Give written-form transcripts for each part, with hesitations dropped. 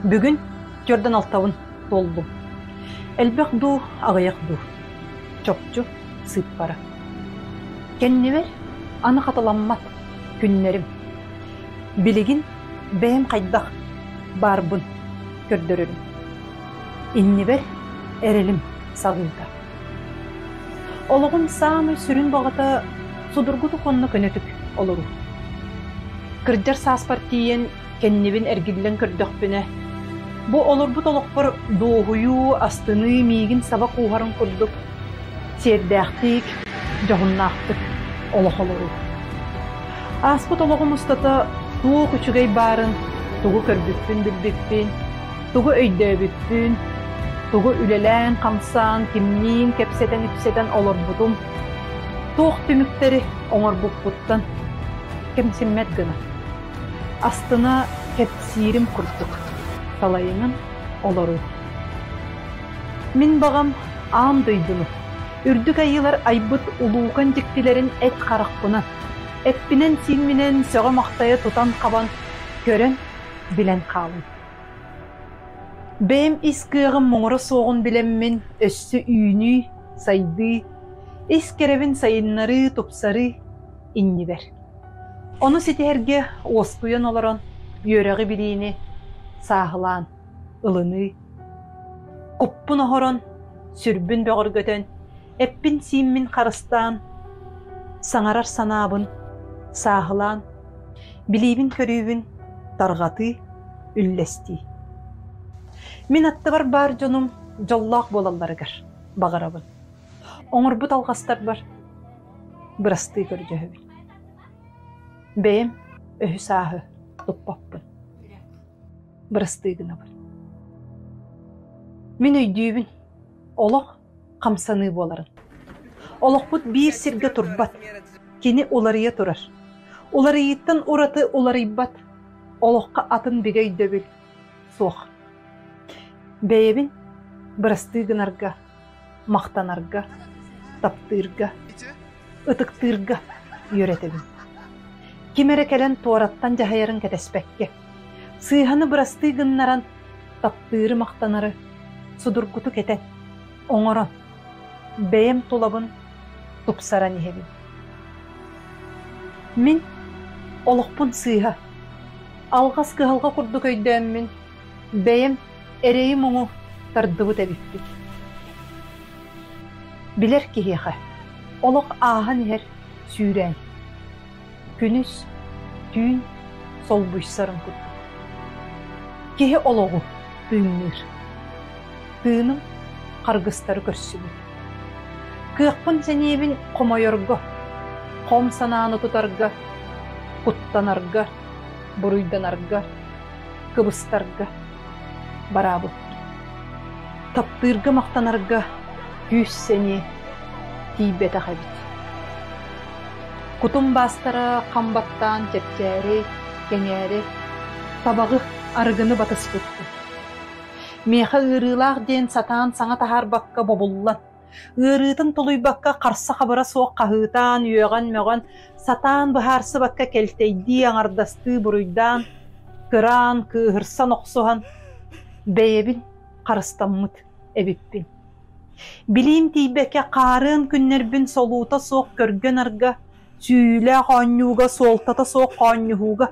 Бүгүн түөртэн алтабын туоллум. Элбэх дуу, аҕыйах дуу? Чопчу сыыппара. Кэннибэр аны хатыламмат күннэрим. Билигин бэйэм хайдах баарбын көрдөрөрүм. Иннибэр эрэлим саҕыыта. Олоҕум саамай сүрүн баҕата судургутук уонна көнөтүк олоруу. Кырдьар сааспар тиийэн кэннибин эргиллэн көрдөхпүнэ, бу олорбут олохпор дуоһуйуу, астыныы миигин саба кууһарын курдук сиэрдээхтик, дьоһуннаахтык олох олоруу. Ааспыт олоҕум устата туох үчүгэй баарын, тугу көрбүппүн-билбиппин, тугу өйдөөбүппүн, тугу үлэлээн-хамсаан, кимниин кэпсэтэн-ипсэтэн олорбутум, туох түмүктэри оҥорбуппуттан кэмсиммэт гына, астына кэпсиирим курдук салайынан олоруу. Мин баҕам аан дойдуну, үрдүк айыылар айбыт улуукан дьиктилэрин эт харахпынан, эппинэн-сиимминэн сөҕө-махтайа тутан-хабан, көрөн, билэн хаалым. Бэйэм ис кыаҕым муҥура суоҕун билэммин өссө үүнүү, сайдыы, ис кэрэбин сайыннарыы, тупсарыы иннибэр. Ону ситиһэргэ уоскуйан олорон үөрэҕи-билиини сааһылаан ылыныы, куппун оһорон, сүрбүн бөҕөргөтөн, эппин-сииммин харыстаан, саҥарар санаабын сааһылаан, билиибин-көрүүбүн тарҕатыы, үллэстии. Мин аттыбар баар дьонум дьоллоох буолалларыгар баҕарабын. Оҥорбут алҕастарбар бырастыы көрдөһөбүн. Бэйэм өһү-сааһы туппаппын. Бырастыы гынабын. Мин өйдүүбүн, олох хамсаныы буоларын. Олохпут биир сиргэ турбат, кини уларыйа турар. Уларыйыыттан ураты уларыйбат, олоххо атын бигэ өйдөбүл суох. Бэйэбин бырастыы гынарга, махтанарга, таптыырга, ытыктыырга үөрэтэбин. Ким эрэ кэлэн туораттан дьаһайарын кэтэспэккэ, сыыһаны бырастыы гыннаран, таптыыры-махтанары судургутук этэн, оҥорон, бэйэм тулабын тупсаран иһэбин. Мин олохпун сыыһа, алҕас кыһалҕа курдук өйдөөммүн, бэйэм эрэйи-муҥу тардыбыт эбиппит. Билэр киһиэхэ олох ааһан иһэр сүүрээн, күнүс, түүн солбуйсарын курдук. Киһи олоҕу тыынныыр. Тыыным харгыстары көрсүбүт. Кыахпын-сэниэбин хомойорго, хом санааны тутарга, куттанарга, буруйданарга, кыбыстарга бараабыт. Таптыырга махтанарга күүс-сэниэ тиийбэтэх эбит. Кутум баастара хам баттаан чэпчээри, кэҥээри, табаҕы, арыгыны батыспыппын. Миэхэ ыарыылаах диэн сатаан саҥа таһаарбакка бобуллан, ыарыытын тулуйбакка харса-хабыра суох хаһыытаан, үөҕэн-мөҕөн, сатаан быһаарсыбакка кэлтэйдии, аҥардастыы буруйдаан, кыраан, кыыһырсан охсуһан, бэйэбин харыстаммыт эбиппин. Билиим тиийбэккэ хаарыан күннэрбин солуута суох көргө-нарга, сүүйүүлээх оонньууга, суолтата суох хоонньуһууга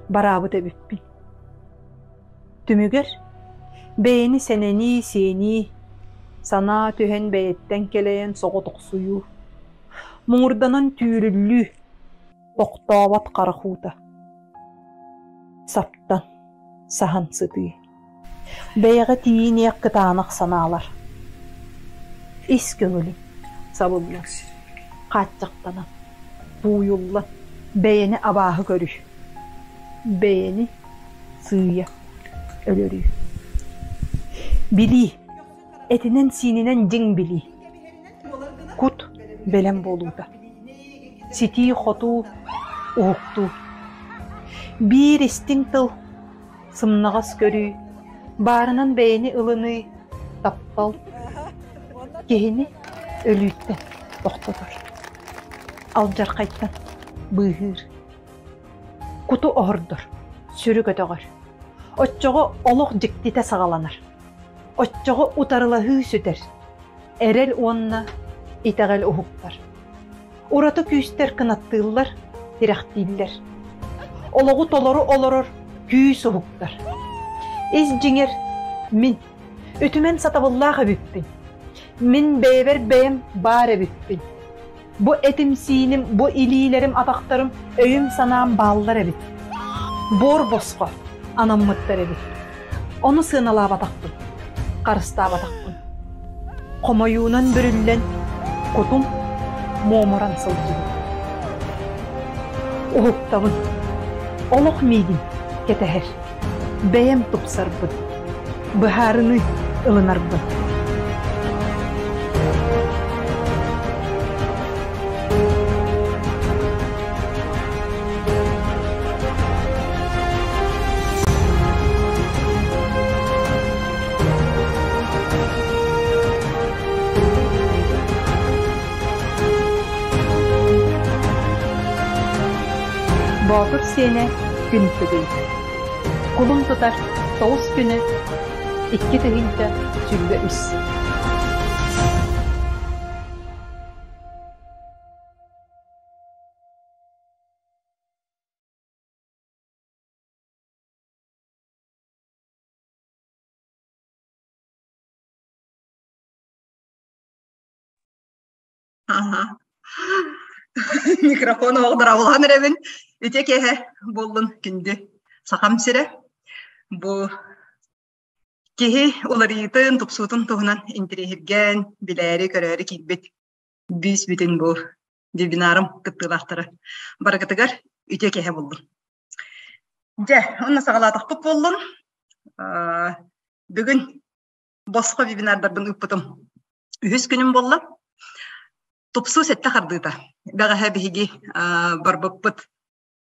бараабыт эбиппин. Түмүгэр бэйэни сэнэнии, сиэнии, санаа түһэн бэйэттэн кэлэйэн соҕотохсуйуу, муҥурданан түүрүллүү, тохтообот харах уута, саптан, саһан сытыы, бэйэҕэ тиийиниэх кытаанах санаалар, ис көҥүлүм сабыллан, хааччахтанан, тууйуллан, бэйэни абааһы көрүү, бэйэни сыыйа өлөрүү. Билии, этинэн-сиининэн дьиҥ билии. Кут бэлэм буолуута. Ситии-хотуу, уһуктуу. Биир истиҥ тыл, сымнаҕас көрүү, баарынан бэйэни ылыныы, таптал киһини өлүүттэн тохтотор, алдьархайтан быыһыыр. Куту оһордор, сүрү көтөҕөр. Оччоҕо олох дьиктитэ саҕаланар. Оччоҕо утарылаһыы сүтэр. Эрэл уонна итэҕэл уһуктар. Ураты күүстэр кынаттыыллар, тирэхтииллэр. Олоҕу толору олорор күүс уһуктар. Ис дьиҥэр мин үтүмэн сатабыллаах эбиппин. Мин бэйэбэр бэйэм баар эбиппин. Бу этим-сииним, бу илиилэрим, атахтарым, өйүм-санаам бааллар эбит. Буор босхо анаммыттар эбит. Ону сыаналаабатахпын, харыстаабатахпын. Хомойуунан бүрүллэн, кутум муомуран сылдьыбыт. Уһуктабын. Олох миигин кэтэһэр. Бэйэм тупсарбын, быһаарыныы ылынарбын. Боотур сиэнэ күн тыгый. Кулун тутар тоҕус күнэ 2023. Аха. Микрофон оҕдорабылаан эрэбин. Үтө киэһэ буоллун күндү Сахам сирэ. Бу киһи уларыйыытын, тупсуутун туһунан интэриэһиргээн, билээри, көрөөрү киирбит бүүс бүтүн бу вебинарым кыттыылаахтара. Барыгытыгар үтүө киэһэ буоллун. Дьэ, онно саҕалаатахпыт буоллун. Бүгүн босхо вебинардарбын ыыппытым. Үһүс күнүм буолла. Тупсуу сэттэ хардыыта. Бэҕэһээ биһиги барбыппыт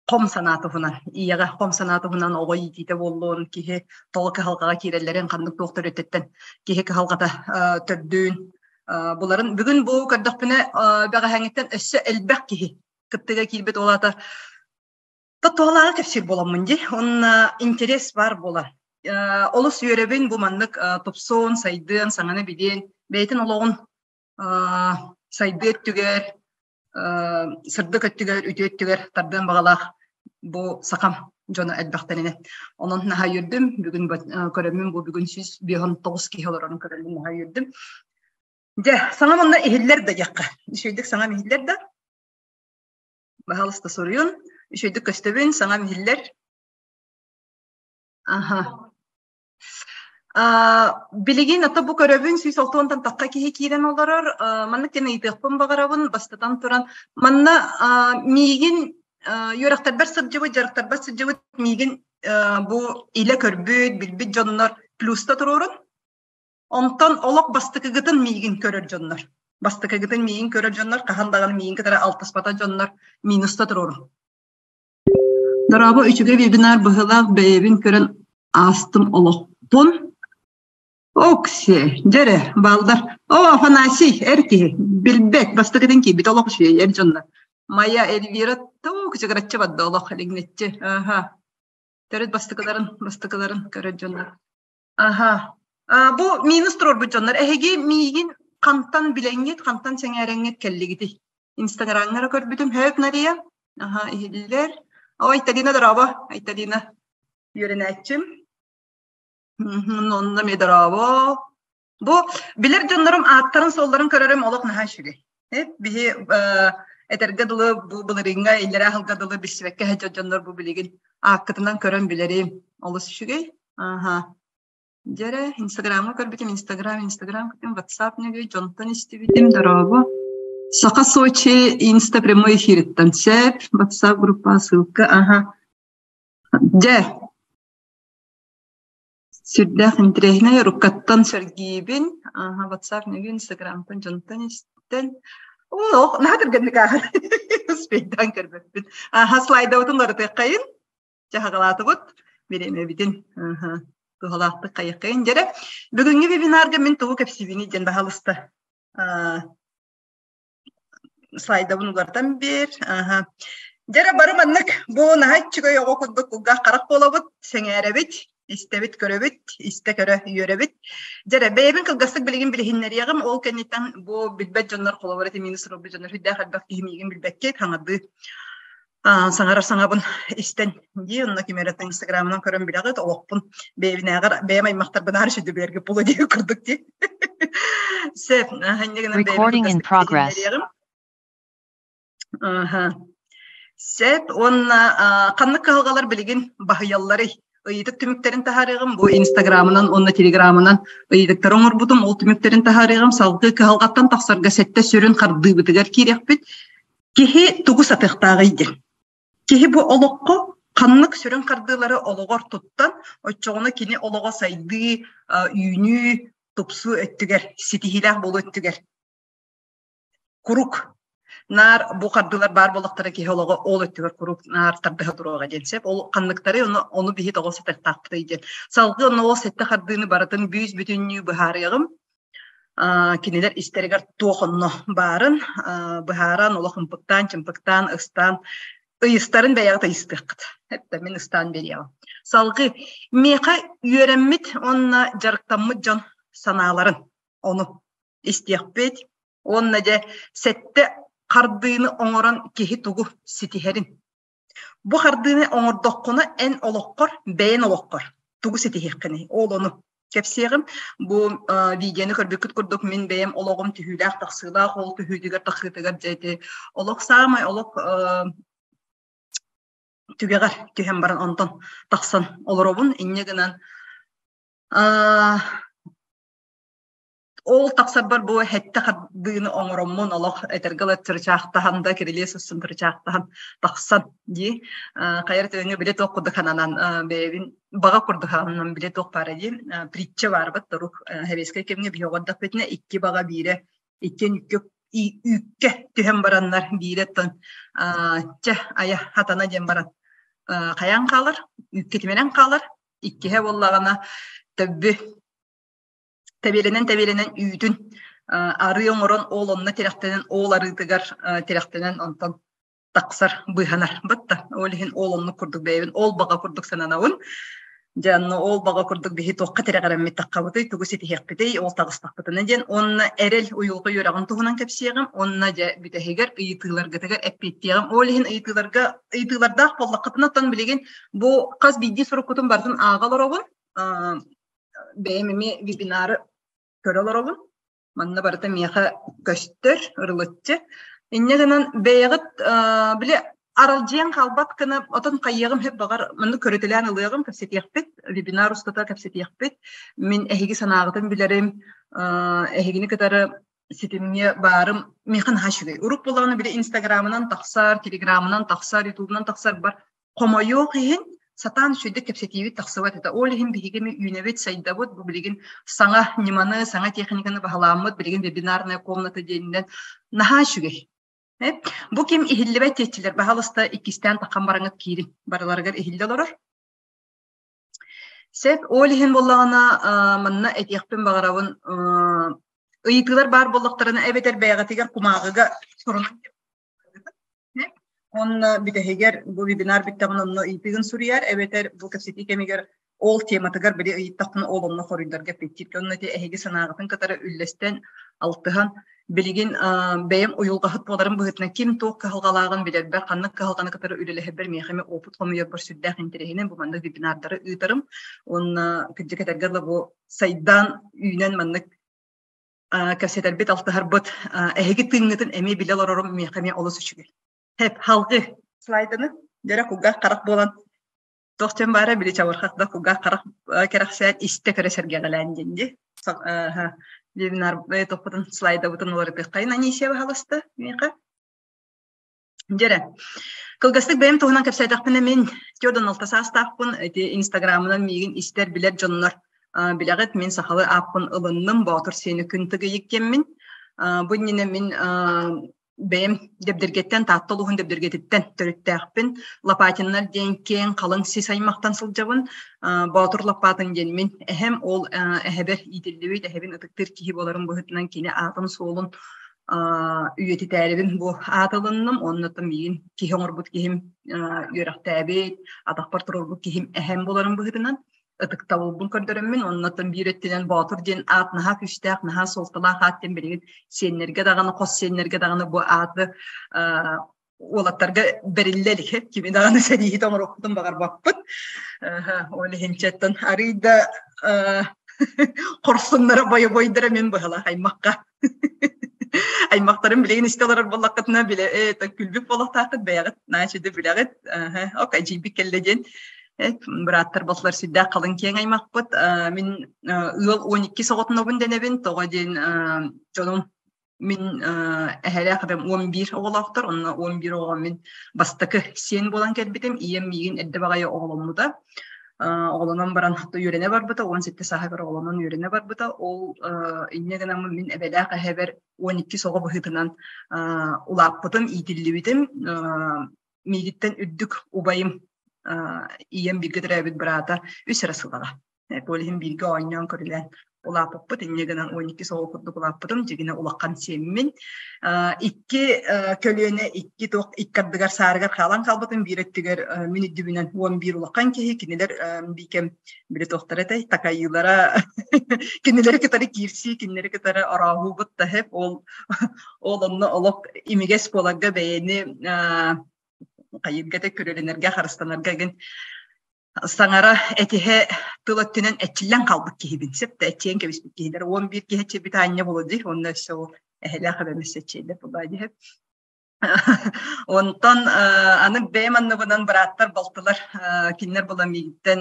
хом санаа туһунан, ийэҕэ хом санаа туһунан оҕо иитиитэ буоллун, киһи тоҕо кыһалҕаҕа киирэллэрин, ханнык туох төрүөтүттэн киһи кыһалҕата төрдүүн буларын. Бүгүн бу көрдөхпүнэ бэҕэһээҥҥиттэн өссө элбэх киһи кыттыга киирбит ол аата Туһалааҕы кэпсиир буоламмын дии. Уонна интерес баар буолар. Олус үөрэбин бу маннык тупсуон, сайдыан, саҥаны билиэн, бэйэтин олоҕун сайдыы өттүгэр, сырдык өттүгэр, үтүө өттүгэр тардыан баҕалаах бу сахам дьоно элбэхтэринэ. Онон наһаа үөрдүм. Бүгүн көрөммүн бу бүгүн 159 киһи олорорун көрөммүн наһаа үөрдүм. Дьэ, саҥам онно иһиллэр да диэххэ. Үчүгэйдик саҥам иһиллэр да. Баһаалыста суруйун. Үчүгэйдик көстөбүн, саҥам иһиллэр. Аха. Билигин ата бу көрөбүн 160-тан тахха киһи киирэн олорор. Маннык диэн ыйытыахпын баҕарабын. Бастатан туран, манна миигин үөрэхтэрбэр сылдьыбыт, дьарыктарбар сылдьыбыт миигин бу илэ көрбүт, билбит дьоннор плюста туруорун. Онтон олох бастакыгытын миигин көрөр дьоннор. Бастакыгытын миигин көрөр дьоннор, хаһан даҕаны миигин кытары алтыспата дьоннор минуста туруорун. Дорообо, үчүгэй вебинар быһыылаах бэйэбин көрөн аастым олохпун. Окси, дьэрэ, балдар. О, Афанасий, эр киһи, билбэт, бастакытын киирбит олох үчүгэй эр дьоннор. Майя Эльвира туу кычыгыраччы барда олох илиҥнэччи. Аха. Төрүт бастакыларын, бастакыларын көрөр дьоннор. Аха. Бу минус туруорбут дьоннор, эһиги миигин хантан билэҥҥит, хантан сэҥээрэҥҥит кэллигитий? Инстаграмҥа көрбүтүм, Хөп Нария. Аха, иһиллэр. О, Айталина дорообо, Айталина. Үөрэнээччим. Онно эмиэ дорообо. Бу билэр дьоннорум ааттарын-суолларын көрөрүм олох наһаа үчүгэй. Биһи этэргэ дылы бу былырыыҥҥа иллэрээ сылга дылы билсибэккэ сылдьар дьоннор бу билигин ааккытынан көрөн билэрим олус үчүгэй. Аха. Дьэрэ, Инстаграмҥа көрбүтүм, Инстаграм, Инстаграм көрбүтүм, WhatsApp нөҥүө дьонтон истибитим, дорообо. Саха Сочи Инста прямой эфириттэн сөп, WhatsApp группа ссылка, аха. Дьэ, Сүрдээх интэриэһинэй, уруккаттан сэргиибин. Ааһа, WhatsApp нөҥүө, Instagram-тан дьонтон истэн. Оо, наһаа түргэнник ааһар. Успейдаан көрбөппүн. Ааһа, слайдабытын уларытыаххайын. Дьаһаҕалаатыбыт. Бириэмэбитин ааһа, туһалаахтык хайыаххайын. Дьэрэ, бүгүҥҥү вебинарга мин тугу кэпсиибиний диэн баһаалыста. Слайдабын уларытан биэр. Ааһа. Дьэрэ, бары маннык бу наһаа үчүгэй оҕо курдук кулгаах харах буолабыт, сэҥээрэбит. Истэбит, көрөбүт, истэ-көрө үөрэбит. Дьэрэ, бэйэбин кылгастык билигин билиһиннэриэҕим. Ол кэнниттэн бу билбэт дьоннор, холобура, ити минус суруйбут дьоннор сүрдээх элбэх киһи миигин билбэккэ хаҥардыы саҥарар саҥабын истэн дии, онно ким эрэ инстаграмынан көрөн билэҕит, олохпун бэйэбинээҕэр бэйэм аймахтарбынаар сүдү билэргэ буолуо диэн курдук дии. Сөп, инньэ гынан бэйэбин Recording in кылгастык progress. билиһиннэриэҕим. Аха. Сөп уонна ханнык кыһалҕалар билигин баһыйалларый? Ыйытык түмүктэрин таһаарыаҕым. Бу Инстаграмынан уонна Телеграмынан ыйытыктары оҥорбутум. Ол түмүктэрин таһаарыаҕым. Салгыы кыһалҕаттан тахсарга сэттэ сүрүн хардыыбытыгар киириэхпит. Киһи тугу сатыахтааҕый диэн. Киһи бу олоххо ханнык сүрүн хардыылары олоҕор туттан, оччоҕуна кини олоҕо сайдыы, үүнүү, тупсуу өттүгэр, ситиһиилээх буолуу өттүгэр курук наар бу хардыылар баар буоллахтара киһи олоҕо ол өттүгэр курук наар тардыһа туруоҕа диэн сөп. Ол ханныктары ону, ону биһи тоҕо сатыахтаахпытый диэн. Салгыы онно ол сэттэ хардыыны барытын бүүс бүтүннүү быһаарыаҕым. Кинилэр истэригэр туох онно баарын быһааран, олох ымпыктаан-чымпыктаан, ыстаан ыйыстарын бэйэҕит ыйыстыаххыт. Эттэ мин ыстаан биэриэҕим. Салгыы миэхэ үөрэммит уонна дьарыктаммыт дьон санааларын ону истиэхпит уонна дьэ сэттэ хардыыны оҥорон киһи тугу ситиһэрин. Бу хардыыны оҥордоххуна эн олоххор, бэйэн олоххор тугу ситиһиэххиний? Ол ону кэпсиэҕим. Бу видеоны көрбүккүт курдук мин бэйэм олоҕум түһүүлээх-тахсыылаах, ол түһүүтүгэр-тахсыытыгар дьэ ити олох саамай олох түгэҕэр түһэн баран онтон тахсан олоробун. Инньэ гынан Ол тахсарбар бу сэттэ хардыыны оҥороммун олох этэргэ дылы чырычаахтаһан да кирилиэс устун чырычаахтаһан тахсан дии. Хайа эрэ түгэҥҥэ били туох курдук сананан бэйэбин баҕа курдук сананан били туох баара дии притча баарбыт торук сэбиэскэй кэмҥэ биһи оҕордохпутуна икки баҕа биирэ иккиэн үккэ үүккэ түһэн бараннар биирэ оттон чэ айа хатана диэн баран хайаан хаалар үүккэ тимирэн хаалар иккиһэ буоллаҕына төббү Тэбиэлэнэн-тэбиэлэнэн үүтүн арыы оҥорон ол онно тирэхтэнэн ол арыытыгар тирэхтэнэн онтон тахсар быыһанар батта ол иһин ол оннук курдук бэйэбин ол баҕа курдук сананабын дьэ онно ол баҕа курдук биһи туохха тирэҕирэммит таххабытый тугу ситиһиэхпитий ол таҕыстахпытына диэн уонна эрэл уйулҕа үөрэҕин туһунан кэпсиэҕим уонна дьэ бүтэһигэр ыйытыыларгытыгар эппиэттиэҕим ол иһин ыйытыыларга ыйытыылардаах буоллаххытына оттон билигин бу хас биирдии суруккутун барытын ааҕа олоробун бэйэм эмиэ вебинары көрө олоробун. Манна барыта миэхэ көстөр, ырылыччы. Инньэ гынан бэйэҕит били аралдьыйан хаалбат гына отон хайыаҕым сөп баҕар маннык көрүтэлээн ылыаҕым, кэпсэтиэхпит, вебинар устата кэпсэтиэхпит. Мин эһиги санааҕытын билэрим, эһигини кытары ситимҥэ баарым миэхэ наһаа үчүгэй. Урут буоллаҕына били инстаграмынан тахсар, телеграмынан тахсар, ютубунан тахсар бар Хомойуох иһин, сатаан үчүгэйдик кэпсэтиибит тахсыбат этэ. Ол иһин биһиги эмиэ үүнэбит, сайдабыт. Бу билигин саҥа ньыманы, саҥа техниканы баһылааммыт, билигин вебинарная комната диэнинэн наһаа үчүгэй. Бу ким иһиллибэт диэччилэр, баһаалыста иккистээн таххан бараҥҥыт киирин. Барыларыгар иһиллэ олорор. Сөп, ол иһин буоллаҕына, манна этиэхпин баҕарабын, ыйытыылар баар буоллахтарына эбэтэр бэйэҕитигэр кумааҕыга сурунан Уонна бүтэһигэр бу вебинар бүттэҕинэ онно ыйытыгын суруйар эбэтэр бу кэпсэтии кэмигэр ол тематыгар били ыйыттахпына ол онно хоруйдарга эппиэттиир. Онно ити эһиги санааҕытын кытары үллэстэн, алтыһан билигин бэйэм уйулҕаһыт буоларым быһыытынан ким туох кыһалҕалааҕын билэрбэр, ханнык кыһалҕаны кытары үлэлэһэрбэр миэхэ эмиэ опыт хомуйарбар сүрдээх интэриэһинэй бу маннык вебинардары ыытарым. Уонна кырдьык этэргэ дылы бу сайдан, үүнэн маннык кэпсэтэрбит, алтыһарбыт эһиги тыыҥҥытын эмиэ билэ олорорум миэхэ эмиэ олус үчүгэй. Хэп, халгы слайданы дьэрэ кулгаах харах буолан туох дьон баара били чабырхах да кулгаах харах кэрэхсээн истэ көрө сэргэҕэлээн диэн дии. Вебинар тохпутун слайдабытын уларытыаххайын Анисия баһаласта миэхэ. Дьэрэ. Кылгастык бэйэм туһунан кэпсээтэхпинэ мин Теодон алта саастаахпын, ити Инстаграмынан миигин истэр, билэр дьоннор билэҕит, мин сахалыы ааппын ылынным, Боотур сиэни күн тыгыйык диэммин. Бу иннинэ мин бэйэм Дэбдиргэттэн, Таатта улууһун Дэбдиргэтиттэн төрүттээхпин. Лопатиннар диэн киэҥ, халыҥ сис аймахтан сылдьабын. Боотур Лопатын диэн мин эһэм, ол эһэбэр иитиллибит, эһэбин ытыктыыр киһи буоларым быһыытынан кини аатын-суолун үйэтитээрибин бу аатылынным уонна миигин киһи оҥорбут киһим үөрэхтээбит, атахпар туруорбут киһим эһэм буоларын быһыытынан. ытыктабылбын көрдөрөммүн, оннуттан биир өттүнэн Боотур диэн аат наһаа күүстээх, наһаа суолталаах аат диэн билигин сиэннэргэ даҕаны, хос сиэннэргэ даҕаны бу ааты уолаттарга бэриллэ илик, кими даҕаны сэрииһит оҥоруохпутун баҕарбаппыт. Ол иһинчэттэн арыый да хорсуннара, бойобуойдара мин быһалаах аймахха. Аймахтарым билигин истэ олорор буоллаххытына билэ э күлбүт буолуохтааххыт бэйэҕит наачыды билэҕит. Ок эдьиийбит кэллэ диэн бырааттар боллар сүрдээх халыҥ киэҥ аймахпыт. Мин ыал 12 оҕотунобун дэнэбин. Тоҕо диэн дьонум мин эһэлээх эбэм 11 оҕолоохтор. Онно 11 оҕо мин бастакы сиэн буолан кэлбитим. Ийэм миигин эрдэ баҕайы оҕоломмута. Оҕолонон баран үөрэнэ барбыта, 17 сааһыгар оҕолонон үөрэнэ барбыта. Ол инньэ гынаммын мин эбэлээх эһэбэр 12 оҕо быһыытынан улааппытым, иитиллибитим. Миигиттэн үрдүк убайым ийэм бииргэ төрөөбүт быраата үс эрэ сылаҕа. Ол иһин бииргэ оонньоон көрүлээн улааппыппыт. Инньэ гынан 12 сыл курдук улааппытым. Дьигинэ улахан сиэммин. Икки көлүөнэ икки туох икки ардыгар саарыгар хаалан хаалбытым. Биир өттүгэр мин үрдүбүнэн 11 улахан киһи. Кинилэр биикэм били туохтара этэй такайыылара кинилэри кытары киирсии, кинилэри кытары орооһуубут да ол ол онно олох имигэс буоларга бэйэни хайыырга көрөлөнөргө харыстанарга гин саҥара этиһэ тыл өттүнэн эчиллэн хаалбыт киһибин сөп да эччиэн кэбиспит киһилэр 11 киһи эччийбит аанньа буолуо дии уонна өссө ол эһэлээх эбэм өссө эччийдэ буолуо дии. Онтон аны бэйэм анныбынан бырааттар балтылар кинилэр була миигиттэн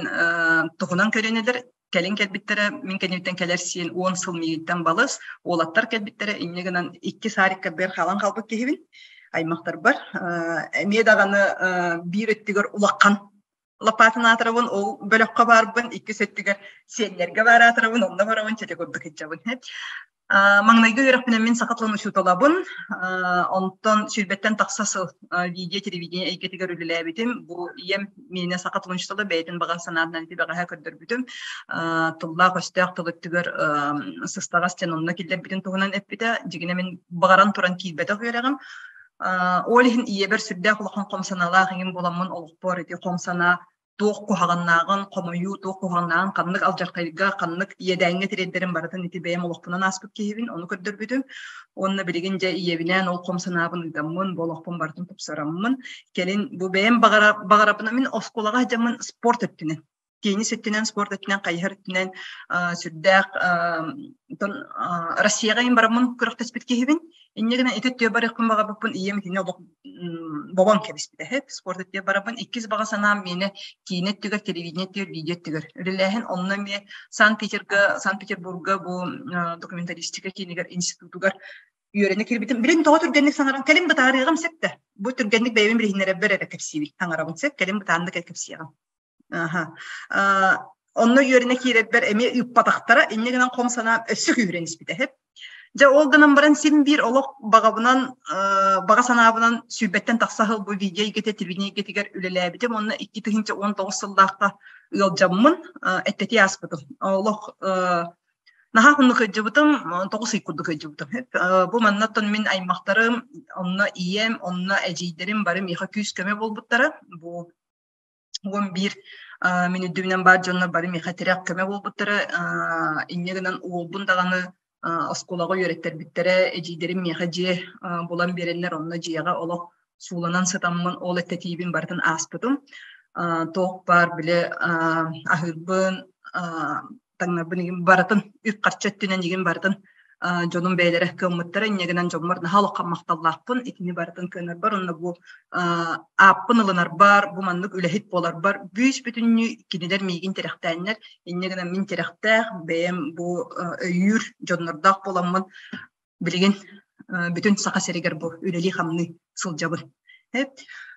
туһунан көрүнэлэр кэлин кэлбиттэрэ мин кэнниттэн кэлэр сиэн 10 сыл миигиттэн балыс уолаттар кэлбиттэрэ инньэ гынан икки саарикка бэр хаалан хаалбыт киһибин аймахтарбар эмиэ даҕаны биир өттүгэр улахан лопатын аатырабын, ол бөлөххө баарбын, иккис өттүгэр сиэннэргэ баар аатырабын, онно барабын, чэчэ курдук иччабын. Маҥнайгы үөрэхпинэн мин саха тылын учууталабын, онтон сүүрбэттэн тахса сыл видео телевидение эйгэтигэр үлэлээбитим. Бу ийэм миэнэ саха тылын учуутала бэйэтин баҕа санаатынан ити бэҕэһээ көрдөрбүтүм. Тыллаах-өстөөх тыл өттүгэр сыстаҕас диэн онно киллэрбитин туһунан эппитэ. Дьигинэ мин баҕаран туран киирбэтэх үөрэҕим. Ол иһин ийэбэр сүрдээх улахан хом санаалаах иҥин буоламмын олохпор ити хом санаа туох куһаҕаннааҕын, хомойуу туох куһаҕаннааҕын, ханнык алдьархайга, ханнык иэдээҥҥэ тириэрдэрин барытын ити бэйэм олохпунан ааспыт киһибин, ону көрдөрбүтүм. Уонна билигин дьэ ийэбинээн ол хом санаабын ыытаммын, бу олохпун барытын тупсараммын, кэлин бу бэйэм баҕара баҕарабына мин оскуолаҕа сылдьаммын спорт өттүнэн теннис өттүнэн, спорт өттүнэн, хайыһар өттүнэн сүрдээх Россияҕа иһин бараммын күрэхтэспит киһибин. Инньэ гынан ити өттүгэр барыахпын баҕарбыппын ийэм итини олох бобон кэбиспитэ. Спорт өттүгэр барабын. Иккис баҕа санаам миэнэ киинэ өттүгэр, телевидение өттүгэр, видео өттүгэр үлэлээһин. Онно эмиэ Санкт-Петерга, Санкт-Петербурга бу документалистика киинигэр институтугар үөрэнэ киирбитим. Билин тоҕо түргэнник саҥаран кэлин бытаарыаҕым сөп да. Бу түргэнник бэйэбин билиһиннэрэрбэр эрэ кэпсиибин саҥарабын сөп. Кэлин бытааннык кэпсиэҕим. Аха. Онно үөрэнэ киирэрбэр эмиэ ыыппатахтара, инньэ гынан хом санаам өссө күүһүрэн испитэ. Дьэ ол гынан баран син биир олох баҕабынан, баҕа санаабынан сүүрбэттэн тахса сыл бу видео эйгэтэ, телевидение эйгэтигэр үлэлээбитим уонна 2019 сыллаахха ыалдьаммын эттэтии ааспытым. Олох наһаа хоннук ыалдьыбытым, 9 ый курдук ыалдьыбытым. Бу маннаттан мин аймахтарым, онно ийэм, онно эдьиийдэрим бары миэхэ күүс-көмө буолбуттара. Бу 11 мин үрдүбүнэн баар дьоннор бары миэхэ тирэх көмө буолбуттара. Инньэ гынан уолбун даҕаны оскуолаҕа үөрэттэрбиттэрэ, эдьиийдэрим миэхэ дьиэ булан биэрэннэр, онно дьиэҕэ олох сууланан сытаммын ол эттэтиибин барытын ааспытым. Туох баар били аһыырбын, таҥнарбын игин барытын үп-харчы өттүнэн игин барытын дьонум бэйэлэрэ кыаммыттара инньэ гынан дьоммор наһаа улахан махталлаахпын итини барытын кыанарбар онно бу ааппын ылынарбар бу маннык үлэһит буоларбар бүүс бүтүннүү кинилэр миигин тирэхтээннэр инньэ гынан мин тирэхтээх бэйэм бу өйүүр дьоннордоох буоламмын билигин бүтүн Саха сиригэр бу үлэлии-хамныы сылдьабын.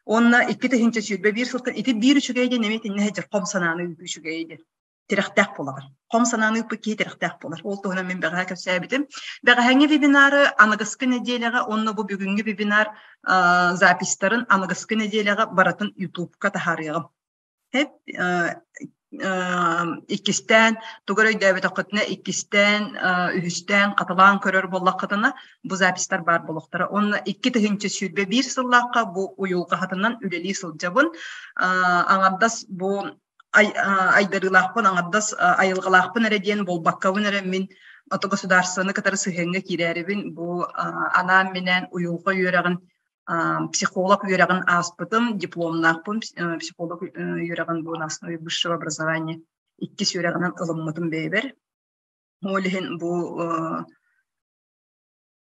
Уонна 2021 сылтан ити биир үчүгэй диэн эмиэ итиннэ сылдьар хом санааны ыытыы үчүгэй диэн тирэхтээх буолаҕын. Хом санааны ыыппыт киһи тирэхтээх буолар. Ол туһунан мин бэҕэһээ кэпсээбитим. Бэҕэһээҥҥи вебинары аныгыскы нэдиэлэҕэ уонна бу бүгүҥҥү вебинар записьтарын аныгыскы нэдиэлэҕэ барытын Ютубка таһаарыаҕым. Хэп иккистээн тугу эрэ өйдөөбөтөххүтүнэ иккистээн үһүстээн хатылаан көрөр буоллаххытына бу записьтар баар буолуохтара. Уонна 2021 сыллаахха бу уйулҕаһатынан үлэлии сылдьабын. Аҥардас бу. айдарыылаахпын, аҥардас айылҕалаахпын эрэ диэн буолбаккабын эрэ мин ото государствоны кытары сыһыаҥҥа киирээрибин бу анаан-минээн уйулҕа үөрэҕин психолог үөрэҕин ааспытым, дипломнаахпын психолог үөрэҕин бу на основе высшего образования иккис үөрэҕинэн ылыммытым бэйэбэр. Ол иһин бу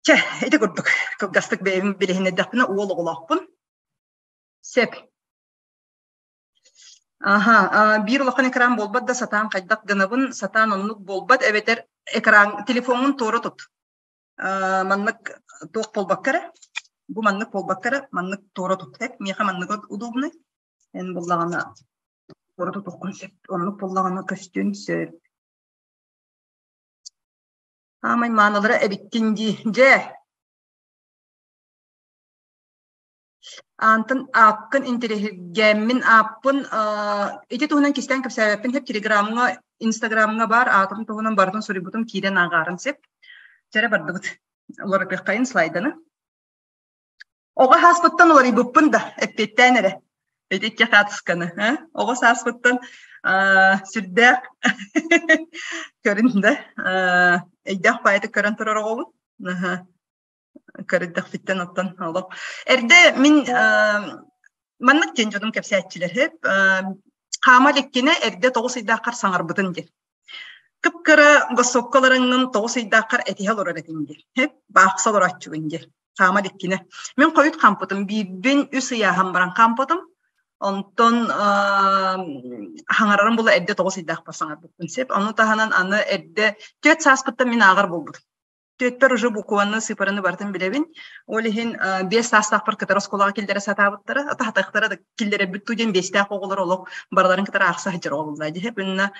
чэ ити курдук кылгастык бэйэбин билиһиннэрдэхпинэ уол оҕолоохпун. Сөп. Аха, биир улахан экран буолбат да сатаан хайдах гынабын, сатаан оннук буолбат эбэтэр экран телефоҥҥун туора тут. Маннык туох буолбакка эрэ, бу маннык буолбакка эрэ, маннык туора тут. Миэхэ маннык удобный. Эн буллаҕына туора тутуоххун сөп. Оннук буоллаҕына көстүөн сөп. Аамай маанылара эбиккин дии. Дьэ, Аантан ааккын интэриэһиргээммин ааппын ити туһунан кистээн кэпсээбэппин сөп телеграмҥа, инстаграмҥа баар аатым туһунан барытын суруйбутум киирэн ааҕаарыҥ сөп. Чэрэ бардыбыт. Уларытыаххайын слайданы. Оҕо сааспыттан уларыйбыппын да, эппиэттээн эрэ. Ити икки хаатысканы. Оҕо сааспыттан сүрдээх көрүн да, өйдөөх баайытык көрөн турар оҕобун. Көрүдөхпүттэн оттон олох. Эрдэ мин маннык диэн дьонум кэпсээччилэр сөп. Хаама иликкинэ эрдэ тоҕус ыйдааххар саҥарбытын диэн. Кып-кыра госсуоккаларыҥҥын тоҕус ыйдааххар этиһэ олорор этиҥ диэн. Сөп. Баахса олорооччугун диэн. Хаама иликкинэ. Мин хойут хаампытым. Биирбин үс ыйааһын баран хаампытым. Онтон хаҥарарым була эрдэ тоҕус ыйдаахпар саҥарбыппын сөп. Ону таһынан аны эрдэ түөрт сааспыттан мин ааҕар буолбутум. Түөтпэр уже букваны, сыыпараны барытын билэбин. Ол иһин биэс саастаахпар кытары оскуолаҕа киллэрэ сатаабыттара. Атаһатахтара да киллэрэрбит туу диэн биэстээх оҕолор олох барыларын кытары аахса сылдьар оҕолор дии. Үнна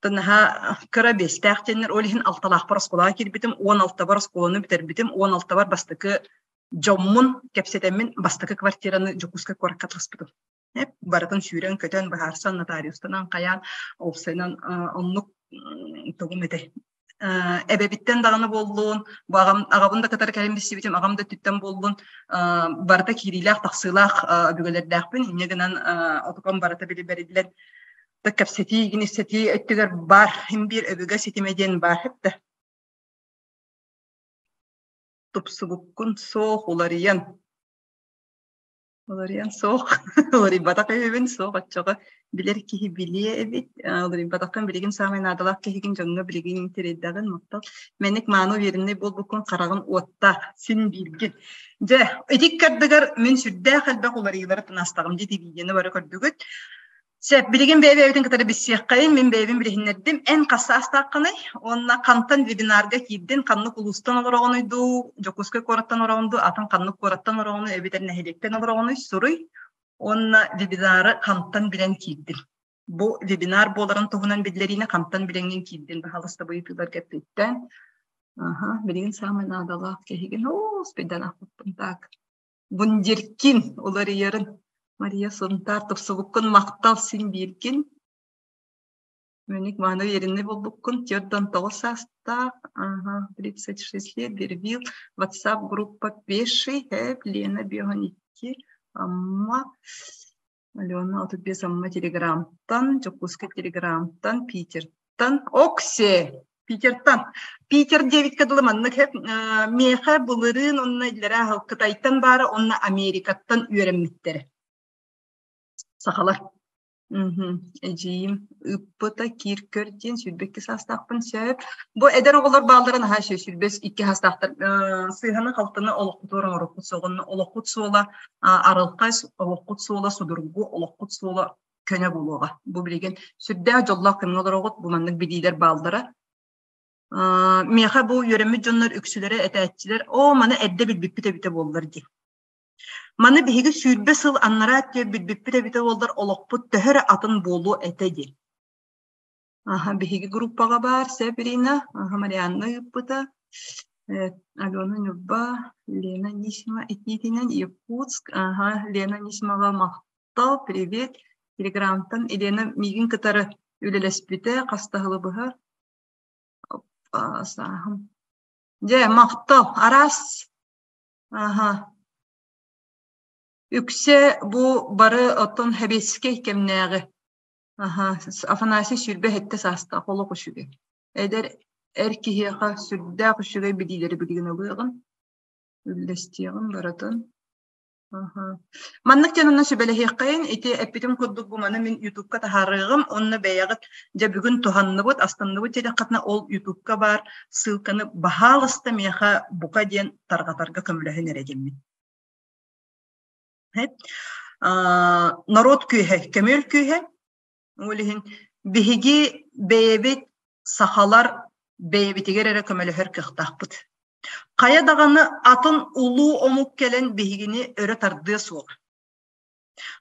наһаа кыра биэстээх диэннэр ол иһин алталаахпар оскуолаҕа киирбитим, уон алтабар оскуоланы бүтэрбитим, уон алтабар бастакы дьоммун кэпсэтэммин бастакы квартираны Дьокуускай куоракка таспытым. Барытын сүүрэн-көтөн, быһаарсан, нотариустанан хайаан, уопсайынан оннук тугум этэй эбэбиттэн даҕаны буоллун, бу аҕам, аҕабын да кытары кэлин билсибитим, аҕам да өттүттэн буоллун, барыта киириилээх-тахсыылаах өбүгэлэрдээхпин. Инньэ гынан отукам барыта били бэриллэн да кэпсэтии, игин өттүгэр баар, иһин биир өбүгэ ситимэ диэн баар да. Тупсубуккун суох уларыйан Уларыйан суох, уларыйбатах үһүбүн, суох оччоҕо билэр киһи билиэ эбит. Уларыйбатаххын билигин саамай наадалаах киһигин дьоҥҥо билигин тириэрдэҕин махтал. Мэник мааны увереннай буолбуккун хараҕын уоттаах, син бииргин. Дьэ, ити ыккардыгар мин сүрдээх элбэх уларыйыылары тынаастаҕым дии видеоны бары көрдүгүт. Сөп, билигин бэйэ-бэйэбитин кытары билсиэххэйин, мин бэйэбин билиһиннэрдим. Эн хас саастааххыный? Уонна хантан вебинарга киирдин, ханнык улуустан олороҕунуй дуу, Дьокуускай куораттан олороҕун дуу, атын ханнык куораттан олороҕунуй эбэтэр нэһилиэктэн олороҕунуй суруй. Уонна вебинары хантан билэн киирдин? Бу вебинар буоларын туһунан биллэриини хантан билэҥҥин киирдин? Баһаалыста бу ыйытыыларга эппиэттээн. Аха, билигин саамай наадалаах киһигин. Оо, успейдан аахпыппын так. Вундеркин уларыйарын Мария Сунтаар тупсубуккун махтал син бииргин Мэник мааны уверенный буолбуккун түөрт тоҕус саастаах ага 36 лет Вервил WhatsApp группа пеший хэп Лена биоһон икки Амма Алена 35 Амма Телеграмтан Дьокуускай Телеграмтан Питертан Оксе Питертан. Питер диэбиккэ дылы маннык миэхэ былырыын онно иллэрээ сыл Кытайтан баара уонна Америкаттан үөрэммиттэрэ. Сахалар. Эдьиийим ыыппыта киир көр диэн 22 саастаахпын сөп. Бу эдэр оҕолор бааллара наһаа үчүгэй 22 саастаахтар. Сыыһаны-халтыны олохпутугар оҥоруохпут суоҕун олоххут суола арылхай, олоххут суола судургу, олоххут суола көнө буолуоҕа. Бу билигин сүрдээх дьоллоох кэмҥэ олороҕут, бу маннык билиилэр бааллара. Миэхэ бу үөрэммит дьоннор үксүлэрэ этээччилэр, оо, маны эрдэ билбиппит эбитэ буоллар дии. Маны биһиги 20 сыл анараа өттүгэр билбиппит эбитэ буоллар, олохпут төһө эрэ атын буолуо этэ дии. Аха, биһиги группаҕа баар Сабрина, аха, Марианна ыыппыта, Алена Ньурба, Лена Анисимова этиитинэн Якутск, аха, Лена Анисимова махтал, привет. Телеграмтан Елена миигин кытары үлэлэспитэ, хас да сылы быһа. Оппа, сааһым. Дьэ, махтал, араас. Аха. Үксэ бу бары оттон сэбиэскэй кэмнээҕи. Аха, Афанасий 27 саастаах олох үчүгэй. Эдэр эр киһиэхэ сүрдээх үчүгэй билиилэри билигин ылыаҕын, үллэстиэҕин барытын. Аха. Маннык диэн онно сүбэлэһиэххэйин, ити эппитим курдук бу маны мин Ютубка таһаарыаҕым, онно бэйэҕит дьэ бүгүн туһанныбыт, астынныбыт диэтэххитинэ ол Ютубка баар ссылканы баһаалыста миэхэ бука диэн тарҕатарга көмөлөһүн эрэ диэммин. Норуот күүһэ, көмүөл күүһэ. Ол иһин биһиги бэйэбит сахалар бэйэбитигэр эрэ көмөлөһөр кыахтаахпыт. Хайа даҕаны атын улуу омук кэлэн биһигини өрө тардыа суоҕа.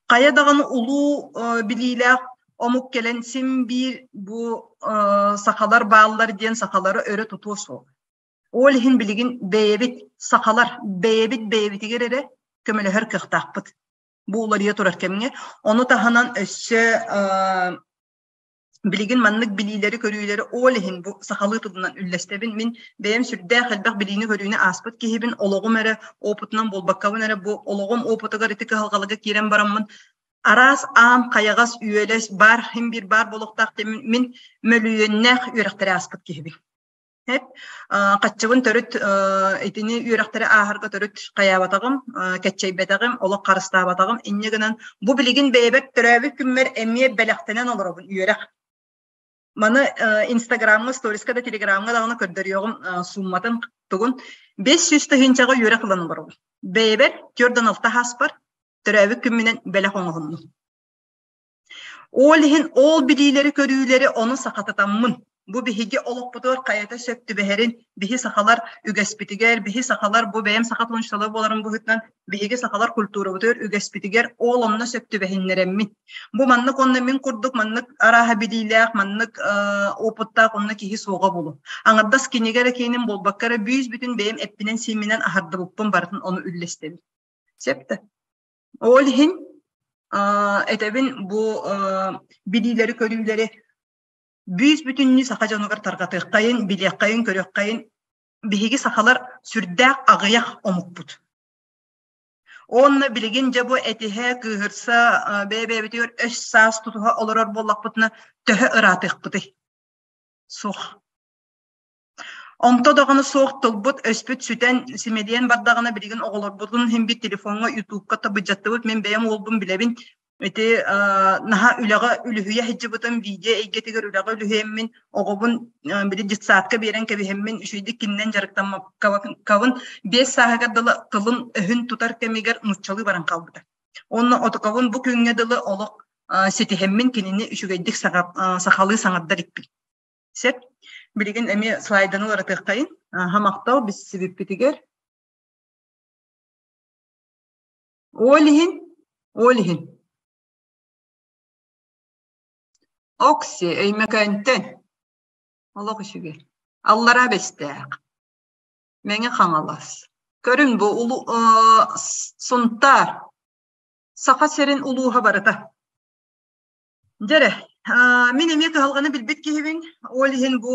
Хайа даҕаны улуу билиилээх омук кэлэн син биир бу сахалар бааллар диэн сахалары өрө тутуо суоҕа. Ол иһин билигин бэйэбит сахалар бэйэбит бэйэбитигэр эрэ көмөлөһөр кыахтаахпыт. Бу уларыйа турар кэмҥэ. Ону таһынан өссө билигин маннык билиилэри-көрүүлэри ол иһин бу сахалыы тылынан үллэстэбин. Мин бэйэм сүрдээх элбэх билиини-көрүүнү ааспыт киһибин, олоҕум эрэ опытынан буолбаккабын эрэ бу олоҕум опытыгар ити кыһалҕаларга киирэн бараммын араас аан хайаҕас үөлэс баар иһин биир баар буолуохтаах мин мөлүйүөннээх үөрэхтэри ааспыт киһибин. Эп хаччыбын төрүт итини үөрэхтэри ааһарга төрүт хайаабатаҕым, кэччэйбэтэҕим, олох харыстаабатаҕым. Инньэ гынан бу билигин бэйэбэр төрөөбүт күммэр эмиэ бэлэхтэнэн олоробун үөрэх. Маны Инстаграмҥа, сториска да, Телеграмҥа даҕаны көрдөрүөҕүм суумматын тугун. 500 тыһыынчаҕа үөрэх ылан олоробун. Бэйэбэр 46 ааспар төрөөбүт күммүнэн бэлэх оҥоһуннум. Ол иһин ол билиилэри-көрүүлэри ону сахатытаммын, бу биһиги олохпутугар хайата сөп түбэһэрин биһи сахалар үгэспитигэр, биһи сахалар бу бэйэм саха тылын буоларым быһыытынан биһиги сахалар культурабытыгар үгэспитигэр ол онно сөп түбэһиннэрэммин. Бу маннык онно мин курдук маннык арааһа билиилээх, маннык опыттаах онно киһи суоҕа буолуо. Аҥардас кинигэ эрэ киинин буолбакка эрэ бүүс-бүтүн бэйэм эппинэн-сиимминэн аһардыбыппын барытын ону үллэстэбин. Сөп да? Ол иһин этэбин бу билиилэри-көрүүлэри бүүс-бүтүннүү саха дьонугар тарҕатыаххайын, билиэххэйин, көрүөххэйин биһиги сахалар сүрдээх аҕыйах омукпут. Уонна билигин дьэ бу этиһэ, кыыһырса, бэйэ-бэйэбитигэр өс-саас тутуһа олорор буоллахпытына төһө ыраатыахпытый? Суох. Онто даҕаны суох тылбыт-өспүт сүтэн, симэлийэн бардаҕына билигин оҕолорбутун иһин биир телефоҥҥа, ютубка табыдьаттыбыт. Мин бэйэм уолбун билэбин. Ити наһаа үлэҕэ үлүһүйэ сылдьыбытым, видео эйгэтигэр үлэҕэ үлүһүйэммин, оҕобун били детсадка биэрэн кэбиһэммин, үчүгэйдик кининэн дьарыктаммаккабын 5 сааһыгар дылы тылын-өһүн тутар кэмигэр нууччалыы баран хаалбыта. Уонна отукабын бу күҥҥэ дылы олох ситиһэммин кинини үчүгэйдик сахалыы саҥардар иппин. Сөп. Билигин эмиэ слайданы уларытыаххайын. Аха, махтал билсибиппитигэр. Ол иһин, ол иһин. Окси, Өймөкөөнтөн. Олох үчүгэй. Аллараа Бэстээх. Мэҥэ Хаҥалас. Көрүҥ бу улу, Сунтаар. Саха сирин улууһа барыта. Дьэ эрэ, мин эмиэ кыһалҕаны билбит киһибин. Ол иһин бу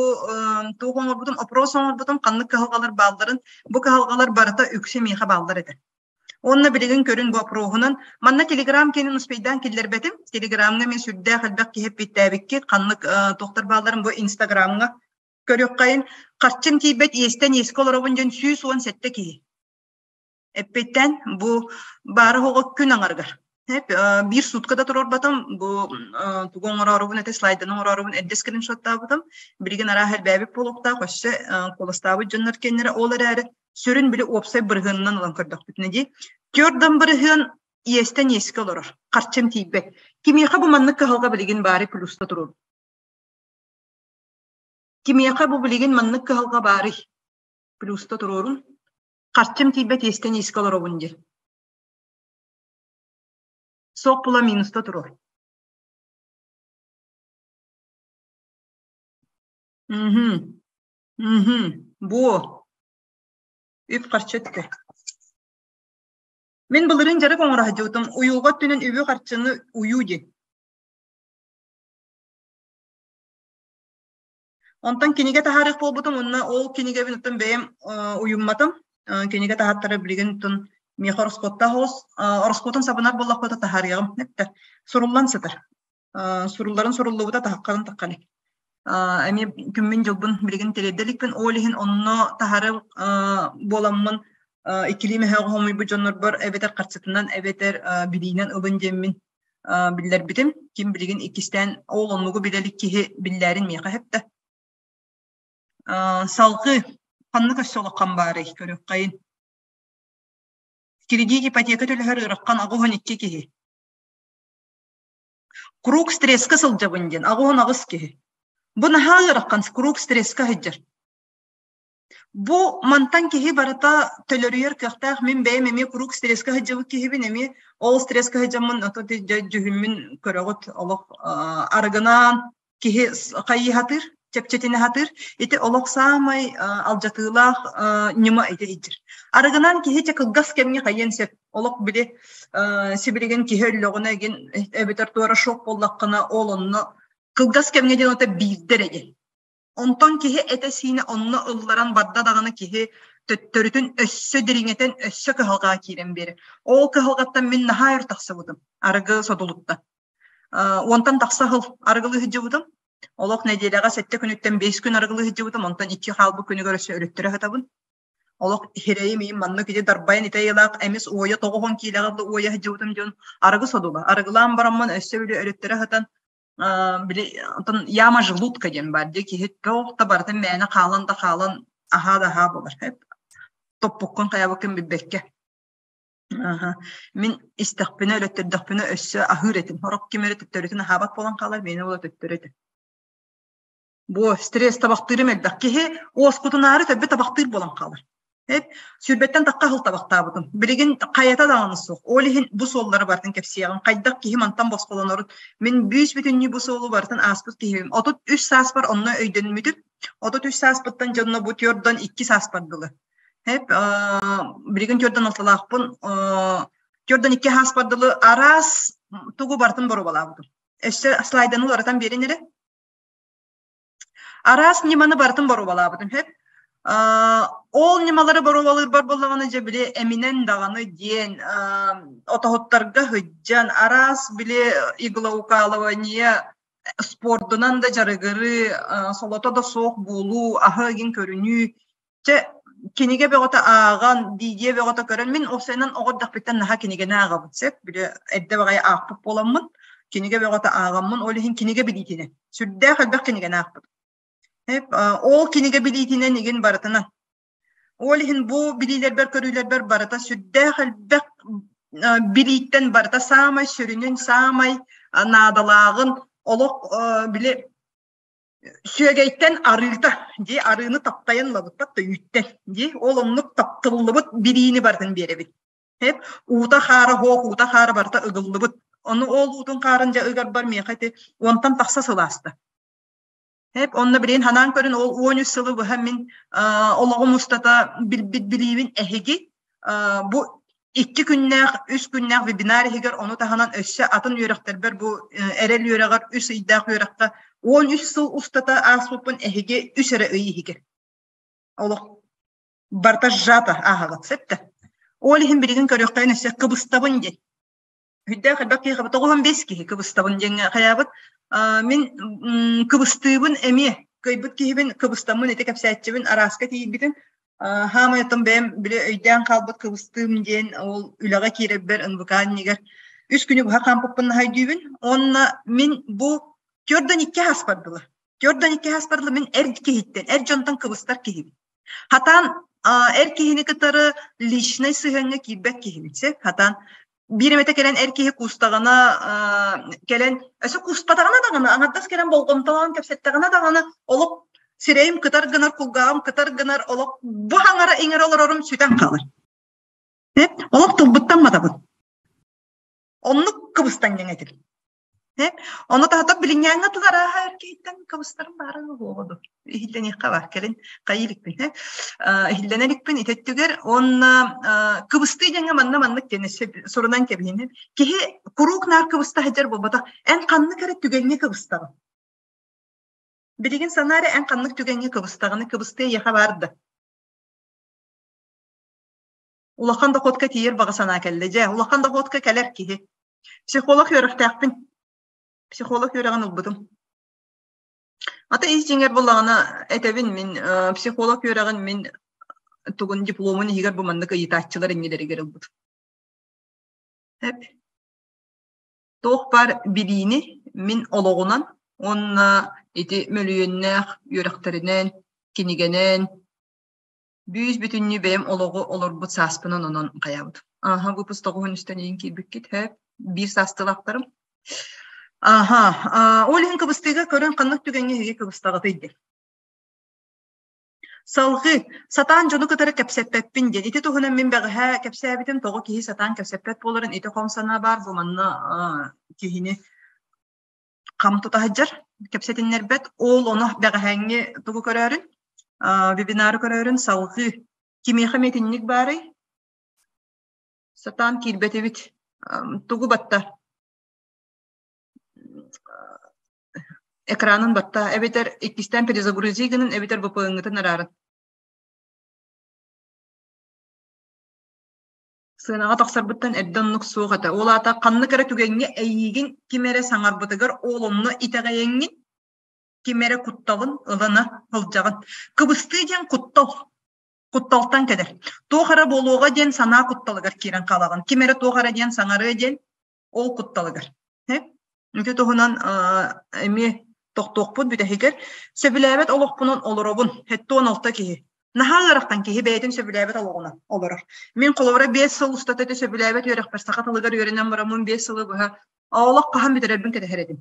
туох оҥорбутум, опрос оҥорбутум, ханнык кыһалҕалар баалларын, бу кыһалҕалар барыта үксэ миэхэ бааллар этэ. Уонна билигин көрүн бу опроһунан, манна Телеграм киэнин успейдаан киллэрбэтим. Телеграмҥа мин сүрдээх элбэх киһи эппиэттээбиккит, ханнык туохтар баалларын бу Инстаграмҥа көрүөххэйин. Харчым тиийбэт иэстэн иэскэ олоробун диэн 117 киһи. Эппиттэн бу баара оҕо күн аҥарыгар. Биир сутка да туруорбатым, бу тугу оҥороорубун этэ слайданы оҥороорубун эрдэ скриншоттаабытым. Билигин арааһа элбээбит буолуохтаах, өссө куоластаабыт дьоннор кэннэрэ ол эрээри сүрүн били уопсай бырыһыанынан ылан көрдөхпүтүнэ дии. Түөрт бырыһыан иэстэн иэскэ олорор, харчым тиийбэт. Кимиэхэ бу маннык кыһалҕа билигин баары плюста туруорбут. Кимиэхэ бу билигин маннык кыһалҕа баарый? Плюста туруорун. Харчым тиийбэт иэстэн иэскэ олоробун диэн. Суох була минуста туруор. Мгм. Мгм. Буо. Үп-харчы өттө. Мин былырыын дьарык оҥоро сылдьыбытым. Уйулҕа өттүнэн үбү-харчыны уйуу диэн. Онтон кинигэ таһаарыах буолбутум уонна ол кинигэбин оттон бэйэм уйумматым. Кинигэ таһааттара билигин оттон миэхэ ороскуоттаах оҕус. Ороскуотун сабынар буоллахпына таһаарыаҕым. Эптэ суруллан сытар. Сурулларын суруллубута таһаххарын таххали. Эмиэ күммүн-дьылбын билигин тириэрдэ иликпин. Ол иһин онно таһары буоламмын иккилии мөһөөҕү хомуйбут дьоннорбор эбэтэр харчытынан, эбэтэр билиинэн ылын диэммин биллэрбитим. Ким билигин иккистээн ол оннугу билэ илик киһи биллээрин миэхэ эһэттэ. Салгыы ханнык өссө улахан баарый көрүөххэйин. Кредит ипотека төлөһөр ыарахан 82 киһи. Куруук стресскэ сылдьабын диэн 88 киһи. Бу наһаа ыарахан куруук стресскэ сылдьар. Бу мантан киһи барыта төлөрүйэр кыахтаах. Мин бэйэм эмиэ куруук стресскэ сылдьыбыт киһибин эмиэ ол стресскэ сылдьаммын ото дьүһүммүн көрөҕүт олох арыгынаан киһи хайыы сатыыр, чэпчэтинэ сатыыр. Ити олох саамай алдьатыылаах ньыма ити иһдьир. Арыгынан киһи чэ кылгас кэмҥэ хайыан сөп. Олох били сибилигин киһи өллөҕүнэ игин эбэтэр туора шок буоллаххына ол онно кылгас кэмҥэ диэн ота биирдэр эдин. Онтон киһи этэ-сиинэ онно ылларан барда даҕаны киһи төттөрүтүн өссө дириҥэтэн өссө кыһалҕаҕа киирэн биэрэр. Ол кыһалҕаттан мин наһаа өр тахсыбытым арыгы содулуттан. Уонтан тахса сыл арыгылыы сылдьыбытым. Олох нэдиэлэҕэ сэттэ күнүттэн биэс күн арыгылыы сылдьыбытым, онтон икки хаалбыт күнүгэр өссө өлүттэрэ сытабын. Олох иһирэйим иим маннык ити дарбайан итэ ыйылаах эмис уойа тоҕуһун киилэҕэ да уойа сылдьыбытым дьон арыгы содула. Арыгылаан бараммын өссө били өлүттэрэ сытан били онтон яма желудка диэн баар дии киһи туох да барытын мээнэ хаалан да хаалан аһаа да аһаа буолар. Топпуккун хайабыккын билбэккэ. Аха. Мин истэхпинэ, өлөттөрдөхпүнэ өссө аһыыр этим. Сорох ким эрэ төттөрүтүн аһаабат буолан хаалар, миэнэ буола төттөрү этэ. Бу стресс табахтыырым элбэх. Киһи уоскутунаары төрбүт табахтыыр буолан хаалар. Эп, сүүрбэттэн тахха сыл табахтаабытым. Билигин хайата даҕаны суох. Ол иһин бу суоллары барытын кэпсиэҕим. Хайдах киһи мантан босхолонорун. Мин бүүс-бүтүннүү бу суолу барытын ааспыт киһибин. 33 сааспар онно өйдөнмүтүм. 33 сааспыттан дьонно бу түөрдөн икки сааспар дылы. Эп, билигин түөрдөн алталаахпын. Түөрдөн икки сааспар дылы араас тугу барытын боруобалаабытым. Өссө слайданы уларытан биэрин эрэ. Араас ньыманы барытын боруобалаабытым сөп. Ол ньымалары боруобалыырбар буоллаҕына дьэ били эминэн даҕаны диэн отоһуттарга сылдьан араас били иглоукалывание спордунан да дьарыгырыы, солото да суох буолуу, аһы игин көрүнүү. Чэ, кинигэ бөҕөтө ааҕан, видео бөҕөтө көрөн, мин уопсайынан оҕо эрдэхпиттэн наһаа кинигэни ааҕабын сөп. Били эрдэ баҕайы аахпыт буоламмын, кинигэ бөҕөтө ааҕаммын, ол иһин кинигэ билиитинэн, сүрдээх элбэх кинигэни аахпытым. Ол кинигэ билиитинэн игин барытынан. Ол иһин бу билиилэрбэр, көрүүлэрбэр барыта сүрдээх элбэх билииттэн барыта саамай сүрүнүн, саамай наадалааҕын олох били сүөгэйтэн арыыта дии арыыны таптайан ылабыттар да үүттэн дии ол оннук таптыллыбыт бириини барытын биэрэбит Эп уута хаара һуох уута хаара барыта ыгыллыбыт ону ол уутун хаарын дьэ ыгарбар миэхэ ити уонтан тахса сыл ааста Эп онно билигин ханаан көрүн ол 13 сылы быһа мин олоҕум устата билбит билиибин эһиги бу икки күннээх, үс күннээх вебинар иһигэр ону таһынан өссө атын үөрэхтэрбэр бу эрэл үөрэҕэр үс ыйдаах үөрэххэ 13 сыл устата ааспыппын эһиги үс эрэ ый иһигэр олох барыта сжато ааһаҕыт сөп да ол иһин билигин көрүөххэ өссө кыбыстабын диэн Үрдээх элбэх киһи 95 киһи кыбыстабын диэҥҥэ хайаабыт. Мин кыбыстыыбын эмиэ кыайбыт киһибин кыбыстаммын ити кэпсээччибин арааска тиийбитим. Хаамай оттон бэйэм били өйдөөн хаалбыт кыбыстыым диэн ол үлэҕэ киирэрбэр НВК иннигэр үс күнү быһа хаампыппын наһайдүүбүн. Уонна мин бу төрдөн икки ааспар дылы. Төрдөн икки ааспар дылы мин эр киһиттэн, эр дьонтон кыбыстар киһибин. Хатаан эр киһини кытары личнэй сыһыаҥҥа киирбэт киһибин, сөп? Хатаан биир эмэтэ кэлэн эр киһи куустаҕына кэлэн өссө кууспатаҕына даҕаны аҥардас кэлэн болҕомтолоон кэпсэттэҕинэ даҕаны олох сирэйим кытар гынар кулгааҕым кытар гынар олох бу хаҥара иҥэрэ олорорум сүтэн хаалар олох тылбыттан матабын оннук кыбыстанньаҥ этим Ону таһата билиҥҥээҥҥэ тыл арааһа эр киһиттэн кыбыстарым баара буолуо дуо? Иһиллэниэххэ баар кэлин хайыы иликпин иһиллэнэ иликпин ити өттүгэр уонна кыбыстыы диэҥҥэ манна маннык диэн сурунан кэбиһин. Киһи куруук наар кыбыста сылдьар буолбатах. Эн ханнык эрэ түгэҥҥэ кыбыстаҕын. Билигин санаа эрэ эн ханнык түгэҥҥэ кыбыстаҕыный, кыбыстыы эйиэхэ баар да? Улахан дохуотка тиийэр баҕа санаа кэллэ. Дьэ, улахан дохуотка кэлэр киһи. Психолог үөрэхтээхпин. Психолог үөрэҕин ылбытым. Ата ис дьиҥэр буоллаҕына этэбин мин психолог үөрэҕин мин тугун дипломун иһигэр бу маннык ыйытааччылар иннилэригэр ылбытым. Эп. Туох баар билиини мин олоҕунан уонна ити мөлүйүөннээх үөрэхтэринэн, кинигэнэн бүүс-бүтүннүү бэйэм олоҕу олорбут сааспынан онон хайаабытым. Ааһа выпуск тоҕуһун үстэн иһин киирбиккит, һэ, биир саастыылаахтарым. Ааһа, ол иһин кыбыстыыга көрөн ханнык түгэҥҥэ эһиги кыбыстаҕытый диэн. Салҕыы, сатаан дьону кытары кэпсэппэппин диэн. Ити туһунан мин бэҕэһээ кэпсээбитим, тоҕо киһи сатаан кэпсэппэт буоларын ити хом санаа баар, бу манна киһини хам тута сылдьар, кэпсэтиннэрбэт. Ол ону бэҕэһээҥҥи тугу көрөөрүн, вебинары көрөөрүн салҕыы. Кимиэхэ эмиэ итинник баарый? Сатаан киирбэтибит. Тугу батта? Экранын батта эбэтэр иккистээн перезагрузи гынан эбэтэр ВПН-гытын араарын. Сыанаҕа тахсарбыттан эрдэ оннук суох этэ. Ол аата ханнык эрэ түгэҥҥэ эйиигин ким эрэ саҥарбытыгар ол онно итэҕэйэҥҥин ким эрэ кутталын ылына сылдьаҕын. Кыбыстыы диэн куттал. Кутталтан кэлэр. Туох эрэ буолуоҕа диэн санаа кутталыгар киирэн хаалаҕын. Ким эрэ туох эрэ диэн саҥарыа диэн ол кутталыгар. Ити туһунан эмиэ тохтуохпут бүтэһигэр сөбүлээбэт олохпунан олоробун. 76 киһи. Наһаа ыараххан киһи бэйэтин сөбүлээбэт олоҕунан олорор. Мин холобура 5 сыл устата ити сөбүлээбэт үөрэхпэр саха тылыгар үөрэнэн бараммын 5 сылы быһа олох хаһан бүтэрэрбин кэтэһэр этим.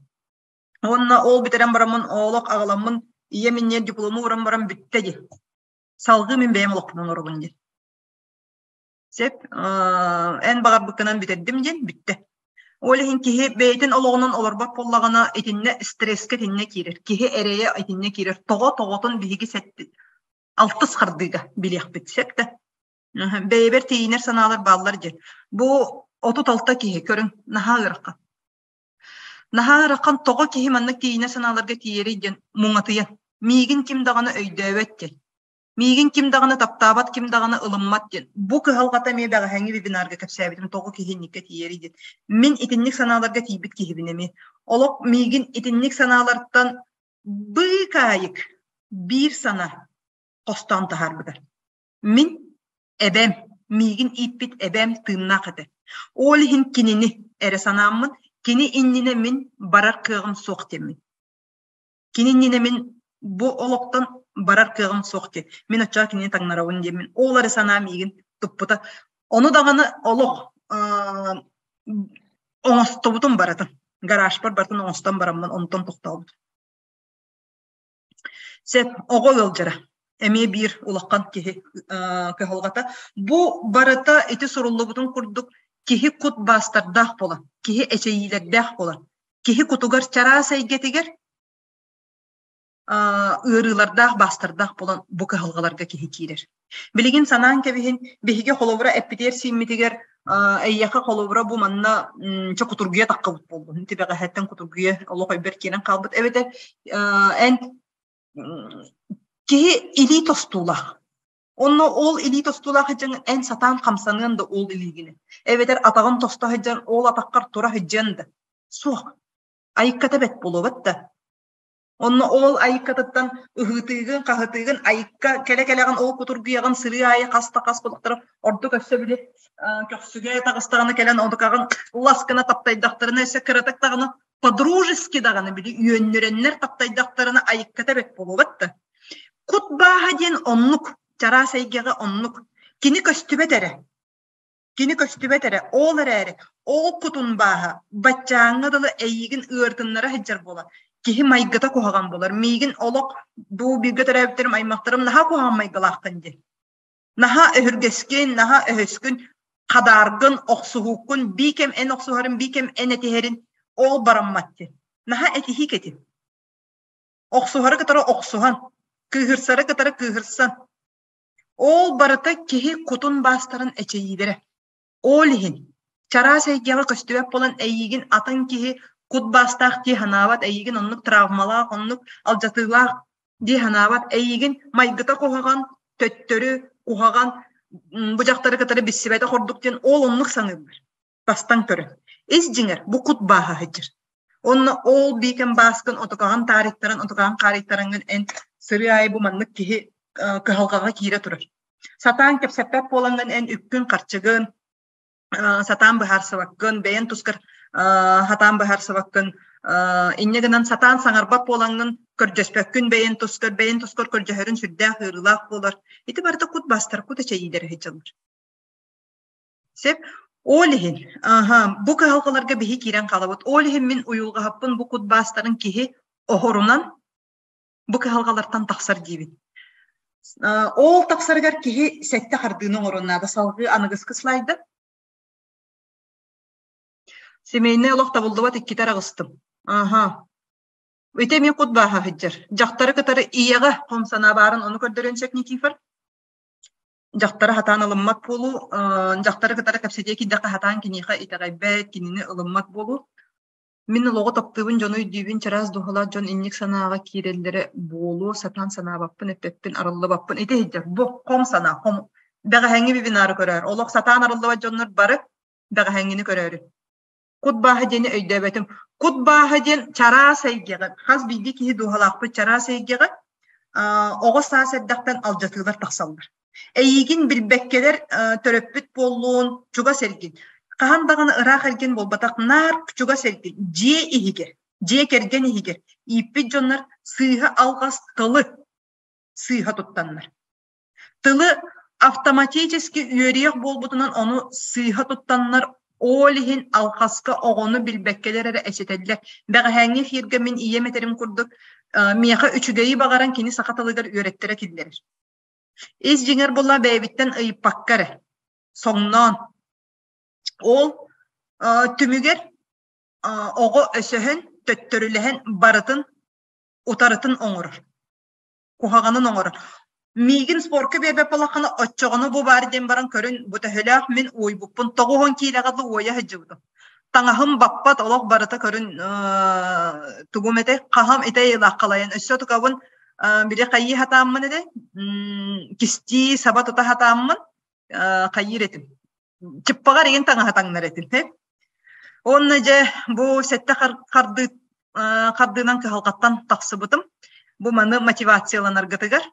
Уонна ол бүтэрэн бараммын олох аҕаламмын ийэм инниэр диплому ууран баран бүттэ дии. Салгыы мин бэйэм олохпунан олоробун диэн. Сөп. Эн баҕарбыккынан бүтэрдим диэн бүттэ. Ол иһин киһи бэйэтин олоҕунан олорбот буоллаҕына итиннэ стресскэ итиннэ киирэр. Киһи эрэйэ итиннэ киирэр. Тоҕо тоҕотун биһиги алтыс хардыыга билиэхпит сөп да. Бэйэбэр тиийинэр санаалар бааллар диэн. Бу 36 киһи көрүҥ наһаа ыарахан. Наһаа ыарахан тоҕо киһи маннык тиийинэр санааларга тиийэрий диэн муҥатыйан. Миигин ким даҕаны өйдөөбөт диэн. Миигин ким даҕаны таптаабат, ким даҕаны ылыммат диэн. Бу кыһалҕата эмиэ бэҕэһээҥҥи вебинарга кэпсээбитим, тоҕо киһи инниккэ тиийэрий диэн. Мин итинник санааларга тиийбит киһибин эмиэ. Олох миигин итинник санаалартан быыкаайык биир сана хостоон таһаарбыта. Мин эбэм, миигин ииппит эбэм тыыннаах этэ. Ол иһин кинини эрэ санааммын, кини иннинэ мин барар кыаҕым суох диэммин. Кини иннинэ мин бу олохтон барар кыаҕым суох диэн. Мин оччоҕо кинини таҥнарабын диэммин. Ол эрэ санаа миигин туппута. Ону даҕаны олох оҥостобутум барытын. Гаражпар барытын оҥостон бараммын онтон тохтообутум. Сөп, оҕо ыалдьара. Эмиэ биир улахан киһи кыһалҕата. Бу барыта ити суруллубутун курдук киһи кут баастардаах буолан, киһи эчэйиилэрдээх буолан, киһи кутугар чараас эйгэтигэр ыарыылардаах, баастардаах буолан бу кыһалҕаларга киһи киирэр. Билигин санаан кэбиһин, биһиги холобура эппитиэр-сииммитигэр эйиэхэ холобура бу манна чэ кутургуйа таххыбыт буоллун. Ити бэҕэһээттэн кутургуйа олох өйбөр киирэн хаалбыт. Эбэтэр эн киһи илии тостуулаах. Онно ол илии тостуулаах сылдьан эн сатаан хамсаныан да ол илиигини. Эбэтэр атаҕын тосто сылдьан ол атаххар тура сылдьыан да. Суох. Айыкката бэт буолуобат да. Онно ол айыккатыттан ыһыытыыгын, хаһытыыгын, айыкка кэлэ-кэлэҕин ол кутургуйаҕын сырыы аайы хас да хас булахтара ордук өссө били көхсүгэ таҕыстаҕына кэлэн одукаҕын лас гына таптайдахтарына өссө кыратык даҕаны по-дружески даҕаны били үөннүрэннэр таптайдахтарына айыкката бэт буолуобат да. Кут бааһа диэн оннук, чараас эйгэҕэ оннук. Кини көстүбэт эрэ. Кини көстүбэт эрэ, ол эрээри, ол кутун бааһа баччааҥҥа дылы эйиигин ыыртыннара сылдьар буолар. Киһи майгыта куһаҕан буолар. Миигин олох бу бииргэ төрөөбүттэрим, аймахтарым наһаа куһаҕан майгылааххын диэн. Наһаа өһүргэскин, наһаа өһөскүн, хадааргын, охсуһууккун, биикэм эн охсуһарын, биикэм эн этиһэрин ол бараммат диэн. Наһаа этиһиик этим. Охсуһары кытары охсуһан, кыыһырсары кытары кыыһырсан, Ол барыта киһи кутун баастарын эчэйиилэрэ. Ол иһин чараас эйгэҕэ көстүбэт буолан эйиигин атын киһи кут баастаах дии санаабат, эйиигин оннук травмалаах, оннук алдьатыылаах дии санаабат, эйиигин майгыта куһаҕан, төттөрү куһаҕан, бу дьахтары кытары билсибэтэх ордук диэн ол оннук саныыллар. Бастаҥ көрөн. Ис дьиҥэр бу кут бааһа сылдьар. Онно ол биикэн бааскын отукаҕын таарыйтаран, отукаҕын хаарыйтараҥҥын эн сырыы аайы бу маннык киһи кыһалҕаҕа киирэ турар. Сатаан кэпсэппэт буолаҥҥын эн үпкүн-харчыгын сатаан быһаарсыбаккын, бэйэн тускар сатаан быһаарсыбаккын, инньэ гынан сатаан саҥарбат буолаҥҥын көрдөспөккүн бэйэн тускар, бэйэн тускар көрдөһөрүн сүрдээх ыарыылаах буолар. Ити барыта кут бастар, кут эчэйиилэрэ сылдьаллар. Сөп. Ол иһин, аха, бу кыһалҕаларга биһи киирэн хаалабыт. Ол иһин мин уйулҕаһаппын бу кут баастарын киһи оһорунан бу кыһалҕалартан тахсар диибин. Ол тахсарыгар киһи сэттэ хардыыны оҥоруон наада. Салгыы аныгыскы слайда. Семейнэй олох табыллыбат иккитэ араҕыстым. Аха. Ити эмиэ кут бааһа сылдьар. Дьахтары кытары ийэҕэ хом санаа баарын ону көрдөрүөн сөп Никифор. Дьахтары хатаан ылыммат буолуу, дьахтары кытары кэпсэтиэ киирдэххэ хатаан киниэхэ итэҕэйбэт, кинини ылыммат буолуу. Мин олоҕу таптыыбын, дьону өйдүүбүн, чараас дууһалаах дьон инник санааҕа киирэллэрэ буолуо, сатаан санаабаппын, эппэппин, арыллыбаппын. Ити иһдэр бу хом санаа, хом бэҕэһээҥҥи вебинары көрөөр. Олох сатаан арыллыбат дьоннор бары бэҕэһээҥҥини көрөөрү. Кут бааһа диэни өйдөөбөтүм. Кут бааһа диэн чараас эйгэҕэ, хас биирдии киһи дууһалаахпыт чараас эйгэҕэ оҕо саас эрдэхтэн алдьатыылар тахсаллар. Эйиигин билбэккэлэр төрөппүт буоллун, чугас эргин. Хаһан даҕаны ыраах эргин буолбатах, наар чугас эргин, дьиэ иһигэр, дьиэ кэргэн иһигэр ииппит дьоннор сыыһа алҕас тылы сыыһа туттаннар. Тылы автоматически үөрүйэх буолбутунан ону сыыһа туттаннар ол иһин алҕаска оҕону билбэккэлэр эрэ эчэтэллэр. Бэҕэһээҥҥи эфиргэ мин ийэм этэрим курдук, миэхэ үчүгэйи баҕаран кини саха тылыгар үөрэттэрэ киллэрэр. Ис дьиҥэр буолла бэйэбиттэн ыйыппакка эрэ, соҥноон. Ол түмүгэр оҕо өсөһөн, төттөрүлэһэн барытын утарытын оҥорор. Куһаҕанын оҥорор. Миигин спорка биэрбэт буоллаххына, оччоҕуна бу баар диэн баран көрүн, бу төһөлөөх мин уойбуппун, 90 киилэҕэ дылы уойа сылдьыбытым. Таҥаһым баппат, олох барыта көрүн тугум этэй, хаһам итей ылааххалайан, өссө тукабын били хайыы хатааммын этэ, кистии саба тута хатааммын хайыыр этим. Чыппаҕар игин таҥаһа таҥнар этим. Уонна дьэ бу сэттэ хардыы хардыынан кыһалҕаттан тахсыбытым. Бу маны мотивацияланаргытыгар.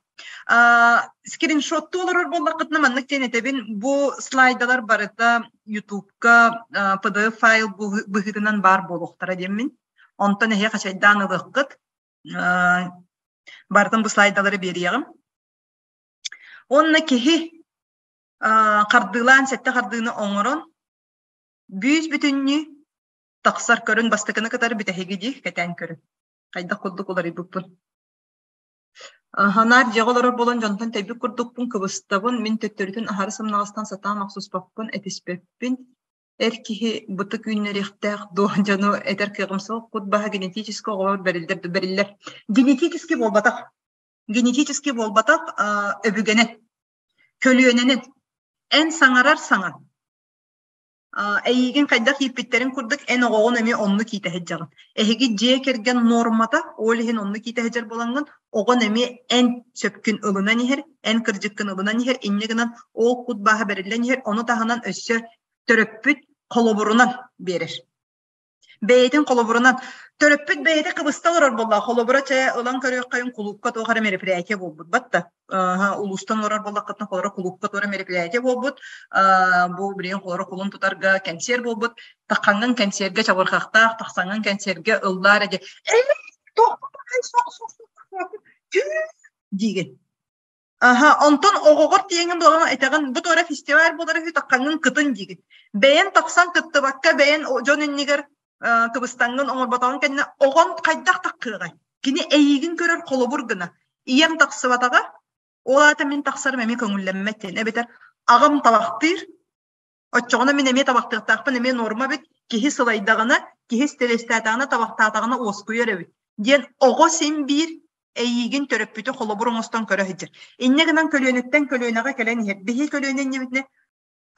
Скриншоттуу олорор буоллаххытына маннык диэн этэбин. Бу слайдалар барыта Ютубка PDF файл быһыытынан баар буолуохтара диэммин. Онтон эһиэхэ хачайдаан ылыаххыт. Барытын бу слайдалары биэриэҕим. Уонна киһи хардыылаан сэттэ хардыыны оҥорон бүүс-бүтүннүү тахсар көрүн бастакыны кытары бүтэһиги дии кэтээн көрүн. Хайдах курдук уларыйбыппын. Ханаар дьиэҕэ олорор буолан дьонтон тэйбит курдукпун, кыбыстабын, мин төттөрүтүн аһары сымнаҕастан сатаан охсуспаппын, этиспэппин. Эр киһи бытык үүннэриэхтээх дуо дьону этэр кыаҕым суох. Кут баһа генетически оҕолор бэриллэр бэриллэр. Генетически буолбатах. Генетически буолбатах өбүгэнэн, көлүөнэнэн. Эн саҥарар саҥан. Эйиигин хайдах ииппиттэрин курдук эн оҕоҕун эмиэ оннук иитэ сылдьаҕын. Эһиги дьиэ кэргэн нуормата, ол иһин оннук иитэ сылдьар буолаҥҥын, оҕон эмиэ эн сөпкүн ылынан иһэр, эн кырдьыккын ылынан иһэр, инньэ гынан ол кут бааһа бэриллэн иһэр, ону таһынан өссө төрөппүт холобурунан биэрэр. Бэйэтин холобурунан төрөппүт бэйэтэ кыбыста олорор буоллаҕа. Холобура чэ ылан көрүөххэйин кулуупка туох эрэ мероприятие буолбут батта. Улуустан олорор буоллаххытына холоро кулуупка туох эрэ мероприятие буолбут. Бу билигин холоро кулун тутарга кэнсиэр буолбут. Таххаҥҥын кэнсиэргэ чабырҕахтаах, тахсаҥҥын кэнсиэргэ ыллаар эдэ. Диигин. Аһа, онтон оҕоҕор тиийэҥҥин буолаҕын этэҕин, бу туора фестиваль буолар үһү, таххаҥҥын кытын диигин. Бэйэн тахсан кыттыбакка, бэйэн дьон иннигэр кыбыстаҥҥын оҥорботоҕуҥ кэннэ оҕон хайдах таххыаҕай? Кини эйиигин көрөр холобур гына. Ийэм тахсыбатаҕа, ол аата мин тахсарым эмиэ көҥүллэммэт диэн. Эбэтэр аҕам табахтыыр, оччоҕуна мин эмиэ табахтыахтаахпын, эмиэ нуорма эбит, киһи сылайдаҕына, киһи стресстээтэҕинэ, табахтаатаҕына уоскуйар эбит диэн оҕо син биир эйиигин төрөппүтү холобур оҥостон көрө сылдьар. Инньэ гынан көлүөнэттэн көлүөнэҕэ кэлэн иһэр. Биһи көлүөнэ иннибитинэ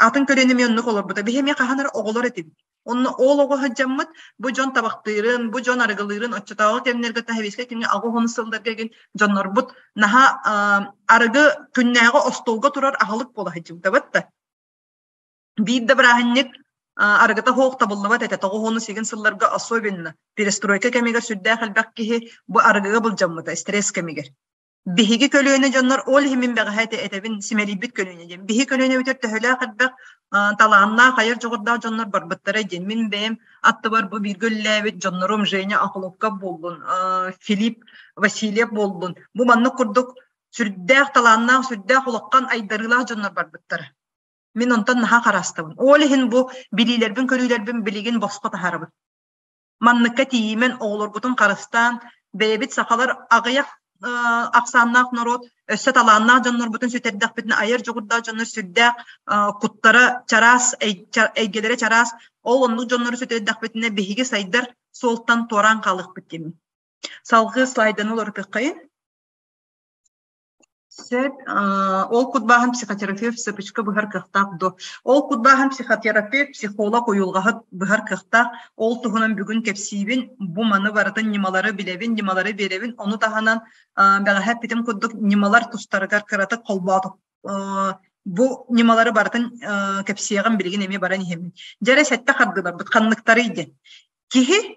атын көлүөнэ эмиэ оннук олорбута. Биһи эмиэ хаһан эрэ оҕолор этибит. Онно ол оҕо сылдьаммыт бу дьон табахтыырын, бу дьон арыгылыырын оччотооҕу кэмнэргэ таһабиска кэмҥэ 80 сылларга игин дьоннорбут наһаа арыгы күннээҕи остуолга турар аһылык буола сылдьыбыта да. Биир да бырааһынньык Арыгыта суох табыллыбат этэ. Тоҕо уону сигин сылларга особенно перестройка кэмигэр сүрдээх элбэх киһи бу арыгыга былдьаммыта стресс кэмигэр. Биһиги көлүөнэ дьоннор ол иһин мин бэҕэһээ этэбин симэлийбит көлүөнэ диэн. Биһиги көлүөнэбитигэр төһөлөөх элбэх талааннаах, айар дьоҕурдаах дьоннор барбыттара диэн. Мин бэйэм аттыбар бу бииргэ үлэлээбит дьоннорум Женя Охлопков буоллун, Филипп Васильев буоллун. Бу маннык курдук сүрдээх талааннаах, сүрдээх улахан айдарыылаах дьоннор барбыттара. Мин онтон наһаа хараастабын. Ол иһин бу билиилэрбин-көрүүлэрбин билигин босхо таһаарабын. Манныкка тиийимэн оҕолоргутун харыстаан, бэйэбит сахалар аҕыйах ахсааннаах норуот, өссө талааннаах дьоннорбутун сүтэрдэхпитинэ айар дьоҕурдаах дьоннор сүрдээх куттара чараас, эйгэлэрэ чараас, ол оннук дьоннору сүтэрдэхпитинэ биһиги сайдар суолтан туораан хаалыахпыт диэммин. Салгыы слайданы уларытыаххайын. Сөп. Ол кутбааһын психотерапевт цепочка быһар кыахтаах дуо? Ол кутбааһын психотерапевт, психолог, уйулҕаһыт быһар кыахтаах. Ол туһунан бүгүн кэпсиибин. Бу маны барытын ньымалары билэбин, ньымалары биэрэбин. Ону таһынан бэҕэһээ эппитим курдук ньымалар тустарыгар кыратык холбоотук бу ньымалары барытын кэпсиэҕим билигин эмиэ баран иһэммин. Дьэрэ сэттэ хардыыларбыт ханныктарый диэн. Киһи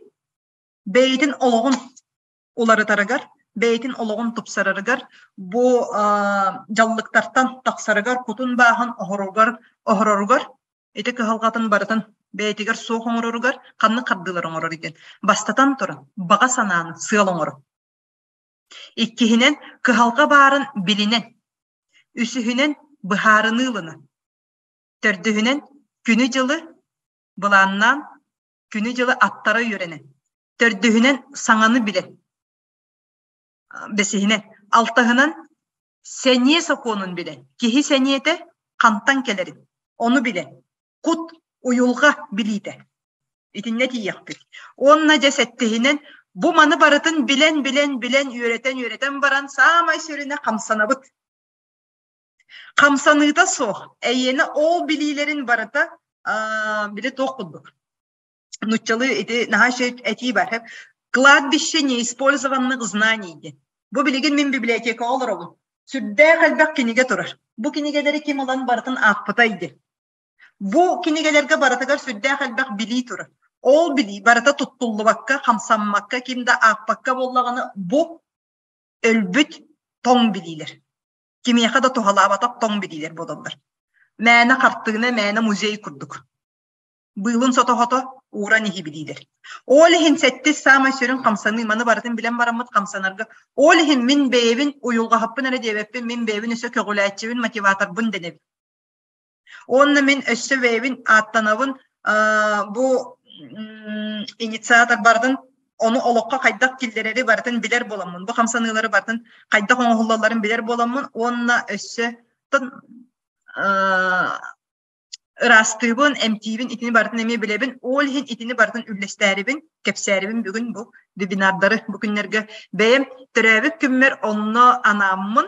бэйэтин олоҕун уларытарыгар, бэйэтин олоҕун тупсарарыгар, бу дьаллыктартан тахсарыгар, кутун бааһын оһоругар, оһороругар ити кыһалҕатын барытын бэйэтигэр суох оҥороругар ханнык хардыылар оҥорор диэн. Бастатан туран, баҕа санааны сыал оҥорор. Иккиһинэн, кыһалҕа баарын билинэн. Үсүһүнэн, быһаарыныы ылынан. Төрдүһүнэн, күнү-дьылы былааннаан, күнү-дьылы аттара үөрэнэн. Төрдүһүнэн, саҥаны билэн. Бэсиһинэн, алтаһынан, сэниэ сокуонун билэн. Киһи сэниэтэ хантан кэлэрин, ону билэн. Кут, уйулҕа билиитэ. Итиннэ тиийиэхпит. Уонна дьэ сэттиһинэн, бу маны барытын билэн, билэн, билэн, үөрэтэн, үөрэтэн баран, саамай сүрүнэ хамсанабыт. Хамсаныыта суох, эйиэнэ ол билиилэрин барыта били туох курдук нуччалыы ити наһаа үчүгэй этии бар. Кладбище неиспользованных знаний диэн. Бу билигин мин библиотекаҕа олоробун. Сүрдээх элбэх кинигэ турар. Бу кинигэлэри ким ылан барытын аахпытай диэн. Бу кинигэлэргэ барытыгар сүрдээх элбэх билии турар. Ол билии барыта туттуллубакка, хамсаммакка, ким да аахпакка буоллаҕына, бу өлбүт тоҥ билиилэр. Кимиэхэ да туһалаабатах тоҥ билиилэр буолаллар. Мээнэ хартыына, мээнэ музей курдук. Быылын сото-сото ууран иһи билиилэр. Ол иһин сэттис саамай сүрүн хамсаныы, маны барытын билэн бараммыт хамсанарга. Ол иһин мин бэйэбин уйулҕаһаппын эрэ диэбэппин, мин бэйэбин өссө көҕүлээччибин, мотиваторбын дэнэбин. Уонна мин өссө бэйэбин ааттанабын бу инициатор барытын ону олоххо хайдах киллэрэри барытын билэр буоламмын, бу хамсаныылары барытын хайдах оҥоһуллалларын билэр буоламмын уонна өссө ыраастыыбын, эмтиибин, итини барытын эмиэ билэбин. Ол иһин итини барытын үллэстээрибин, кэпсээрибин бүгүн бу вебинардары бу күннэргэ бэйэм төрөөбүт күммэр онно анааммын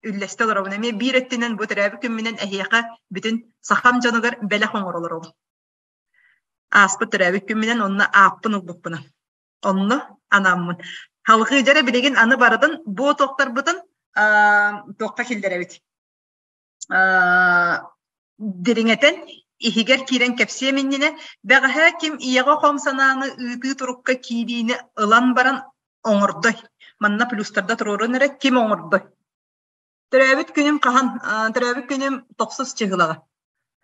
үллэстэ олоробун. Эмиэ биир өттүнэн бу төрөөбүт күммүнэн эһиэхэ бүтүн сахам дьонугар бэлэх оҥоро олоробун. Ааспыт төрөөбүт күммүнэн онно ааппын ылбыппынан. Онно анааммын. Халҕыы дьэрэ билигин аны барытын бу туохтарбытын туохха киллэрэбит. Дириҥэтэн, иһигэр киирэн кэпсиэм иннинэ, бэҕэһээ ким ийэҕэ хом санааны ыытыы турукка киириини ылан баран оҥордой. Манна плюстарда туруорун эрэ ким оҥордой? Төрөөбүт күнүм хаһан? Төрөөбүт күнүм тохсус чыһылаҕа.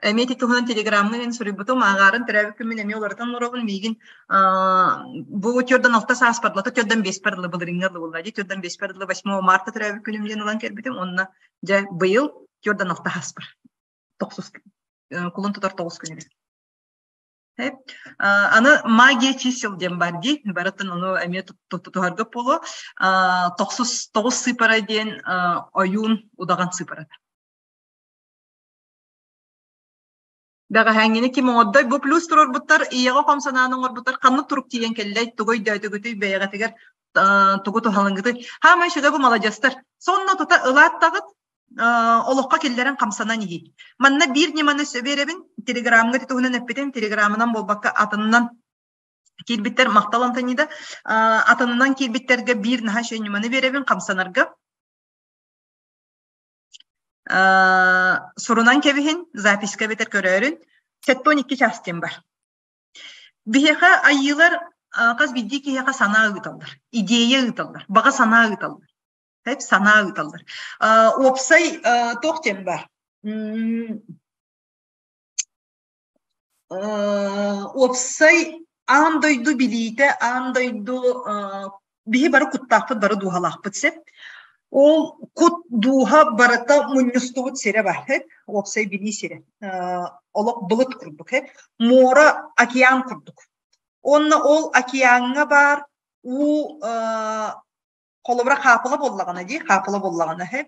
Эмиэ ити туһунан телеграмҥа мин суруйбутум, ааҕаарын төрөөбүт күммүн эмиэ уларытан олоробун. Миигин бу төрдөн алта сааспар, лата төрдөн биэспэр дылы былырыыҥҥа дылы буолла дии, төрдөн биэспэр дылы 8 марта төрөөбүт күнүм диэн ылан кэлбитим. Онно дьэ быйыл төрдөн алта сааспар. Тохсус кулун тутар тоҕус күнүгэр. Аны магия чисел диэн бар дии, барытын ону эмиэ тутуһарга буолуо. Тохсус тоҕус сыыпара диэн ойуун удаҕан сыыпарата. Бэҕэһээҥҥини ким оҥордой? Бу плюс туруорбуттар, ийэҕэ хом санааны оҥорбуттар. Ханнык турук тиийэн кэллэй? Тугу өйдөөтүгүтүй бэйэҕитигэр тугу туһалыҥҥытый? Хаамай сүгэ бу маладьыастар. Сонно тута ылааттаҕыт, олоххо киллэрэн хамсанан иһии. Манна биир ньыманы сөбү эрэбин. Телеграмҥа туһунан эппитим, телеграмынан буолбакка атынынан киирбиттэр махтал Антонида. Атынынан киирбиттэргэ биир наһаа үчүгэй ньыманы биэрэбин хамсанарга. Сурунан кэбиһин, записка эбэтэр көрөөрүн. 72 чаас диэн бар. Биһиэхэ айыылар хас биирдии киһиэхэ санаа ыыталлар, идея ыыталлар, баҕа санаа ыыталлар. Тэп санаа ыыталлар. Уопсай туох диэн бар? Уопсай аан дойду билиитэ, аан дойду биһи бары куттаахпыт, бары дууһалаахпыт сеп. Ол кут дууһа барыта мунньустубут сирэ бар, уопсай билии сирэ. Олох былыт курдук, муора океан курдук. Уонна ол океаҥҥа баар уу холобура хаапыла буоллаҕына дии, хаапыла буоллаҕына иһин,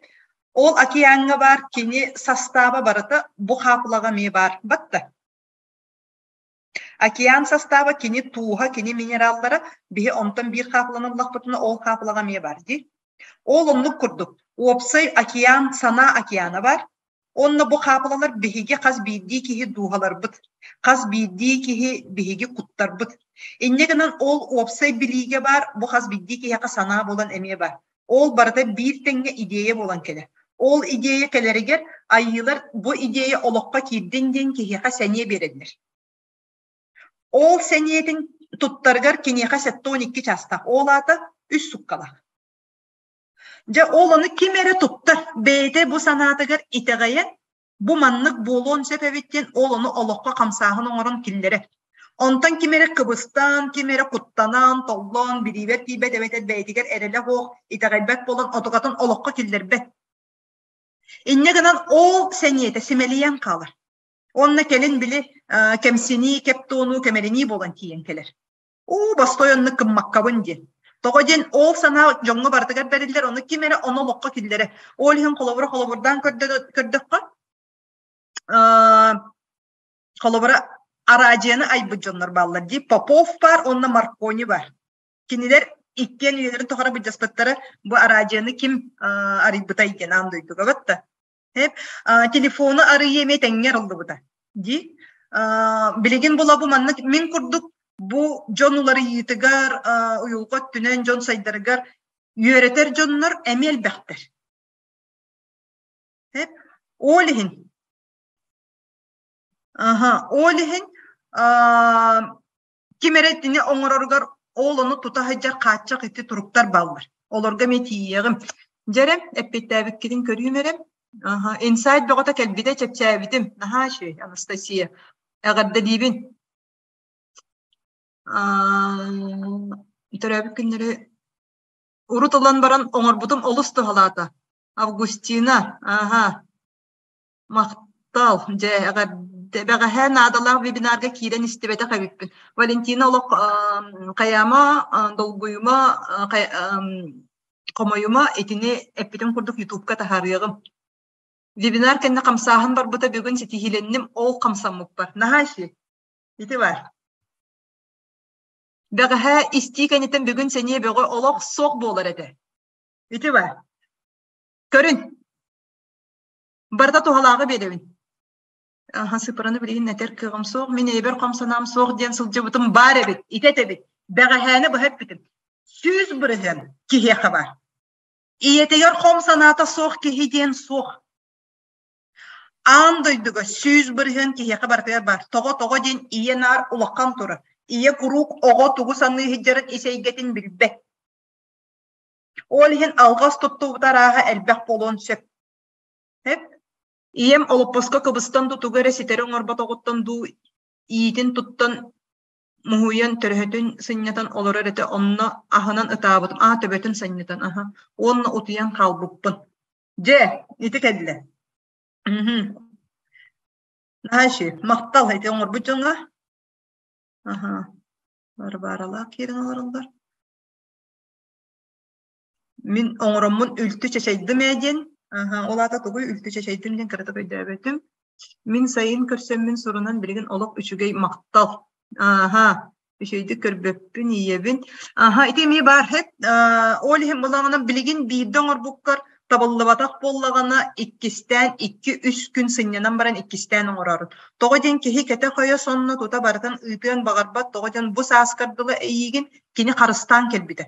ол океаҥҥа баар кини састааба барыта бу хаапылаҕа эмиэ баар батта. Океан састааба кини тууһа, кини минераллара биһи онтон биир хаапыланы ыллахпытына ол хаапылаҕа эмиэ баар дии. Ол оннук курдук уопсай океан санаа океана баар. Онно бу хаапылалар биһиги хас биирдии киһи дууһаларбыт, хас биирдии киһи биһиги куттарбыт. Инньэ гынан ол уопсай билиигэ баар, бу хас биирдии киһиэхэ санаа буолан эмиэ баар. Ол барыта биир тэҥҥэ идея буолан кэлэр. Ол идея кэлэригэр айыылар бу идея олоххо киирдин диэн киһиэхэ сэниэ биэрэллэр. Ол сэниэтин туттарыгар киниэхэ 72 чаастаах, ол аата үс суккалаах. Дьэ, ол ону ким эрэ туттар, бэйэтэ бу санаатыгар итэҕэйэн, бу маннык буолуон сөп эбит диэн ол ону олоххо хамсааһын оҥорон киллэрэр. Онтон ким эрэ кыбыстан, ким эрэ куттанан, толлон, билиибэр тиийбэт эбэтэр бэйэтигэр эрэлэ суох, итэҕэйбэт буолан отугатын олоххо киллэрбэт. Инньэ гынан ол сэниэтэ симэлийэн хаалар. Уонна кэлин били кэмсинии, кэп туонуу, кэмэлинии буолан тиийэн кэлэр. Уу, бостой оннук гыммаккабын диэн. Тоҕо диэн ол санаа дьоҥҥо барытыгар бэриллэр, ону ким эрэ ону олоххо киллэрэр. Ол иһин холобура холобурдаан көрдөххө, холобура араадьыйаны айбыт дьоннор бааллар дии. Попов баар уонна Маркони баар. Кинилэр иккиэн үйэлэрин тухары былдьаспыттара бу араадьыйаны ким арыйбытай диэн аан дойдуга батта. Телефону арыйыы эмиэ тэҥҥэ арыллыбыта дии. Билигин була бу маннык мин курдук бу дьон уларыйыытыгар, уйулҕа өттүнэн дьон сайдарыгар үөрэтэр дьоннор эмиэ элбэхтэр. Ол иһин Аха, ол иһин ким эрэ итини оҥороругар ол ону тута сылдьар хааччах ити туруктар бааллар. Олорго эмиэ тиийиэҕим. Дьэрэ, эппиэттээбиккитин көрүүм эрэ. Аха, инсайт бөҕөтө кэлбитэ чэпчээбитим. Наһаа үчүгэй, Анастасия. Эҕэрдэлиибин. Төрөөбүт күннэри урут ылан баран оҥорбутум олус туһалаата. Августина, аха, Махтал, дьэ, эҕэрдэ. Бэҕэһээ наадалаах вебинарга киирэн истибэтэх эбиппин. Валентина олох хайаама, долгуйума, хомойума итини эппитим курдук ютубка таһаарыаҕым. Вебинар кэннэ хамсааһын барбыта бүгүн ситиһиилэнним, ол хамсаммыппар. Наһаа үчүгэй. Ити баар. Бэҕэһээ истии кэнниттэн бүгүн сэниэ бөҕө олох суох буолар этэ. Ити баар. Көрүн. Барыта туһалааҕы биэрэбин. Аха, сыппараны билигин этэр кыаҕым суох, мин эйэбэр хом санаам суох диэн сылдьыбытым баар эбит, ити этэбит. Бэҕэһээни быһа эппитим. 100% киһиэхэ баар. Ийэтигэр хом санаата суох киһи диэн суох. Аан дойдуга 100% киһиэхэ барытыгар баар. Тоҕо тоҕо диэн ийэ наар улахан турар. Ийэ куруук оҕо тугу саныы сылдьарын ис эйгэтин билбэт. Ол иһин алҕас туттубут арааһа элбэх буолуон сөп. Эп, ийэм олоппоско кыбыстан дуу, тугу эрэ ситэри оҥорботоҕуттан дуу, иитин туттан муһуйан, төрөһөтүн сынньатан олорор этэ, онно аһынан ытаабытым, аа төбөтүн сынньатан, аһа, уонна утуйан хаалбыппын. Дьэ, ити кэллэ. Мхм. Наһаа үчүгэй. Махтал ити оҥорбут дьоҥҥо. Аһа. Варваралаах киирэн олороллор. Мин оҥороммун үлтү чачайдым ээ диэн, аһа, ол аата тугуй үлтү чачайдым диэн кыратык өйдөөбөтүм. Мин сайын көрсөммүн сурунан билигин олох үчүгэй махтал. Аһа, үчүгэйдик көрбөппүн, ийэбин. Аһа, ити эмиэ баар һэт. Ол иһин булаҕына билигин биирдэ оҥорбуккар табыллыбатах буоллаҕына иккистээн 2-3 күн сынньанан баран иккистээн оҥороорун. Тоҕо диэн киһи кэтэх өйө сонно тута барытын ыытыан баҕарбат, тоҕо диэн бу сааскар дылы эйиигин кини харыстаан кэлбитэ.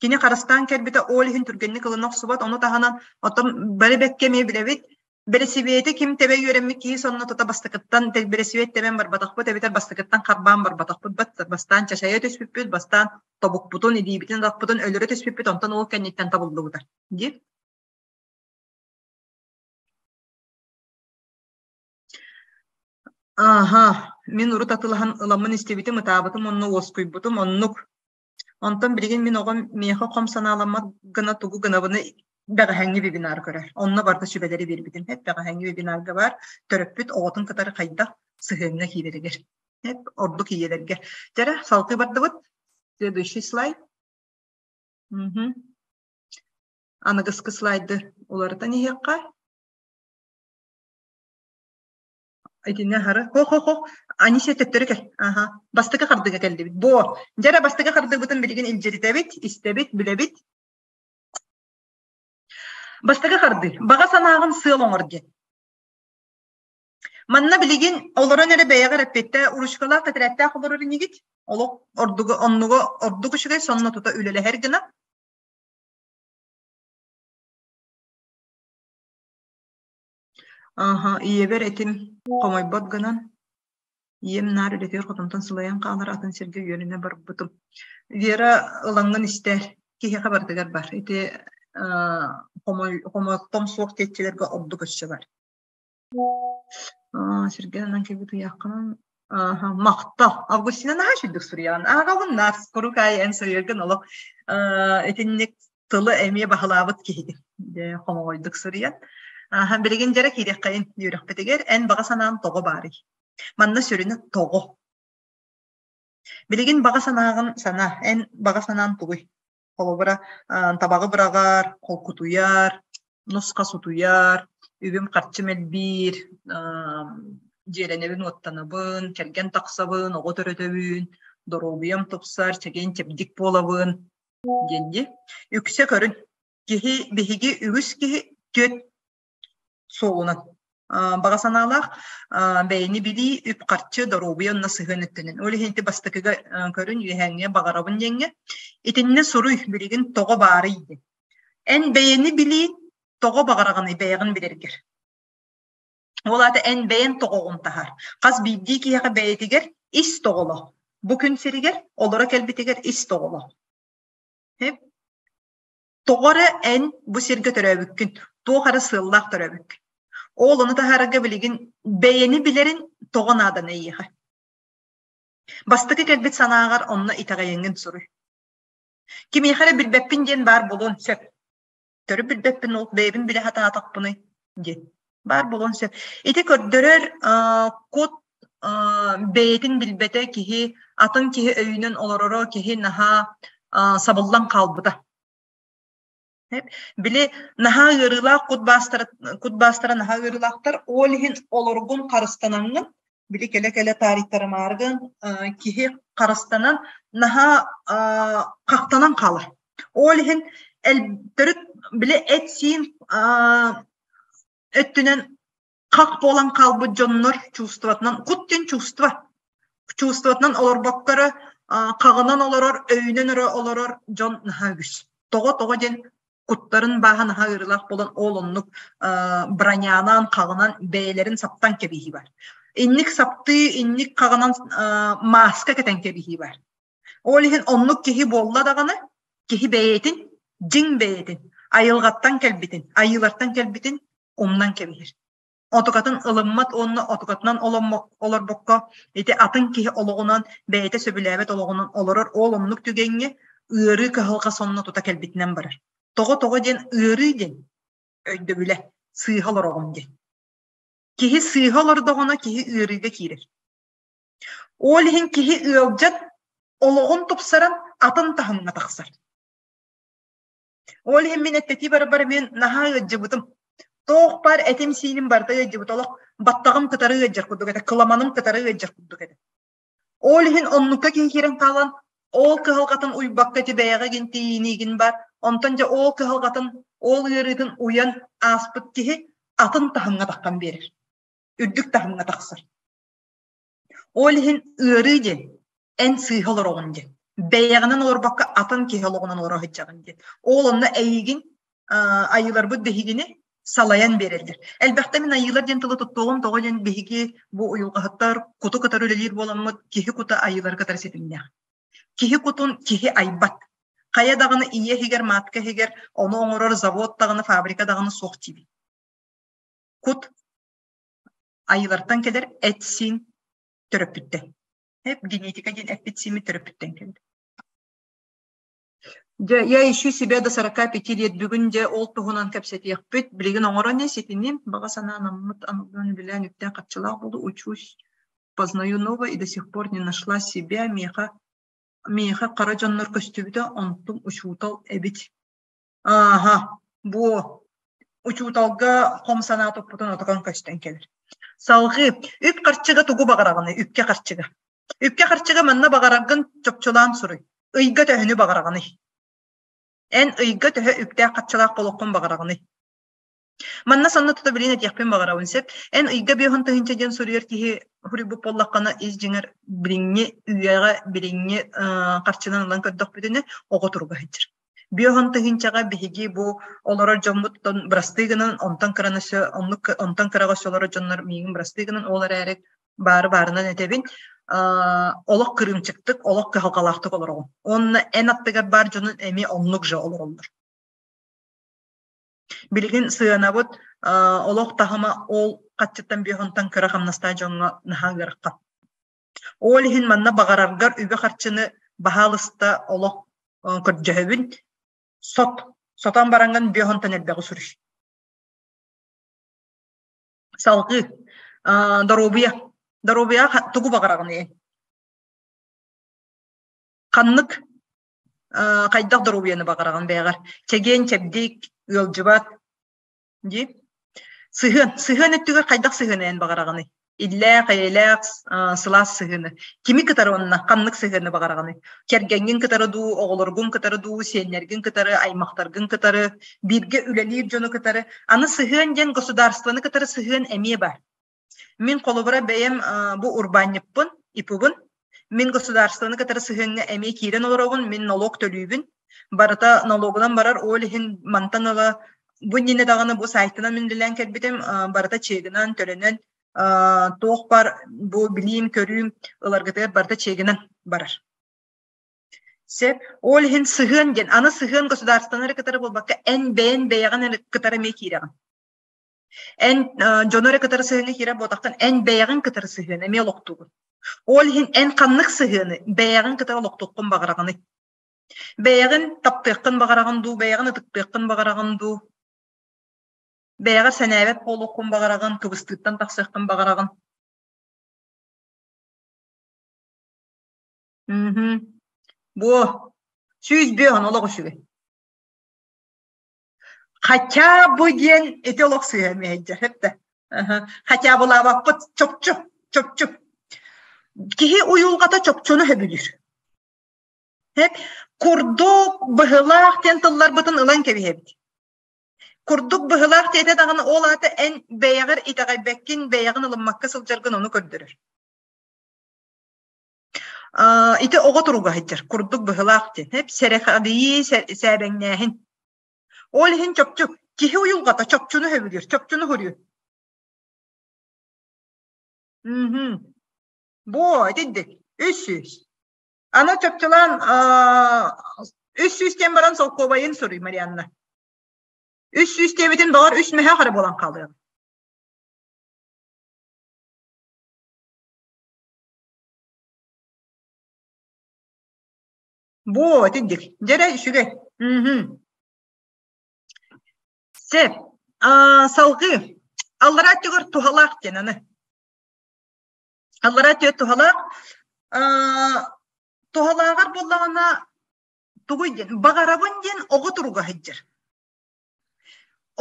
Кини харыстаан кэлбитэ, ол иһин түргэнник ылына охсубат, ону таһынан оттон бары бэккэ эмиэ билэбит. Бэрэсибиэти ким тэбэ үөрэммит киһи сонно тута бастакыттан бэрэсибиэт тэбэн барбатахпыт эбэтэр бастакыттан харбаан барбатахпыт бастаан чачайа түспүппүт, бастаан тобукпутун, илиибитин атахпытын өлөрө түспүппүт, онтон ол кэнниттэн табыллыбыта. Дии. Ааһа, мин урут атылаһан ыламмын истибитим, ытаабытым уонна уоскуйбутум, оннук. Онтон билигин мин оҕом миэхэ хом санааламмат гына тугу гынабыны бэҕэһээҥҥи вебинар көрөр. Онно барыта сүбэлэри биэрбитим. Эп бэҕэһээҥҥи вебинарга баар төрөппүт оҕотун кытары хайдах сыһыаҥҥа киирэригэр. Эп ордук ийэлэргэ. Дьэрэ, салгыы бардыбыт. Следующий слайд. Мгм. Аныгыскы слайды уларытан иһиэххэ. Итиннэ аһары. Хо-хо-хо, Анисия төттөрү кэл. Аха. Бастакы хардыга кэллибит. Бо. Дьэрэ бастакы хардыгыбытын билигин илдьиритэбит, истэбит, билэбит. Бастакы хардыы. Баҕа санааҕын сыал оҥор диэн. Манна билигин олорон эрэ бэйэҕэр эппиэттээх ручкалаах тэтэрээттээх олорор инигит. Олох ордугу оннуга ордук үчүгэй сонно тута үлэлэһэр гына. Ааһа, ийэбэр этим хомойбот гынан, ийэм наар үлэтигэр хотонтон сылайан хаалар атын сиргэ үөрэнэ барбытым. Вера ылаҥҥын истээр, киһиэхэ барытыгар бар. Ити хомой хомоттом суох диэччилэргэ ордук өссө бар. Сиргэ анан кэлбит ыйааххынан Ааһа, махтал. Августина наһаа үчүгдүк суруйаҕын. Ааҕабын наар куруук аайы эн суруйаргын олох итинник тылы эмиэ баһылаабыт киһигин. Дьэ, хомоҕойдук суруйан. Ааһа, билигин дьэрэ киириэххэйин үөрэхпитигэр эн баҕа санаан тоҕо баарый? Манна сүрүнэ тоҕо. Билигин баҕа санааҕын санаа. Эн баҕа санаан тугуй? Холобура, табаҕы быраҕар, холкутуйар, нус-хас утуйар, үбүм-харчым элбиир, дьиэлэнэбин-уоттанабын, кэргэн тахсабын, оҕо төрөтөбүн, доруобуйам тупсар, чэгиэн-чэбдик буолабын диэн дии. Үксэ көрүн, киһи биһиги үгүс киһи түөрт суолунан баҕа санаалаах бэйэни билии, үп-харчы, доруобуйа уонна сыһыан өттүнэн. Ол иһин ити бастакыга көрүн үөһээҥҥэ баҕарабын диэҥҥэ. Итиннэ суруй билигин тоҕо баарый диэн. Эн бэйэни билии тоҕо баҕараҕыный бэйэҕин билэргэр. Ол аата эн бэйэн тоҕоҕун таһаар. Хас биирдии киһиэхэ бэйэтигэр ис тоҕолоох. Бу күн сиригэр олоро кэлбитигэр ис тоҕолоох. Тоҕо эрэ эн бу сиргэ төрөөбүккүн, туох эрэ сыаллаах төрөөбүккүн. Ол ону таһаарарга билигин бэйэни билэрин тоҕо нааданы эйиэхэ. Бастакы кэлбит санааҕар онно итэҕэйэҥҥин суруй. Кимиэхэ эрэ билбэппин диэн баар буолуон сөп. Төрүт билбэппин ол бэйэбин билэ сатаатахпыный диэн баар буолуон сөп. Ити көрдөрөр кут бэйэтин билбэтэ киһи атын киһи өйүнэн олороро киһи наһаа сабыллан хаалбыта. Били наһаа ыарыылаах кут баастара, кут баастара наһаа ыарыылаахтар. Ол иһин олоргун харыстанаҥҥын, били кэлэ-кэлэ таарыйтарымааргын киһи харыстанан наһаа хахтанан хаалар. Ол иһин төрүт били эт-сиин өттүнэн хах буолан хаалбыт дьоннор чувствотынан кут диэн чувство чувствотынан олорбокко эрэ хаҕынан олорор өйүнэн эрэ олорор дьон наһаа үгүс тоҕо тоҕо диэн куттарын бааһа наһаа ыарыылаах буолан ол оннук бронянан хаҕынан бэйэлэрин саптан кэбиһии бар инник саптыы инник хаҕынан мааска кэтэн кэбиһии бар ол иһин оннук киһи буолла даҕаны киһи бэйэтин дьиҥ бэйэтин айылҕаттан кэлбитин айыылартан кэлбитин умнан кэбиһэр. Отукатын ылыммат уонна отукатынан олорбокко ити атын киһи олоҕунан бэйэтэ сөбүлээбэт олоҕунан олорор ол оннук түгэҥҥэ ыарыы кыһалҕа сонно тута кэлбитинэн барар. Тоҕо-тоҕо диэн ыарыы диэн өйдөбүлэ сыыһа олороҕун диэн. Киһи сыыһа олордоҕуна киһи ыарыыга киирэр. Ол иһин киһи ыалдьан олоҕун тупсаран атын таһымҥа тахсар. Ол иһин мин эттэтии барыбар мин наһаа ыалдьыбытым. Туох баар этим-сииним барыта ыалдьыбыт олох баттаҕым кытары ыалдьар курдук этэ, кыламаным кытары ыалдьар курдук этэ. Ол иһин оннукка киһи киирэн хаалан, ол кыһалҕатын уйбакка ити бэйэҕэ гин тиийиниигин бар, онтон дьэ ол кыһалҕатын, ол ыарыытын уйан ааспыт киһи атын таһымҥа таххан биэрэр. Үрдүк таһымҥа тахсар. Ол иһин ыарыы диэн эн сыыһа олороҕун диэн. Бэйэҕинэн олорбокко атын киһи олоҕунан олоро сылдьаҕын диэн. Ол онно эйигин айыыларбыт биһигини Салайан биэрэллэр. Элбэхтэ мин айыылар диэн тылы туттуоҕум, тоҕо диэн биһиги бу уйулҕаһыттар куту кытары үлэлиир буоламмыт, киһи кута айыылары кытары ситимнээх. Киһи кутун киһи айбат. Хайа даҕаны ийэ иһигэр, маатка иһигэр ону оҥорор завод даҕаны, фабрика даҕаны суох диибин. Кут айыылартан кэлэр эт-сиин төрөппүттэн. Генетика диэн эппит-сииммит төрөппүттэн кэлэр. Дьэ, я ищу себя до 45 лет бүгүн дьэ ол туһунан кэпсэтиэхпит. Билигин оҥорон ис итини баҕа санаанаммыт аныгын билэн үптээх харчылаах буолуу учусь, познаю новое и до сих пор не нашла себя миэхэ миэхэ хара дьоннор көстүбүтэ онтум учуутал эбит. Ааһа, буо учууталга хом санаа туппутун отокон көстөн кэлэр. Салҕыы үп-харчыга тугу баҕараҕыный үпкэ-харчыга? Үпкэ-харчыга манна баҕараргын чопчулаан суруй. Ыйга төһөнү баҕараҕыный? Эн ыйга төһө үптээх-харчылаах буолуоххун баҕараҕыный? Манна сонно тута билин этиэхпин баҕарабын сөп. Эн ыйга биэһун тыһыынча диэн суруйар киһи суруйбут буоллаххына ис дьиҥэр билиҥҥи үйэҕэ билиҥҥи харчынан ылан көрдөхпүтүнэ оҕо туруга сылдьар. Биэһун тыһыынчаҕа биһиги бу олорор дьоммуттан бырастыы гынан онтон кыраны өссө оннук онтон кыраҕа өссө олорор дьоннор миигин бырастыы гынан ол эрээри баары баарынан этэбин олох кырыымчыктык, олох кыһалҕалаахтык олороҕун. Уонна эн аттыгар баар дьонун эмиэ оннук же олороллор. Билигин сыанабыт олох таһыма ол хаччыттан биэһонтон кыра хамнастаах дьоҥҥо наһаа ыарахан. Ол иһин манна баҕараргар үбү-харчыны баһаалыста олох көрдөһөбүн. Сот, сотон бараҥҥын биэһонтон элбэҕи суруй. Салгыы доруобуйа. Доруобуйаҕа тугу баҕараҕыный? Ханнык хайдах доруобуйаны баҕараҕын бэйэҕэр? Чэгиэн, чэбдик, ыалдьыбат дии. Сыһыан. Сыһыан өттүгэр хайдах сыһыаны эн баҕараҕыный? Иллээх, эйэлээх, сылаас сыһыаны. Кими кытары уонна ханнык сыһыаны баҕараҕыный? Кэргэҥҥин кытары дуу, оҕолоргун кытары дуу, сиэннэргин кытары, аймахтаргын кытары, бииргэ үлэлиир дьону кытары. Аны сыһыан диэн государствоны кытары сыһыан эмиэ баар. Мин холобура бэйэм бу урбаанньыппын, ИП-бын. Мин государствоны кытары сыһыаҥҥа эмиэ киирэн олоробун, мин налог төлүүбүн. Барыта налогунан барар, ол иһин мантан ыла бу иннинэ даҕаны бу сайтынан мин үлэлээн кэлбитим, барыта чегынан төлөнөн, туох бар бу билиим-көрүүм ыларгытыгар барыта чегынан барар. Сөп. Ол иһин сыһыан диэн, аны сыһыан государствоны эрэ кытары буолбакка, эн бэйэн бэйэҕин эрэ кытары эмиэ киирэҕин. Эн дьону эрэ кытары сыһыаҥҥа киирэр буолтаххын, эн бэйэҕин кытары сыһыан эмиэ олохтуугун. Ол иһин эн ханнык сыһыаны бэйэҕин кытары олохтуоххун баҕараҕыный? Бэйэҕин таптыаххын баҕараҕын дуу, бэйэҕин ытыктыаххын баҕараҕын дуу? Бэйэҕэр сэнээбэт буолуоххун баҕараҕын, кыбыстыыттан тахсыаххын баҕараҕын? Мм. Буо, 105 олох үчүгэй. Хотя бы диэн ити олох сыыһа мэһэйдэр эттэ. Хотя былаабаппыт чопчу, чопчу. Киһи уйулҕата чопчуну сөбүлүүр. Курдук, быһылаах диэн тылларбытын ылан кэбиһэбит. Курдук быһылаах диэтэ даҕаны ол аата эн бэйэҕэр итэҕэйбэккин, бэйэҕин ылыммакка сылдьаргын ону көрдөрөр. Ити оҕо туруга сылдьар, курдук быһылаах диэн, сэрэхэдийии, сээбэҥнээһин. Ол иһин чопчу киһи уйулҕата чопчуну сөбүлүүр, чопчуну хоруйар. Мм. Бу итинник 300. Аны чопчулаан 300 диэн баран солкуобайын суруй Марианна. 300 диэбитин баҕар үс мөһөөх эрэ буолан хаалыаҕа. Бу итинник. Дьэрэ үчүгэй. Мм. Сөп. Салгыы. Аллараа өттүгэр туһалаах диэн аны. Аллараа өттүгэр туһалаах. Туһалааҕар буоллаҕына тугуй диэн баҕарабын диэн оҕо туруга сылдьар.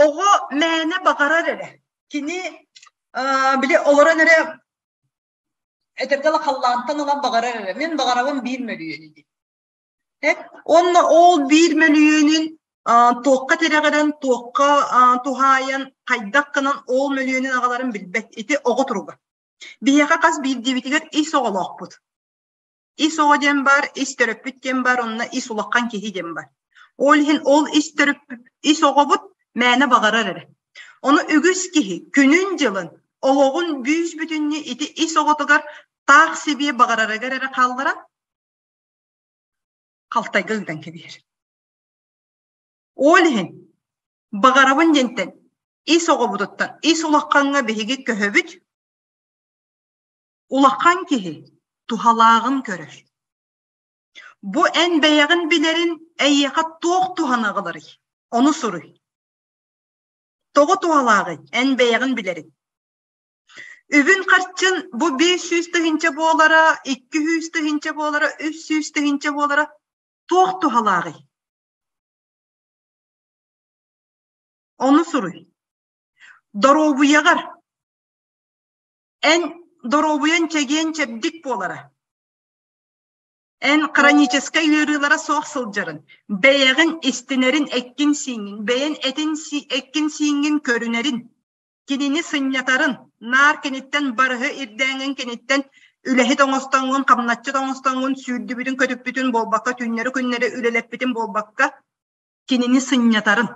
Оҕо мээнэ баҕарар эрэ. Кини били олорон эрэ этэргэ дылы халлаантан ылан баҕарар эрэ. Мин баҕарабын 1 мөлүйүөнү диэн. Онно ол 1 мөлүйүөнүн туохха тирэҕирэн, туохха туһаайан, хайдах гынан ол мөлүйүөнүн аҕаларын билбэт. Ити оҕо туруга. Биһиэхэ хас биирдиибитигэр ис оҕолоохпут. Ис оҕо диэн баар, ис төрөппүт диэн баар, онно ис улахан киһи диэн баар. Ол иһин ол ис төрөппүт, ис оҕобут мээнэ баҕарар эрэ. Ону үгүс киһи күнүн-дьылын, олоҕун бүүс-бүтүннүү ити ис оҕотугар таах сибиэ баҕарарыгар эрэ хаалларан халтайга ыытан кэбиһэр. Ол иһин баҕарабын диэнтэн ис оҕобутуттан ис улахаҥҥа биһиги көһөбүт, улахан киһи туһалааҕын көрөр. Бу эн бэйэҕин билэрин эйиэхэ туох туһаны аҕаларый? Ону суруй. Тоҕо туһалааҕый эн бэйэҕин билэрин? Үбүн-харчын бу 500 тыһыынча буолара, 200 тыһыынча буолара, 300 тыһыынча буолара туох туһалааҕый? Ону суруй. Доруобуйаҕар эн доруобуйаҥ чэгиэн-чэбдик буолара. Эн хроническай ыарыылара суох сылдьарын, бэйэҕин истинэрин эккин-сииҥҥин, бэйэн этин эккин-сииҥҥин көрүнэрин, кинини сынньатарын, наар киниттэн барыһы ирдээҥҥин киниттэн үлэһит оҥостоҥҥун, хамначчыт оҥостоҥҥун сүүрдүбүтүн-көтүппүтүн буолбакка, түүннэри-күннэри үлэлэппитин буолбакка, кинини сынньатарын,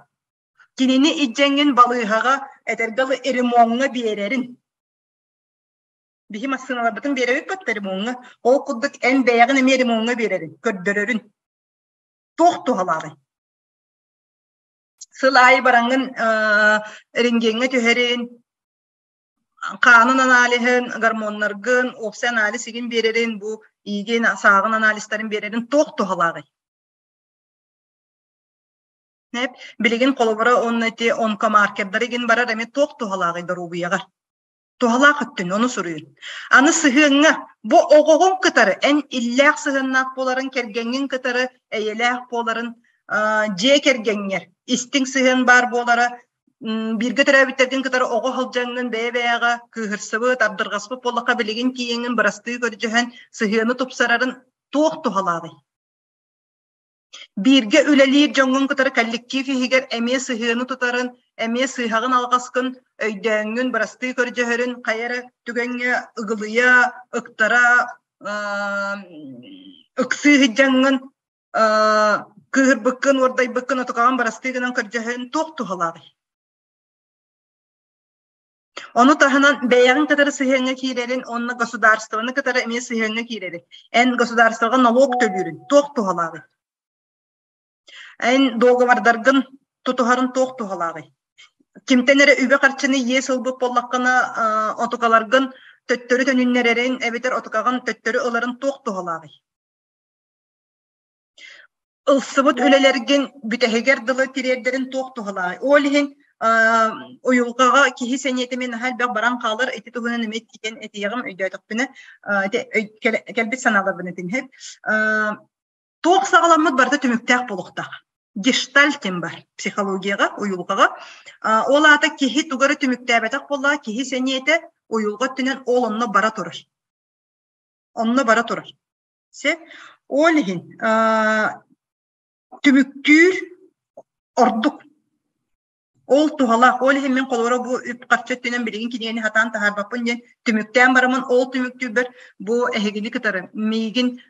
кинини илдьэҥҥин балыыһаҕа этэргэ дылы ремоҥҥа биэрэрин, Биһи массыыналарбытын биэрэбит батта ремоҥҥа. Ол курдук эн бэйэҕин эмиэ ремоҥҥа биэрэрин, көрдөрөрүн. Туох туһалааҕый? Сыл аайы бараҥҥын рентгеҥҥэ түһэрин, хаанын аналиһын, гормоннаргын, уопсай анализ игин биэрэрин, бу иигин, сааҕын анализтарын биэрэрин туох туһалааҕый? Билигин холобура уонна ити онкомаркердары игин барар эмиэ туох туһалааҕый доруобуйаҕар? Туһалаах өттүн ону суруйун. Аны сыһыаҥҥа бу оҕоҕун кытары эн иллээх сыһыаннаах буоларын, кэргэҥҥин кытары эйэлээх буоларын, дьиэ кэргэҥҥэр истиҥ сыһыан баар буолара, бииргэ төрөөбүттэргин кытары оҕо сылдьаҥҥын бэйэ-бэйэҕэ кыыһырсыбыт, ардырҕаспыт буоллахха билигин тиийэҥҥин бырастыы көрдөһөн сыһыаны тупсарарын туох туһалааҕый? Бииргэ үлэлиир дьоҥҥун кытары коллектив иһигэр эмиэ сыһыаны тутарын, эмиэ сыыһаҕын-алҕаскын өйдөөҥҥүн, бырастыы көрдөһөрүн хайа эрэ түгэҥҥэ ыгылыйа, ыктара, ыксыы сылдьаҥҥын кыыһырбыккын, уордайбыккын отукаҕын бырастыы гынан көрдөһөрүн туох туһалааҕый? Ону таһынан бэйэҕин кытары сыһыаҥҥа киирэрин уонна государствоны кытары эмиэ сыһыаҥҥа киирэрин, эн государствоҕа нолуок төлүүрүн туох туһалааҕый? Эн дуогабардаргын тутуһарын туох туһалааҕый? Кимтэн эрэ үбү-харчыны иэс ылбыт буоллаххына, отукаларгын төттөрү төнүннэрэрин эбэтэр отукаҕын төттөрү ыларын туох туһалааҕый? Ылсыбыт үлэлэргин бүтэһигэр дылы тириэрдэрин туох туһалааҕый? Ол иһин уйулҕаҕа киһи сэниэтэ эмиэ наһаа элбэх баран хаалар. Ити туһунан эмиэ тиийэн этиэҕим өйдөөтөхпүнэ, ити кэлбит санааларбын этинһэп. Туох саҕаламмыт барыта түмүктээх буолуохтаах. Гештальт диэн бар психологияҕа, уйулҕаҕа. Ол аата киһи тугу эрэ түмүктээбэтэх буоллаҕа, киһи сэниэтэ уйулҕа өттүнэн ол онно бара турар. Онно бара турар. Сөп. Ол иһин түмүктүүр ордук. Ол туһалаах. Ол иһин мин холобура бу үп-харчы өттүнэн билигин кинигэни сатаан таһаарбаппын диэн түмүктээн бараммын ол түмүктүүрбэр бу эһигини кытары миигин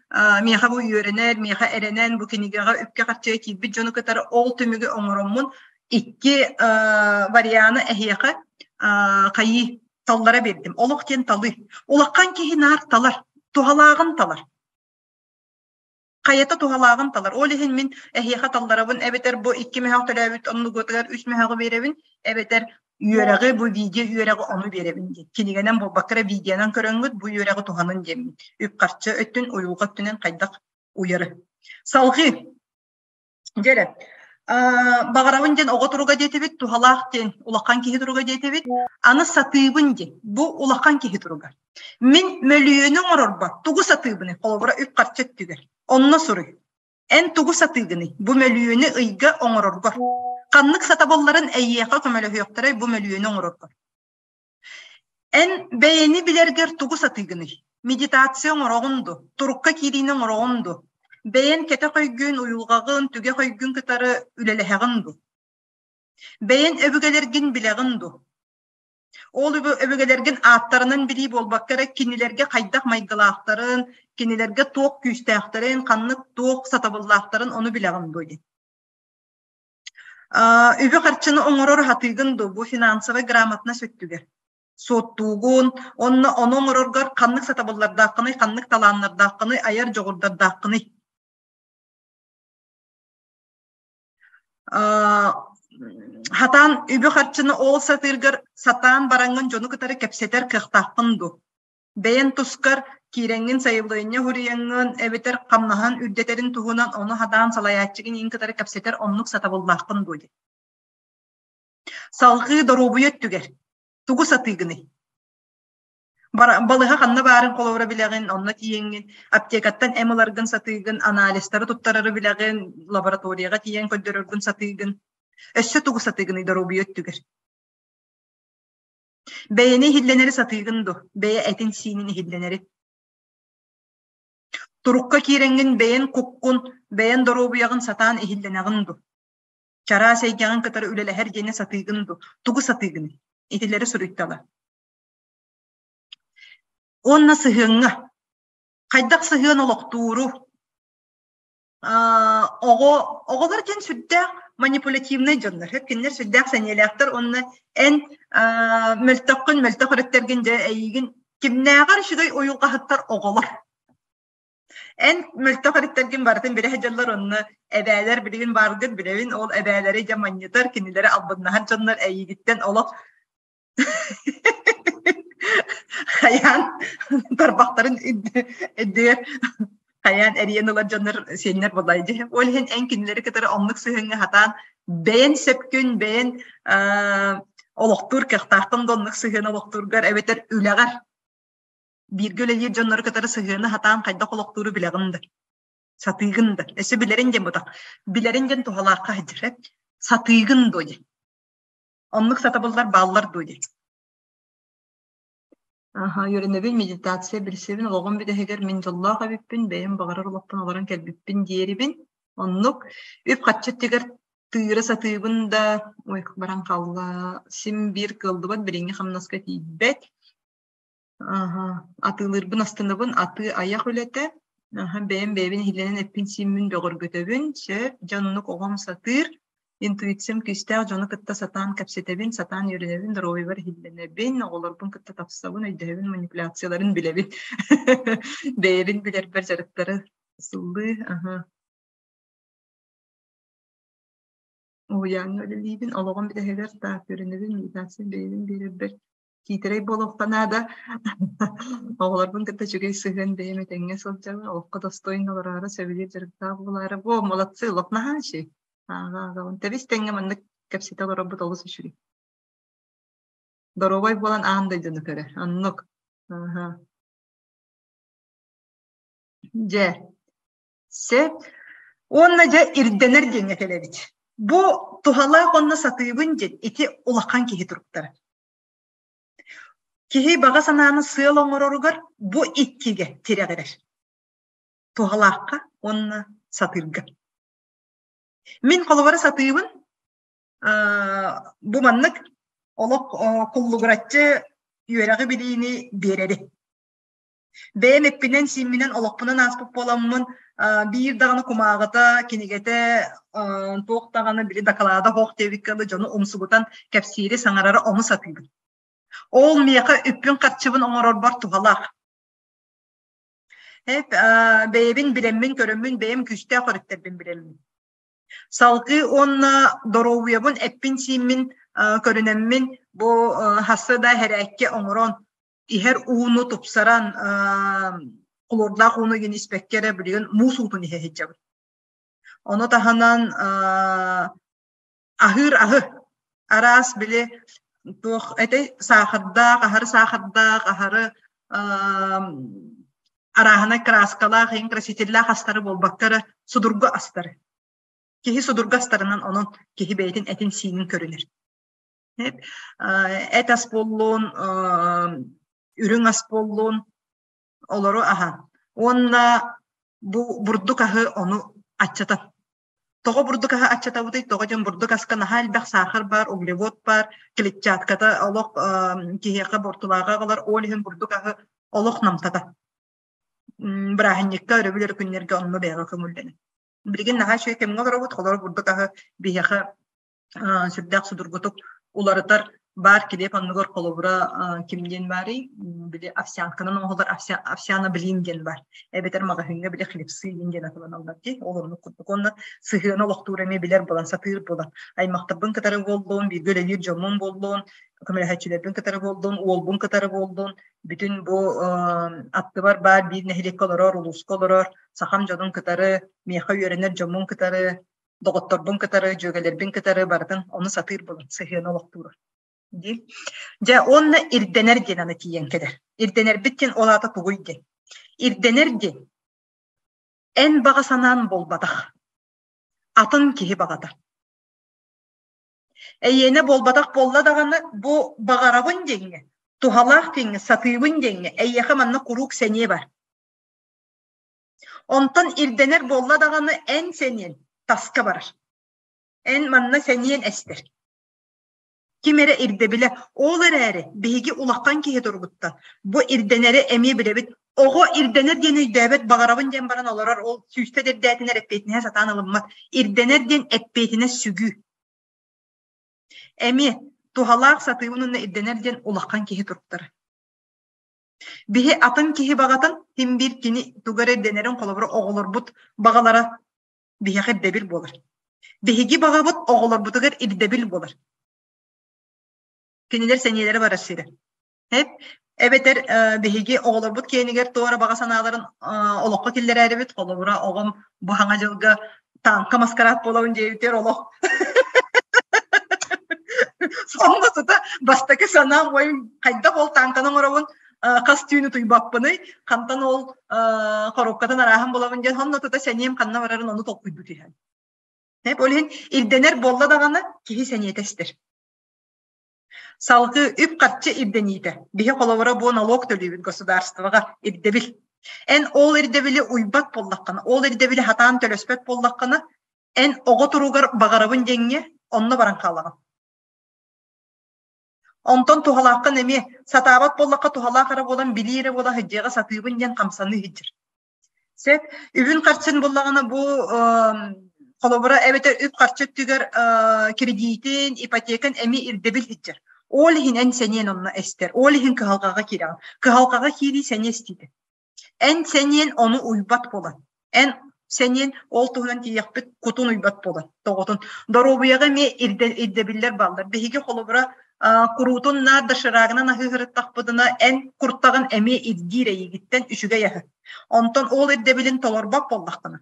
миэхэ бу үөрэнэр, миэхэ эрэнэн бу кинигэҕэ үпкэ-харчыга киирбит дьону кытары ол түмүгү оҥороммун икки варианы эһиэхэ хайыы таллара биэрдим. Олох диэн талыы. Улахан киһи наар талар, туһалааҕын талар. Хайата туһалааҕын талар. Ол иһин мин эһиэхэ талларабын эбэтэр бу икки мөһөх төлөөбүт оннугутугар үс мөһөҕү биэрэбин эбэтэр үөрэҕи бу видео үөрэҕи ону биэрэбин диэн. Кинигэнэн буолбакка эрэ видеонан көрөҥҥүт бу үөрэҕи туһанын диэммин. Үп-харчы өттүн, уйулҕа өттүнэн хайдах уйары. Салҕыы Дьэ эрэ, баҕарабын диэн оҕо туруга диэтибит, туһалаах диэн улахан киһи туруга диэтибит. Аны сатыыбын диэн, бу улахан киһи туруга. Мин мөлүйүөнү оҥорорбор тугу сатыыбыный? Холобура, үп-харчы өттүгэр. Онно суруй. Эн тугу сатыыгыный? Бу мөлүйүөнү ыйга оҥороргор. Ханнык сатабылларын эйиэхэ көмөлөһүөхтэрэй бу мөлүйүөнү оҥороргор? Эн бэйэни билэргэр тугу сатыыгыный? Медитация оҥороҕун дуо? Турукка киириини оҥороҕун дуо? Бэйэн кэтэх өйгүн, уйулҕаҕын, түгэх өйгүн кытары үлэлэһэҕин дуо? Бэйэн өбүгэлэргин билэҕин дуо? Ол өбүгэлэргин ааттарынан билии буолбакка эрэ кинилэргэ хайдах майгылаахтарын, кинилэргэ туох күүстээхтэрин, ханнык туох сатабыллаахтарын ону билэҕин дуо диэн. Үбү-харчыны оҥорор сатыыгын дуу, бу финансовай грамотность өттүгэр? Суоттуугун, онно ону оҥороргор ханнык сатабыллардааххыный, ханнык талааннардааххыный, айар дьоҕурдардааххыный? Хатаан үбү-харчыны ол сатыыргар сатаан бараҥҥын дьону кытары кэпсэтэр кыахтааххын дуу? Бэйэн тускар киирэҥҥин сайылыанньа суруйаҥҥын эбэтэр хамнаһын үрдэтэрин туһунан ону хатаан салайааччыгын иин кытары кэпсэтэр оннук сатабыллааххын дуо диэн. Салҕыы доруобуйа өттүгэр тугу сатыыгыный? Балыһа ханна баарын холобура билэҕин, онно тиийэҥҥин, аптекаттан эм ыларгын сатыыгын, анализтары туттарары билэҕин, лабораторияҕа тиийэн көрдөрөргүн сатыыгын. Өссө тугу сатыыгыный доруобуйа өттүгэр? Бэйэни иһиллэнэри сатыыгын дуо? Бэйэ этин-сиинин иһиллэнэри. Турукка киирэҥҥин бэйэн куккун, бэйэн доруобуйаҕын сатаан иһиллэнэҕин дуо? Чараас эйгэҕин кытары үлэлэһэр диэни сатыыгын дуо? Тугу сатыыгыный? Итилэри суруйтала. Уонна сыһыаҥҥа. Хайдах сыһыан олохтууру оҕо оҕолор диэн сүрдээх манипулятивнай дьоннор кинилэр сүрдээх сэниэлээхтэр уонна эн мөлтөххүн мөлтөх өрүттэргин дьэ эйигин кимнээҕэр үчүгэй уйулҕаһыттар оҕолор эн мөлтөх өрүттэргин барытын билэ сылдьаллар онно эбээлэр билигин бааргыт билэбин ол эбээлэри дьэ манньытар кинилэри албыннаһар дьоннор эйигиттэн олох Хайаан тарбахтарын үрдүгэр хайаан эрийэн ылар дьоннор сиэннэр буоллай дии. Ол иһин эн кинилэри кытары оннук сыһыаҥҥа сатаан бэйэн сөпкүн, бэйэн олохтуур кыахтааххын да оннук сыһыан олохтуургар эбэтэр үлэҕэр бииргэ үлэлиир дьоннору кытары сыһыаны сатаан хайдах олохтууру билэҕин да, сатыыгын да. Өссө билэрин диэн бутах. Билэрин диэн туһалаахха сылдьар. Сатыыгын дуо диэн. Оннук сатабыллар бааллар дуо диэн. Аха, үөрэнэбин, медитация билсэбин, олоҕум бүтэһигэр мин дьоллоох эбиппин, бэйэм баҕарар олохпун олорон кэлбиппин диэрибин. Оннук үп-харчы өттүгэр тыыра сатыыбын да, ой, баран хаалла, син биир кыаллыбат, билиҥҥи хамнаска тиийбэт. Аха, атыылыырбын астынабын, атыы айах үлэтэ. Аха, бэйэм бэйэбин иһиллэнэн эппин-сииммин бөҕөргөтөбүн, сөп, дьэ оннук оҕом сатыыр, интуициям күүстээх дьону кытта сатаан кэпсэтэбин, сатаан үөрэнэбин, доруобуйабар иһиллэнэбин, оҕолорбун кытта тапсабын, өйдөһөбүн, манипуляцияларын билэбин. Бэйэбин билэрбэр дьарыктары сыллыы, аха. Уһуйааҥҥа үлэлиибин, олоҕум бүтэһигэр таах үөрэнэбин, медитация бэйэбин биэрэрбэр киитэрэй буолуохха наада. Оҕолорбун кытта үчүгэй сыһыан бэйэм этэҥҥэ сылдьабын, олоххо достойно олороору, сөбүлүүр дьарыктаах буолаары. Во, молодцы, олох наһаа үчүгэй. Ааҕа-ааҕабын. Тэбис тэҥҥэ маннык кэпсэтэ олорорбут олус үчүгэй. Доруобай буолан аан дойдуну көрөр. Оннук. Аха. Дьэ, сөп. Уонна дьэ ирдэнэр диэҥҥэ кэлэбит. Бу туһалаах уонна сатыыбын диэн ити улахан киһи туруктара. Киһи баҕа санааны сыал оҥороругар бу иккигэ тирэҕирэр. Туһалаахха уонна сатыырга. Мин холобура сатыыбын бу маннык олох куллугураччы үөрэҕи билиини биэрэри. Бэйэм эппинэн-сиимминэн олохпунан ааспыт буоламмын, биир даҕаны кумааҕыта, кинигэтэ, туох даҕаны били дакылаада суох диэбиккэ дылы дьону умсугутан кэпсиири, саҥарары ону сатыыбын. Ол миэхэ үппүн-харчыбын оҥорорбор туһалаах. Эп, бэйэбин билэммин, көрөммүн, бэйэм күүстээх өрүттэрбин билэммин. Салгыы уонна доруобуйабын эппин-сииммин көрүнэммин бу хасса да хэрээккэ оҥорон иһэр ууну тупсаран хлордаах ууну игин испэккэ эрэ билигин муус уутун иһэ сылдьабыт. Ону таһынан аһыыр аһы араас били туох этэй саахардаах, аһары саахардаах, аһары арааһынай кырааскалаах, иҥ красителлээх астары буолбакка эрэ судургу астары. Киһи судургу астарынан онон киһи бэйэтин этин-сиинин көрүнэр. Эт ас буоллун, үрүҥ ас буоллун, олору аһаан. Уонна бу бурдук аһы ону аччатан. Тоҕо бурдук аһы аччатабытый? Тоҕо диэн бурдук аска наһаа элбэх саахар баар, углевод баар, клетчатката олох киһиэхэ буортулааҕы аҕалар, ол иһин бурдук аһы олох намтата. Бырааһынньыкка, өрөбүл өрө күннэргэ онно бэйэҕэ көҥүллэнэр. Билигин наһаа үчүгэй кэмҥэ олоробут, холобур бурдук аһы биһиэхэ. Сүрдээх судургутук уларытар баар килиэп оннугар холобура ким диэн баарый били овсянканан оҥоһуллар овсяна блин диэн баар эбэтэр маҕаһыыҥҥа били хлебцы диэн атыланаллар дии ол оннук курдук уонна сыһыаны олохтуур эмиэ билэр буолан сатыыр буолан аймахтарбын кытары буоллун бииргэ үлэлиир дьоммун буоллун көмөлөһөөччүлэрбин кытары буоллун уолбун кытары буоллун бүтүн бу аттыбар баар биир нэһилиэккэ олорор улууска олорор сахам дьонун кытары миэхэ үөрэнэр дьоммун кытары доҕотторбун кытары, дьүөгэлэрбин кытары барытын ону сатыыр буолан сыһыаны олохтуур дии. Дьэ, уонна ирдэнэр диэн аны тиийэн кэлэр. Ирдэнэрбит диэн ол аата тугуй диэн. Ирдэнэр диэн эн баҕа санаан буолбатах. Атын киһи баҕата. Эйиэнэ буолбатах буолла даҕаны бу баҕарабын диэҥҥэ, туһалаах диэҥҥэ, сатыыбын диэҥҥэ эйиэхэ манна куруук сэниэ бар. Онтон ирдэнэр буолла даҕаны эн сэниэн таска барар. Эн манна сэниэн эстэр. Ким эрэ ирдэбилэ ол эрээри биһиги улахан киһи туругуттан бу ирдэнэри эмиэ билэбит. Оҕо ирдэнэр диэн өйдөөбөт баҕарабын диэн баран олорор ол сүүстэ ирдээтинэр эппиэтинэһэ сатаан ылыммат. Ирдэнэр диэн эппиэтинэс сүгүү. Эмиэ туһалаах сатыыбын уонна ирдэнэр диэн улахан киһи туруктара. Биһи атын киһи баҕатын син биир кини тугу эрэ ирдэнэрин холобура оҕолорбут баҕалара биһиэхэ ирдэбил буолар. Биһиги баҕабыт оҕолорбутугар ирдэбил буолар. Кинилэр сэниэлэрэ барар сирэ. Эп, эбэтэр биһиги оҕолорбут киэнигэр туох эрэ баҕа санааларын олоххо киллэрээрибит, холобура оҕом бу хаҥа дьылга тааҥка маскараат буолабын диэбитигэр олох сонно тута бастакы санаам ой хайдах ол тааҥканы оҥоробун хас түүн утуйбаппыный хантан ол хоруопкатын арааһын булабын диэн сонно тута сэниэм ханна барарын ону толкуйдуу түһэн ол иһин ирдэнэр буолла даҕаны киһи сэниэтэ эстэр Салгыы үп-харчы ирдэниитэ. Биһи холобура бу налог төлүүбүт государствоҕа ирдэбил. Эн ол ирдэбили уйбат буоллаххына, ол ирдэбили хатаан төлөспөт буоллаххына, эн оҕо туругар баҕарабын диэҥҥэ онно баран хаалаҕын. Онтон туһалааххын эмиэ сатаабат буоллахха туһалаах эрэ буолан билии эрэ буола сылдьыаҕа сатыыбын диэн хамсаныы сылдьар. Сөп. Үбүн-харчын буллаҕына бу холобура эбэтэр үп-харчы өттүгэр кредитин, ипотекан эмиэ ирдэбил сылдьар. Ол иһин эн сэниэн онно эстэр. Ол иһин кыһалҕаҕа киирэҕин. Кыһалҕаҕа киирии сэниэ эстиитэ. Эн сэниэн ону уйбат буолан. Эн сэниэн ол туһунан тиийэхпит кутун уйбат буолан. Тоҕотун. Доруобуйаҕа эмиэ ирдэбиллэр бааллар. Биһиги холобура куруутун наар доширагынан аһыы сырыттахпытына эн куртаҕын эмиэ ирдиир эйигиттэн үчүгэй аһы. Онтон ол ирдэбилин толорбот буоллаххына,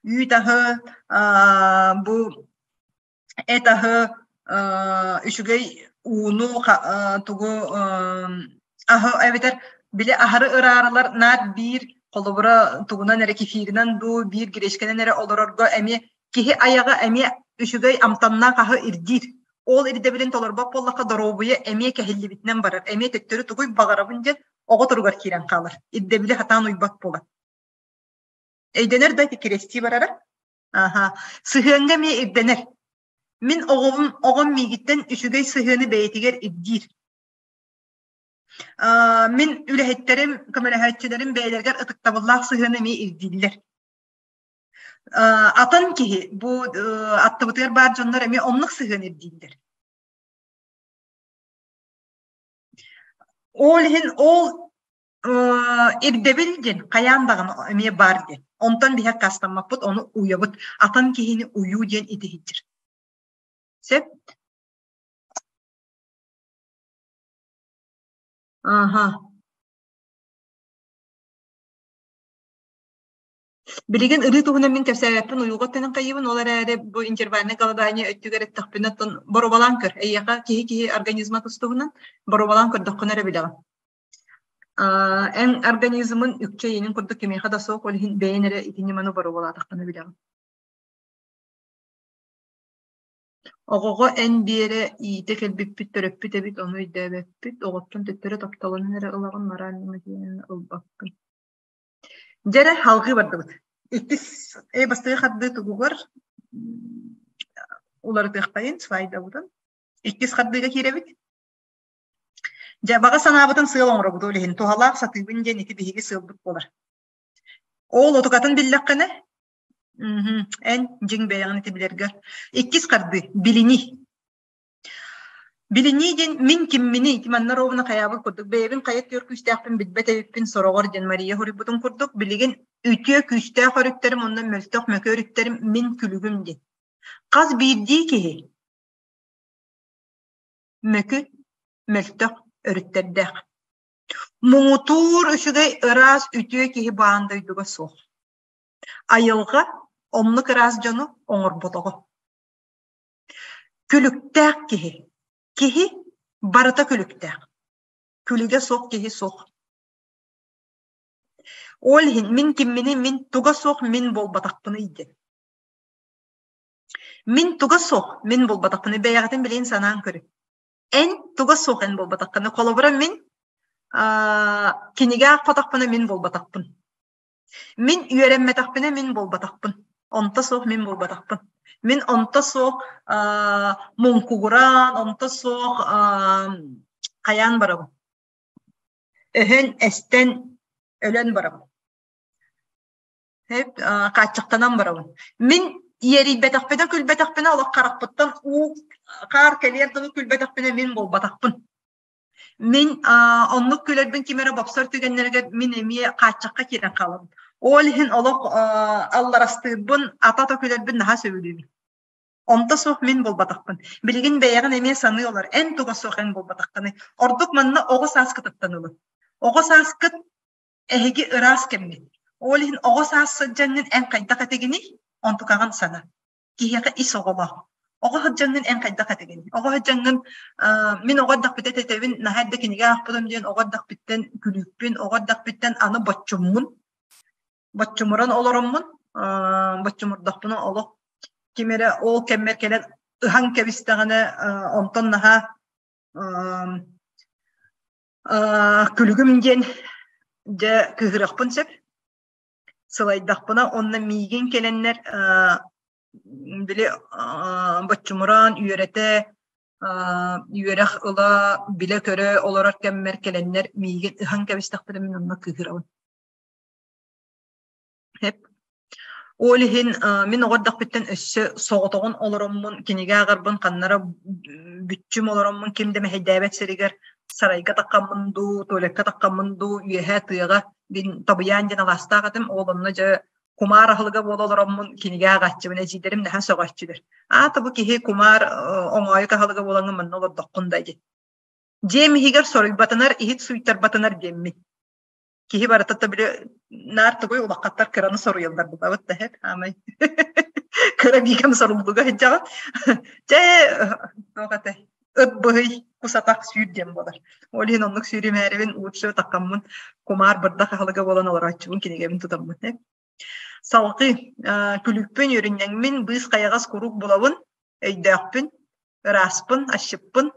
үүт аһы, бу эт аһы, үчүгэй ууну тугу аһы эбэтэр били аһары ыраарылар наар биир холобура тугунан эрэ кефиринэн дуу, биир гречкэнэн эрэ олорорго эмиэ киһи айаҕа эмиэ үчүгэй амтаннаах аһы ирдиир. Ол ирдэбилин толорбот буоллахха доруобуйа эмиэ кэһиллибитинэн барар, эмиэ төттөрү тугуй баҕарабын диэн оҕо туругар киирэн хаалар. Ирдэбили хатаан уйбат буолар. Өйдөнөр да ити кирэстии барара. Аха. Сыһыаҥҥа эмиэ ирдэнэр. Мин оҕобум, оҕом миигиттэн үчүгэй сыһыаны бэйэтигэр ирдиир. Мин үлэһиттэрим, көмөлөһөөччүлэрим бэйэлэригэр ытыктабыллаах сыһыаны эмиэ ирдииллэр. Атын киһи бу аттыбытыгар баар дьоннор эмиэ оннук сыһыан ирдииллэр. Ол иһин ол ирдэбил диэн хайаан даҕаны эмиэ баар диэн. Онтон биһи аккаастаммаппыт, ону уйабыт. Атын киһини уйуу диэн итиһиччир. Сөп? Аха. Билигин ырыы туһунан мин кэпсээбэппин, уйулҕа өттүнэн хайыыбын, ол эрээри бу интервальнай голодание өттүгэр эттэхпинэ, оттон боруобалаан көр. Эйиэхэ киһи-киһи организма тус-туһунан боруобалаан көрдөххүнэ эрэ билэҕин. Эн организмын үкчэ эйиэнин курдук кимиэхэ да суох, ол иһин бэйэн эрэ ити ньыманы боруобалаатаххына билэҕин. Оҕоҕо эн Биэрэ иитэ кэлбиппит төрөппүт эбит, ону өйдөөбөппүт, оҕоттон төттөрү тапталынан эрэ ылаҕын, моральнай ылбаккын. Дьэ эрэ, салҕыы бардыбыт. Иккис бастакы хардыы тугугар уларытыахтайын слайдабытын. Иккис хардыыга киирэбит. Дьэ, баҕа санаабытын сыал оҥоробут ол иһин туһалаах сатыыбын диэн ити биһиги сыалбыт буолар. Ол отукатын биллэххинэ, эн дьиҥ бэйэҕин ити билэргэр. Иккис хардыы билиний. Билинии диэн мин кимминий, манна ровно хайаабыт курдук бэйэбин хайа түөр күүстээхпин билбэт эбиппин сороҕор диэн Мария хоруйбутун курдук билигин үтүө күүстээх өрүттэрим уонна мөлтөх мөкү өрүттэрим мин күлүгүм диэн. Хас биирдии киһи мөкү, мөлтөх өрүттэрдээх. Муҥутуур үчүгэй ыраас үтүө киһи баан дойдуга суох. Айылҕа оннук ыраас дьону оҥорботоҕо. Күлүктээх киһи. Киһи барыта күлүктээх. Күлүгэ суох киһи суох. Ол иһин мин кимминий, мин туга суох мин буолбатахпыный диэн. Мин туга суох мин буолбатахпыный бэйэҕитин билигин санаан көрүҥ. Эн туга суох эн буолбатаххына. Холобура мин кинигэ аахпатахпына мин буолбатахпын. Мин үөрэммэтэхпинэ мин буолбатахпын. Онто суох мин буолбатахпын. Мин онто суох муҥкугураан, онто суох хайаан барабын. Өһөн, эстэн, өлөн барабын. Хааччахтанан барабын. Мин иэрийбэтэхпинэ, күлбэтэхпинэ олох харахпыттан уу хаар кэлиэр дылы күлбэтэхпинэ мин буолбатахпын. Мин оннук күлэрбин ким эрэ бопсор түгэннэригэр мин эмиэ хааччахха киирэн хаалабын. Ол иһин олох алларастыырбын, ата-ата күлэрбин наһаа сөбүлүүбүн. Онто суох мин буолбатахпын. Билигин бэйэҕин эмиэ саныы олор. Эн туга суох эн буолбатаххыный. Ордук манна оҕо сааскытыттан ылын. Оҕо сааскыт эһиги ыраас кэмҥит. Ол иһин оҕо саас сылдьаҥҥын эн хайдах этигиний? Онтукаҕын сана. Киһиэхэ ис оҕолоох. Оҕо сылдьаҥҥын эн хайдах этигин? Оҕо сылдьаҥҥын мин оҕо эрдэхпитэ тэтэбин, наһаа эрдэ кинигэ аахпытым диэн оҕо эрдэхпиттэн күлүүкпүн, оҕо эрдэхпиттэн аны боччуммун, боччумуран олороммун, боччумурдахпына олох ким эрэ ол кэммэр кэлэн ыһан кэбистэҕинэ, онтон наһаа күлүгүм диэн дьэ кыыһырыахпын сөп. Сылайдахпына уонна миигин кэлэннэр били боччумураан үөрэтэ үөрэх ыла билэ-көрө олорор кэммэр кэлэннэр миигин ыһан кэбистэхпинэ мин онно кыыһырабын. Эп. Ол иһин мин оҕо эрдэхпиттэн өссө соҕотоҕун олороммун, кинигэ ааҕарбын ханнара бүччүм олороммун ким да мэһэйдээбэт сиригэр сарайга таххаммын дуу, туалекка таххаммын дуу, үөһээ тыаҕа мин Табыйаан диэн алаастаах этим, ол онно дьэ кумаар аһылыга буола олороммун кинигэ ааҕааччыбын, эдьиийдэрим наһаа сөҕөөччүлэр. Аата бу киһи кумаар оҥоойук аһылыга буолаҥҥын манна олордоххун да диэн. Дьиэм иһигэр соруйбатынар, иһит сууйтарбатынар диэммин. Киһи барыта да били наар тугуй улахаттар кыраны соруйаллар булабыт да һэт аамай кыра биикэм соруллуга сылдьаҕын чэ туох этэй ыт быһый кус атах сүүр диэн буолар ол иһин оннук сүүрүмээрибин лучше такаммын кумаар бырдах аһылыга буолан олорооччубун кинигэбин тутаммын салҕыы күлүкпүн үөрүнньэҥмин быыс хайаҕас куруук булабын өйдөөхпүн Ырааспын, асчыппын,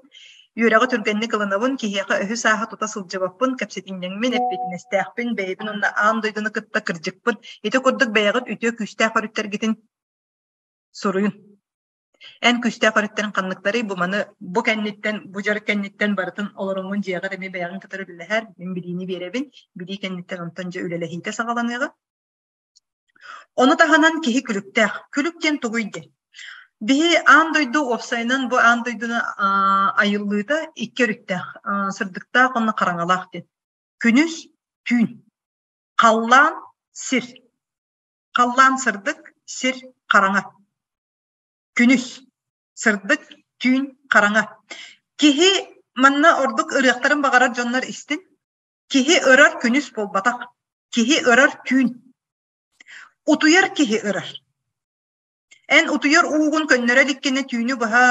үөрэҕи түргэнник ылынабын, киһиэхэ өһү-сааһы тута сылдьыбаппын, кэпсэтинньэҥмин, эппиэтинэстээхпин, бэйэбин уонна аан дойдуну кытта кырдьыкпын. Ити курдук бэйэҕит үтүө күүстээх өрүттэргитин суруйун. Эн күүстээх өрүттэрин ханныктарый? Бу маны бу кэнниттэн, бу дьарык кэнниттэн барытын олороҥҥун дьиэҕэр эмиэ бэйэҕин кытары үлэлэһэр, мин билиини биэрэбин, билии кэнниттэн онтон дьэ үлэлэһиитэ саҕаланыаҕа. Ону таһынан киһи күлүктээх. Күлүк диэн тугуй диэн? Биһи аан дойду уопсайынан бу аан дойдуну айыллыыта икки өрүттээх. Сырдыктаах уонна хараҥалаах диэн. Күнүс, түүн. Халлаан, сир. Халлаан сырдык, сир хараҥа. Күнүс, сырдык, түүн, хараҥа. Киһи манна ордук ырыахтарын баҕарар дьоннор истин. Киһи ырар күнүс буолбатах, киһи ырар түүн. Утуйар киһи ырар. Эн утуйар уугун көннөрө иликкинэ түүнү быһа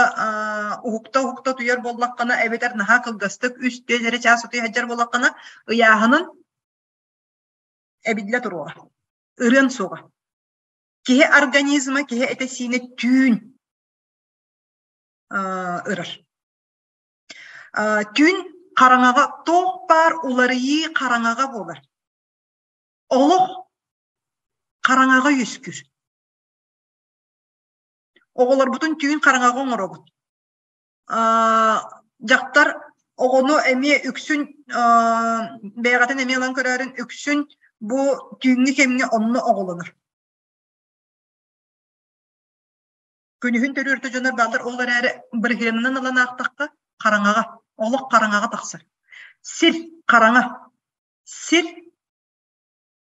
уһукта-уһукта утуйар буоллаххына эбэтэр наһаа кылгастык үс-түөрт эрэ чаас утуйа сылдьар буоллаххына ыйааһынын эбиллэ туруоҕа, ырыан суоҕа. Киһи организма, киһи этэ-сиинэ түүн ырар. Түүн хараҥаҕа туох баар уларыйыы хараҥаҕа буолар. Олох хараҥаҕа үөскүүр. Оҕолорбутун түүн хараҥаҕа оҥоробут. Дьахтар оҕону эмиэ үксүн бэйэҕитин эмиэ ылан көрөөрүн үксүн бу түүҥҥү кэмҥэ онно оҕолонор. Күнүһүн төрүөртэ дьонор бааллар, ол эрээри бырыһыанынан ылан аахтахха. Хараҥаҕа, олох хараҥаҕа тахсар. Сир хараҥа. Сир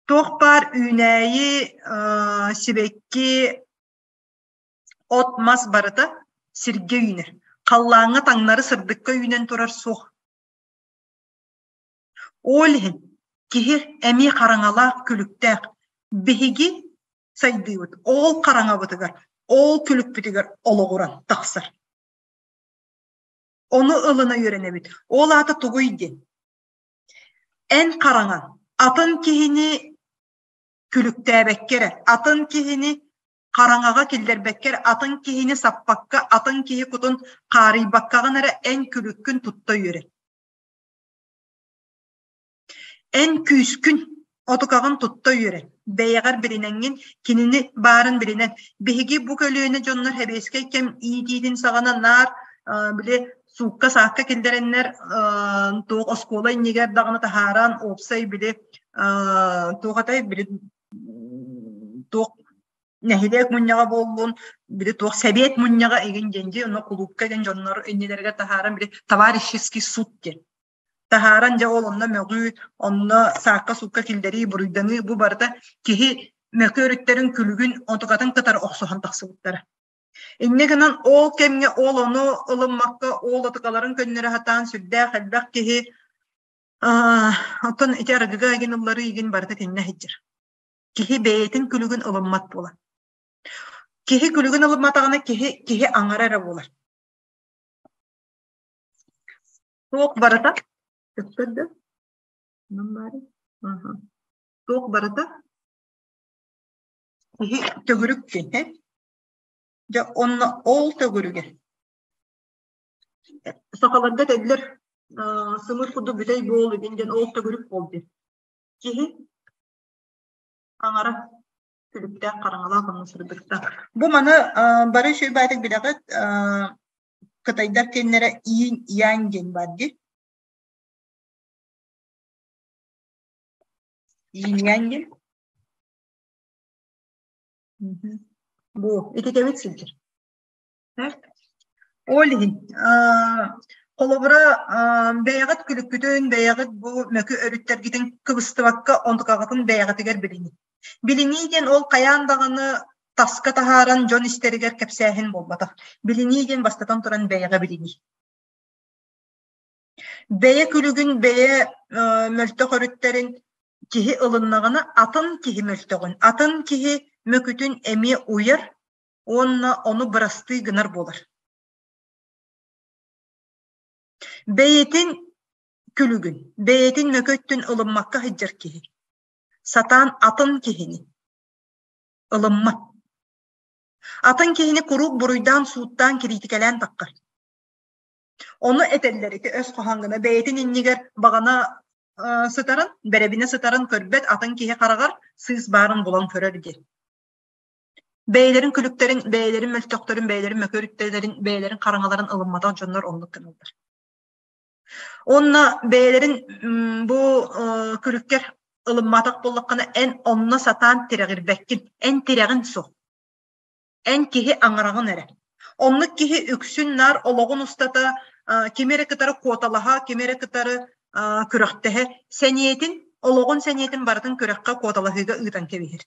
туох баар үүнээйи, сибэкки, от-мас барыта сиргэ үүнэр. Халлааҥҥа таҥнары сырдыкка үүнэн турар суох. Ол иһин киһи эмиэ хараҥалаах, күлүктээх. Биһиги сайдыыбыт ол хараҥабытыгар, ол күлүкпүтүгэр олоҕуран тахсар. Ону ылына үөрэнэбит. Ол аата тугуй диэн? Эн хараҥан атын киһини күлүктээбэккэ эрэ, атын киһини хараҥаҕа киллэрбэккэ эрэ, атын киһини саппакка, атын киһи кутун хаарыйбаккаҕын эрэ эн күлүккүн тутта үөрэн. Эн күүскүн, отукаҕын тутта үөрэн, бэйэҕэр билинэҥҥин, кинини баарын билинэн. Биһиги бу көлүөнэ дьоннор сэбиэскэй кэм иитиитин саҕана наар били суукка-саакка киллэрэннэр туох оскуола иннигэр даҕаны таһааран уопсай били туох этэй били туох нэһилиэк мунньаҕа буоллун, били туох сэбиэт мунньаҕа игин диэн дии, онно кулуупка игин дьоннор иннилэригэр таһааран били товарищеский суд диэн таһааран дьэ ол онно мөҕүү, онно саакка-суукка киллэрии, буруйданыы бу барыта киһи мөкү өрүттэрин күлүгүн онтукатын кытары охсуһан тахсыбыттара. Инньэ гынан ол кэмҥэ ол ону ылыммакка ол отукаларын көннөрө сатаан сүрдээх элбэх киһи оттон ити арыгыга игин ылларыы игин барыта итиннэ сылдьар. Киһи бэйэтин күлүгүн ылыммат буолар. Киһи күлүгүн ылымматаҕына киһи киһи аҥара эрэ буолар. Туох барыта көстөр да? Туох барыта киһи төгүрүк диэн, Дьэ онно ол төгүрүгэ сахаларга этэллэр сымыр курдук бүтэй буол игин диэн ол төгүрүк буол диэн. Киһи аҥара күлүктээх хараҥалаах онно сырдыктаах. Бу маны бары үчүгэй баайдык билэҕит кытайдар киэннэрэ иин янь диэн баар дии. Иин янь диэн. Бу ититэбит сылдьар. Ол иһин холобура бэйэҕит күлүккүтүн, бэйэҕит бу мөкү өрүттэргитин кыбыстыбакка онтукаҕытын бэйэҕитигэр билинии. Билинии диэн ол хайаан даҕаны таска таһааран дьон истэригэр кэпсээһин буолбатах. Билинии диэн бастатан туран бэйэҕэ билинии. Бэйэ күлүгүн, бэйэ мөлтөх өрүттэрин киһи ылыннаҕына атын киһи мөлтөҕүн, атын киһи мөкүтүн эмиэ уйар уонна ону бырастыы гынар буолар. Бэйэтин күлүгүн, бэйэтин мөкү өттүн ылыммакка сылдьар киһи сатаан атын киһини ылыммат. Атын киһини куруук буруйдаан, сууттаан, кириитикэлээн таххар. Ону этэллэр ити өс хоһоон гына бэйэтин иннигэр баҕана сытарын, бэрэбинэ сытарын көрбөт атын киһи хараҕар сыыс баарын булан көрөр диэн. Бэйэлэрин күлүктэрин, бэйэлэрин мөлтөхтөрүн, бэйэлэрин мөкүрүттэрин, бэйэлэрин хараҥаларын ылымматах дьоннор оннук гыналлар. Уонна бэйэлэрин бу күлүккэр ылымматах буоллаххына, эн онно сатаан тирэҕирбэккин, эн тирэҕин суох. Эн киһи аҥараҕын эрэ. Оннук киһи үксүн наар олоҕун устата кими эрэ кытары куоталаһа, кими эрэ кытары күрэхтэһэ, сэниэтин, олоҕун сэниэтин барытын күрэххэ куоталаһыыга ыытан кэбиһэр.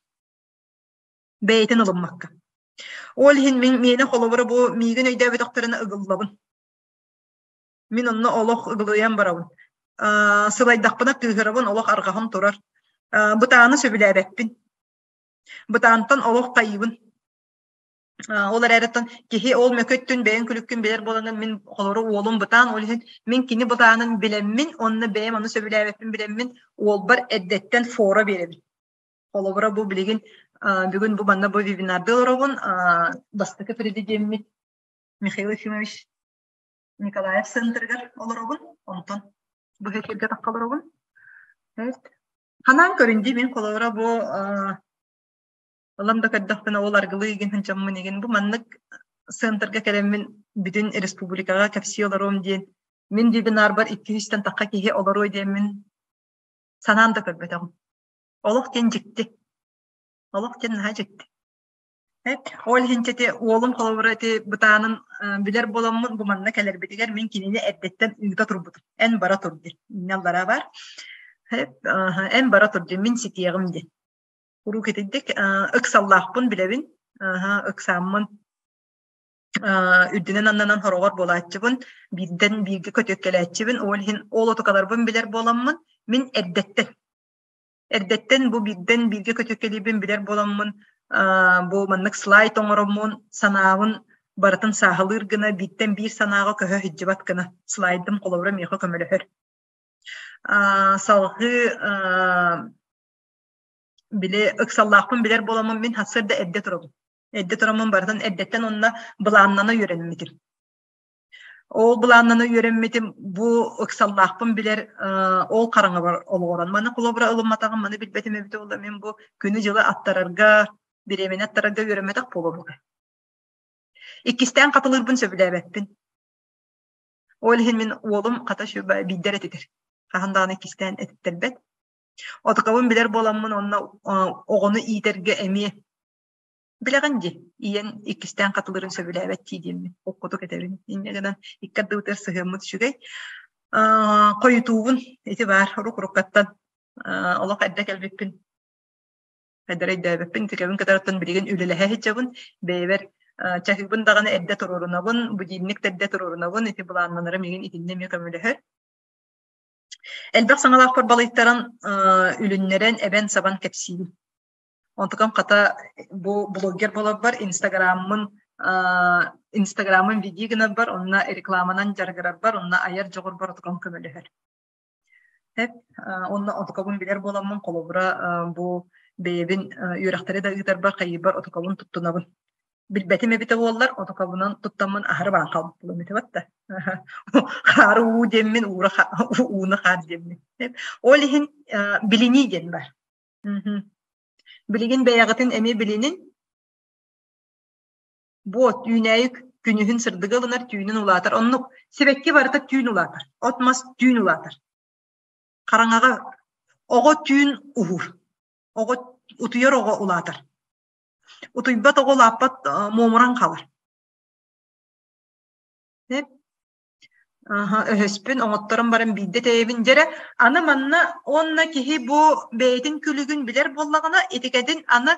Бэйэтин ылыммакка. Ол иһин мин миэнэ холобура бу миигин өйдөөбөтөхтөрүнэ ыгыллабын. Мин онно олох ыгылыйан барабын. Сылайдахпына кыыһырабын, олох арҕаһым турар. Бытааны сөбүлээбэппин. Бытаантан олох тайыыбын. Ол эрээриттэн киһи ол мөкү өттүн бэйэҥ күлүккүн билэр буоланын мин холору уолум бытаан, ол иһин мин кини бытаанын билэммин уонна бэйэм ону сөбүлээбэппин билэммин уолбар эрдэттэн фора биэрэбин. Холобура бу билигин бүгүн бу манна бу вебинарда олоробун бастакы президеммит Михаил Ефимович Николаев центрыгар олоробун, онтон бу эфиргэ тахха олоробун. Ханаан көрүн дии мин холобура бу ылан да көрдөхпүнэ ол аргылыы игин сынчаммын игин бу маннык центрга кэлэммин бүтүн республикаҕа кэпсии олоруом диэн мин вебинарбар 200-тэн тахха киһи олоруо диэммин санаан да көрбөтөҕүм. Олох диэн дьикти. Олох диэн наһаа дьикти. Ол иһин ити уолум холобура ити бытаанын билэр буоламмын бу манна кэлэрбитигэр мин кинини эрдэттэн ыыта турбутум. Эн бара тур диэн. Иннэ бар. Эн бара тур диэн мин ситиэҕим диэн. Куруук итинник ыксаллаахпын билэбин. Ыксааммын үрдүнэн аннынан хороҕор буолааччыбын, биирдэн бииргэ көтүөккэлээччибин. Ол иһин ол отукаларбын билэр буоламмын мин эрдэттэн Эрдэттэн бу биирдэн бииргэ көтүөккэлиирбин билэр буоламмын, бу маннык слайд оҥороммун, санаабын барытын сааһылыыр гына, бииртэн биир санааҕа көһө сылдьыбат гына слайдым холобура миэхэ көмөлөһөр. Салҕыы били ыксаллаахпын билэр буоламмын мин сарсыарда эрдэ турабын. Эрдэ тураммын барытын эрдэттэн уонна былааннана үөрэммитим. Ол былааннана үөрэммитим бу ыксаллаахпын билэр ол хараҥабар олоҕуран. Маны холобура ылымматаҕым, маны билбэтим эбитэ буолла мин бу күнү-дьылы аттарарга, бириэмэни аттарарга үөрэммэтэх буолуом. Иккистээн хатылыырбын сөбүлээбэппин. Ол иһин мин уолум хата сүбэ биирдэр этитэр. Хаһан даҕаны иккистээн этиттэрбэт. Отукабын билэр буоламмын онно оҕону иитэргэ эмиэ Билэҕин дии, ийэҥ иккистээн хатылырын сөбүлээбэт дии диэммин, холкутук этэбин. Инньэ гынан икки ардыбытыгар сыһыаммыт үчүгэй. Хойутуубун ити баар урук-уруккаттан олох эрдэ кэлбиппин хайдара өйдөөбөппүн. Итикэбин кытарыттан билигин үлэлэһэ сылдьабын. Бэйэбэр чаһыыбын даҕаны эрдэ туруорунабын, будильник да эрдэ туруорунабын. Ити былааннанарым игин итиннэ эмиэ көмөлөһөр. Элбэх саҥалаахпар балыйтаран үлүннэрэн, эбэн-сабан кэпсиибин. Онтукам хата бу блогер буоларбар инстаграммын инстаграммын видео гынарбар, онно рекламанан дьарыгырарбар, онно айар дьоҕурбар отукам көмөлөһөр. Эп, онно отукабын билэр буоламмын, холобура бу бэйэбин үөрэхтэри да ыытарбар, хайыырбар отукабын туттунабын. Билбэтим эбитэ буоллар, отукабынан туттаммын аһары баран хаалбыт буолуом этэ батта. Хаары уу диэммин, уура ууну хаар диэммин. Ол иһин билинии диэн бар. Билигин бэйэҕитин эмиэ билинин. Буот, үүнээйи күнүһүн сырдыгы ылынар, түүнүн улаатар. Оннук сибэкки барыта түүн улаатар. От-мас түүн улаатар. Хараҥаҕа оҕо түүн уһуур. Оҕо утуйар оҕо улаатар. Утуйбат оҕо улааппат муомуран хаалар. Аһа, өһөспүн оҥотторон баран биирдэ тэйэбин дьэрэ. Аны манна уонна киһи бу бэйэтин күлүгүн билэр буоллаҕына, итикэтин аны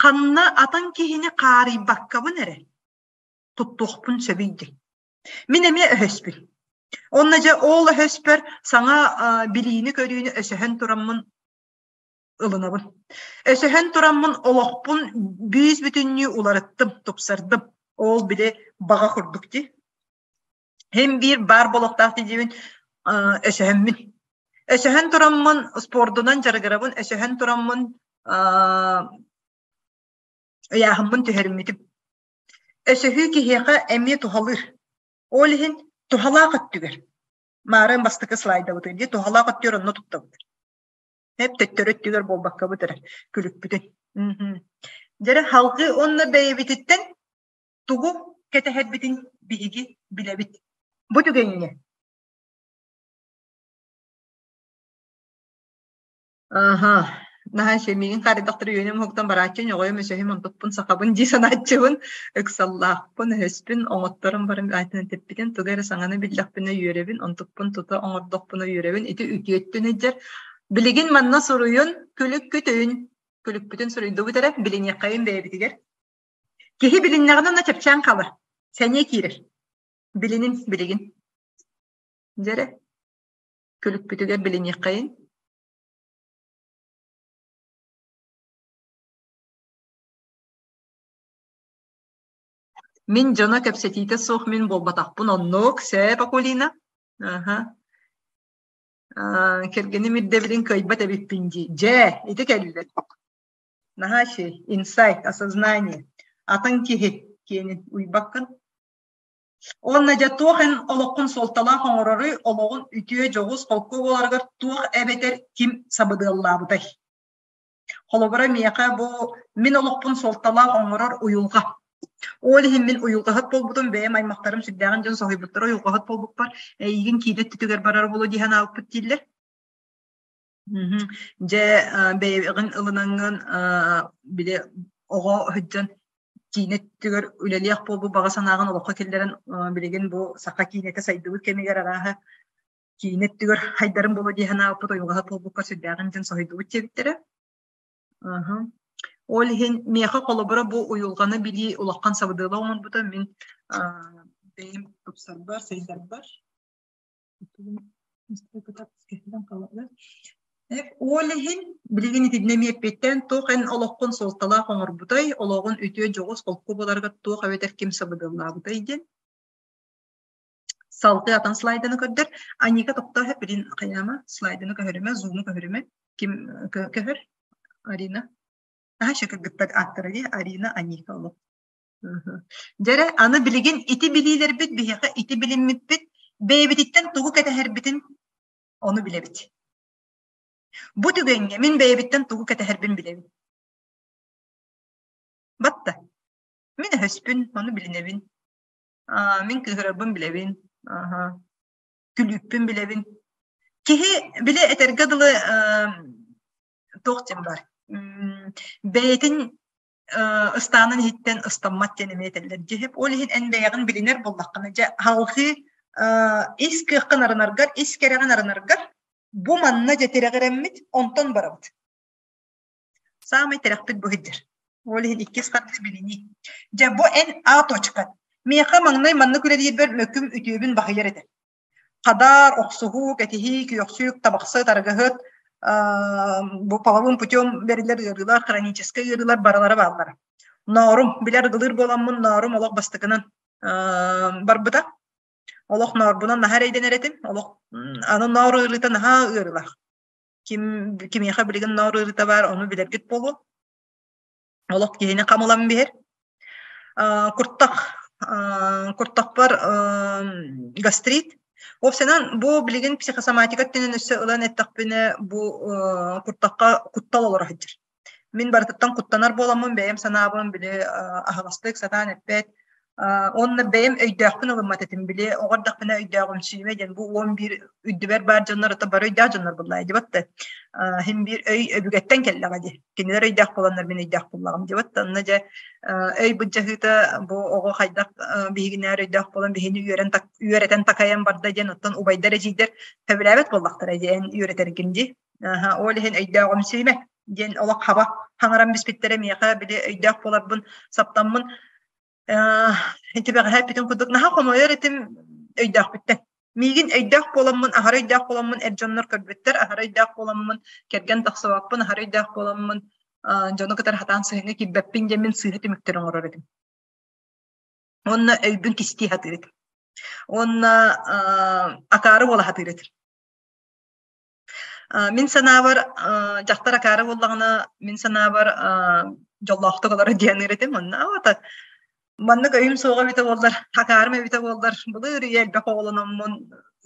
ханна атын киһини хаарыйбаккабын эрэ туттуохпун сөбүй дии. Мин эмиэ өһөспүн. Онно дьэ ол өһөспөр саҥа билиини-көрүүнү өсөһөн тураммын ылынабын. Өсөһөн тураммын олохпун бүүс-бүтүннүү уларыттым, тупсардым. Ол били баҕа курдук дии. Һин биир баар болохтаах диибин өсөһөммүн. Өсөһөн тураммын спордунан дьарыгырабын, өсөһөн тураммын ыйааһыммын түһэриммитим. Өсөһүү киһиэхэ эмиэ туһалыыр. Ол иһин туһалаах өттүгэр. Маарын бастакы слайдабытыгар дии туһалаах өттүгэр онно туттабыт. Эп төттөрү өттүгэр буолбаккабыт эрэ күлүкпүтүн. Дьэрэ халгыы уонна бэйэбититтэн тугу кэтэһэрбитин биһиги билэбит. Бу түгэҥҥэ Аха, наһаа үчүгэй миигин хаарыйдахтар үөнүм уһуктан барааччы ньоҕойум өсөһүм онтукпун сахабын дии санааччыбын ыксаллаахпын өһөспүн оҥотторон баран аайтынан тэппитин тугу эрэ саҥаны биллэхпинэ үөрэбин онтукпун тута оҥордохпуна үөрэбин ити үтүөттүн ыдьар билигин манна суруйун күлүккүтүн күлүкпүтүн суруйдубут эрэ билиниэххэйин бэйэбитигэр Киһи билиннэҕинэ онно чэпчээн хаалар, сэниэ киирэр. Билинин билигин. Дьэрэ, күлүкпүтүгэр билиниэххэйин. Мин дьоно кэпсэтиитэ суох мин буолбатахпын оннук, сээп Акулина. Аха. Кэргэним ирдэбилин кыайбат эбиппин дии. Дьэ, ити кэллэ. Наһаа үчүгэй. Инсайт, осознание. Атын киһи киэнин уйбаккын. Уонна дьэ туох эн олоххун суолталаах оҥороруй, олоҕун үтүө, дьоҕус, холку буоларыгар туох эбэтэр ким сабыдыаллаабытай? Холобура, миэхэ бу мин олохпун суолталаах оҥорор уйулҕа. Ол иһин мин уйулҕаһыт буолбутум, бэйэм аймахтарым сүрдээҕин дьон соһуйбуттара уйулҕаһыт буолбуппар, эйигин киинэ өттүтүгэр барар буолуо дии санаабыппыт дииллэр. Дьэ, бэйэҕин ылынаҥҥын, били оҕо сылдьан. Киинэ өттүгэр үлэлиэх буолбут баҕа санааҕын олоххо киллэрэн билигин бу саха киинэтэ сайдыбыт кэмигэр арааһа киинэ өттүгэр хайдарын буолуо дии санаабыппыт уйулҕаһыт буолбукка сүрдээҕин дьон соһуйдубут диэбиттэрэ. Аһа. Ол иһин миэхэ холобура бу уйулҕаны билии улахан сабыдыала оҥорбута мин бэйэм тупсарбар, сайдарбар. Ол иһин билигин итиннэ эмиэ эппиэттээн туох эн олоххун суолталаах оҥорбутай, олоҕун үтүө дьоҕус холку буоларыгар туох эбэтэр ким сабыдыаллаабытай диэн. Салгыы атын слайданы көрдөр. Аника тохтоо билин хайаама слайданы көһөрүмэ, зуму көһөрүмэ. Ким көһөр? Арина. Аха шакыргыттар аттара дии Арина, Аника олох. Дьэрэ, аны билигин ити билиилэрбит биһиэхэ ити билиммиппит бэйэбититтэн тугу кэтэһэрбитин ону билэбит. Бу түгэҥҥэ мин бэйэбиттэн тугу кэтэһэрбин билэбин. Батта. Мин өһөспүн, ону билинэбин. Мин кыыһырарбын билэбин. Күлүүппүн билэбин. Киһи били этэргэ дылы туох диэн бар. Бэйэтин ыстаанын иһиттэн ыстаммат диэн эмиэ этэллэр. Дьиһип ол иһин эн бэйэҕин билинэр буоллаххына, дьэ халҕыы ис кыаххын арынаргар, ис кэрэҕин арынаргар бу манна дьэ тирэҕирэммит, онтон барабыт. Саамай тирэхпит бу сылдьар. Ол иһин иккис хардыы билинии. Дьэ бу эн А точка. Миэхэ маҥнай маннык үлэлиирбэр мөкүм үтүөбүн баһыйар этэ. Хадаар, охсуһуу, кэтиһии, күөхсүүк, табахсыт, арыгыһыт, бу половым путем бэриллэр ыарыылар, хроническай ыарыылар барылара бааллара. Ноорум, билэр арыгылыыр буоламмын, ноорум олох бастакынан барбыта. Олох ноорбунан наһаа эрэйдэнэр этим. Олох аны ноор ыарыыта наһаа ыарыылаах. Ким кимиэхэ билигин ноор ыарыыта баар, ону билэргит буолуо. Олох киһини хамылан биһэр. Куртах куртахпар гастрит. Уопсайынан бу билигин психосоматика өттүнэн өссө ылан эттэхпинэ бу куртахха куттал олоро сылдьар. Мин барытыттан куттанар буоламмын бэйэм санаабын били аһаҕастык сатаан эппэт Уонна бэйэм өйдөөхпүн ылыммат этим, били оҕо эрдэхпинэ өйдөөҕүмсүйүмэ диэн бу 11 үрдүбэр баар дьоннор ото бары өйдөөх дьоннор буоллаа дии да иһин биир өй өбүгэттэн кэллэҕэ дии. Кинилэр өйдөөх буоланнар мин өйдөөх буоллаҕым дии да онно дьэ өй былдьаһыыта бу оҕо хайдах биһигинээр өйдөөх буолан биһини үөрэн үөрэтэн такайан барда диэн оттон убайдар эдьиийдэр сөбүлээбэт буоллахтара диэн үөрэтэргин дии. Ол иһин өйдөөҕүмсүйүмэ диэн олох хаба хаҥаран биспиттэрэ миэхэ били өйдөөх буоларбын саптаммын ити бэҕэһээ эппитим курдук наһаа хомойор этим өйдөөхпүттэн. Миигин өйдөөх буоламмын, аһара өйдөөх буоламмын эр дьоннор көрбүттэр, аһара өйдөөх буоламмын кэргэн тахсыбаппын, аһара өйдөөх буоламмын дьону кытары хатаан сыһыаҥҥа киирбэппин диэн мин сыыһа түмүктэри оҥорор этим. Уонна өйбүн кистии сатыыр этим. Уонна акаары буола сатыыр этим. Мин санаабар, дьахтар акаары буоллаҕына, мин санаабар, дьоллоохтук олорор диэн этим. Онно аата маннык өйүм суоҕа эбитэ буоллар, акаарым эбитэ буоллар, былыр үйэ элбэх оҕолономмун,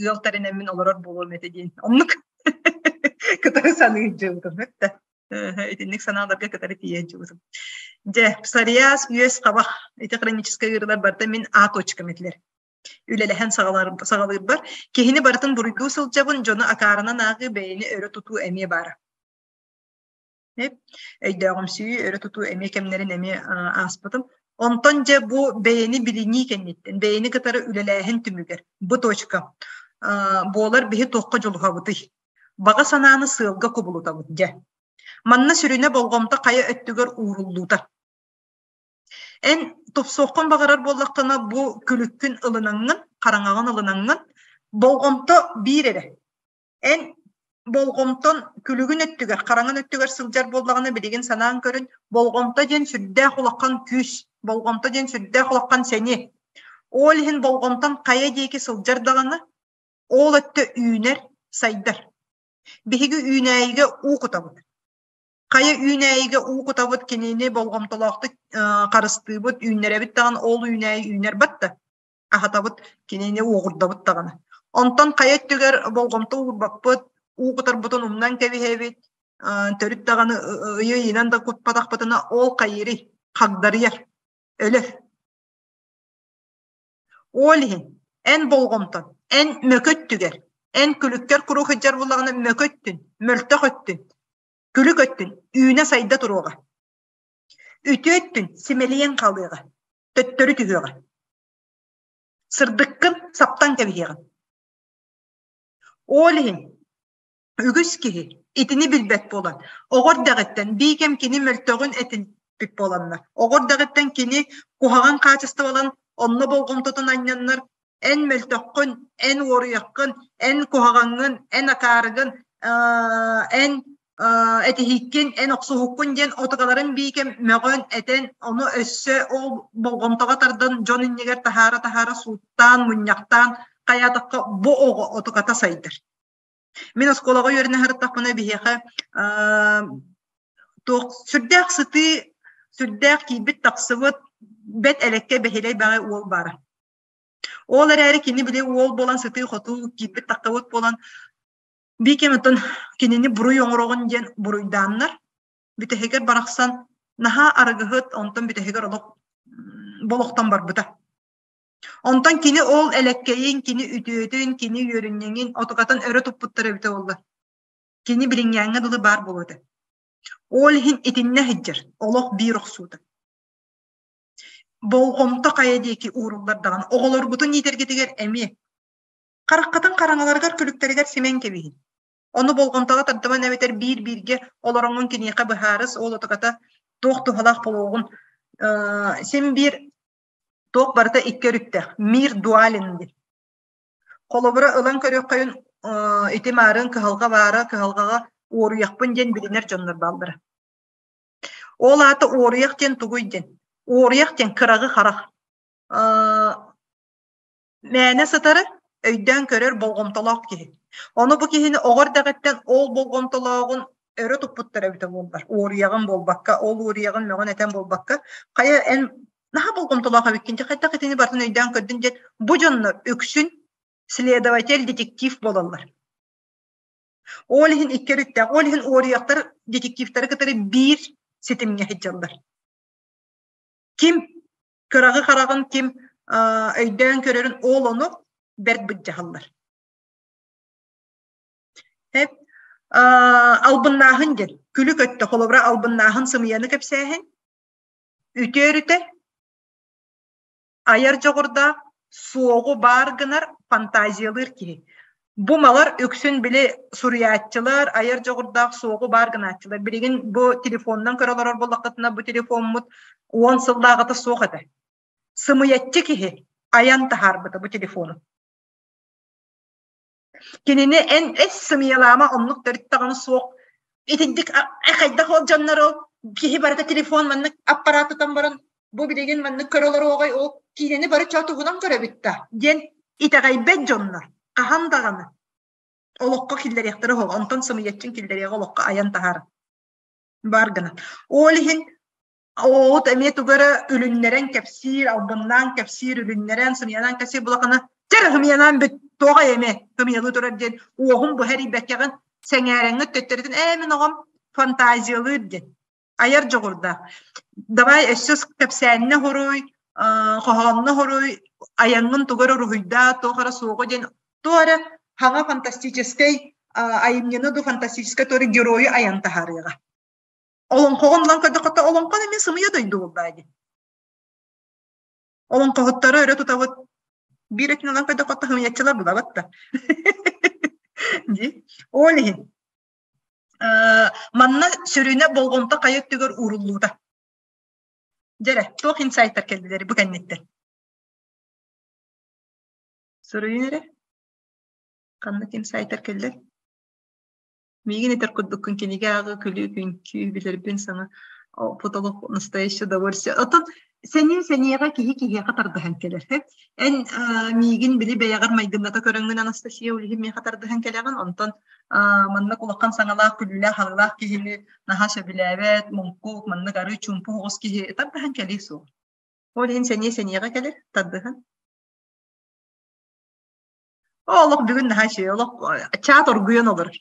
ыал тэринэммин олорор буолуом этэ диэн. Оннук кытары саныыр дьылытым да. Итинник санааларга кытары тиийэн дьылытым. Дьэ, псориаз, үөс, хабах ити хроническай ыарыылар барыта мин А точкам этилэр. Үлэлэһэн саҕалыырбар киһини барытын буруйдуу сылдьабын, дьону акаарынан ааҕыы бэйэни өрө тутуу эмиэ баара. Өйдөөҕүмсүйүү, өрө тутуу эмиэ кэмнэрин эмиэ ааспытым. Онтон дьэ бу бэйэни билинии кэнниттэн, бэйэни кытары үлэлээһин түмүгэр бу точка буолар биһи туохха дьулуһабытый? Баҕа санааны сыалга кубулутабыт дьэ. Манна сүрүнэ болҕомто хайа өттүгэр ууруллуута. Эн тупсуоххун баҕарар буоллаххына, бу күлүккүн ылынаҥҥын, хараҥаҕын ылынаҥҥын, болҕомто биир эрэ. Эн болҕомтон күлүгүн өттүгэр, хараҥан өттүгэр сылдьар буоллаҕына, билигин санаан көрүн, болҕомто диэн сүрдээх улахан күүс, болҕомто диэн сүрдээх улахан сэниэ. Ол иһин болҕомтон хайа диэки сылдьар даҕаны, ол өттө үүнэр, сайдар. Биһиги үүнээйигэ уу кутабыт. Хайа үүнээйигэ уу кутабыт, кинини болҕомтолоохтук харыстыыбыт, үүннэрэбит даҕаны, ол үүнээйи үүнэр да, аһатабыт, кинини уоҕурдабыт даҕаны. Онтон хайа өттүгэр болҕомто уурбаппыт, уу кутарбытын умнан кэбиһэбит, төрүт даҕаны ыйы ыйынан да кутпатахпытына, ол хайыырый, хагдарыйар, өлөр. Ол иһин эн болҕомтон, эн мөкү өттүгэр, эн күлүккэр куруук сылдьар буоллаҕына мөкү өттүн, мөлтөх өттүн, күлүк өттүн үүнэ-сайда туруоҕа. Үтүө өттүн симэлийэн хаалыаҕа, төттөрү түһүөҕэ. Сырдыккын саптан кэбиһиэҕин. Ол иһин үгүс киһи итини билбэт буолан, оҕо эрдэҕиттэн биикэм кини мөлтөҕүн этинпит буоланнар, оҕо эрдэҕиттэн кини куһаҕан хаачыстыбалан онно болҕомтотун анньаннар, эн мөлтөххүн, эн уоруйаххын, эн куһаҕаҥҥын, эн акаарыгын, эн этиһииккин, эн охсуһуккун диэн отукаларын биикэм мөҕөн, этэн, ону өссө ол болҕомтоҕо тардан дьон иннигэр таһаара-таһаара сууттаан, мунньахтаан хайаатахха бу оҕо отуката сайдар. Мин оскуолаҕа үөрэнэ сырыттахпына биһиэхэ туох сүрдээх сытыы, сүрдээх киирбит-тахсыбыт бэт элэккэ бэһилэй баҕай уол баара. Ол эрээри кини били уол буолан сытыы-хотуу киирбит-тахсыбыт буолан биир оттон кинини буруй оҥороҕун диэн буруйдааннар бүтэһигэр барахсан наһаа арыгыһыт, онтон бүтэһигэр олох болохтон барбыта. Онтон кини ол элэккэйин, кини үтүөтүн, кини үөрүнньэҥин отукатын өрө туппуттара эбитэ буолла. Кини билиҥҥээҥҥэ дылы баар буолуо этэ. Ол иһин итиннэ сылдьар, олох биир охсуута. Болҕомто хайа диэки ууруллар даҕаны, оҕолоргутун иитэргитигэр эмиэ. Хараххытын хараҥаларыгар күлүктэригэр симэн кэбиһин. Ону болҕомтоҕо тардыман эбэтэр биир-бииргэ олороҥҥун киниэхэ быһаарыс, ол отуката туох туһалаах буолуоҕун син биир туох барыта икки өрүттээх мир дуален диэн. Холобура ылан көрүөххэйин ити маарыын кыһалҕа баара кыһалҕаҕа уоруйахпын диэн билинэр дьоннор бааллара. Ол аата уоруйах диэн тугуй диэн. Уоруйах диэн кыраҕы харах. Мээнэ сытары өйдөөн көрөр болҕомтолоох киһи. Ону бу киһини оҕо эрдэҕиттэн ол болҕомтолооҕун өрө туппуттар эбитэ буоллар, уоруйаҕын буолбакка, ол уоруйаҕын мөҕөн этэн буолбакка, хайа эн наһаа болҕомтолоох эбиккин, дьэ хайдах итини барытын өйдөөн көрдүн диэн бу дьоннор үксүн следователь, детектив буолаллар. Ол иһин икки өрүттээх, ол иһин уоруйахтар детективтары кытары биир ситимҥэ сылдьаллар. Ким кыраҕы хараҕын ким өйдөөн көрөрүн ол ону бэрт быдьаһаллар. Албыннааһын диэн күлүк өттө холобура албыннааһын сымыйаны кэпсээһин үтүө өрүтэ айар дьоҕурдаах суоҕу баар гынар фантазиялыыр киһи. Бу малар үксүн били суруйааччылар, айар дьоҕурдаах суоҕу баар гынааччылар. Билигин бу телефонунан көрө олорор буоллаххытына, бу телефоммут 10 сыллааҕыта суох этэ. Сымыйаччы киһи айан таһаарбыта бу телефону. Кинини эн эс сымыйалаама оннук төрүт даҕаны суох. Итинник хайдах ол дьоннор ол киһи барыта телефон маннык аппарат тутан баран бу билигин маннык көрө олоруоҕай ол киинэни бары чоо тугунан көрөбүт да диэн итэҕэйбэт дьоннор хаһан даҕаны олоххо киллэриэхтэрэ оһох онтон сымыйаччын киллэриэҕэ олоххо айан таһаар баар гына. Ол иһин Оот эмиэ тугу эрэ үлүннэрэн кэпсиир, албыннаан кэпсиир, үлүннэрэн, сымыйанан кэпсиир булахына чэр ымыйанаан бүт, туох эмэ ымыйалыы турар диэн уоһун быһа эрийбэккэҕин сэҥээрэҥҥит төттөрүтүн ээ мин оҕом фантазиялыыр диэн айар дьоҕурдаах. Давай өссө кэпсээннэ хоруй, хоһоонно хоруй, айаҥҥын тугу эрэ уруһуйдаа, туох эрэ суоҕу диэн туох эрэ хаҥа фантастическай айымньыны ду фантастическай туох эрэ геройу айан таһаарыаҕа. Олоҥхоҕун ылан көрдөххө, олоҥхо эмиэ сымыйа дойду буолбаа дии. Олоҥхоһуттары өрө тутабыт. Биир өттүн ылан көрдөххө, сымыйаччылар булабыт да. Дии. Ол иһин манна сүрүнэ болҕомто хайа өттүгэр ууруллуута. Дьэрэ, туох инсайттар кэллилэр бу кэнниттэн? Суруйун эрэ. Ханнык инсайттар кэллэр? Миигин этэр курдуккун кинигэ ааҕыы, күлүү, үҥкүү, билэрбин саҥа потолок настоящее удовольствие. Оттон сэниэ сэниэҕэ киһи киһиэхэ тардыһан кэлэр. Эн миигин били бэйэҕэр майгынната көрөҥҥүн Анастасия ол иһин миэхэ тардыһан кэлэҕин, онтон маннык улахан саҥалаах, күлүүлээх-алылаах киһини наһаа сөбүлээбэт, муҥкук, маннык арыы чуумпу оҕус киһи тардыһан кэлиэ суох. Ол иһин сэниэ сэниэҕэ кэлэр, тардыһан. Олох бүгүн наһаа үчүгэй, олох чаат оргуйан олорор.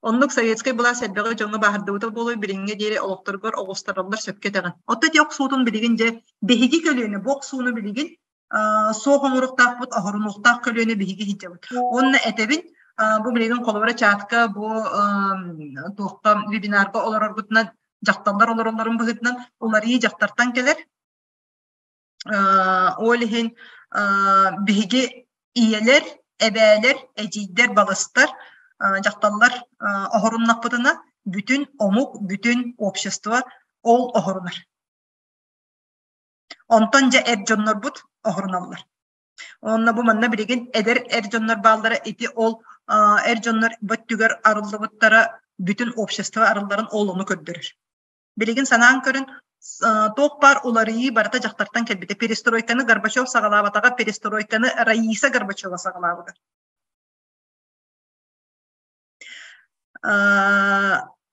Оннук советскай былаас элбэҕи дьоҥҥо бааһырдыбыта буолуо билиҥҥэ диэри олохторугар оҕустараллар сөпкө этэҕин. Оттон ити охсуутун билигин дьэ биһиги көлүөнэ бу охсууну билигин суох оҥоруохтаахпыт, оһорунуохтаах көлүөнэ биһиги сылдьабыт. Уонна этэбин, бу билигин холобура чаатка бу туохха вебинарга олорорбутунан. Дьахталлар олороллорун быһыытынан уларыйыы дьахтартан кэлэр. Ол иһин биһиги ийэлэр, эбээлэр, эдьиийдэр, балыстар, дьахталлар оһоруннахпытына бүтүн омук, бүтүн общество ол оһорунар. Онтон дьэ эр дьоннорбут оһоруналлар. Онно бу манна билигин эдэр эр дьоннор бааллара ити ол эр дьоннор бөттүгэр арыллыбыттара бүтүн общество арылларын ол ону көрдөрөр. Билигин санаан көрүн туох баар уларыйыы барыта дьахтартан кэлбитэ. Перестройканы Горбачев саҕалаабатаҕа, перестройканы Раиса Горбачева саҕалаабыта.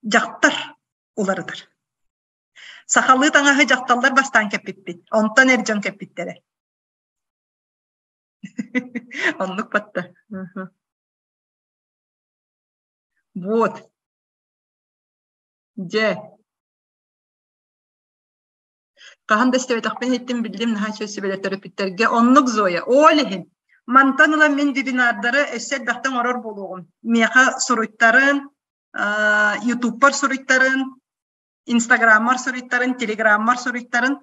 Дьахтар уларытар. Сахалыы таҥаһы дьахталлар бастаан кэппиппит, онтон эр дьон кэппиттэрэ. Оннук батта. Вот. Дьэ. Хаһан да истибэтэхпин иһиттим, биллим, наһаа үчүгэй сүбэлэр төрөппүттэргэ. Оннук Зоя, ол иһин. Мантан ыла мин вебинардары өссө элбэхтэ оҥорор буолуоҕум. Миэхэ суруйтарын, ютубпар суруйтарын, инстаграммар суруйтарын, телеграммар суруйтарын.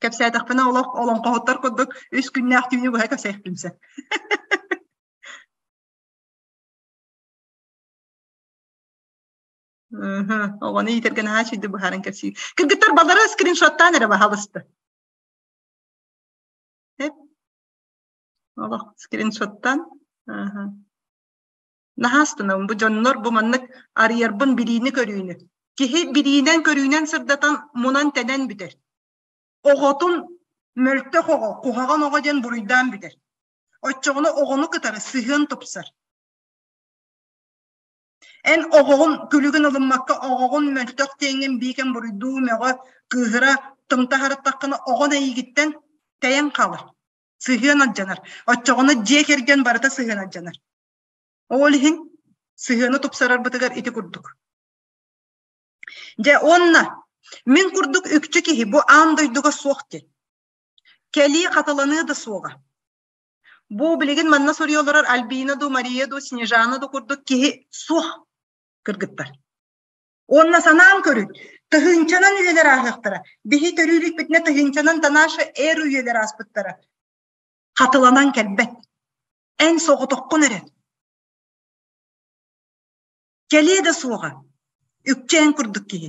Кэпсээтэхпинэ олох олоҥхоһуттар курдук үс күннээх түүнү быһа кэпсээхпин сөп. Оҕону иитэргэ наһаа үчүгэй быһааран кэпсиир. Кыргыттар балары скриншоттаан эрэ баһалыста. Олох скриншоттан. Наһаа астынабын бу дьоннор бу маннык арыйарбын билиини-көрүүнү. Киһи билиинэн-көрүүнэн сырдатан мунан-тэнэн бүтэр. Оҕотун мөлтөх оҕо, куһаҕан оҕо диэн буруйдаан бүтэр. Оччоҕуна оҕону кытары сыһыан тупсар. Эн оҕоҕун күлүгүн ылыммакка оҕоҕун мөлтөх диэҥҥин биикэн буруйдуу, мөҕө, кыыһыра, тымта аһарыттаххына оҕон эйигиттэн тэйэн хаалар. Сыһыан алдьанар. Оччоҕуна дьиэ кэргэн барыта сыһыан алдьанар. Ол иһин сыһыаны тупсарарбытыгар ити курдук. Дьэ уонна мин курдук үкчү киһи бу аан дойдуга суох диэн. Кэлии хатыланыа да суоҕа. Бу билигин манна суруйа олорор Альбина дуу, Мария дуу, Снежана дуу курдук киһи суох кыргыттар. Уонна санаан көрүн, тыһыынчанан үйэлэр ааһыахтара. Биһи төрүүлүкпүтүнэ тыһыынчанан Танаша эр үйэлэр ааспыттара. Хатыланан кэлбэт. Эн соҕотоххун эрэ. Кэлиэ да суоҕа. Үкчээн курдук киһи.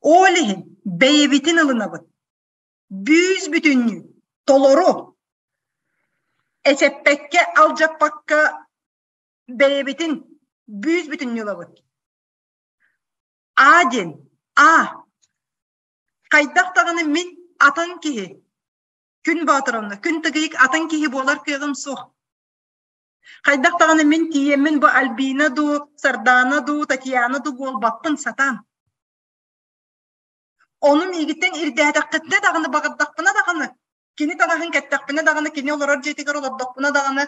Ол иһин бэйэбитин ылынабыт. Бүүс бүтүннүү толору эчэппэккэ, алдьаппакка бэйэбитин бүүс бүтүннүү ылабыт. А диэн А. Хайдах даҕаны мин атын киһи Күн Боотуровна, Күн Тыгыйык атын киһи буолар кыаҕым суох. Хайдах даҕаны мин тиийэммин бу Альбина дуу, Сардаана дуу, Татьяна дуу буолбаппын сатаан. Ону миигиттэн ирдээтэххитинэ даҕаны, баҕардахпына даҕаны, кини таҥаһын кэттэхпинэ даҕаны, кини олорор дьиэтигэр олордохпуна даҕаны,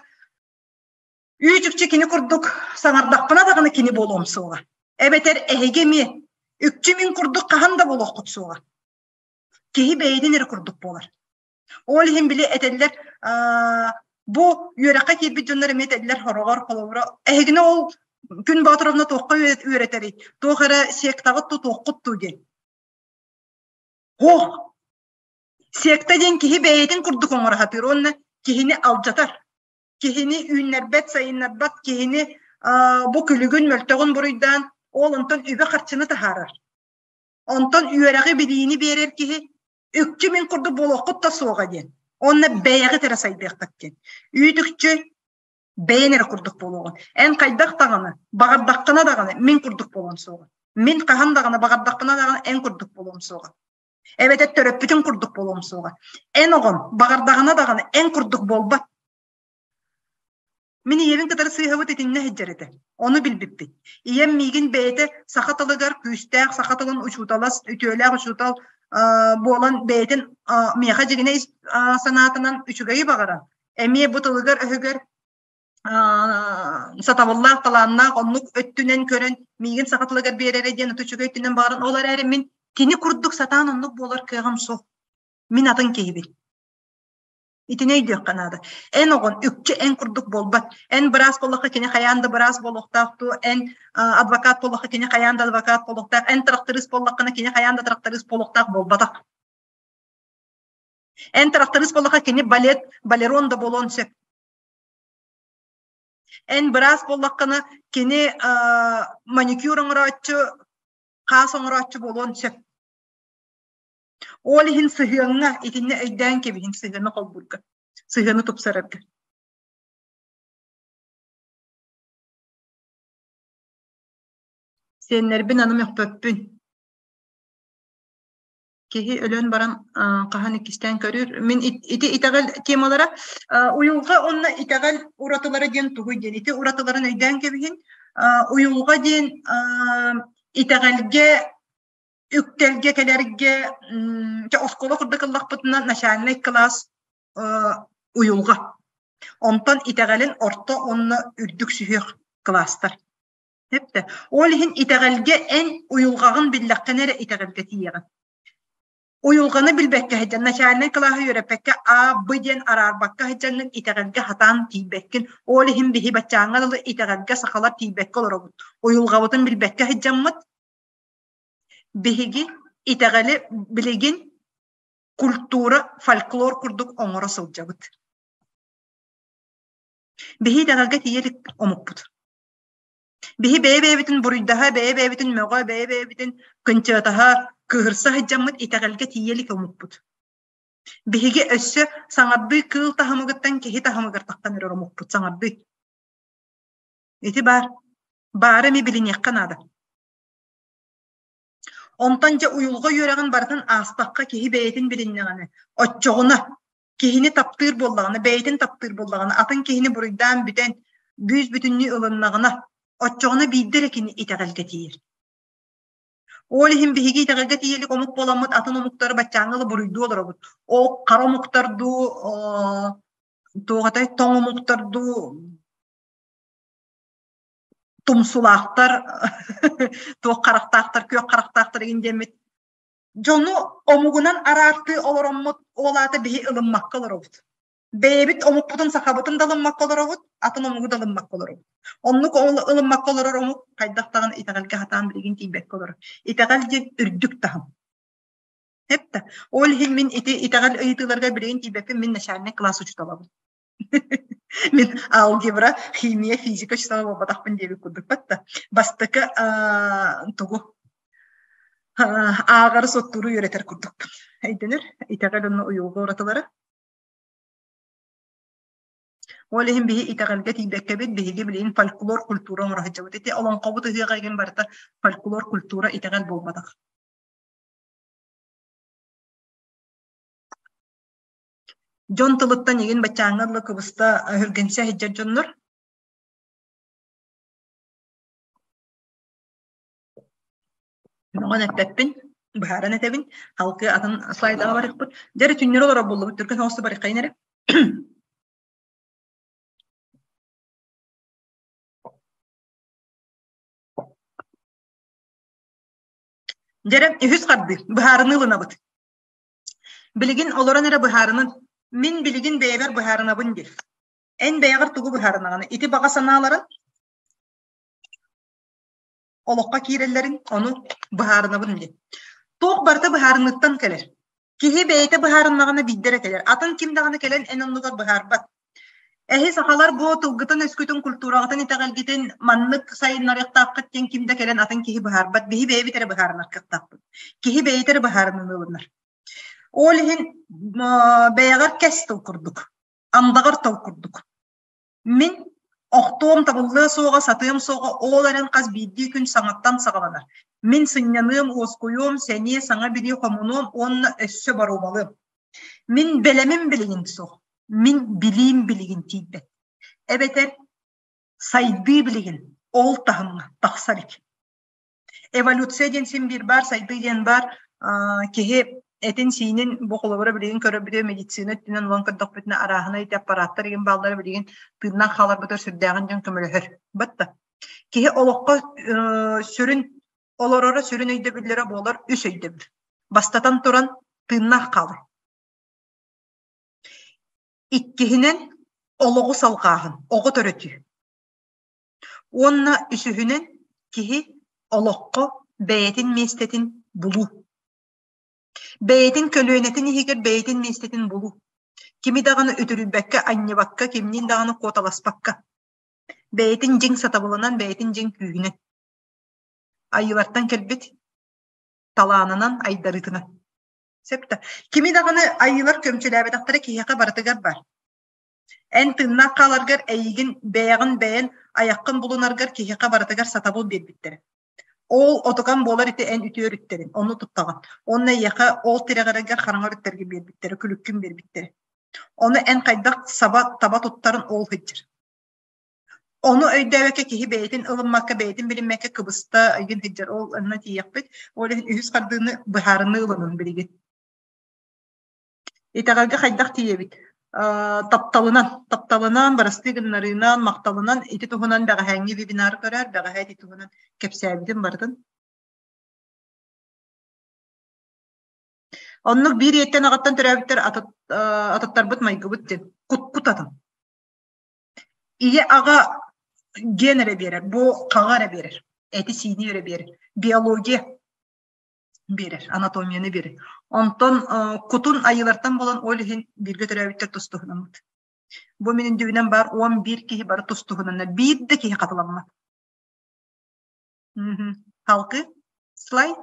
үүт-үкчү кини курдук саҥардахпына даҕаны кини буолуом суоҕа. Эбэтэр эһиги эмиэ үкчү мин курдук хаһан да буолуоххут суоҕа. Киһи бэйэтин эрэ курдук буолар. Ол иһин били этэллэр бу үөрэххэ киирбит дьоннор эмиэ этэллэр хороҕор холобура эһигини ол Күн Боотуровна туохха үөрэтэрий? Туох эрэ сектаҕыт туу туоххут туу диэн. Һуох! Секта диэн киһи бэйэтин курдук оҥоро сатыыр уонна киһини алдьатар. Киһини үүннэрбэт, сайыннарбат, киһини бу күлүгүн, мөлтөҕүн буруйдаан ол онтон үбү-харчыны таһаарар. Онтон үөрэҕи, билиини биэрэр киһи үкчү мин курдук буолуоххут да суоҕа диэн. Уонна бэйэҕит эрэ сайдыаххыт диэн. Үүт-үкчү бэйэн эрэ курдук буолуоҕун. Эн хайдах даҕаны, баҕардаххына даҕаны мин курдук буолуон суоҕа. Мин хаһан даҕаны баҕардахпына даҕаны эн курдук буолуом суоҕа. Эбэтэр төрөппүтүн курдук буолуом суоҕа. Эн оҕом баҕардаҕына даҕаны эн курдук буолбат. Мин ийэбин кытары сыыһабыт итиннэ сылдьар этэ. Ону билбиппит. Ийэм миигин бэйэтэ саха тылыгар күүстээх саха тылын учуутала, үтүөлээх учуутал буолан бэйэтин миэхэ дьиҥинэ санаатынан үчүгэйи баҕаран, эмиэ бу тылыгар-өһүгэр сатабыллаах, талааннаах оннук өттүнэн көрөн миигин саха тылыгар биэрэрэ диэн үчүгэй өттүнэн баҕаран, ол эрээри мин кини курдук сатаан оннук буолар кыаҕым суох. Мин атын киһибин. Итини өйдүөххэ наада. Эн оҕон үкчү эн курдук буолбат. Эн быраас буоллахха кини хайаан да быраас буолуохтаах дуу, эн адвокат буоллахха кини хайаан да адвокат буолуохтаах, эн тракторист буоллаххына кини хайаан да тракторист буолуохтаах буолбатах. Эн тракторист буоллахха кини балет, балерон да буолуон сөп. Эн быраас буоллаххына кини маникюр оҥорооччу, хаас оҥорооччу буолуон сөп. Ол иһин сыһыаҥҥа итиннэ өйдөөн кэбиһин сыһыаны холбуурга, сыһыаны тупсарарга. Сиэннэрбин аны мөхпөппүн. Киһи өлөн баран хаһан иккистээн көрүөр. Мин ити итэҕэл темалара уйулҕа уонна итэҕэл уратылара диэн тугуй диэн ити уратыларын өйдөөн кэбиһин. Уйулҕа диэн итэҕэлгэ үктэлгэ кэлэргэ чэ оскуола курдук ыллахпытына начальнай кылаас уйулҕа. Онтон итэҕэлин орто уонна үрдүк сүһүөх кылаастар. Эптэ. Ол иһин итэҕэлгэ эн уйулҕаҕын биллэххинэ эрэ итэҕэлгэ тиийэҕин. Уйулҕаны билбэккэ сылдьан, начальнай кылааһы үөрэппэккэ А, Б диэн араарбакка сылдьаҥҥын итэҕэлгэ сатаан тиийбэккин. Ол иһин биһи баччааҥҥа дылы итэҕэлгэ сахалар тиийбэккэ олоробут. Уйулҕабытын билбэккэ сылдьаммыт, биһиги итэҕэли билигин культура, фольклор курдук оҥоро сылдьабыт. Биһи итэҕэлгэ тиийэ илик омукпут. Биһи бэйэ-бэйэбитин буруйдаһа, бэйэ-бэйэбитин мөҕө, бэйэ-бэйэбитин кынчыатаһа, кыыһырса сылдьаммыт итэҕэлгэ тиийэ илик омукпут. Биһиги өссө саҥардыы кыыл таһымыгыттан киһи таһымыгар тахсан эрэр омукпут саҥардыы. Ити баар. Баары эмиэ билиниэххэ наада. Онтон дьэ уйулҕа үөрэҕин барытын аастахха киһи бэйэтин билиннэҕинэ, оччоҕуна киһини таптыыр буоллаҕына, бэйэтин таптыыр буоллаҕына, атын киһини буруйдаан бүтэн, бүүс-бүтүннүү ылыннаҕына, оччоҕуна биирдэ эрэ кини итэҕэлгэ тиийэр. Ол иһин биһиги итэҕэлгэ тиийэ илик омук буоламмыт атын омуктары баччааҥҥа ыла буруйдуу олоробут. Ол хара омуктар дуу, туох этэй, тоҥ омуктар дуу, тумсулаахтар, туох харахтаахтар, күөх харахтаахтар игин диэммит дьону омугунан араартыы олороммут, ол аата биһи ылыммакка олоробут. Бэйэбит омукпутун сахабытын да ылыммакка олоробут, атын омугу да ылыммакка олоробут. Оннук ылыммакка олорор омук хайдах даҕаны итэҕэлгэ сатаан билигин тиийбэккэ олорор. Итэҕэл диэн үрдүк таһым. Эптэ. Ол иһин мин ити итэҕэл ыйытыыларга билигин тиийбэппин, мин начальник класс учууталабын. Мин алгебра, химия, физика учуутала буолбатахпын диэбит курдук да. Бастакы тугу ааҕары соттууру үөрэтэр курдукпун. Өйдөнөр, итэҕэл уонна уйулҕа уратылара. Ол иһин биһи итэҕэлгэ тиийбэккэбит, биһиги билигин фольклор культура оҥоро сылдьабыт. Ити олоҥхобут ыһыаҕа игин барыта фольклор культура итэҕэл буолбатах. Дьон тылыттан игин баччааҥҥа дылы кыбыста өһүргэнсэ сылдьар дьоннор. Мөҕөн эппэппин, быһааран этэбин. Халкы атын слайдаҕа барыахпыт. Дьэ эрэ түннэри олорор буоллубут, түргэн соҕус барыаххайын эрэ. Дьэ эрэ, үһүс хардыы, быһаарыныы ылынабыт. Билигин олорон эрэ быһаарынын. Мин билигин бэйэбэр быһаарынабын диир. Эн бэйэҕэр тугу быһаарынаҕын? Ити баҕа санааларын олоххо киирэллэрин ону быһаарынабын диэн. Туох барыта быһаарыныыттан кэлэр. Киһи бэйэтэ быһаарыннаҕына биирдэ эрэ кэлэр. Атын ким даҕаны кэлэн эн оннугар быһаарбат. Эһи сахалар бу тылгытын-өскүтүн, культураҕытын, итэҕэлгитин маннык сайыннарыахтааххыт диэн ким да кэлэн атын киһи быһаарбат. Биһи бэйэбит эрэ быһаарынар кыахтаахпыт. Киһи бэйэтэ эрэ быһаарыныыны ылынар. Ол иһин бэйэҕэр кэс тыл курдук, андаҕар тыл курдук. Мин охтуом табыллыа суоҕа, сатыам суоҕа, ол эрэн хас биирдии күн саҥаттан саҕаланар. Мин сынньаныам, уоскуйуом, сэниэ, саҥа билии хомунуом уонна өссө боруобалыам. Мин бэлэмим билигин суох, мин билиим билигин тиийбэт. Эбэтэр сайдыы билигин ол таһымҥа тахсар илик. Эволюция диэн син биир баар, сайдыы диэн баар. Киһи этин-сиинин бу холобура билигин көрөрбүтүгэр медицина өттүнэн ылан көрдөхпүтүнэ арааһынай ити аппараттар игин бааллара билигин тыыннаах хааларбытыгар сүрдээҕин дьон көмөлөһөр. Батта. Киһи олоххо сүрүн олороро сүрүн өйдөбүллэрэ буолар үс өйдөбүл. Бастатан туран тыыннаах хаалар. Иккиһинэн, олоҕу салҕааһын, оҕо төрөтүү. Уонна үсүһүнэн, киһи олоххо бэйэтин миэстэтин булуу. Бэйэтин көлүөнэтин иһигэр бэйэтин миэстэтин булуу. Кими даҕаны үтүрүйбэккэ, анньыбакка, кимниин даҕаны куоталаспакка. Бэйэтин дьиҥ сатабылынан, бэйэтин дьиҥ күүһүнэн. Айыылартан кэлбит талаанынан, айдарыытынан. Сөп да. Кими даҕаны айыылар көмчүлээбэтэхтэрэ киһиэхэ барытыгар бар. Эн тыыннаах хааларгар эйигин бэйэҕин бэйэн айаххын булунаргар киһиэхэ барытыгар сатабыл биэрбиттэрэ. Ол отукан буолар ити эн үтүө өрүттэрин, ону туттаҕын. Онно эйиэхэ ол тирэҕирэргэр хараҥа өрүттэргэ биэрбиттэрэ, күлүккүн биэрбиттэрэ. Ону эн хайдах саба таба туттарын ол сылдьар. Ону өйдөөбөккө киһи бэйэтин ылыммакка, бэйэтин билиммэккэ кыбыста ыйгын сылдьар. Ол онно тиийиэхпит. Ол иһин үһүс хардыыны быһаарыныы ылынын билигин. Итэҕэлгэ хайдах тиийэбит? Тапталынан, тапталынан, бырастыы гыннарыынан, махталынан ити туһунан бэҕэһээҥҥи вебинар көрөр, бэҕэһээ ити туһунан кэпсээбитим барытын. Оннук биир ийэттэн аҕаттан төрөөбүттэр атыттарбыт майгыбыт диэн кут-кут атын. Ийэ аҕа ген эрэ биэрэр, бу хаҕа эрэ биэрэр, эти-сиини эрэ биэрэр. Биология биэрэр, анатомияны биэрэр. Онтон кутун айыылартан буолан ол иһин бииргэ төрөөбүттэр тустуһунаммыт. Бу мин үндүбүнэн баар 11 киһи бары тустуһунаннар, биир да киһи хатыламмат. Халкы слайд.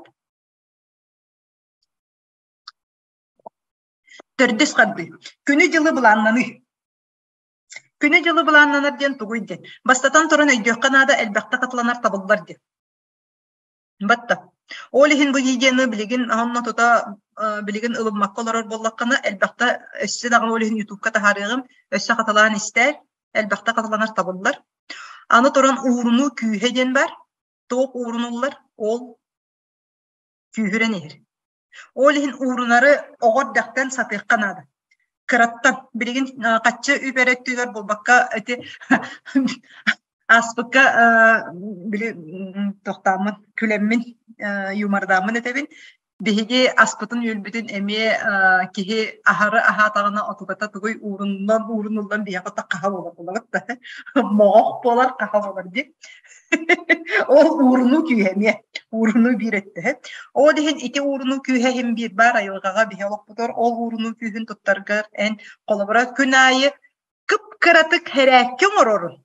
Төрдүс хардыы. Күнү-дьылы былааннаныы. Күнү-дьылы былааннанар диэн тугуй диэн. Бастатан туран өйдүөххэ наада элбэхтэ хатыланар табыллар диэн. Батта. Ол иһин бу видеоны билигин онно тута билигин ылыммакка олорор буоллаххына элбэхтэ өссө даҕаны ол иһин ютубка таһаарыаҕым өссө хатылаан истээр элбэхтэ хатыланар табыллар. Аны туран уурунуу күүһэ диэн бар. Туох уурунуллар ол күүһүрэн иһэр. Ол иһин уурунары оҕо эрдэхтэн сатыахха наада. Кыраттан билигин хаччы үп эрэ өттүгэр буолбакка ити ааспыкка били тохтооммун күлэммин юмордааммын этэбин биһиги аспытын-үөлбүтүн эмиэ киһи аһары аһаатаҕына отугата тугуй ууруннан уурунуллан биһиэхэ хаһа буолар буолабыт да моҕох буолар хаһа буолар дии Ол уурунуу күүһэ эмиэ уурунуу биир өттө. Ол иһин ити уурунуу күүһэ иһин биир баар айылҕаҕа биһи олохпутугар ол уурунуу күүһүн туттаргар эн холобура күн аайы кып-кыратык хэрээккэ оҥорорун.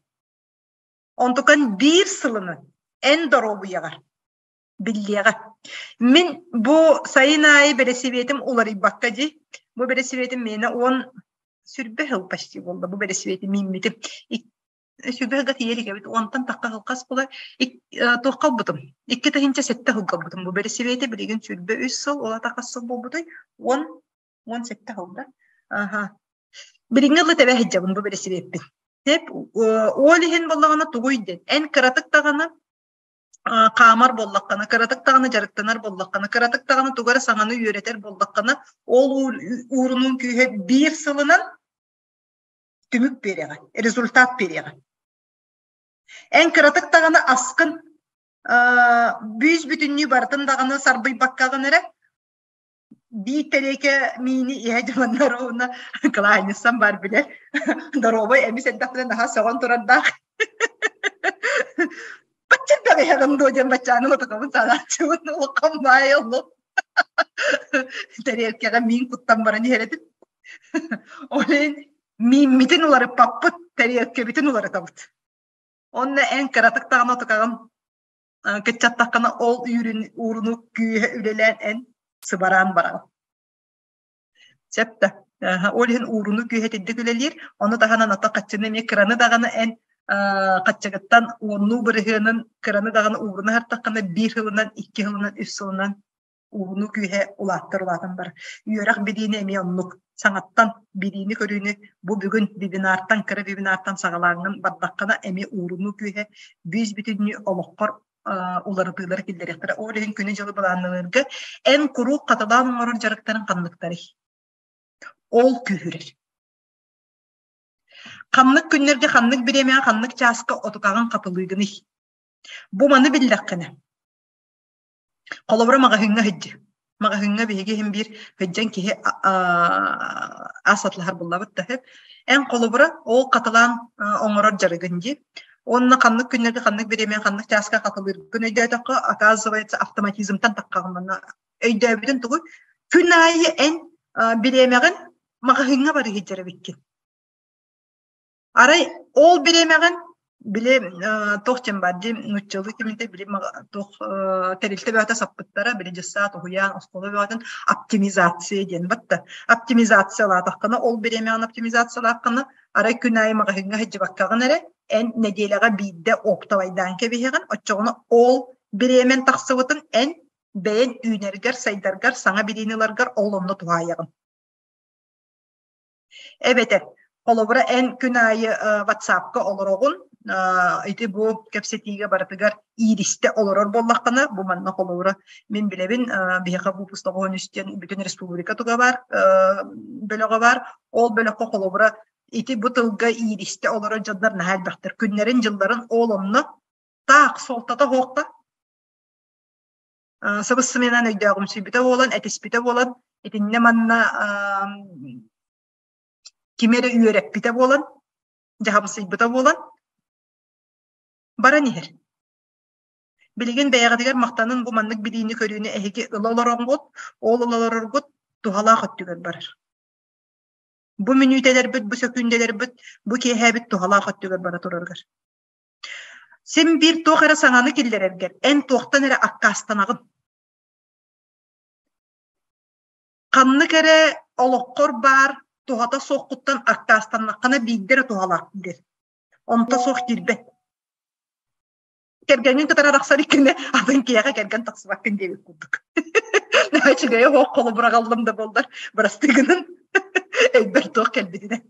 Онтукан биир сылынан эн доруобуйаҕар биллиэҕэ. Мин бу сайын аайы бэрэсибиэтим уларыйбакка дии. Бу бэрэсибиэтим миэнэ уон сүрбэ сыл почти буолла. Бу бэрэсибиэтим мииммитим. Сүбэһэ тиийэ эбит уонтан тахха сылхас була туохха ылбытым 2007 сылга ылбытым бу бэрэсибиэти билигин 23 сыл ол ата хас сыл буолбутуй 10 17 сыл да аха билиҥҥи ыла тэбэ сылдьабын бу бэрэсибиэппин тэп ол иһин буоллаҕына тугуй диэн эн кыратык даҕаны хаамар буоллаххына, кыратык даҕаны дьарыктанар буоллаххына, кыратык даҕаны тугу эрэ саҥаны үөрэтэр буоллаххына, ол уурунуун күүһэ биир сылынан түмүк биэриэҕэ, результат биэриэҕэ. Эн кыратык даҕаны аскын бүүс бүтүннүү барытын даҕаны сарбыйбаккаҕын эрэ биир тэриэкэ миини иһэ дьоннор уонна кылаанньыссам бар билэр доруобай эмис эрдэхпинэ наһаа сөҕөн турардаах баччырдаҕ иһэҕин дуо диэн баччааны отокобун санааччыбын улахан баай олох тэриэлкэҕэ миин куттан баран иһэр этим Ол иһин мииммитин уларыппаппыт, тэриэлкэбитин уларытабыт. Онно эн кыратык даҕаны отукаҕын кыччаттаххына ол үүрүн ууруну күүһэ үлэлээн эн сыбараан бараҕын. Сөп да. Ол иһин ууруну күүһэ итинник үлэлиир. Ону таһынан ата хаччыны эмиэ кыраны даҕаны эн хаччыгыттан уоннуу бырыһыанын кыраны даҕаны ууруна сартаххына биир сылынан, икки сылынан, үс сылынан ууну күүһэ улааттар улаатан бар. Үөрэх билиини эмиэ оннук. Саҥаттан билиини-көрүүнү бу бүгүн вебинартан, кыра вебинартан саҕалааҥҥын бардаххына эмиэ уурунуу күүһэ бүүс бүтүннүү олоххор уларытыылары киллэриэхтэрэ. Ол иһин күнү-дьылы былааннанарга эн куруук хатылаан оҥорор дьарыктарын ханныктарый? Ол күүһүрэр. Ханнык күннэргэ, ханнык бириэмэҕэ, ханнык чааска отукаҕын хатылыыгыный? Бу маны биллэххинэ, Холобура, маҕаһыыҥҥа сылдьыы. Маҕаһыыҥҥа биһиги иһин биир сылдьан киһи ас атылаһар буллабыт да сөп. Эн холобура ол хатылаан оҥорор дьарыгын дии. Уонна ханнык күннэргэ, ханнык бириэмэ, ханнык чааска хатылыыргын өйдөөтөххө, оказывается, автоматизмтан таххаҕын манна өйдөөбүтүн тугуй? Күн аайы эн бириэмэҕин маҕаһыыҥҥа барыы сылдьар эбиккин. Арай ол бириэмэҕин били туох диэн баар дии нууччалыы киминтэ били туох тэрилтэ бөҕөтө саппыттара били дьыссаат уһуйаан оскуола бөҕөтүн оптимизация диэн батта оптимизациялаатаххына ол бириэмэҕин оптимизациялааххына арай күн аайы маҕаһыыҥҥа сылдьыбаккаҕын эрэ эн нэдиэлэҕэ биирдэ оптовайдаан кэбиһэҕин оччоҕуна ол бириэмэн тахсыбытын эн бэйэн үүнэргэр сайдаргар саҥа билиини ыларгар ол онно туһаайаҕын. Эбэтэр, холобура, эн күн аайы WhatsApp-ка олороҕун, ити бу кэпсэтиигэ барытыгар ииристэ олорор буоллаххына, бу манна холобура мин билэбин, биһиэхэ выпуск тоҕуһун үстэн бүтүн республика туга баар, бөлөҕө баар. Ол бөлөххө холобура ити бу тылга ииристэ олорор дьоннор наһаа элбэхтэр. Күннэрин-дьылларын ол онно таах суолтата суохха сабыс-сымыйанан өйдөөҕүмсүйбүтэ буолан, этиспитэ буолан, итиннэ манна кими эрэ үөрэппитэ буолан, дьаһамсыйбыта буолан баран иһэр. Билигин бэйэҕитигэр махтанын бу маннык билиини-көрүүнү эһиги ыла олороҥҥут, ол ыла олороргут туһалаах өттүгэр барар. Бу мүнүүтэлэрбит, бу сөкүүндэлэрбит, бу киэһээбит туһалаах өттүгэр бара турарыгар. Син биир туох эрэ саҥаны киллэрэргэр эн туохтан эрэ аккаастанаҕын. Ханнык эрэ олоххор баар туһата суоххуттан аккаастаннаххына биирдэ эрэ туһалаах диир. Онто суох киирбэт. Кэргэҥҥин кытары арахсар иккинэ атын киһиэхэ кэргэн тахсыбаккын диэбит курдук. Наһаа үчүгэйэ суох холобураҕаллым да буоллар, бырастыы гынан өйбөр туох кэлбитинэн.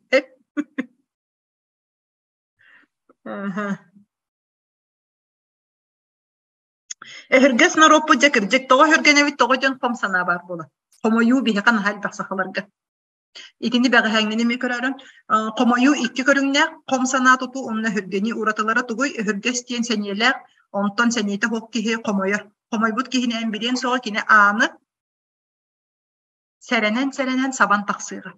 Өһүргэс норуоппут дьэ кырдьык тоҕо өһүргэнэбит тоҕо дьон хом санаа баар буолар. Хомойуу биһиэхэ наһаа элбэх сахаларга. Итини бэҕэһээҥҥини эмиэ көрөөрүн хомойуу икки көрүҥнээх хом санаа тутуу уонна өһүргэнии уратылара тугуй? Өһүргэс диэн сэниэлээх, онтон сэниэтэ суох киһи хомойор. Хомойбут киһини эн билиэн суоҕа кини ааны сэрэнэн-сэрэнэн сабан тахсыаҕа.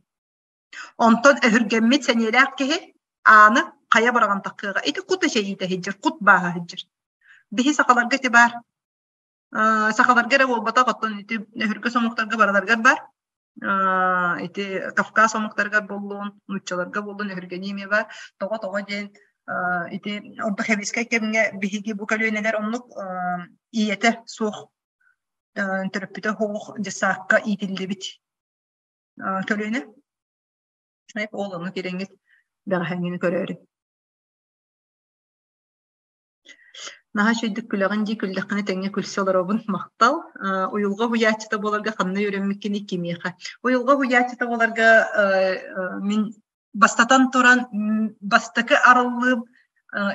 Онтон өһүргэммит сэниэлээх киһи ааны хайа быраҕан таххыаҕа. Ити кут эчэйиитэ сылдьар, кут бааһа сылдьар. Биһи сахаларга ити баар. Сахаларга эрэ буолбатах, оттон ити өһүргэс омуктарга барыларыгар баар. Ити Кавказ омуктарыгар буоллун, нууччаларга буоллун өһүргэнии эмиэ баар. Тоҕо-тоҕо диэн ити ордук сэбиэскэй кэмҥэ биһиги бу көлүөнэлэр оннук ийэтэ суох төрөппүтэ суох дьыссаакка иитиллибит көлүөнэ. Ол ону кирэҥҥит бэҕэһээҥҥини көрөөрү. Наһаа үчүгэйдик күлэҕин дии, күллэххинэ тэҥҥэ күлсэ олоробун, махтал. Уйулҕа уһуйааччыта буоларга ханна үөрэммиккиний, кимиэхэ? Уйулҕа уһуйааччыта буоларга мин бастатан туран бастакы арыллыым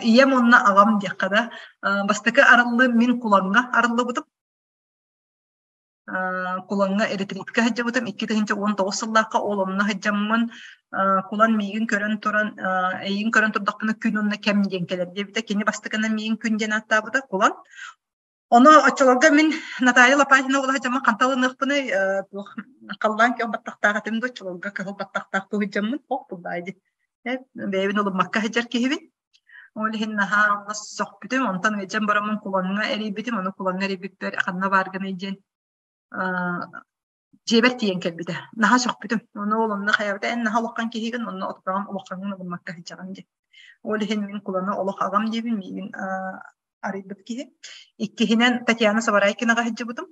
ийэм уонна аҕам диэххэ да, бастакы арыллыым мин Кулаҥҥа арыллыбытым. Кулаҥҥа электричка сылдьыбытым 2019 сыллаахха ол онно сылдьаммын Кулан миигин көрөн туран эйигин көрөн турдахпына күн уонна кэм диэн кэлэр диэбитэ. Кини бастакынан миигин күн диэн ааттаабыта Кулан. Ону оччолорго мин Наталья Лопатина буола сылдьаммын хантан ылыныахпыный туох халлаан күөх баттахтаах этим да оччолорго кыһыл баттахтаах сылдьаммын ох буллаай дии. Бэйэбин ылыммакка сылдьар киһибин. Ол иһин наһаа онно сөхпүтүм, онтон ыалдьан бараммын Кулаҥҥа эрийбитим, ону Кулаҥҥа эрийбиппэр ханна бааргыный диэн дьиэбэр тиийэн кэлбитэ. Наһаа сөхпүтүм. Ону ол онно хайаабыта эн наһаа улахан киһигин, онно отутаҕым улахаҥҥын ылыммакка сылдьаҕын диэн. Ол иһин мин Куланы олох аҕам диибин, миигин арыйбыт киһи. Иккиһинэн Татьяна Сабарайкинаҕа сылдьыбытым.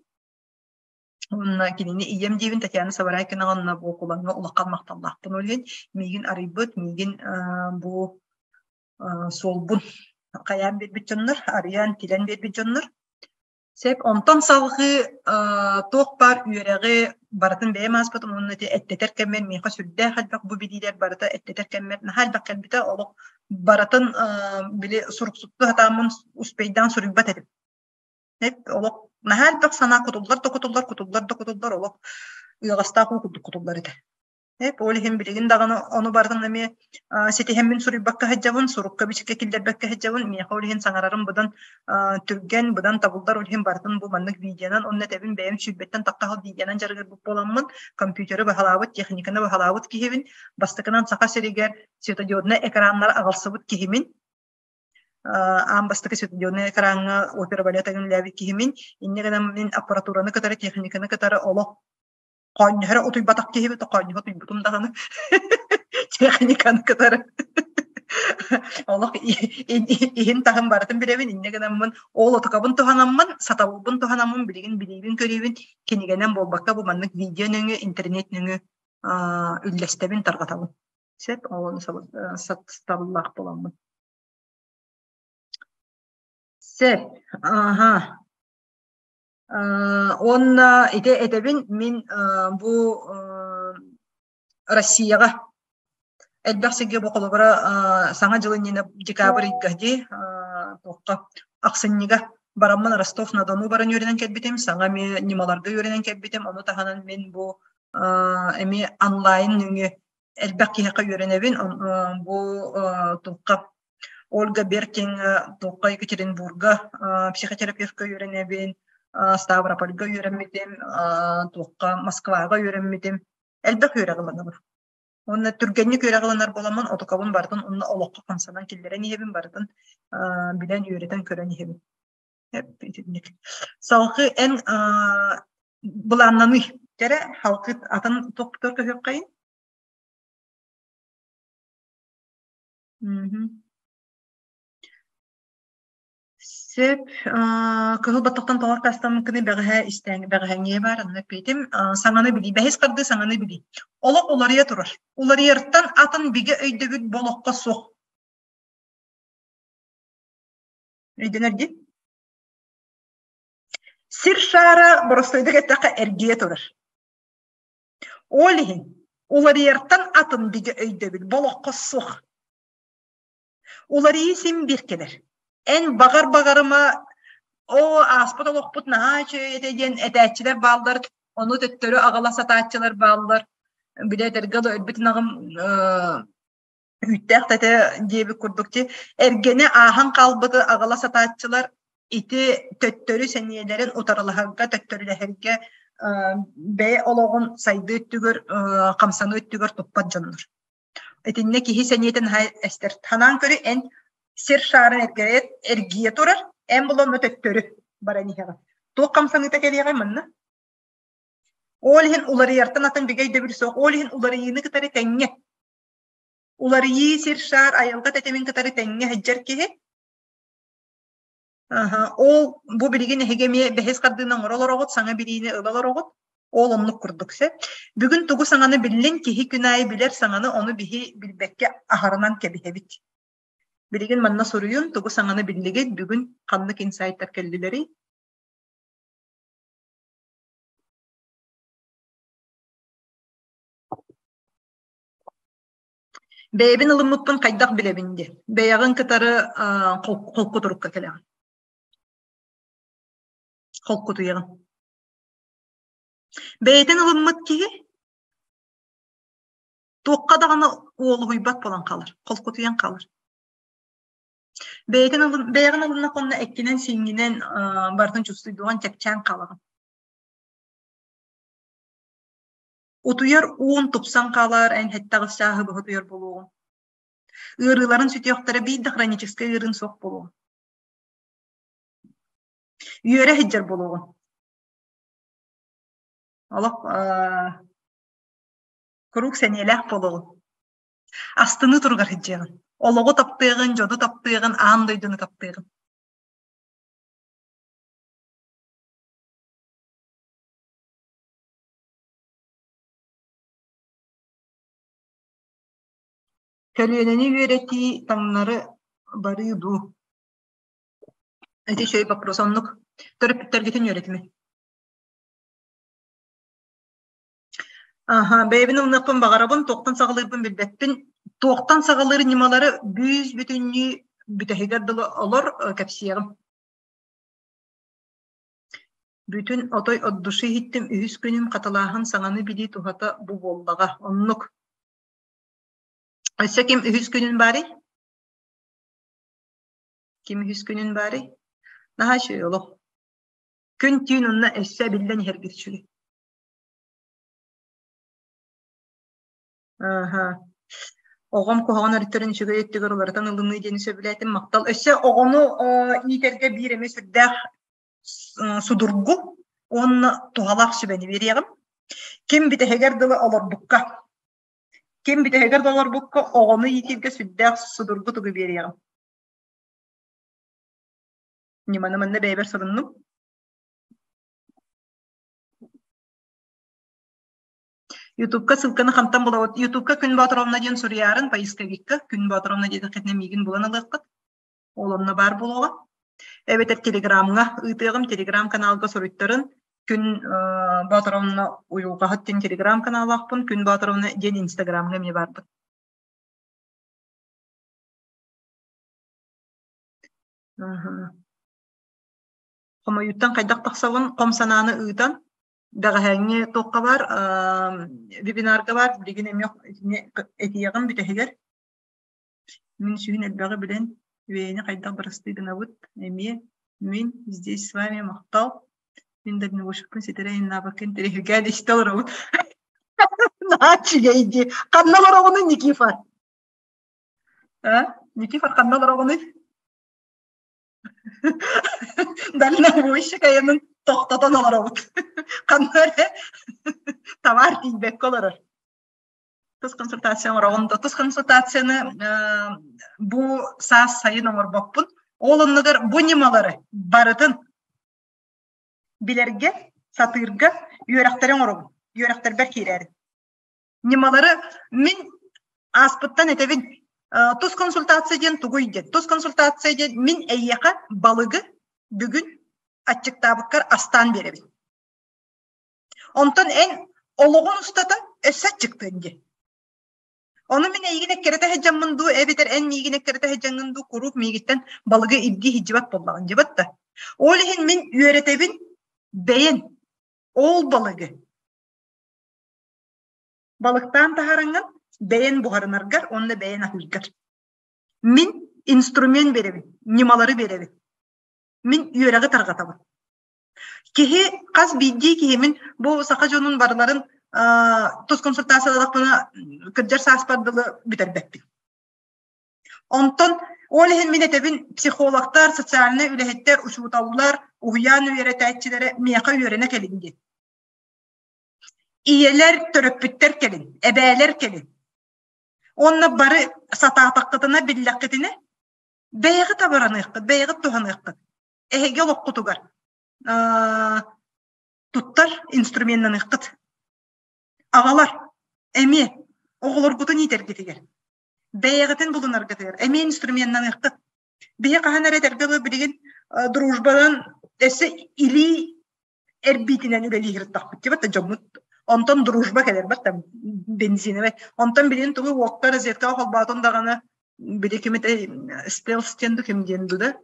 Уонна кинини ийэм диибин Татьяна Сабарайкинаҕа онно бу Кулаҥҥа улахан махталлаахпын. Ол иһин миигин арыйбыт, миигин бу суолбун хайаан биэрбит дьоннор, арыйан, тилэн биэрбит дьоннор. Сөп. Онтон салҕыы туох баар үөрэҕи барытын бэйэм ааспытым уонна ити эттэтэр кэммэр миэхэ сүрдээх элбэх бу билиилэр барыта эттэтэр кэммэр наһаа элбэх кэлбитэ. Олох барытын били суруксуттуу сатааммын успейдаан суруйбат этим. Олох наһаа элбэх санаа кутуллар да кутуллар, кутуллар да кутуллар, олох ыаҕастаах уу курдук кутуллар этэ. Ол иһин билигин даҕаны ону барытын эмиэ ситиһэммин суруйбакка сылдьабын, сурукка-бичиккэ киллэрбэккэ сылдьабын. Миэхэ ол иһин саҥарарым быдан түргэн, быдан табыллар. Ол иһин барытын бу маннык видеонан онно этэбин бэйэм сүүрбэттэн тахха сыл видеонан дьарыгырбыт буоламмын, компьютеры баһылаабыт, техниканы баһылаабыт киһибин. Бастакынан Саха сиригэр светодиоднай экраннары аҕалсыбыт киһимин. Аан бастакы светодиоднай экраҥҥа опера балет үлэлээбит киһимин. Инньэ гынан мин аппаратураны кытары, техниканы кытары олох хоонньоһо утуйбатах киһибит, хоонньоһо утуйбутум даҕаны техниканы кытары олох иһин таһын барытын билэбин, инньэ гынаммын ол отукабын туһанаммын, сатабылбын туһанаммын билигин билиибин көрүүбүн кинигэнэн буолбакка бу маннык видео нөҥүө, интернет нөҥүө үллэстэбин, тарҕатабын. Сөп, ол ону сатабыллаах буоламмын. Сөп, аха. Уонна ити этэбин мин бу Россияҕа элбэх сиргэ бу холобура Саҥа дьыл иннинэ декабрь ыйга дии туохха ахсынньыга бараммын Ростов-на-Дону баран үөрэнэн кэлбитим, саҥа эмиэ ньымаларга үөрэнэн кэлбитим. Ону таһынан мин бу эмиэ онлайн нөҥүө элбэх киһиэхэ үөрэнэбин. Бу туохха Ольга Бертиҥҥа, туохха Екатеринбурга психотерапевтка үөрэнэбин, Ставропольга үөрэммитим, туохха Москваҕа үөрэммитим. Элбэх үөрэх ыланабын. Уонна түргэнник үөрэх ылынар буоламмын, отукабын барытын уонна олоххо хамсанан киллэрэн иһэбин, барытын билэн, үөрэтэн көрөн иһэбин. Итинник. Салгыы эн былааннаный кэрэ халкыт атын тохтор көһүөххэйин? Сөп. Кыһыл баттахтан тоҕор кастаммыккыны бэҕэһээ истэҥ бэҕэһээҥҥиэ баар, онно эппитим. Саҥаны билии. Бэһис хардыы саҥаны билии. Олох уларыйа турар. Уларыйартан атын бигэ өйдөбүл бу олоххо суох. Өйдөнөр дии? Сир шаара боростуойдук эттэххэ эргийэ турар. Ол иһин уларыйартан атын бигэ өйдөбүл бу олоххо суох. Уларыйыы син биир кэлэр. Эн баҕар-баҕарыма оо ааспыт олохпут наһаа үчүгэй этэ диэн этээччилэр бааллар, ону төттөрү аҕала сатааччылар бааллар. Били этэргэ дылы өлбүт ынаҕым үүттээх да этэ диэбит курдук дии. Эргэни ааһан хаалбыты аҕала сатааччылар ити төттөрү сэниэлэрин утарылаһарга, төттөрүлэһэргэ бэйэ олоҕун сайдыы өттүгэр, хамсаныы өттүгэр туппат дьоннор. Итиннэ киһи сэниэтин наһаа эстэр. Санаан көрү, эн сир шаарын эргийэ, эргийэ турар, эн буланна төттөрү баран иһэҕин. Туох хамсаныыта кэлиэҕэй манна? Ол иһин уларыйартан атын бигэ өйдөбүл суох. Ол иһин уларыйыыны кытары тэҥҥэ. Уларыйыы сир шаар айылҕа тэтимин кытары тэҥҥэ сылдьар киһи Аһа, ол бу билигин эһиги эмиэ бэһис хардыыны оҥоро олороҕут, саҥа билиини ыла олороҕут. Ол оннук курдук сөп. Бүгүн тугу саҥаны биллин, киһи күн аайы билэр саҥаны ону биһи билбэккэ аһарынан кэбиһэбит. Билигин манна суруйун, тугу саҥаны биллигит, бүгүн ханнык инсайттар кэллилэрий? Бэйэбин ылыммыппын хайдах билэбин диye. Бэйэҕин кытары холку турукка кэлэҕин. Холкутуйаҕын. Бэйэтин ылыммыт киһи туохха даҕаны уолуһуйбат буолан хаалар, холкутуйан хаалар. Бэйэтин ылын, бэйэҕин ылыннаххына эккинэн-сииҥҥинэн барытын чувствуйдуоҕун чэпчээн хаалаҕын. Утуйар уун тупсан хаалар, эн һэттэҕис чааһы быһа утуйар буолуоҕуҥ. Ыарыыларын сүтүөхтэрэ биир да хроническай ыарыын суох буолуоҕун. Үөрэ сылдьар буолуоҕун. Олох куруук сэниэлээх буолуоҕун. Астыныы туругар сылдьыаҕын. Олоҕу таптыаҕын, дьону таптыаҕын, аан дойдуну таптыаҕын. Көлүөнэни үөрэтии таҥнары барыы дуу? Ити үчүгэй боппуруос. Оннук төрөппүттэргитин үөрэтимэ. Аха, бэйэбин ылыныахпын баҕарабын, туохтан саҕалыырбын билбэппин. Туохтан саҕалыыр ньымалары бүүс-бүтүннүү бүтэһигэр дылы олор кэпсиэҕим. Бүтүн отой от души иһиттим үһүс күнүм хатылааһын саҥаны билии туһата бу буоллаҕа. Оннук. Өссө ким үһүс күнүн баарый? Ким үһүс күнүн баарый? Наһаа үчүгэй олох. Күн-түүн онно өссө эбиллэн иһэргит үчүгэй. Аха. Оҕом куһаҕан өрүттэрин үчүгэй өттүгэр уларытан ылыныы диэни сөбүлээтим. Махтал. Өссө оҕону иитэргэ биир эмэ сүрдээх судургу уонна туһалаах сүбэни биэриэҕим. Ким бүтэһигэр дылы олорбукка, ким бүтэһигэр дылы олорбукка оҕону иитииргэ сүрдээх судургу тугу биэриэҕим. Ньыманы манна бэйэбэр суруннум. Ютубка ссылканы хантан булабыт? Ютубка Күн Боотуровна диэн суруйаарын поисковикка Күн Боотуровна диэтэххитинэ миигин булан ылыаххыт. Ол онно баар буолуоҕа. Эбэтэр Телеграмҥа ыытыаҕым, Телеграм каналга суруйтарын Күн Боотуровна уйулҕаһыт диэн Телеграм каналаахпын, Күн Боотуровна диэн Инстаграмҥа эмиэ баарбын. Хомойууттан хайдах тахсабын? Хом санааны ыытан, бэҕэһээҥҥи туохха баар, вебинарга баар, билигин эмиэ итини этиэҕим бүтэһигэр. Мин сүһүн элбэҕи билэн, үөйэни хайдах бырастыы гынабыт эмиэ мин здесь с вами махтал. Мин дальнобойщикпын ситэрэ иннаабакка интэриэһиргээн истэ олоробун. Наһаа үчүгэй дии. Ханна олороҕунуй, Никифор? А? Никифор ханна олороҕунуй? Дальнобойщик айанын тохтотон олоробут. Ханна эрэ табаар тиийбэккэ олорор. Тус консультация оҥороҕун да тус консультацияны бу саас сайын оҥорбоппун. Ол оннугар бу ньымалары барытын билэргэ, сатыырга үөрэхтэри оҥоробун. Үөрэхтэрбэр киирээрин. Ньымалары мин ааспыттан этэбин. Тус консультация диэн тугуй диэн. Тус консультация диэн мин эйиэхэ балыгы бүгүн аччыктаабыккар астаан биэрэбин. Онтон эн олоҕун устата өссө аччыктыан диэн. Ону мин эйигин эккирэтэ сылдьаммын дуу, эбэтэр эн миигин эккирэтэ сылдьаҥҥын дуу куруук миигиттэн балыгы ирдии сылдьыбат буоллаҕын дьыбат да. Ол иһин мин үөрэтэбин бэйэн ол балыгы балыктаан таһаараҥҥын бэйэн буһарынаргар уонна бэйэн аһыыргар. Мин инструмент биэрэбин, ньымалары биэрэбин. Мин үөрэҕи тарҕатабын. Киһи хас биирдии киһи мин бу саха дьонун барыларын тус консультациялаахпына кырдьар сааспар дылы бүтэрбэппин. Онтон ол иһин мин этэбин психологтар, социальнай үлэһиттэр, учууталлар, уһуйаан үөрэтээччилэрэ миэхэ үөрэнэ кэлин диэн. Ийэлэр, төрөппүттэр кэлин, эбээлэр кэлин. Уонна бары сатаатаххытына, биллэххитинэ, бэйэҕит абыраныаххыт, бэйэҕит туһаныаххыт. Эһиги олоххутугар туттар инструменнаныаххыт. Аҕалар эмиэ оҕолоргутун иитэргитигэр, бэйэҕитин булунаргытыгар эмиэ инструменнаныаххыт. Биһи хаһан эрэ этэргэ дылы билигин дружбанан өссө илии эрбиитинэн үлэлии сырыттахпыт дии дьоммут онтон дружба кэлэр бат бензиновай онтон билигин тугу уокка розеткаҕа холбоотун даҕаны били ким этэй стелс диэн ду ким диэн ду да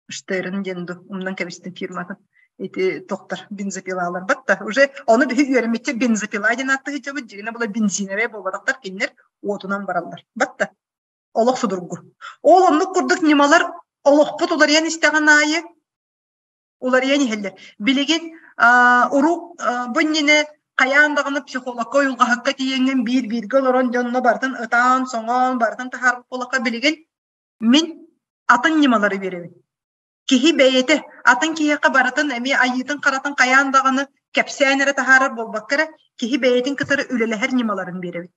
Штерн диэн ду умнан кэбистим фирматын ити тохтор бензопилалар батта уже ону биһи үөрэммиччэ бензопила диэн ааттыһыччабыт дьигинэ була бензиновай буолбатахтар кинилэр уотунан бараллар батта олох судургу ол оннук курдук ньымалар олохпут уларыйан истэҕин аайы уларыйан иһэллэр. Билигин урут бу иннинэ хайаан даҕаны психологка уйулҕаһыкка тиийэҥҥин биир-бииргэ олорон дьонно барытын ытаан-соҥоон барытын таһаарбыт буоллахха билигин мин атын ньымалары биэрэбин. Киһи бэйэтэ атын киһиэхэ барытын эмиэ айыытын-харатын хайаан даҕаны кэпсээн эрэ таһаарар буолбакка эрэ киһи бэйэтин кытары үлэлэһэр ньымаларын биэрэбин.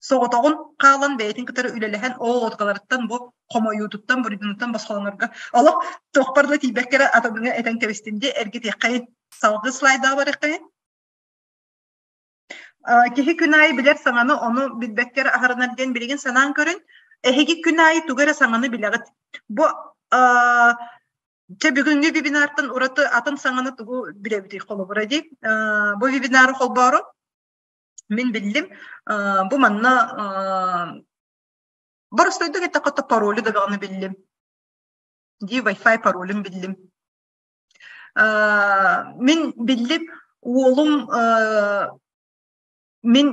Соҕотоҕун хаалан бэйэтин кытары үлэлэһэн ол лодкаларыттан бу хомойуутуттан буруйдунуттан босхолонорго олох туохпар да тиийбэккэ эрэ атыныҥа этэн кэбистим дии эргитиэххэйин салгыы слайдаҕа барыаххайын киһи күн аайы билэр саҥаны ону билбэккэ эрэ аһарынар диэн билигин санаан көрүн эһиги күн аайы тугу эрэ саҥаны билэҕит бу Дьэ бүгүҥҥү вебинартан ураты атын саҥаны тугу билэбитий холобура дии бу вебинары холбоору Мин биллим, бу манна боростуойдук эттэххэ паролю да биллим. Дии Wi-Fi паролун биллим. Мин биллим уолум мин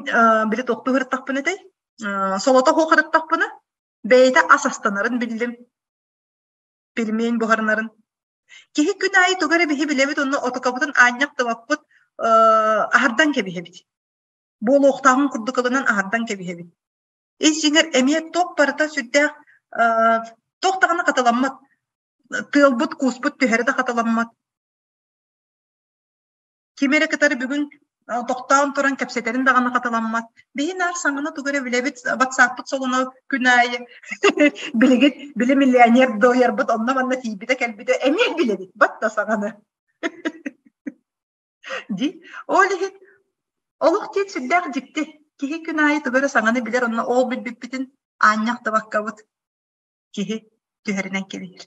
били тохтуу сырыттахпына этэй солото суох сырыттахпына бэйэтэ ас астанарын биллим пельмень буһарынарын. Киһи күн аайы тугу эрэ биһи билэбит онно отукабытын аанньах тыбаппыт аһардан кэбиһэбит. Буолуохтааҕын курдук ылынан аһардан кэбиһэбит. Ис дьиҥэр эмиэ туох барыта сүрдээх туох даҕаны хатыламмат. Тыалбыт, кууспут түһэрэ да хатыламмат. Ким эрэ кытары бүгүн тохтоон туран кэпсэтэрин даҕаны хатыламмат. Биһи наар саҥаны тугу эрэ билэбит, ватсаппыт солоно күн аайы билигин били миллионер дойарбыт онно-манна тиийбитэ кэлбитэ эмиэ билэбит бат да саҥаны. Дии. Ол иһин олох диэн сүрдээх дьикти. Киһи күн аайы тугу эрэ саҥаны билэр, онно ол билбиппитин аанньах да баккабыт киһи түһэринэн кэбиһэр.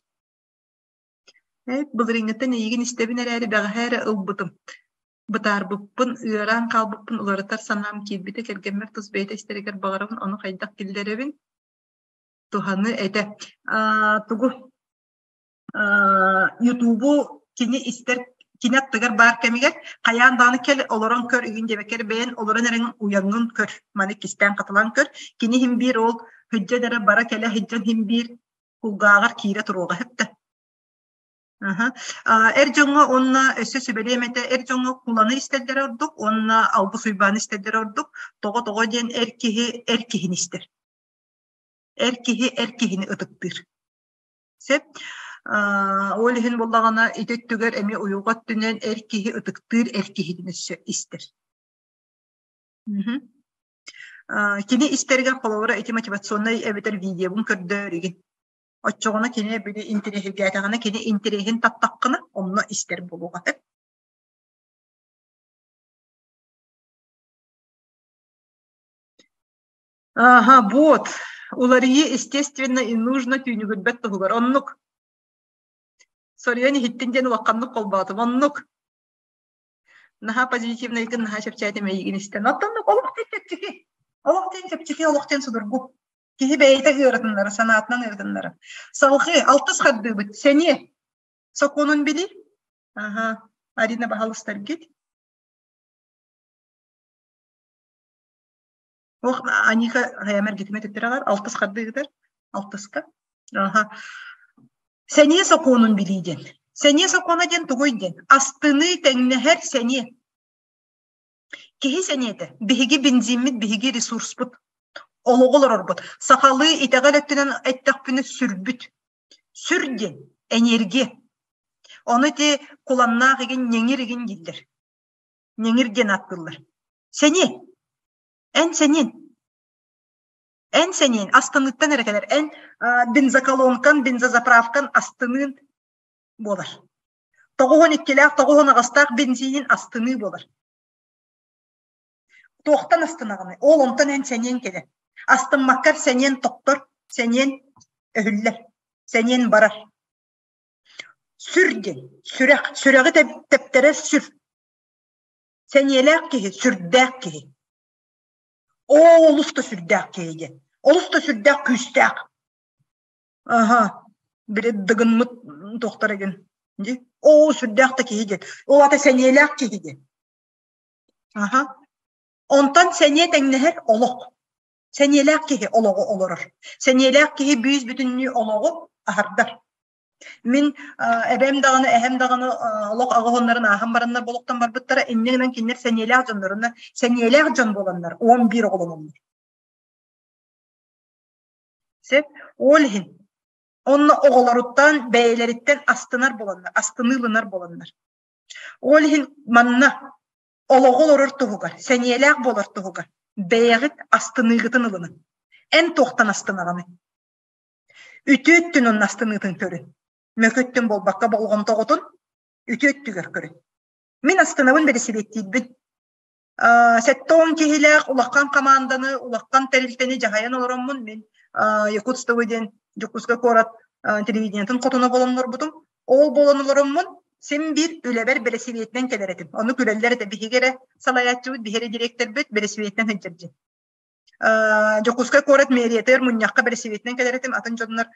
Эт былырыыҥҥыттан эйигин истэбин эрээри бэҕэһээ эрэ ылбытым. Бытаарбыппын, ыараан хаалбыппын уларытар санаам киирбитэ кэргэммэр тус бэйэтэ истэригэр баҕарабын, ону хайдах киллэрэбин? Туһаны этэ. Аа, тугу Ютубу кини истэр кини аттыгар баар кэмигэр хайаан даҕаны кэл олорон көр үгүн диэбэккэр бэйэн олорон эрэн уйаҥҥын көр маны кистээн хатылаан көр кини иһин биир ол сылдьан эрэ бара кэлэ сылдьан иһин биир кулгааҕар киирэ туруоҕа сөптө Аха. Эр дьоҥҥо уонна өссө сүбэлиэм этэ эр дьоҥҥо куланы истэллэрэ ордук уонна алгыс уйбааны истэллэрэ ордук тоҕо тоҕо диэн эр киһи эр киһини истэр эр киһи эр киһини ытыктыыр Сөп. Ол иһин буоллаҕына ити өттүгэр эмиэ уйулҕа өттүнэн эр киһи ытыктыыр эр киһитин өссө истэр. Кини истэригэр холобура ити мотивационнай эбэтэр видеобун көрдөөр игин. Оччоҕуна кини били интэриэһиргээтэҕинэ кини интэриэһин таттаххына онно истэр буолуоҕа. Ага, вот. Уларыйыы естественно и нужно түүнүгүрбэт туһугар. Оннук. Соруйан иһиттин диэн улаханнык холбоотум. Оннук. Наһаа позитивнайгын, наһаа чэпчээтим эйигин истэн. Оттон олох диэн чэпчэки. Олох диэн чэпчэки, олох диэн судургу. Киһи бэйэтэ ыаратыннара, санаатынан ыаратыннара. Салҕыы, алтыс хардыыбыт. Сэниэ. Сокуонун билии. Аха. Арина баһалыстаргит. Ох, Аника хайам эргитимэ төттөрөҕөр алтыс хардыыгытар алтыска. Аха. Сэниэ сокуонун билии диэн. Сэниэ сокуона диэн тугуй диэн? Астыныы тэҥнэһэр сэниэ. Киһи сэниэтэ. Биһиги бензиммит, биһиги ресурспут. Олоҕу олорорбут. Сахалыы итэҕэл өттүнэн эттэхпинэ сүрбүт. Сүр диэн энергия. Ону ити куланнаах игин, ньэҥир игин дииллэр. Ньэҥир диэн ааттыыллар. Сэниэ. Эн сэниэн. Эн сэниэн астыныыттан эрэ кэлэр. Эн бензоколонкан, бензозаправкан астыныын буолар. Тоҕуһун иккилээх, тоҕуһун аҕыстаах бензинин астыныы буолар. Туохтан астынаҕыный? Ол онтон эн сэниэн кэлэр. Астыммаккар сэниэн тохтор, сэниэн өһүллэр, сэниэн барар. Сүр диэн, сүрэх, сүрэҕи тэптэрэр сүр. Сэниэлээх киһи, сүрдээх киһи. Оо, олус да сүрдээх киһи диэн. Олус да сүрдээх күүстээх. Аха, били дыгынмыт туохтар игин. Дии. Оо, сүрдээх да киһи диэн. Ол ата сэниэлээх киһи диэн. Аха. Онтон сэниэ тэҥнэһэр олох. Сэниэлээх киһи олоҕу олорор. Сэниэлээх киһи бүүс бүтүннүү олоҕу аһардар. Мин эбэм даҕаны, эһэм даҕаны олох аҕыһоннорун ааһан бараннар болохтон барбыттара. Инньэ гынан кинилэр сэниэлээх дьонноруна сэниэлээх дьон буоланнар 11 оҕолоноллор. Сөп. Ол иһин онно оҕолоруттан бэйэлэриттэн астынар буоланнар, астыныы ылынар буоланнар. Ол иһин манна олоҕу олорор туһугар, сэниэлээх буолар туһугар бэйэҕит астыныыгытын ылыныҥ. Эн туохтан астынаҕыный? Үтүө өттүн уонна астыныытын көрүн. Мөкү өттүн буолбакка болҕомтоҕутун үтүө өттүгэр көрүн. Мин астынабын бэрэсибиэттиирбин. 70 киһилээх улахан хамаанданы, улахан тэрилтэни дьаһайан олороммун мин Якутство диэн Дьокуускай куорат телевидениетын хотуна буолан олорбутум. Ол буолан олороммун син биир үлэбэр бэрэсибиэтинэн кэлэр этим. Ону күлэллэр этэ. Биһиги эрэ салайааччыбыт, биһиги эрэ дириэктэрбит бэрэсибиэтинэн сылдьар дьин. Дьокуускай куорат мэриятыгар мунньахха бэрэсидьиэнинэн кэлэр этим, атын дьоннор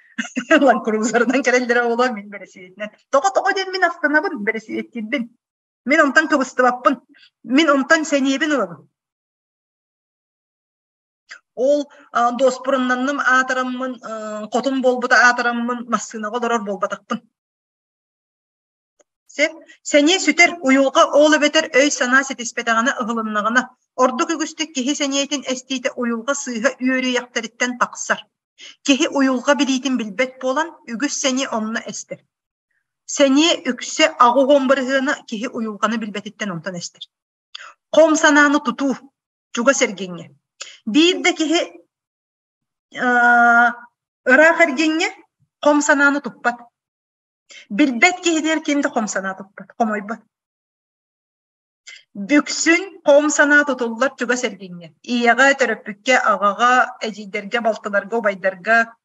ланкрузерынан кэлэллэрэ буолуо, мин бэрэсидьиэнинэн. Тоҕо-тоҕо диэн мин астынабын, бэрэсидьиэттиирбин. Мин онтон кыбыстыбаппын. Мин онтон сэниэбин ылабын. Ол дуоспуруннанным аатыраммын, хотун буолбута аатыраммын массыынаҕа олорор буолбатахпын. Сөп. Сэниэ сүтэр, уйулҕа ол эбэтэр өй-санаа ситиспэтэҕинэ ыһылыннаҕына, ордук үгүстүк киһи сэниэтин эстиитэ уйулҕа сыыһа үөрүйэхтэриттэн тахсар. Киһи уйулҕа билиитин билбэт буолан, үгүс сэниэ онно эстэр. Сэниэ үксэ 80 бырыһыана киһи уйулҕаны билбэтиттэн онтон эстэр. Хом санааны тутуу, чугас эргиҥҥэ. Биир да киһи ыраах эргиҥҥэ хом санааны туппат. Билбэт киһитигэр ким да хом санаа туппат, хомойбот. Бүксүн хом санаа тутуллар чугас эргиҥҥэ. Ийэҕэ, төрөппүккэ, аҕаҕа, эдьиийдэргэ, балтыларга, убайдарга,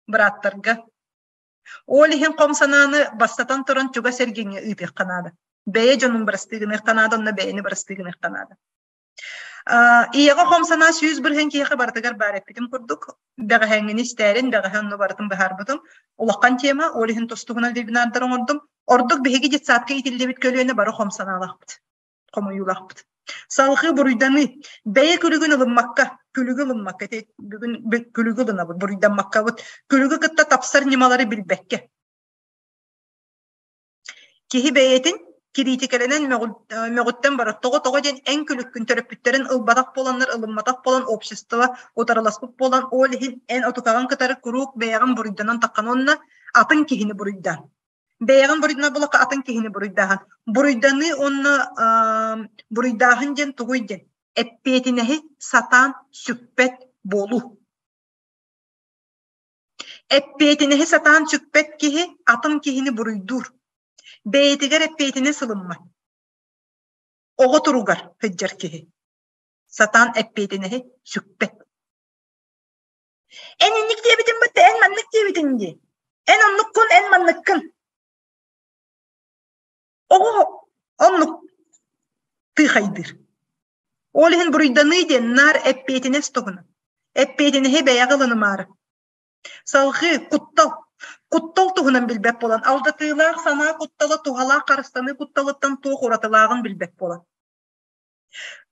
бырааттарга. Ол иһин хом санааны бастатан туран чугас эргиҥҥэ ыытыахха наада. Бэйэ дьонун бырастыы гыныахха наада, онно бэйэни бырастыы гыныахха наада. Ийэҕэ хом санаа 100% киһиэхэ барытыгар баар эппитим курдук, бэҕэһээҥҥини истээрин, бэҕэһээ онно барытын быһаарбытым. Улахан тема, ол иһин тус-туһунан вебинардар оҥордум. Ордук биһиги детсадка иитиллибит көлүөнэ бары хом санаалаахпыт, хомойуулаахпыт. Салҕыы буруйданыы. Бэйэ күлүгүн ылыммакка, күлүгү ылыммакка, ити бүгүн күлүгү ылынабыт, буруйдаммаккабыт, күлүгү кытта тапсар ньымалары билбэккэ. Киһи бэйэтин кириитикэлэнэн мөҕүттэн барар. Тоҕо-тоҕо диэн эн күлүккүн төрөппүттэрин ылбатах буоланнар, ылымматах буолан, общество утарыласпыт буолан, ол иһин эн отукаҕын кытары куруук бэйэҕин буруйданан таххан уонна атын киһини буруйдаан. Бэйэҕин буруйданар буоллахха атын киһини буруйдааһын. Буруйданыы уонна буруйдааһын диэн тугуй диэн? Эппиэтинэһи сатаан сүкпэт буолуу. Эппиэтинэһи сатаан сүкпэт киһи атын киһини буруйдуур, бэйэтигэр эппиэтинэс ылыммат. Оҕо туругар сылдьар киһи сатаан эппиэтинэһи сүкпэт. Эн инник диэбитин бытта эн маннык диэбитин дии. Эн оннуккун, эн манныккын. Оҕо оннук тыыхайдыыр. Ол иһин буруйданыы диэн наар эппиэтинэс туһунан. Эппиэтинэһи бэйэҕэ ылынымаары. Салҕыы куттал. Куттал туһунан билбэт буолан, алдьатыылаах санаа куттала туһалаах харыстаныы кутталыттан туох уратылааҕын билбэт буолан.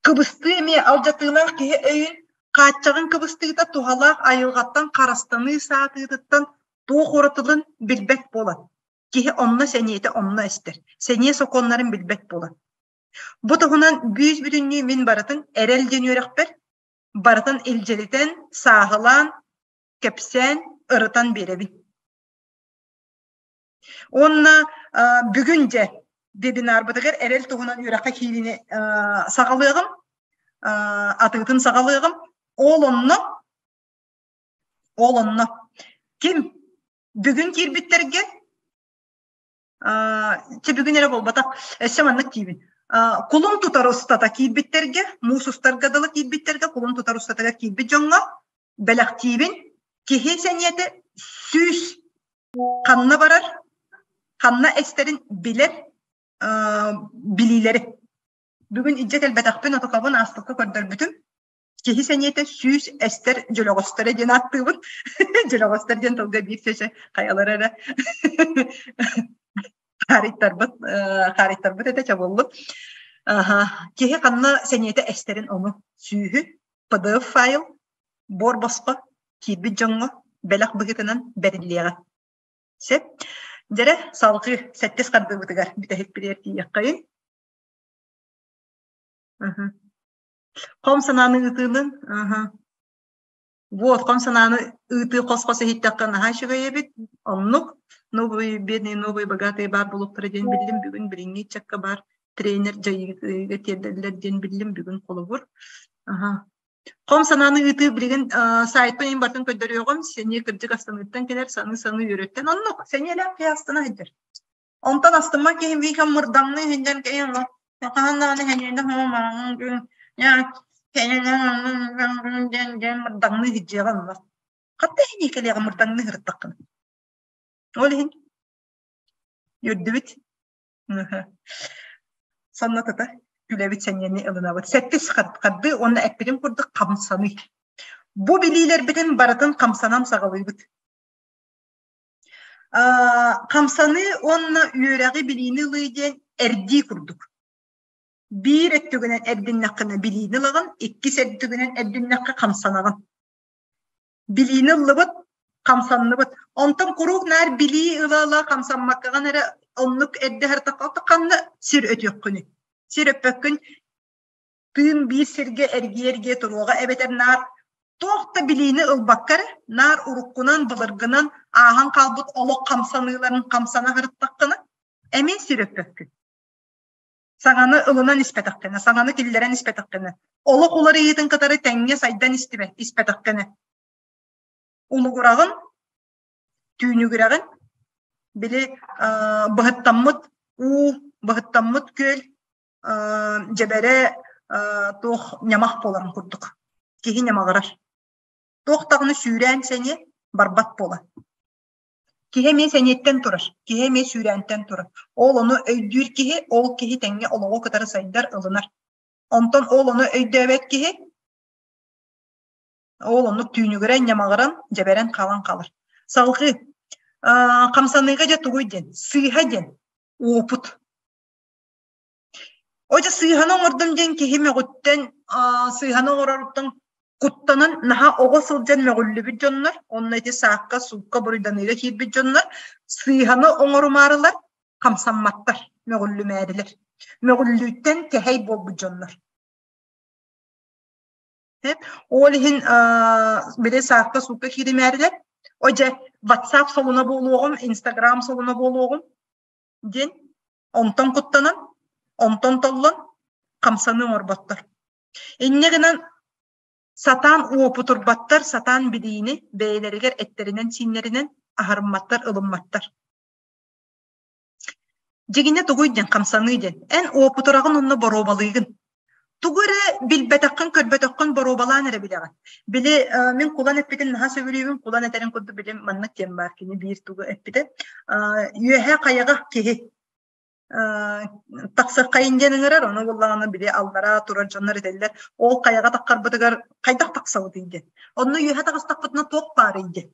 Кыбыстыы эмиэ алдьатыылаах киһи өйүн хааччаҕын кыбыстыыта туһалаах айылҕаттан харыстаныы саатыытыттан туох уратылын билбэт буолан. Киһи онно сэниэтэ онно эстэр. Сэниэ сокуоннарын билбэт буолан. Бу туһунан бүүс-бүтүннүү мин барытын эрэл диэн үөрэхпэр барытын илдьиритэн, сааһылаан, кэпсээн, ырытан биэрэбин. Уонна бүгүн дьэ вебинарбытыгар эрэл туһунан үөрэххэ киириини саҕалыаҕым, атыытын саҕалыаҕым. Ол онно, ол онно ким бүгүн киирбиттэргэ Чэ бүгүн эрэ буолбатах, өссө маннык диибин. Кулун тутар устата киирбиттэргэ, муус устарга дылы киирбиттэргэ, кулун тутар устатыгар киирбит дьоҥҥо бэлэхтиибин. Киһи сэниэтэ 100 ханна барар, ханна эстэрин билэр билиилэри. Бүгүн илдьэ кэлбэтэхпин, отукабын ааспыкка көрдөрбүтүм. Киһи сэниэтэ 100 эстэр дьөлөҕөстөрө диэн ааттыыбын. Дьөлөҕөстөр диэн тылга биир чэчэ хайалара эрэ хаарыйтарбыт хаарыйтарбыт этэ чабыллыт. Киһи ханна сэниэтэ эстэрин ону сүүһү PDF файл буор босхо киирбит дьоҥҥо бэлэх быһыытынан бэриллиэҕэ. Сөп. Дьэрэ салҕыы сэттис хардыыбытыгар бүтэһик билиэр тиийиэххэйин. Хом санааны ыытыылын, аха. Вот, хом санааны ыытыы хос-хос иһиттэххэ наһаа үчүгэй эбит. Оннук. Новые бедные, новые богатые баар буолуохтара диэн биллим бүгүн билиҥҥи ыччакка баар тренер дьайыыга тиэрдэллэр диэн биллим бүгүн холобур. Аха. Хом санааны ыытыы билигин сайтпын иһин барытын көрдөрүөҕүм. Сэниэ кырдьык астаныыттан кэлэр, саныы-саныы үөрөттөн. Оннук. Сэниэлээх киһи астына сылдьар. Онтон астыммат киһи Вика мырдаҥныы иһиллэн кэйэн хаһан даҕаны диэн диэн мырдаҥныы иһдьиэҕэ онно. Хатта иһинии кэлиэҕэ мырдаҥныы сырыттаххына. Ол иһин үөрдүбүт. Сонно тута күлэбит сэниэни ылынабыт. Сэттис хардыы уонна эппитим курдук хамсаныы. Бу билиилэрбитин барытын хамсанан саҕалыыбыт. Хамсаныы уонна үөрэҕи билиини ылыы диэн эрдии курдук. Биир өттүгүнэн эрдиннэххинэ билиини ылаҕын, иккис өттүгүнэн эрдиннэххэ хамсанаҕын. Билиини ыллыбыт, хамсанныбыт. Онтон куруук наар билии ыла-ыла хамсаммаккаҕын эрэ оннук эрдэ сырыттахха ханна сир өтүөххүнүй? Сир өппөккүн тыын биир сиргэ эргийэ-эргийэ туруоҕа эбэтэр наар туох да билиини ылбакка эрэ, наар уруккунан, былыргынан ааһан хаалбыт олох хамсаныыларын хамсана сырыттаххына, эмиэ сир өппөккүн. Саҥаны ылынан испэтэххинэ, саҥаны киллэрэн испэтэххинэ, олох уларыйыытын кытары тэҥҥэ сайдан испэтэххинэ, улугураҕын, түүнүгүрэҕин, били быһыттаммыт уу, быһыттаммыт күөл дьэбэрэ туох ньамах буоларын курдук киһи ньамаҕырар туох даҕаны сүүрээн сэниэ барбат буолар киһи эмиэ сэниэттэн турар киһи эмиэ сүүрээнтэн турар ол ону өйдүүр киһи ол киһи тэҥҥэ олоҕу кытары сайдар ылынар онтон ол ону өйдөөбөт киһи ол оннук түүнүгүрэн ньамаҕыран дьэбэрэн хаалан хаалар салҕыы хамсаныыга дьэ тугуй диэн сыыһа диэн уопут Одьэ сыыһаны оҥордум диэн киһи мөҕүттэн, сыыһаны оҥороруттан куттанан наһаа оҕо сылдьан мөҕүллүбүт дьоннор, онно ити саакка, суукка буруйданыыга киирбит дьоннор сыыһаны оҥорумаарылар, хамсамматтар, мөҕүллүмээрилэр. Мөҕүллүүттэн кэһэй буолбут дьоннор. Ол иһин били саакка, суукка кииримээрилэр, одьэ WhatsApp солуна буолуоҕум, Instagram солуна буолуоҕум диэн онтон куттанан, онтон толлон хамсаныы оҥорботтор. Инньэ гынан сатаан уопутурбаттар, сатаан билиини бэйэлэригэр эттэринэн-сииннэринэн аһарымматтар, ылымматтар. Дьигинэ тугуй диэн хамсаныы диэн. Эн уопутураҕын онно боруобалыыгын. Тугу эрэ билбэтэххин, көрбөтөххүн боруобалаан эрэ билэҕин. Били мин кулан эппитин наһаа сөбүлүүбүн, кулан этэрин курдук билим маннык диэн баар кини биир тугу эппитэ. Үөһэ хайаҕа киһи тахсыаххайын диэн ыҥырар, ону буоллаҕына били аллараа турар дьоннор этэллэр, ол хайаҕа таххарбытыгар хайдах тахсабытый диэн. Онно үөһэ таҕыстахпытына туох баарый диэн.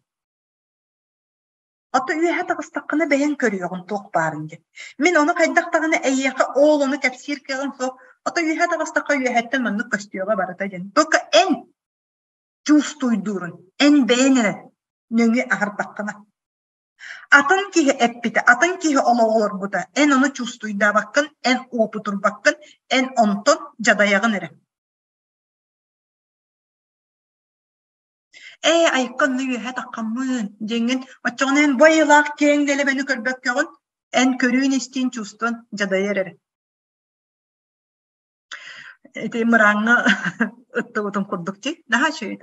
Ото үөһэ таҕыстаххына бэйэҥ көрүөҕүн туох баарын диэн. Мин ону хайдах даҕаны эйиэхэ ол ону кэпсиир кыаҕым суох. Ото үөһэ таҕыстахха үөһэттэн маннык көстүөҕэ барыта диэн. Только эн чувствуйдуурун, эн бэйэҥ эрэ нөҥүө аһардаххына. Атын киһи эппитэ, атын киһи олоҕу олорбута, эн ону чувствуйдаабаккын, эн уопутурбаккын, эн онтон дьадайаҕын эрэ. Ээ, айыкка онно үөһэ таххаммын диэҥҥин, оччоҕуна эн бу айылаах киэҥ дэлэбэни көрбөккөҕүн, эн көрүүн-истиин чувствон дьадайар эрэ. Ити мырааҥҥа ыттыбытым курдук дии. Наһаа үчүгэй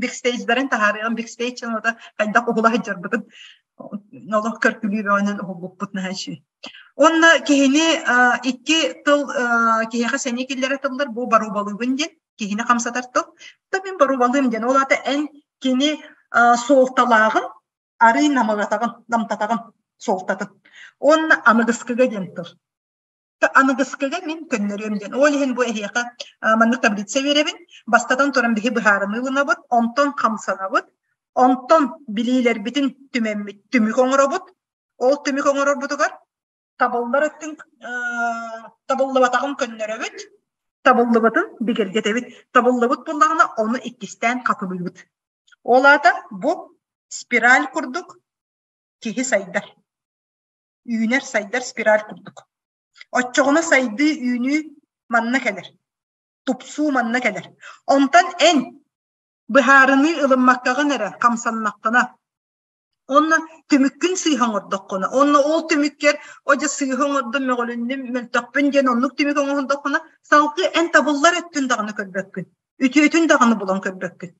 бэкстейдждарын таһаарыаҕым, бэкстейдж оҥото хайдах уһула сылдьарбытын олох көркүлүү бөҕөнөн уһулбуппут наһаа үчүгэй. Уонна киһини икки тыл киһиэхэ сэниэ киллэрэ тыллар бу боруобалыыбын диэн киһини хамсатар тыл. Да мин боруобалыым диэн ол аата эн кини суолталааҕын арыый намылатаҕын, намтатаҕын суолтатын. Уонна аныгыскыга диэн тыл. Аныгыскыга мин көннөрүөм диэн. Ол иһин бу эһиэхэ маннык таблица биэрэбин. Бастатан туран биһи быһаарыныы ылынабыт, онтон хамсанабыт, онтон билиилэрбитин түмэммит түмүк оҥоробут. Ол түмүк оҥорорбутугар табыллар өттүн табыллыбатаҕын көннөрөбүт, табыллыбытын бигэргэтэбит. Табыллыбыт буоллаҕына, ону иккистээн хатылыыбыт. Ол аата бу спираль курдук киһи сайдар. Үүнэр сайдар спираль курдук. Оччоҕуна сайдыы үүнүү манна кэлэр. Тупсуу манна кэлэр. Онтон эн быһаарыныы ылыммаккаҕын эрэ хамсаннаххына Онно түмүккүн сыыһа оҥордоххуна, онно ол түмүккэр о дьэ сыыһа оҥордум, мөҕүлүннүм, мөлтөхпүн диэн оннук түмүк оҥоһуннаххуна, салгыы эн табыллар өттүн даҕаны көрбөккүн, үтүөтүн даҕаны булан көрбөккүн.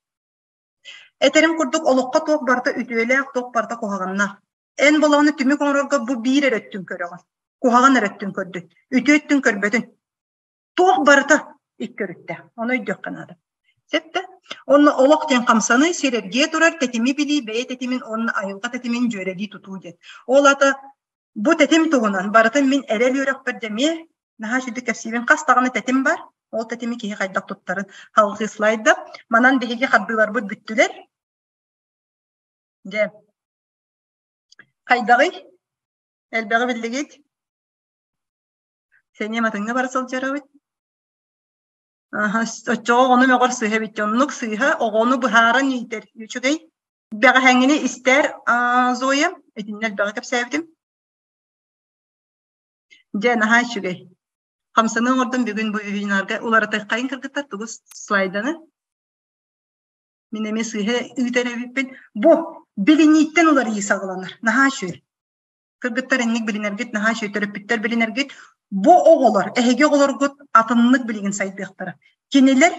Этэрим курдук олоххо туох барыта үтүөлээх, туох барыта куһаҕаннаах. Эн буолаҕына түмүк оҥорорго бу биир эрэ өттүн көрөҕүн. Куһаҕан эрэ өттүн көрдүн, үтүө өттүн көрбөтүн. Туох барыта икки өрүттээх. Ону өйдүөххэ наада. Сөп да? Онно олох диэн хамсаныы, сир эргийэ турар тэтими билии, бэйэ тэтимин уонна айылҕа тэтимин дьүөрэлии тутуу диэн. Ол аата бу тэтим туһунан барытын мин эрэл үөрэхпэр дьэ эмиэ наһаа үчүгэй кэпсиибин. Хас даҕаны тэтим бар. Ол тэтими киһи хайдах туттарын халҕыы слайда. Манан биһиги хардыыларбыт бүттүлэр. Дьэ, хайдаҕый? Элбэҕи биллигит? Сэниэм атыҥҥа бара сылдьарабыт. Оччоҕо оҕону мөҕөр сыыһа эбит. Оннук сыыһа оҕону быһааран иитэр. Үчүгэй. Бэҕэһээҥҥини истээр Зоя. Итиннэ элбэҕи кэпсээбитим. Дьэ, наһаа үчүгэй. Хамсаныы оҥордум бүгүн бу вебинарга уларытыаххайын кыргыттар тугу слайданы. Мин эмиэ сыыһа ыытар эбиппин. Бу билинииттэн уларыйыы саҕаланар. Наһаа үчүгэй. Кыргыттар инник билинэргит наһаа үчүгэй, төрөппүттэр билинэргит. Бу оҕолор, эһиги оҕолоргут атыннык билигин сайдыахтара. Кинилэр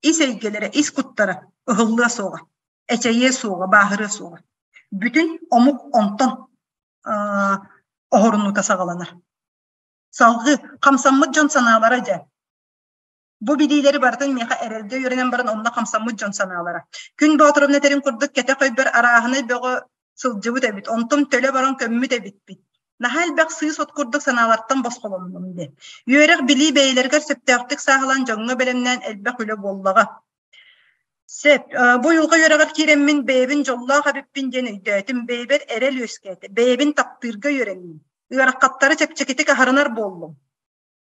ис эйгэлэрэ, ис куттара ыһыллыа суоҕа, эчэйиэ суоҕа, бааһырыа суоҕа. Бүтүн омук онтон оһорунуута саҕаланар. Салгыы хамсаммыт дьон санаалара дьэ. Бу билиилэри барытын миэхэ эрэлгэ үөрэнэн баран онно хамсаммыт дьон санаалара. Күн Боотуровна этэрин курдук кэтэх өйбөр арааһынай бөҕө сылдьыбыт эбит, онтум төлө баран көммүт эбиппит. Наһаа элбэх сыыс от курдук санаалартан босхолоннум диэн. Үөрэх билии бэйэлэригэр сөптөөхтүк сааһылаан дьоҥҥо бэлэмнээн элбэх үлэ буоллаҕа. Сөп. Бу уйулҕа үөрэҕэр киирэммин бэйэбин дьоллоох эбиппин диэн өйдөөтүм, бэйэбэр эрэл үөскээтэ, бэйэбин таптыырга үөрэнним. Ыарахаттары чэпчэкитик аһарынар буоллум.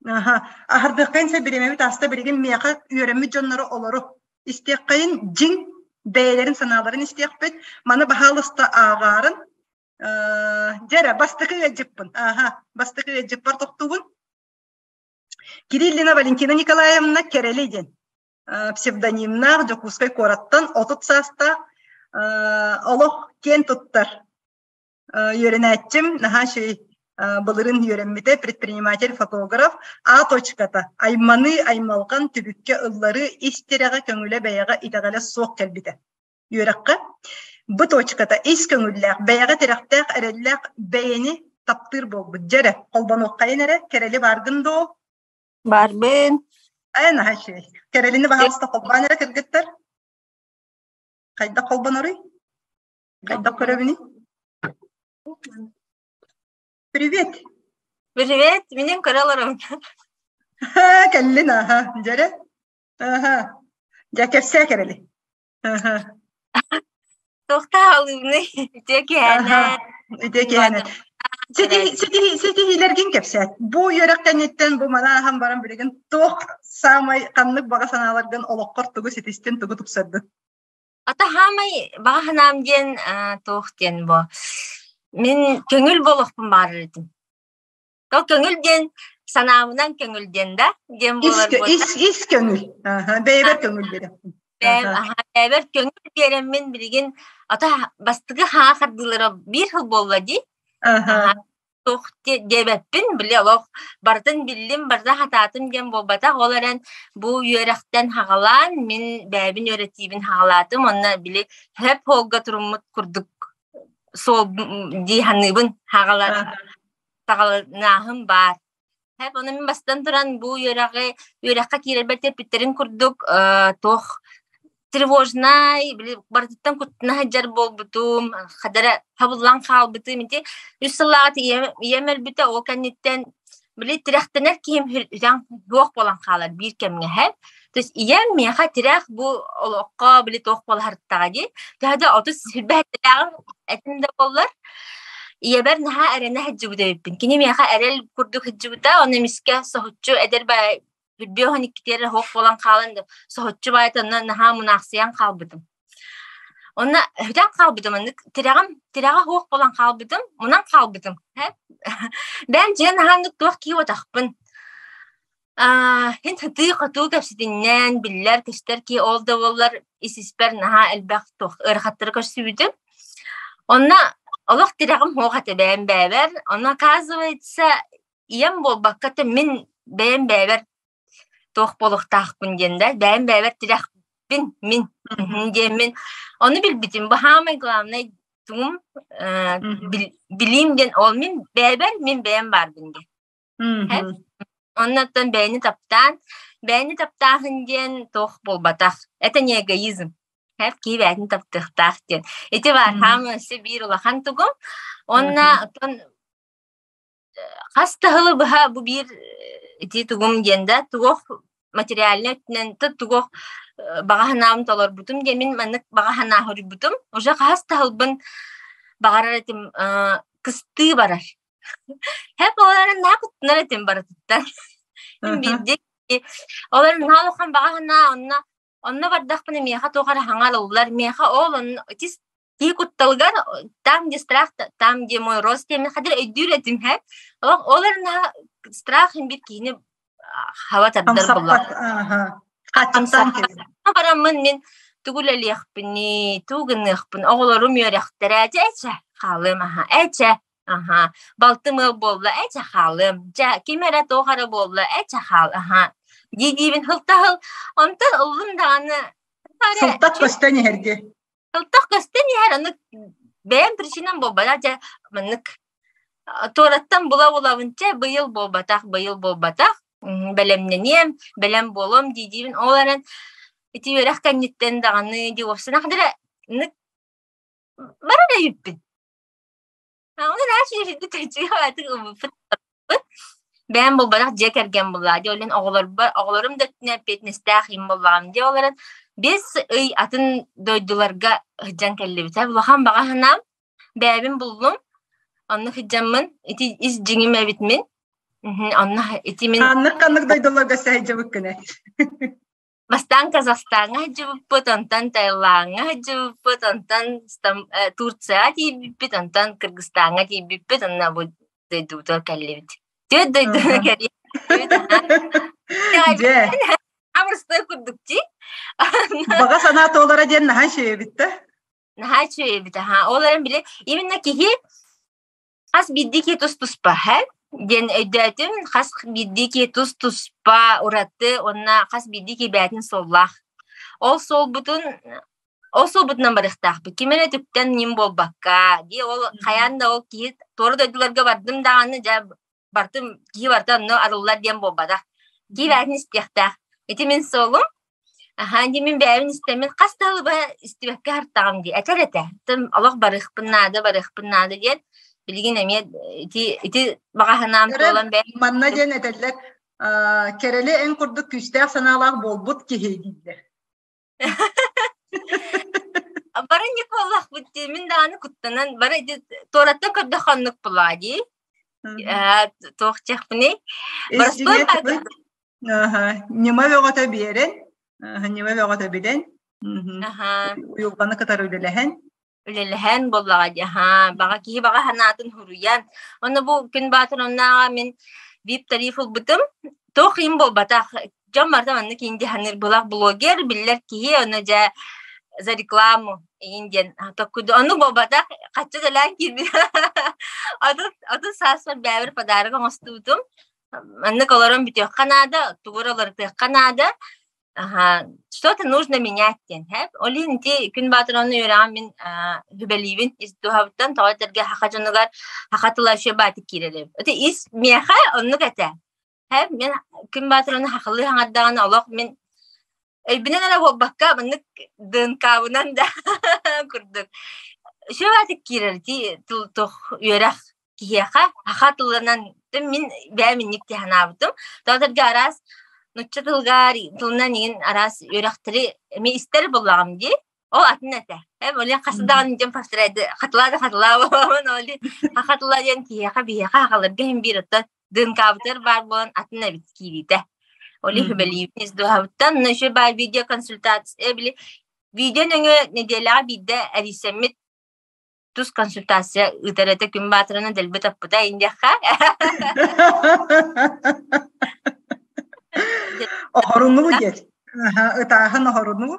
Аха, аһардыаххайын сөп бириэмэбит ааста билигин миэхэ үөрэммит дьоннору олору истиэххэйин дьиҥ бэйэлэрин санааларын истиэхпит. Маны баһаалыста ааҕаарын. Дьэ эрэ, бастакы ыалдьыппын. Аха, бастакы ыалдьыппар тохтуубун. Кириллина Валентина Николаевна Кэрэли диэн псевдонимнаах Дьокуускай куораттан 30 саастаах олох киэн туттар үөрэнээччим наһаа үчүгэй былырын үөрэммитэ предприниматель фотограф А точката айманыы аймалҕан түбүккэ ылларыы ис тирэҕэ көҥүлэ бэйэҕэ итэҕэлэ суох кэлбитэ үөрэххэ Б точката ис көҥүллээх бэйэҕэ тирэхтээх эрэллээх бэйэни таптыыр буолбут дьэ эрэ холбонуоххайын эрэ кэрэли бааргын доо Барбын. Ээ наһаа үчүгэй кэрэлини баһаалыста холбоон эрэ кыргыттар хайдах холбоноруй Хайдах көрөбүнүй? Привет! Привет, минем көрө олоробун. Кэллин аха, дьэрэ. Аха. Дьэ кэпсээ кэрэли. Аха. Туохта алыыбыный? Үтүө киһээнэ. Үтүө киһээнэ. Ситиһиилэргин кэпсээт. Бу үөрэх кэнниттэн бу манааһан баран билигин туох саамай ханнык баҕа санааларгын олоххор тугу ситистин, тугу тупсардын? Ата хаамай баҕа санаам диэн туох диэн бу мин көҥүл буолуохпун баҕарар этим. То көҥүл диэн санаабынан көҥүл диэн да диэн буолар ис ис көҥүл. Бэйэбэр көҥүл биэрэппин. Бэйэбэр көҥүл биэрэммин билигин ата бастакы хаа хардыылара биир сыл буолла дии. Туох диэбэппин, били олох барытын биллим, барыта хатаатым диэн буолбатах. Ол эрэн бу үөрэхтэн хаҕалаан мин бэйэбин үөрэтиибин хаҕалаатым уонна били хөп холга туруммут курдук суол дии саныыбын хаҕалар саҕаланааһын баар. Хэп ону мин бастан туран бу үөрэҕи үөрэххэ киирэрбэр тэппиттэрин курдук туох тревожнай, били барытыттан куттана сылдьар буолбутум, хадара хабыллан хаалбытым. Ити үс сыллааҕыта ийэм, ийэм өлбүтэ, ол кэнниттэн били тирэхтэнэр киһим үтэн суох буолан хаалар биир кэмҥэ һэ. То есть ийэм миэхэ тирэх бу олоххо били туох буола сырыттаҕа дии. Төһө да 30 сүүрбэһэтилээҕим этим да буоллар, ийэбэр наһаа эрэнэ сылдьыбыт эбиппин. Кини миэхэ эрэл курдук сылдьыбыта, ону эмискэ соһуччу эдэр Үрдүө уон иккитигэр оһох буолан хаалан соһуччу баайта онно наһаа мунаахсыйан хаалбытым. Онно бүтэн хаалбытым, маннык тирэҕим тирэҕэ суох буолан хаалбытым, мунан хаалбытым. Бэйэм дьиэ наһааннык туох кии уотахпын. Аа, һин сытыы-хотуу кэпсэтиннээн, биллэр-көстөр кии ол да буоллар ис-испэр наһаа элбэх туох ыарахаттары көрсүбүтүм. Онно олох тирэҕим суох этэ бэйэм бэйэбэр. Онно оказывается ийэм буолбакка да мин бэйэм бэйэбэр туох буолуохтаахпын диэн да бэйэм бэйэбэр тирэхпин мин диэммин ону билбитим бу саамай главный тугум билиим диэн ол мин бэйэбэр мин бэйэм баарбын диэн Оннуттан бэйэни таптаан бэйэни таптааһын диэн туох буолбатах это не эгоизм Һэп киһи бэйэтин таптыахтаах диэн ити баар хааман өссө биир улахан тугум уонна оттон Хас да сылы быһа бу биир ити тугум диэн да туох Материальнай өттүнэн тугу баҕа санаабын толорбутум диэн мин маннык баҕа санаа хоруйбутум. Уже хаһыс таһылбын баҕарар этим кыстыы барар. Хэп олорон наһаа куттанар этим барытыттан. Мин биирдэ олор наһаа улахан баҕа санаа онно онно бардахпына миэхэ туох эрэ хаҥа ылыллар. Миэхэ ол онно киһи кутталыгар там где страх там где мой рост диэн хадыр өйдүүр этим һэ олох ол эрэ наһаа страх бир киһини хаба тардар буолла бараммын мин тугу үлэлиэхпиний тугу гыныахпын оҕолорум үөрэхтэрэ дьэ эчэ хаалыам аха эчэ аха балтым ыал буолла эчэ хаалыам дьэ ким эрэ туох эрэ буолла эчэ хаал аха дии диибин сылтаһыл онтон ыллым даҕаны сылтах көстөн иһэргэ Сылтах көстөн иһэр, аны бэйэм причинам буолбатах, дьэ маннык туораттан була-булабын чэ быйыл буолбатах, быйыл буолбатах, бэлэмнэниэм, бэлэм буолуом дии-диибин. Ол эрэн ити үөрэх кэнниттэн даҕаны дии уопсанах эрэ бары да үппүн. Бэйэм буолбатах дьиэ кэргэн буоллаа дии, ол иһин оҕолорбор оҕолорум да өттүнэн эппиэтинэстээх им буоллаҕым дии, ол эрэн 5 ый атын дойдуларга сылдьан кэллибит. Улахан баҕа санаам бэйэбин буллум, онно сылдьаммын ити ис дьиҥим эбит мин. Онно ити мин Ханнык-ханнык дойдуларга сылдьыбыккыный? Бастаан Казахстаҥҥа сылдьыбыппыт, онтон Таилаҥҥа сылдьыбыппыт, онтон Турцияҕа тиийбиппит, онтон Кыргызстаҥҥа тиийбиппит, онно бу дойдубутугар кэллибит. Түөрт дойдуну кэрийбит. Дьэ. Амырстай курдук дии. Баҕа санаа туолара диэн наһаа үчүгэй эбит да? Наһаа үчүгэй эбит, аһаа. Ол эрэн били именно киһи Хас биирдии киһи тус-туспа һэ диэн өйдөөтүм. Хас биирдии киһи тус-туспа ураты уонна хас биирдии киһи бэйэтин суоллаах. Ол суолбутун ол суолбутунан барыахтаахпыт. Ким эрэ түптэн ньим буолбакка, дии ол хайаан да ол киһи туора дойдуларга бардым даҕаны дьэ бартым киһи барыта онно арыллар диэн буолбатах. Киһи бэйэтин истиэхтээх. Ити мин суолум. Аһаа, дии мин бэйэбин истэммин хас да сылы быһа истибэккэ аһартаҕым дии. Этэр этэ. Тым олох барыахпын наада, барыахпын наада диэн. Билигин эмиэ ити ити баҕа санаам Кэрэ туолан бэйэм манна диэн этэллэр, кэрэли эн курдук күүстээх санаалаах буолбут киһи дииллэр. Бары не буоллахпыт дии. Мин даҕаны куттанан бары ити туораттан көрдөххө оннук буолаа дии. Туох диэхпиний? Боростуой Ньыма бөҕөтө биэрэн, ньыма бөҕөтө билэн, уйулҕаны кытары үлэлэһэн. Үлэлэһэн буоллаҕа дии, аһаа, баҕа киһи баҕа санаатын суруйан. Онно бу күн баатыр оннооҕо мин VIP тариф ылбытым. Туох иһин буолбатах. Дьон барыта маннык инди саныыр былах блогер, биллэр киһи, ону дьэ за рекламу иһин диэн токкуду. Ону буолбатах, хаччы төлөөн киирбит. 30 сааспар бэйэбэр подарок оҥостубутум. Маннык олорон бүтүөххэ наада, тугу эрэ уларытыахха наада. Аһаа, что-то нужно менять диэн, һээп. Ол иһин ити күн баатыр онно үөрэҕин мин сүбэлиибин ис дууһабыттан, тоҕо этэргэ саха дьонугар саха тыла үчүгэй баатык киирэр эбит. Ити ис миэхэ оннук этэ. Һээп, мин күн баатыр ону сахалыы саҥардаҕына олох мин өйбүнэн эрэ буолбакка, маннык ДНК-бынан да курдук. Үчүгэй баатык киирэр ити тыл туох үөрэх киһиэхэ саха тылынан мин бэйэм инник дии санаабытым. Тоҕо араас нучча тылыгар тылынан иҥин араас үөрэхтэри эмиэ истэр буоллаҕым дии. Ол атын этэ. Эм оли хас даҕаны дьон повторяйды хатылаа да хатылаа буолабын оли саха тыла диэн киһиэхэ биһиэхэ сахаларга иһин биир оттон ДНК-бытыгар баар буолан атын эбит киириитэ. Оли сүбэлиибин ис дууһабыттан но еще баар видеоконсультация били видео нөҥүө нэдиэлэҕэ биирдэ эрийсэммит тус консультация ыытар этэ күн баатыраны дэлби таппыта индиэххэ. Оһорунуу диэт. Ытааһын оһорунуу.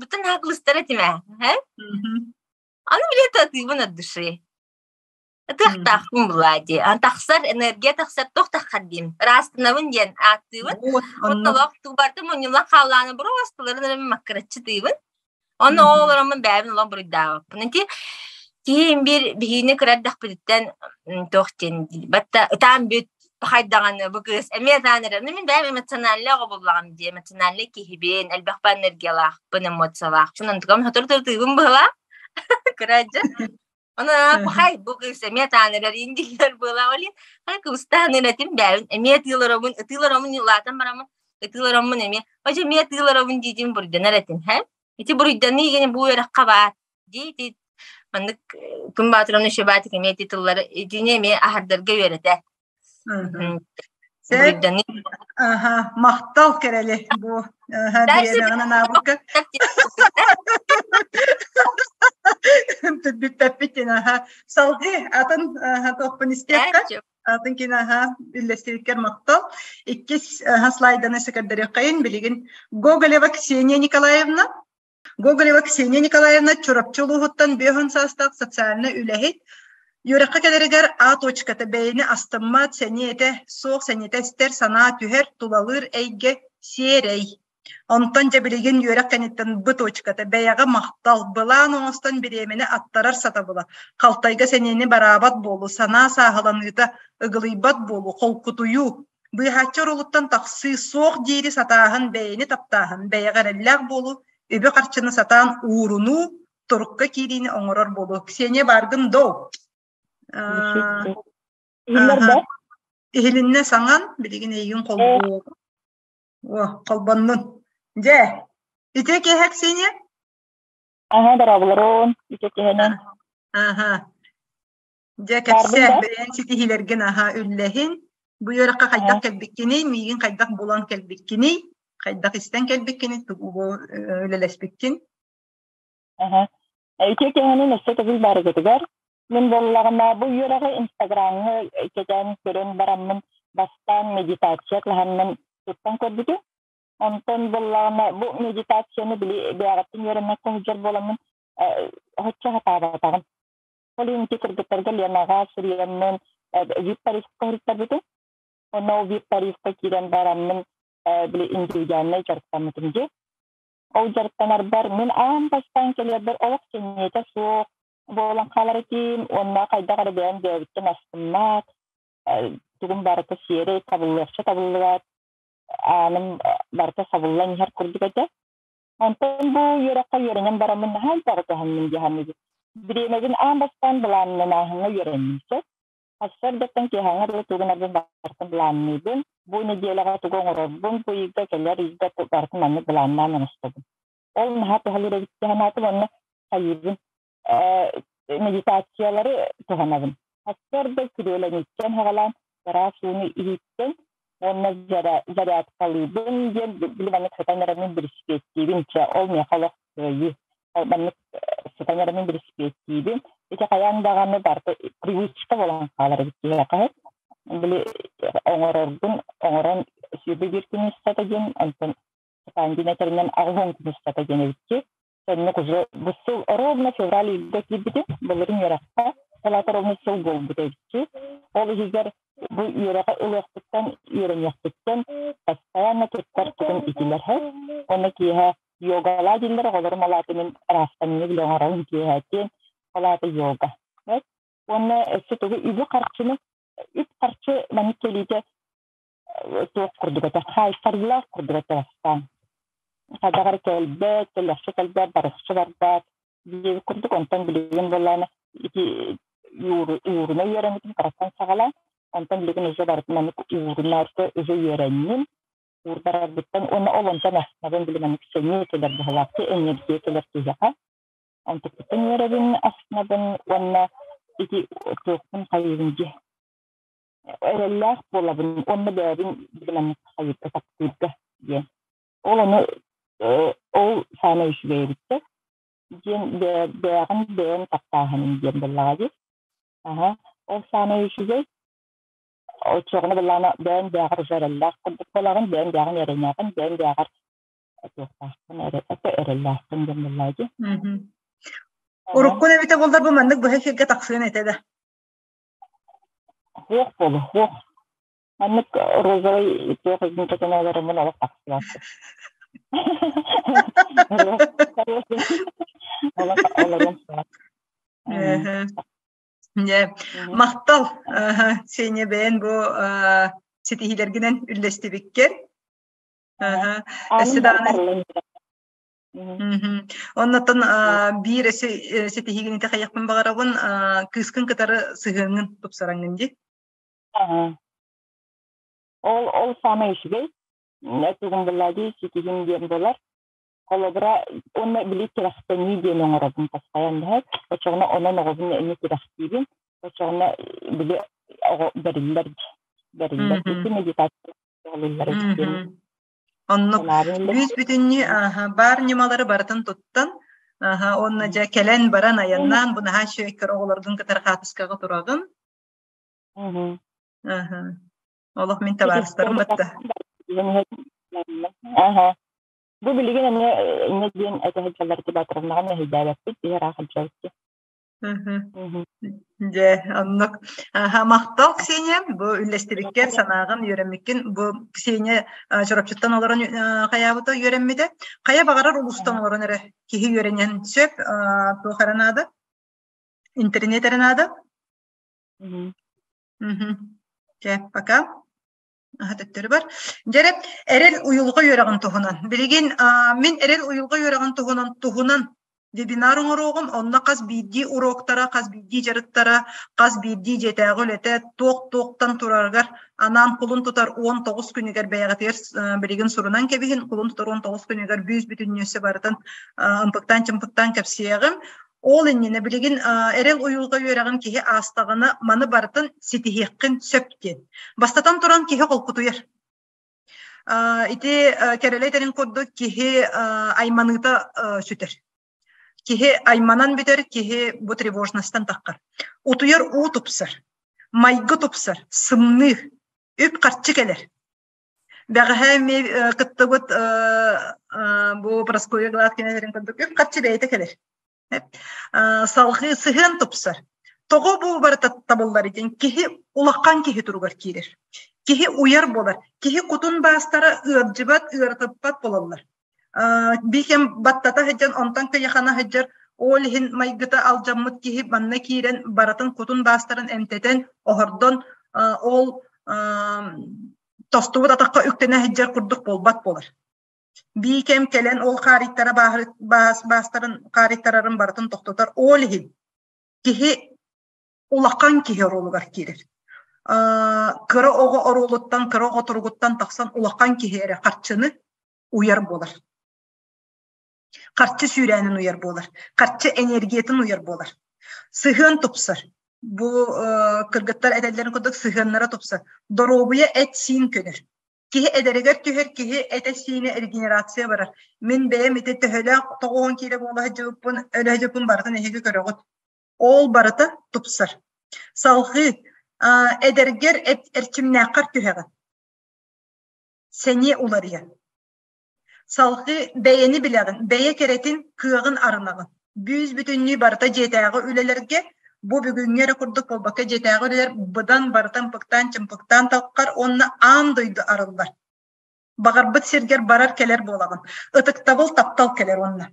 Бүтүн хаклыстар этимэ. Аны билет атыыбын от души. Ытыахтаахпын булаа дии. Тахсар энергия тахсар туох таххар диим. Ыраастынабын диэн ааттыыбын. Оттолоох тубарты мунньуллан хааллааны бороостуларын эрэ маккыраччы тыыбын. Онно ол олороммун бэйэбин олох буруйдаабаппын. Ити киһи биир биһиини кыра эрдэхпититтэн туох диэн батта ытаан бүт хайдаҕаны бу кыыс эмиэ ытаан эрэр. Ну мин бэйэм эмоциональнай оҕо буоллаҕым дии, эмоциональнай киһибин, элбэх энергиялаахпын, эмоциялаахпын. Онтукам сотору-сотору тыыбын быһылаах. Кыра дьэ. Оны хай бу кыыс эмиэ таанырар индилер буола олин хай кыбыстаан этим бэйэбин эмиэ тыыларобун ытыыларомун улаатан бараммын ытыылароммун эмиэ ожо эмиэ тыыларобун диитин буруйданар этим һэ ити буруйданыы гene бу үөрэххэ баар дии ити маннык күн баатыраны шөбаатик эмиэ ити тыллары итини эмиэ аһардарга үөрэтэ Буруйданыы Аха, махтал кэрэли бу бириэмэҕин анаабыкка. Бүппэппит аха. Салгыы атын туохпун истиэххэ. Атын кин аха үллэстибиккэр махтал. Иккис слайданы сөкөрдөрүөххэйин билигин Гоголева Ксения Николаевна Гоголева Ксения Николаевна Чурапчы улууһуттан 50 саастаах социальнай үлэһит. Үөрэххэ кэлэригэр А точката бэйэни астыммат, сэниэтэ суох, сэниэтэ эстэр, санаа түһэр, тулалыыр эйгэ сиэрэй. Онтон дьэ билигин үөрэх кэнниттэн Б точката бэйэҕэ махтал, былаан оҥостон бириэмэни аттарар сатабыла, халтайга сэниэни бараабат буолуу, санаа сааһыланыыта, ыгылыйбат буолуу, холкутуйуу, Быыһааччы оруолуттан тахсыы, суох диири сатааһын, бэйэни таптааһын, бэйэҕэ эрэллээх буолуу, үбү-харчыны сатаан уурунуу, турукка киириини оҥорор буолуу. Ксения бааргын доо? Иһилиннэ саҥан, билигин эйигин холбуоҕум. О, холбоннун. Дьэ, ити киэһэ Ксения? Аха, дорооболорун, ити киэһэнэн. Аха. Дьэ, кэпсээ, бэйэҥ ситиһиилэргин аһа үллэһин. Бу үөрэххэ хайдах кэлбиккиний, миигин хайдах булан кэлбиккиний, хайдах истэн кэлбиккиний, тугу үлэлэспиккин? Аха. Үтүө киэһэнин өссө төгүл баарыгытыгар. Мин буоллаҕына бу үөрэҕи Инстаграмҥа кэтээн көрөн бараммын бастаан медитация кылаһаммын туттан көрбүтүм. Онтон буоллаҕына бу медитацияны били бэйэҕиттэн үөрэммэккэ сылдьар буоламмын оччо сатаабатаҕым. Ол иһин ити кыргыттарга Ленаҕа суруйаммын вип тарифка суруйтарбытым. Онно ол вип тарифка киирэн бараммын били индивидуальнай дьарыктаммытым дии. Ол дьарыктанарбар мин аан бастаан кэлэрбэр олох сэниэтэ суох буолан хаалар этим уонна хайдах эрэ бэйэм бэйэбиттэн астыммат, тугум барыта сиэрэй табыллыахча табыллыбат, ааным барыта сабыллан иһэр курдук этэ. Онтон бу үөрэххэ үөрэнэн бараммын наһаа элбэҕи туһанным дии саныыбын. Бириэмэбин аан бастаан былааннанааһыҥҥа үөрэнним сөп. Сарсыардаттан киэһээҥҥэ дылы тугу гынарбын барытын былаанныыбын. Бу нэдиэлэҕэ тугу оҥорорбун, бу ыйга, кэлэр ыйга барытын маннык былааннаан оҥостобун. Ол наһаа туһалыыр эбит дии санаатым уонна хайыыбын медитациялары туһанабын. Сарсыарда күрүөлэниттэн саҕалаан ыраас ууну иһиттэн уонна зарядкалыыбын диэн били маннык сытан эрэммин билисипиэттиибин чэ ол миэхэ олох кыайыы маннык сытан эрэммин билисипиэттиибин ити хайаан даҕаны барыта привычка буолан хаалар эбит киһиэхэ били оҥорорбун оҥорон 21 күн устата диэн онтон сатаан этэринэн 80 күн устата диэн эбит Соннук уже бу сыл ровно февраль ыйга киирбитим, былырыын үөрэххэ, ол аата ровно сыл буолбут эбитчи. Ол иһигэр бу үөрэҕи ылыахпыттан, үөрэниэхпиттэн постоянно туттар тугум итилэр һэ. Уонна киэһэ йогалаа дииллэр, оҕолорум ол аата мин ыраастаныы билэ оҥоробун киэһээтиэн, ол аата йога. Уонна өссө тугу үбү-харчыны, үп-харчы маннык кэлиитэ туох курдук этэ, хаайтарыылаах курдук этэ бастаан. Хайдах эрэ кэлбэт, кэлэхчэ кэлбэт, барыхча барбат диэбит курдук. Онтон билигин буоллаҕына ити ууруна үөрэммитим кыраттан саҕалаан, онтон билигин уже барытын маннык уурунарга уже үөрэнним. Уурдарарбыттан уонна ол онтон астынабын били маннык сэниэ кэлэр быһыылаах, энергия кэлэр киһиэхэ. Онтукпуттан үөрэбин, астынабын уонна ити туохпун хайыыбын дии эрэллээх буолабын уонна бэйэбин билиммин хайыырга таптыырга диэн. Ол ону ол саамай үчүгэй эбиттэр диэн бэйэҕин бэйэҥ таптааһыным диэн буоллаҕа дии. Аһа, ол саамай үчүгэй. Оччоҕуна буоллаҕына бэйэҥ бэйэҕэр уже эрэллээх курдук буолаҕын, бэйэҥ бэйэҕин эрэнэҕин, бэйэҥ бэйэҕэр туохтааххын эрэ эрэллээххин диэн буоллаҕа дии. Уруккун эбитэ буоллар бу маннык быһа эфиргэ тахсыан этэ да. Суох буолуо, суох. Маннык розовай туох игин кэтэн олороммун олох тахсыбаппын. Олох олоруом суоҕа. Дьэ, махтал, Сеня бэйэн бу ситиһиилэргинэн үллэстибиккэр. Өссө даҕаны. Оннотон биир ситиһиигин ити хайахпын баҕарабын кыыскын кытары сыһыаҥҥын тупсараҥҥын дии. Ол ол саамай үчүгэй. Этигин булла дии ситиһим диэн буолар. Холобура, уонна били тирэхтэнии диэн оҥоробун таскайан дэһэр. Оччоҕуна онон оҕобун эмиэ тирэхтиибин. Оччоҕуна били оҕо бэриллэр бэриллэр. Ити медитация оҕолуллар диэн Оннук бүүс бүтүннүү баар ньымалары барытын туттан, уонна дьэ кэлэн баран айаннаан бу наһаа үчүгэй кыра оҕолоргун кытары хаатыскаҕа тураҕын. Олох мин табаарыстарым батта. Бу билигин эмиэ инньэ диэн этэ сылдьаллар тибатровнаҕа мэһэйдээбэппит биһи ыраах сылдьабыт Дьэ, оннук. Махтал, Ксения, бу үллэстибиккэр санааҕын үөрэммиккин. Бу Ксения Чурапчыттан олорон хайаабыта үөрэммитэ. Хайа баҕарар улуустан олорон эрэ киһи үөрэниэн сөп. Туох эрэ наада? Интернет эрэ наада? Чэ, пока. Төттөрү бар. Дьэрэ, эрэл уйулҕа үөрэҕин туһунан. Билигин мин эрэл уйулҕа үөрэҕин туһунан туһунан вебинар оҥоруоҕум. Онно хас биирдии уроктара, хас биирдии дьарыктара, хас биирдии дьиэтээҕи үлэтэ туох-туохтан турарыгар анаан кулун тутар 19 күнүгэр бэйэҕитигэр билигин сурунан кэбиһин. Кулун тутар 19 күнүгэр бүүс бүтүннүүсэ барытын ымпыктаан-чымпыктаан кэпсиэҕим. Ол иннинэ билигин эрэл уйулҕа үөрэҕин киһи аастаҕына маны барытын ситиһиэххин сөп диэн. Бастатан туран киһи холкутуйар. Ити кэрэлэй тэрин курдук киһи айманыыта сүтэр. Киһи айманан бүтэр, киһи бу тревожностан таххар. Утуйар уу тупсар, майгы тупсар, сымныыр, үп-харчы кэлэр. Бэҕэһээ эмиэ кыттыбыт бу Прасковья Гладкина этэрин курдук үп-харчы бэйэтэ кэлэр. Салҕыы сыһыан тупсар. Тоҕо бу барыта табыллар диэн киһи улахан киһи туругар киирэр. Киһи уйар буолар. Киһи кутун баастара ыалдьыбат, ыарытыппат буолаллар. Биир баттата сылдьан, онтон кыйахана сылдьар, ол иһин майгыта алдьаммыт киһи манна киирэн барытын кутун баастарын эмтэтэн, оһордон, ол тостубут атахха үктэнэ сылдьар курдук буолбат буолар. Биикэм кэлэн ол хаарыйтара баастарын хаарыйтарарын барытын тохтотор. Ол иһин киһи улахан киһи оруолугар киирэр. Кыра оҕо оруолуттан, кыра оҕо туругуттан тахсан улахан киһи эрэ харчыны уйар буолар. Харчы сүүрээнин уйар буолар. Харчы энергиятын уйар буолар. Сыһыан тупсар. Бу кыргыттар этэллэрин курдук сыһыаннара тупсар. Доруобуйа эт-сиин көнөр. Киһи эдэригэр түһэр киһи этэ-сиинэ регенерация барар. Мин бэйэм ити төһөлөөх тоҕуһун киилэ буола сылдьыбыппын, өлө сылдьыбыппын барытын эһиги көрөҕүт. Ол барыта тупсар. Салҕыы эдэргэр эрчимнээххэр түһэҕин. Сэниэ уларыйар. Салҕыы бэйэни билэҕин, бэйэ кэрэтин, кыаҕын арынаҕын. Бүүс-бүтүннүү барыта дьиэтээҕи үлэлэргэ, бу бүгүҥҥү эрэ курдук буолбакка дьиэтээҕи үлэлэр быдан барыта ымпыктаан-чымпыктаан талхар уонна аан дойду арыллар. Баҕарбыт сиргэр барар-кэлэр буолаҕын. Ытыктабыл, таптал кэлэр уонна.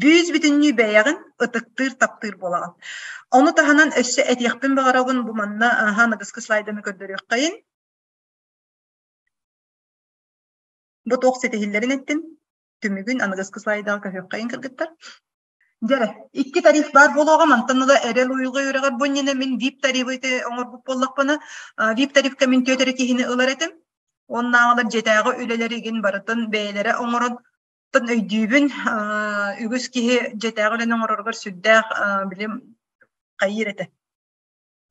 Бүүс-бүтүннүү бэйэҕин ытыктыыр, таптыыр буолаҕын. Ону таһынан өссө этиэхпин баҕарабын, бу манна аныгыскы слайданы көрдөрүөххэйин. Бу туох ситиһиллэрин эттим. Түмүгүн аныгыскы слайдаҕа көһүөххэйин кыргыттар. Дьэрэ, икки тариф баар буолуоҕа, мантан ыла эрэл уйулҕа үөрэҕэр бу иннинэ мин VIP тарифы оҥорбут буоллахпына, VIP тарифка мин түөрт эрэ киһини ылар этим. Уоннааҕылар дьиэтээҕи үлэлэригин барытын бэйэлэрэ оҥорон өйдүүбүн, үгүс киһи дьиэтээҕи үлэни оҥороругар сүрдээх билим хайыыр этэ.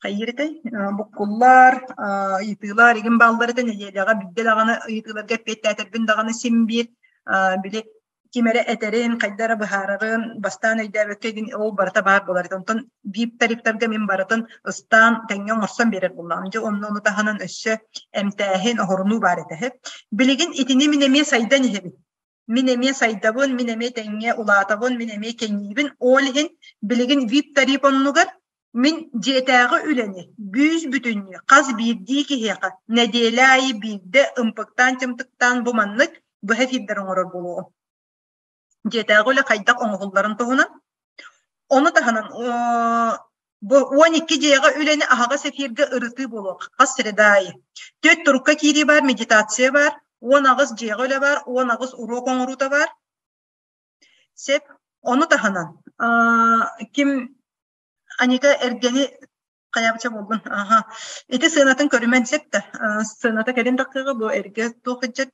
Хайыыр этэй? Буккуллар, ыйытыылар игин бааллар этэ нэдиэлэҕэ биирдэ даҕаны ыйытыыларга эппиэттээтэрбин даҕаны син биир били ким эрэ этэрин, хайда эрэ быһаарарын бастаан өйдөөбөккө игин ол барыта баар буолар этэ. Онтон биир тарифтарга мин барытын ыстаан тэҥҥэ оҥорсон биэрэр буоллаҕым. Дьэ онно ону таһынан өссө эмтээһин, оһорунуу баар этэ. Билигин итини мин эмиэ сайдан иһэбин. Мин эмиэ сайдабын, мин эмиэ тэҥҥэ улаатабын, мин эмиэ кэҥиибин. Ол иһин билигин VIP тариф оннугар мин дьиэтээҕи үлэни бүүс-бүтүннүү хас биирдии киһиэхэ нэдиэлэ аайы биирдэ ымпыктаан-чымтыктаан бу маннык быһа эфирдэр оҥорор буолуоҕум. Дьиэтээҕи үлэ хайдах оҥоһулларын туһунан. Ону таһынан бу 12 дьиэҕэ үлэни аһаҕас эфиргэ ырытыы буолуох хас среда аайы. Түөрт турукка киирии баар, медитация баар, 18 дьиэҕэ үлэ баар, 18 уруок оҥоруута баар. Сеп, ону таһынан ким Аника эргэни хайаабыча буоллун. Аха. Ити сыанатын көрүмэн сеп да. Сыаната кэлин таххыга бу эргэ туох иджет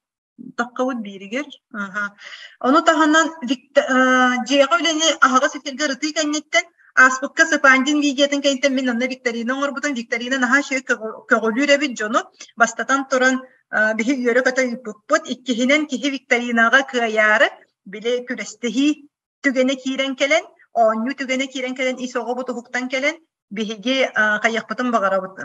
таххабыт бииригэр. Аха. Ону таһынан дьиэҕэ үлэни аһаҕас эфиргэ ырытыы кэнниттэн ааспыкка Сыпандин видеотын кэнниттэн мин онно викторина оҥорбутум. Викторина наһаа үчүгэй көҕүлүүр эбит дьону. Бастатан туран биһи үөрэ-көтө ыыппыппыт. Иккиһинэн киһи викторинаҕа кыайаары били күрэстэһии түгэнэ киирэн кэлэн, оонньуу түгэнэ киирэн кэлэн, ис оҕобут уһуктан кэлэн, биһиги хайыахпытын баҕарабыт,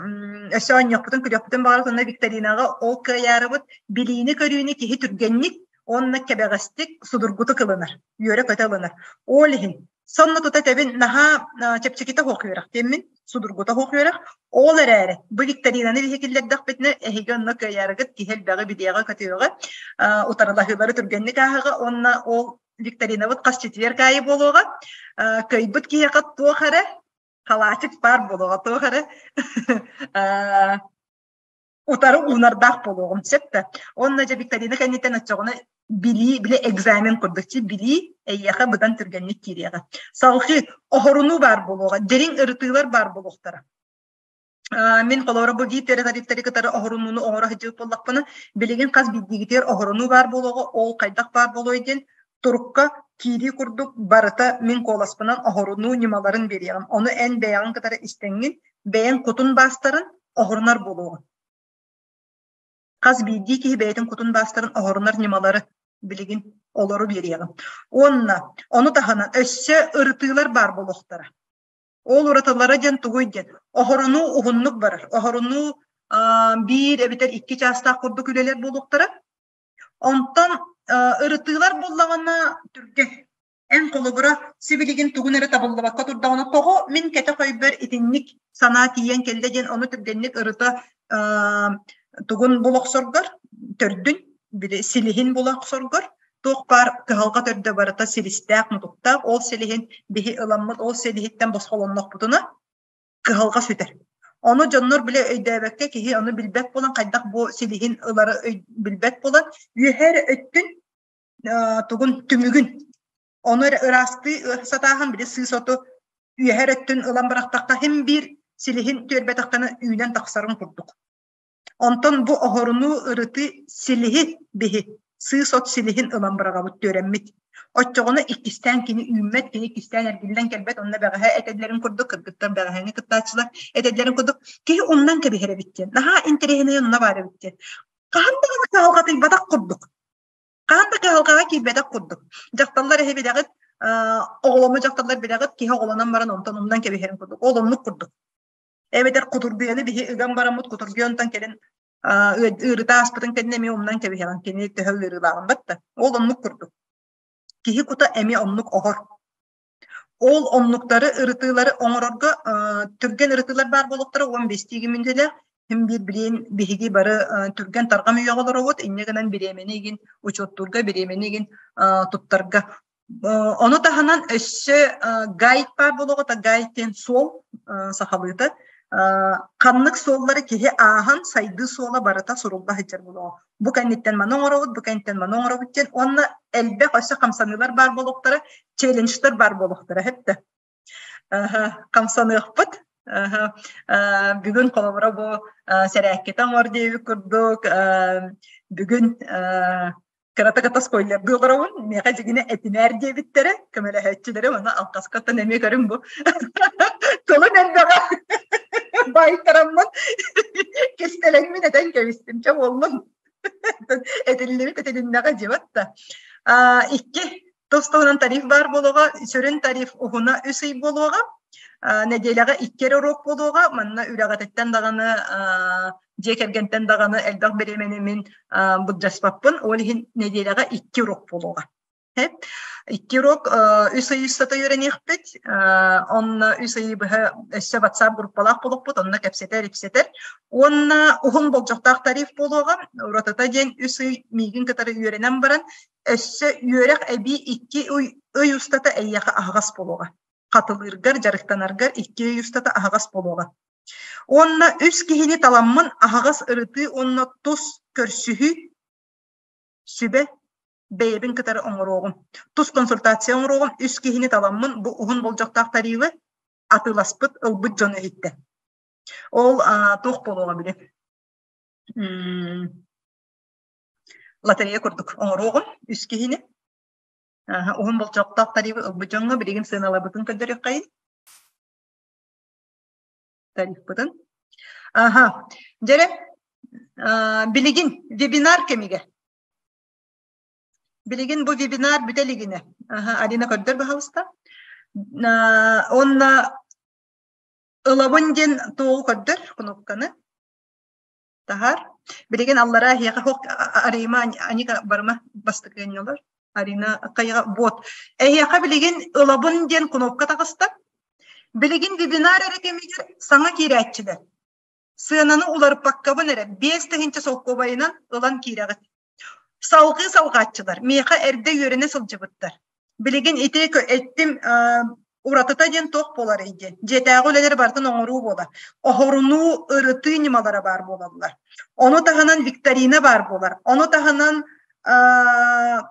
өссө оонньуохпутун, күлүөхпүтүн баҕарабыт уонна викторинаҕа ол кыайаарыбыт билиини-көрүүнү киһи түргэнник уонна кэбэҕэстик судургутук ылынар, үөрэ-көтө ылынар. Ол иһин сонно тута этэбин наһаа чэпчэкитэ суох үөрэх диэммин, судургута суох үөрэх. Ол эрээри бу викторинаны биһи киллэрдэхпитинэ эһиги онно кыайаарыгыт киһи элбэҕи билиэҕэ-көтүөҕэ, утарылаһыылары түргэнник ааһыаҕа уонна ол викторинабыт хас четверг аайы буолуоҕа. Кыайбыт киһиэхэ туох эрэ халаачык баар буолуоҕа, туох эрэ утары уунардаах буолуоҕум сөп да. Уонна дьэ викторина кэнниттэн оччоҕуна билии, били экзамен курдук чи билии эйиэхэ быдан түргэнник киириэҕэ. Салҕыы оһорунуу баар буолуоҕа, дириҥ ырытыылар баар буолуохтара. Мин холобура бу VIP тарифтары кытары оһорунууну оҥоро сылдьыбыт буоллахпына, билигин хас биирдиигитигэр оһорунуу баар буолуоҕа, ол хайдах баар буолуой диэн турукка киирии курдук барыта мин куоласпынан оһорунуу ньымаларын биэриэҕим. Ону эн бэйэҕин кытары истэҥҥин, бэйэҥ кутун баастарын оһорунар буолуоҕуҥ. Хас биирдии киһи бэйэтин кутун баастарын оһорунар ньымалары билигин олору биэриэҕим. Уонна ону таһынан өссө ырытыылар баар буолуохтара. Ол уратылара диэн тугуй диэн, оһорунуу уһуннук барар. Оһорунуу биир эбэтэр икки чаастаах курдук үлэлэр буолуохтара. Онтон ырытыылар буоллаҕына түргэн. Эн холобура сибилигин тугун эрэ табыллыбакка турдаҕына тоҕо мин кэтэх өйбөр итинник санаа тиийэн кэллэ диэн ону түргэнник ырыта тугун була охсоргор, төрдүн, били силиһин була охсоргор туох баар кыһалҕа төрдө барыта силистээх мутуктаах, ол силиһин биһи ыламмыт, ол силиһиттэн босхолоннохпутуна кыһалҕа сүтэр. Ону дьоннор билэ өйдөөбөккө киһи ону билбэт буолан хайдах бу силиһин ылары билбэт буолан үөһэ эрэ өттүн тугун түмүгүн ону эрэ ыраастыы сатааһын били сыыс оту үөһэ эрэ өттүн ылан бырахтахха син биир силиһин түөрбэтэххинэ үүнэн тахсарын курдук. Онтон бу оһорунуу ырытыы силиһи биһи сыыс от силиһин ылан быраҕабыт түөрэммит. Оччоҕуна иккистээн кини үүммэт, кини иккистээн эргиллэн кэлбэт, онно бэҕэһээ этэллэрин курдук, кыргыттар бэҕэһээҥҥи кыттааччылар этэллэрин курдук, киһи умнан кэбиһэр эбит диэн. Наһаа интэриэһинэй онно баар эбит диэн. Хаһан даҕаны кыһалҕатыйбатах курдук. Хаһан да кыһалҕаҕа киирбэтэх курдук. Дьахталлар эһи билэҕит, оҕоломмут дьахталлар билэҕит, киһи оҕолонон баран онтон умнан кэбиһэрин курдук. Ол оннук курдук. Эбэтэр кутургуйаны биһи ыган бараммыт кутургуйа онтон кэлин ыарыта ааспытын кэннэ эмиэ умнан кэбиһэҕин кини төһө ыарыылааҕын батта. Ол оннук курдук. Киһи кута эмиэ оннук оһор. Ол оннуктары ырытыылары оҥорорго түргэн ырытыылар баар буолуохтара 15 мүнүүтэлээх Ким биир билиэн биһиги бары түргэн тарҕам үйэҕэ олоробут, инньэ гынан бириэмэни игин учуоттуурга, бириэмэни игин туттарга. Ону таһынан өссө гайд баар буолуоҕа, гайд диэн суол сахалыыта. Ханнык суоллары киһи ааһан сайдыы суола барыта сурулла сылдьар буолуоҕа. Бу кэнниттэн маны оҥоробут, бу кэнниттэн маны оҥоробут диэн уонна элбэх өссө хамсаныылар баар буолуохтара, челленджтэр баар буолуохтара хэптэ. Хамсаныахпыт. Бүгүн холобура бу сэрээккитэ оҥор диэбит курдук бүгүн кырата ката спойлердыы олоробун. Миэхэ дьигинэ этинээр диэбиттэрэ, көмөлөһөөччүлэрэ уонна алҕаскаттан эмиэ көрүҥ бу. Тылым элбэҕэ баайтараммын кистэлэҥмин этэн кэбистим. Чэ буоллун. Этиллибит этилиннэҕэ дьибат да. Икки Тус туһунан тариф баар буолуоҕа, сүрүн тариф уһуна үс ый буолуоҕа, нэдиэлэҕэ икки эрэ уруок буолуоҕа, манна үрэҕититтэн даҕаны, дьиэ кэргэнтэн даҕаны элбэх бириэмэни мин былдьаспаппын, ол иһин нэдиэлэҕэ икки уруок буолуоҕа. Икки уруок үс ый устата үөрэниэхпит, онно үс ыйы быһа өссө WhatsApp группалаах буолуохпут, онно кэпсэтэр-ипсэтэр. Уонна уһун болдьохтоох тариф буолуоҕа, уратыта диэн үс ый миигин кытары үөрэнэн баран Өссө үөрэх эбии икки ый устата эйиэхэ аһаҕас буолуоҕа. Хатылыыргар, дьарыктанаргар икки ый устата аһаҕас буолуоҕа. Уонна үс киһини таламмын аһаҕас ырытыы уонна тус көрсүһүү сүбэ. бэйэбин кытары оҥоруоҕум. Тус консультация оҥоруоҕум, үс киһини таламмын бу уһун болдьохтоох тарифы атыыласпыт, ылбыт дьону иһиттэ. Ол туох буолуоҕа били лотерея курдук оҥоруоҕум үс киһини. Уһун болдьохтоох тарифы ылбыт дьоҥҥо билигин сыаналабытын көрдөрүөххэйин. Тарифпытын. Аха. Дьэрэ, билигин вебинар кэмигэр Билигин бу вебинар бүтэ илигинэ. Алина көрдөр баһалыста. Онно ылабын диэн туоҕу көрдөр кнопканы. Таһар. Билигин аллара эһиэхэ хох Арима Аника барыма бастакы Арина кайга бот. Эһиэхэ билигин ылабын диэн кнопка таҕыста. Билигин вебинар эрэ кэмигэр саҥа киирээччилэр. Сыананы уларыппаккабын эрэ 5000 солкуобайынан ылан киирэҕит. Салҕыы салҕааччылар миэхэ эрдэ үөрэнэ сылдьыбыттар. Билигин ити эттим уратыта диэн туох буоларый диэн. Дьиэтээҕи үлэлэри барытын оҥоруу буолар. Оһорунуу, ырытыы ньымалара баар буолаллар. Ону таһынан викторина баар буолар. Ону таһынан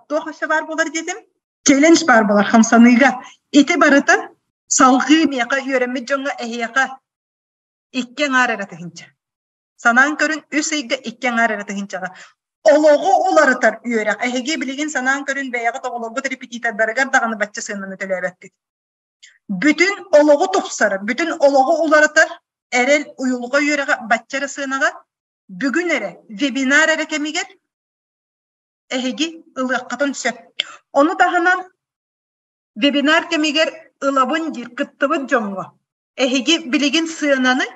туох өссө баар буолар диэтим? Челлендж баар буолар хамсаныыга. Ити барыта салҕыы миэхэ үөрэммит дьоҥҥо эһиэхэ икки аҥаар эрэ тыһыынча. Санаан көрүн, үс ыйга икки аҥаар эрэ тыһыынчаҕа. Олоҕу уларытар үөрэх. Эһиги билигин санаан көрүн, бэйэҕит оҕолоргут репетитордарыгар даҕаны бачча сыананы төлөөбөккүт. Бүтүн олоҕу тупсарар, бүтүн олоҕу уларытар эрэл уйулҕа үөрэҕэ бачча эрэ сыанаҕа бүгүн эрэ вебинар эрэ кэмигэр эһиги ылыаххытын сөп. Ону таһынан вебинар кэмигэр ылабын диир кыттыбыт дьоҥҥо эһиги билигин сыананы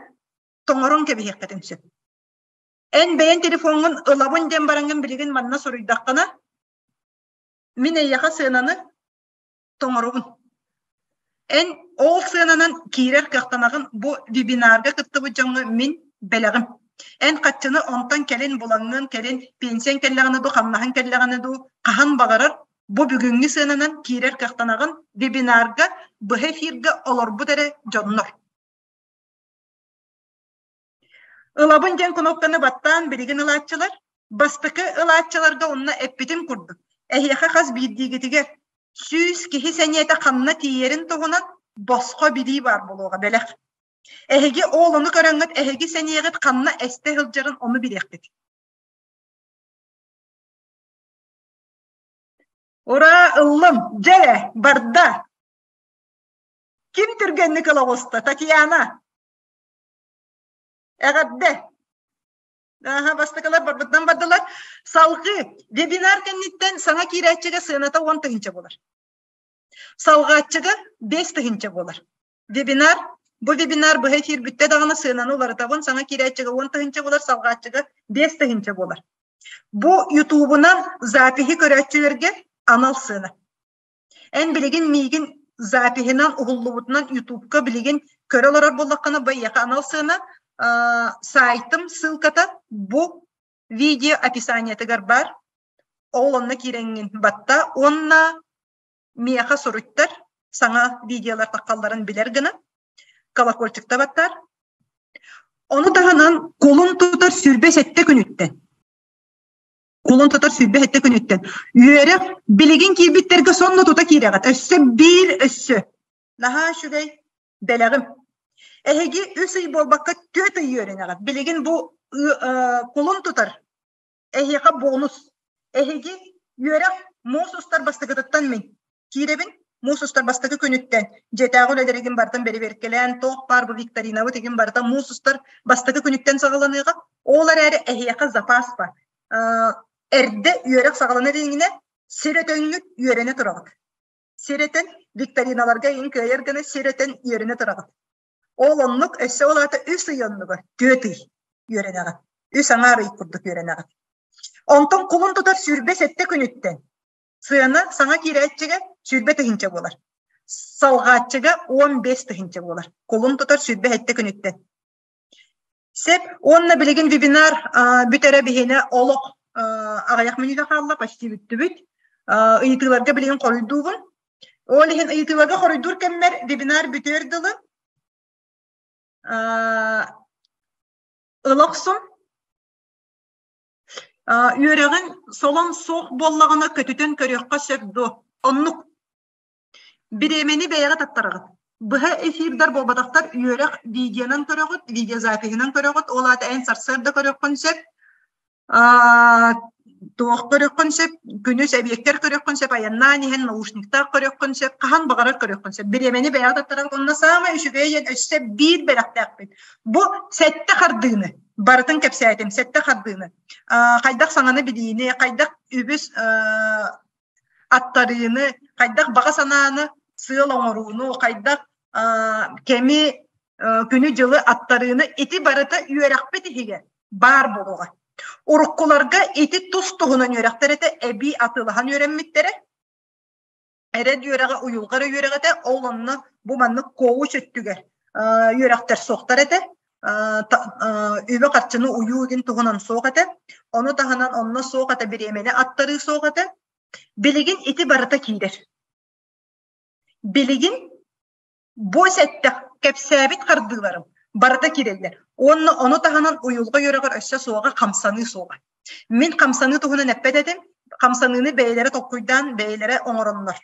тоҥорон кэбиһиэххитин сөп. Эн бэйэн телефоҥҥун ылабын диэн бараҥҥын билигин манна суруйдаххына, мин эйиэхэ сыананы тоҥоробун. Эн ол сыананан киирэр кыахтанаҕын бу вебинарга кыттыбыт дьоҥҥо мин бэлэҕим. Эн хаччыны онтон кэлин булаҥҥын, кэлин пенсияҥ кэллэҕинэ дуу, хамнаһыҥ кэллэҕинэ дуу, хаһан баҕарар бу бүгүҥҥү сыананан киирэр кыахтанаҕын вебинарга быһа эфиргэ олорбут эрэ дьоннор. Ылабын диэн кнопканы баттаан билигин ылааччылар, бастакы ылааччыларга онно эппитим курдук, эһиэхэ хас биирдиигитигэр 100 киһи сэниэтэ ханна тиийэрин туһунан босхо билии баар буолуоҕа бэлэх. Эһиги ол ону көрөҥҥүт эһиги сэниэҕит ханна эстэ сылдьарын ону билиэххит. Ура, ыллым! Дьэ, барда! Ким түргэнник ыла оҕуста? Татьяна! Эҕэрдэ! Аха, бастакылар барбытынан бардылар. Салгыы вебинар кэнниттэн саҥа киирээччигэ сыаната 10 тыһыынча буолар. Салҕааччыга 5 тыһыынча буолар. Вебинар бу вебинар быһа эфир бүттэ даҕаны сыананы уларытабын, саҥа киирээччигэ 10 тыһыынча буолар, салҕааччыга 5 тыһыынча буолар. Бу ютубунан запиһи көрөөччүлэргэ анал сыана. Эн билигин миигин запиһынан уһуллубутунан ютубка билигин көрө олорор буоллаххына бу эйиэхэ анал сыана сайтым ссылката бу видео описаниетыгар баар. Ол онно киирэҥҥин батта уонна миэхэ суруйтар саҥа видеолар таххалларын билэр гына колокольчикта баттар. Ону таһынан кулун тутар 27 күнүттэн Кулун тутар 27 күнүттэн. Үөрэх билигин киирбиттэргэ сонно тута киирэҕит. Өссө биир өссө. Наһаа үчүгэй бэлэҕим. Эһиги үс ый буолбакка түөрт ый үөрэнэҕит. Билигин бу кулун тутар эһиэхэ бонус. Эһиги үөрэх муус устар бастакытыттан мин киирэбин. Муус устар бастакы күнүттэн дьиэтээҕи үлэлэригин барытын бэрэбиэркэлээн, туох баар бу викторинабыт игин барыта муус устар бастакы күнүттэн саҕаланыаҕа. Ол эрээри эһиэхэ запас бар. Эрдэ үөрэх саҕаланар илигинэ сир өтөҥҥүт үөрэнэ тураҕыт. Сир өтөн викториналарга иҥ кыайар гына сир өтөн үөрэнэ тураҕыт. Ол оннук өссө ол аата үс ый оннугар түөрт ый үөрэнэҕит. Үс аҥаар ый курдук үөрэнэҕит. Онтон кулун тутар 27 күнүттэн Сыана саҥа киирээччигэ 20 тыһыынча буолар. Салҕааччыга 15 тыһыынча буолар. Кулун тутар 27 күнүттэн. Сеп уонна билигин вебинар бүтэрэ биһиэнэ олох аҕыйах мүнүүтэ хаалла, почти бүттүбүт. Ыйытыыларга билигин хоруйдуубун. Ол иһин ыйытыыларга хоруйдуур кэммэр вебинар бүтүөр дылы ыла охсун. Үөрэҕин солон суох буоллаҕына көтүтэн көрүөххэ сөп дуо? Оннук. Бириэмэни бэйэҕэ таттараҕыт. Быһа эфирдар буолбатахтар үөрэх видеонан көрөҕүт, видеозапиһынан көрөҕүт, ол аата эн сарсыарда көрүөххүн сөп, туох көрүөххүн сөп, күнүс эбиэккэр көрүөххүн сөп, айаннаан иһэн наушниктаах көрүөххүн сөп, хаһан баҕарар көрүөххүн сөп. Бириэмэни бэйэҕэ таттараҕыт. Онно саамай үчүгэй диэн өссө биир бэлэхтээхпит. Бу сэттэ хардыыны барытын кэпсээтим, сэттэ хардыыны. Хайдах саҥаны билиини, хайдах үбүс аттарыыны, хайдах баҕа санааны сыал оҥорууну, хайдах кэми, күнү-дьылы аттарыыны ити барыта үөрэхпит иһигэр баар буолуоҕа. Уруккуларга ити тус-туһунан үөрэхтэр этэ, эбии атыылаһан үөрэммиттэрэ. Эрэд үөрэҕэ уйулҕа эрэ үөрэҕэ этэ, ол онно бу маннык коуч өттүгэр үөрэхтэр суохтар этэ. Үбү-харчыны уйуу игин туһунан суох этэ. Ону таһынан онно суох этэ, бириэмэни аттарыы суох этэ. Билигин ити барыта киирэр. Билигин бу сэттэх кэпсээбит хардыыларым барыта киирэллэр. Уонна ону таһынан уйулҕа үөрэҕэр өссө суоҕа хамсаныы суоҕа. Мин хамсаныы туһунан эппэт этим. Хамсаныыны бэйэлэрэ толкуйдаан, бэйэлэрэ оҥороннор.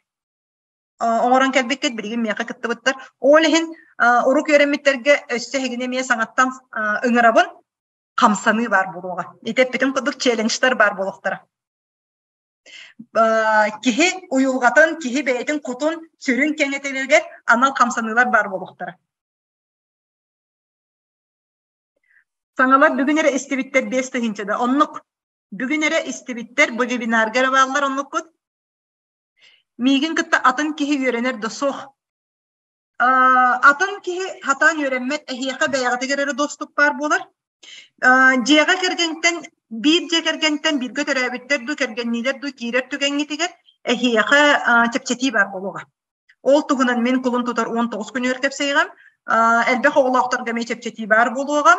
Оҥорон кэлбиккит билигин миэхэ кыттыбыттар. Ол иһин урук үөрэммиттэргэ өссө эһигини эмиэ саҥаттан ыҥырабын. Хамсаныы баар буолуоҕа. Ити эппитим курдук челленджтэр баар буолуохтара. Киһи уйулҕатын, киһи бэйэтин кутун, сүрүн кэҥэтэригэр анал хамсаныылар баар буолуохтара. Саҥалар бүгүн эрэ истибиттэр 5 тыһыынча да. Оннук. Бүгүн эрэ истибиттэр, бу вебинарга эрэ бааллар оннуккут. Миигин кытта атын киһи үөрэнэр да суох. Атын киһи хатаан үөрэммэт, эһиэхэ бэйэҕитигэр эрэ доступ баар буолар. Дьиэҕэ кэргэнтэн биир дьиэ кэргэнтэн бииргэ төрөөбүттэр дуу, кэргэнниилэр дуу киирэр түгэҥҥитигэр эһиэхэ чэпчэтии баар буолуоҕа. Ол туһунан мин кулун тутар 19 күнүгэр кэпсэйэҕим. Элбэх оҕолоохторго эмиэ чэпчэтии баар буолуоҕа.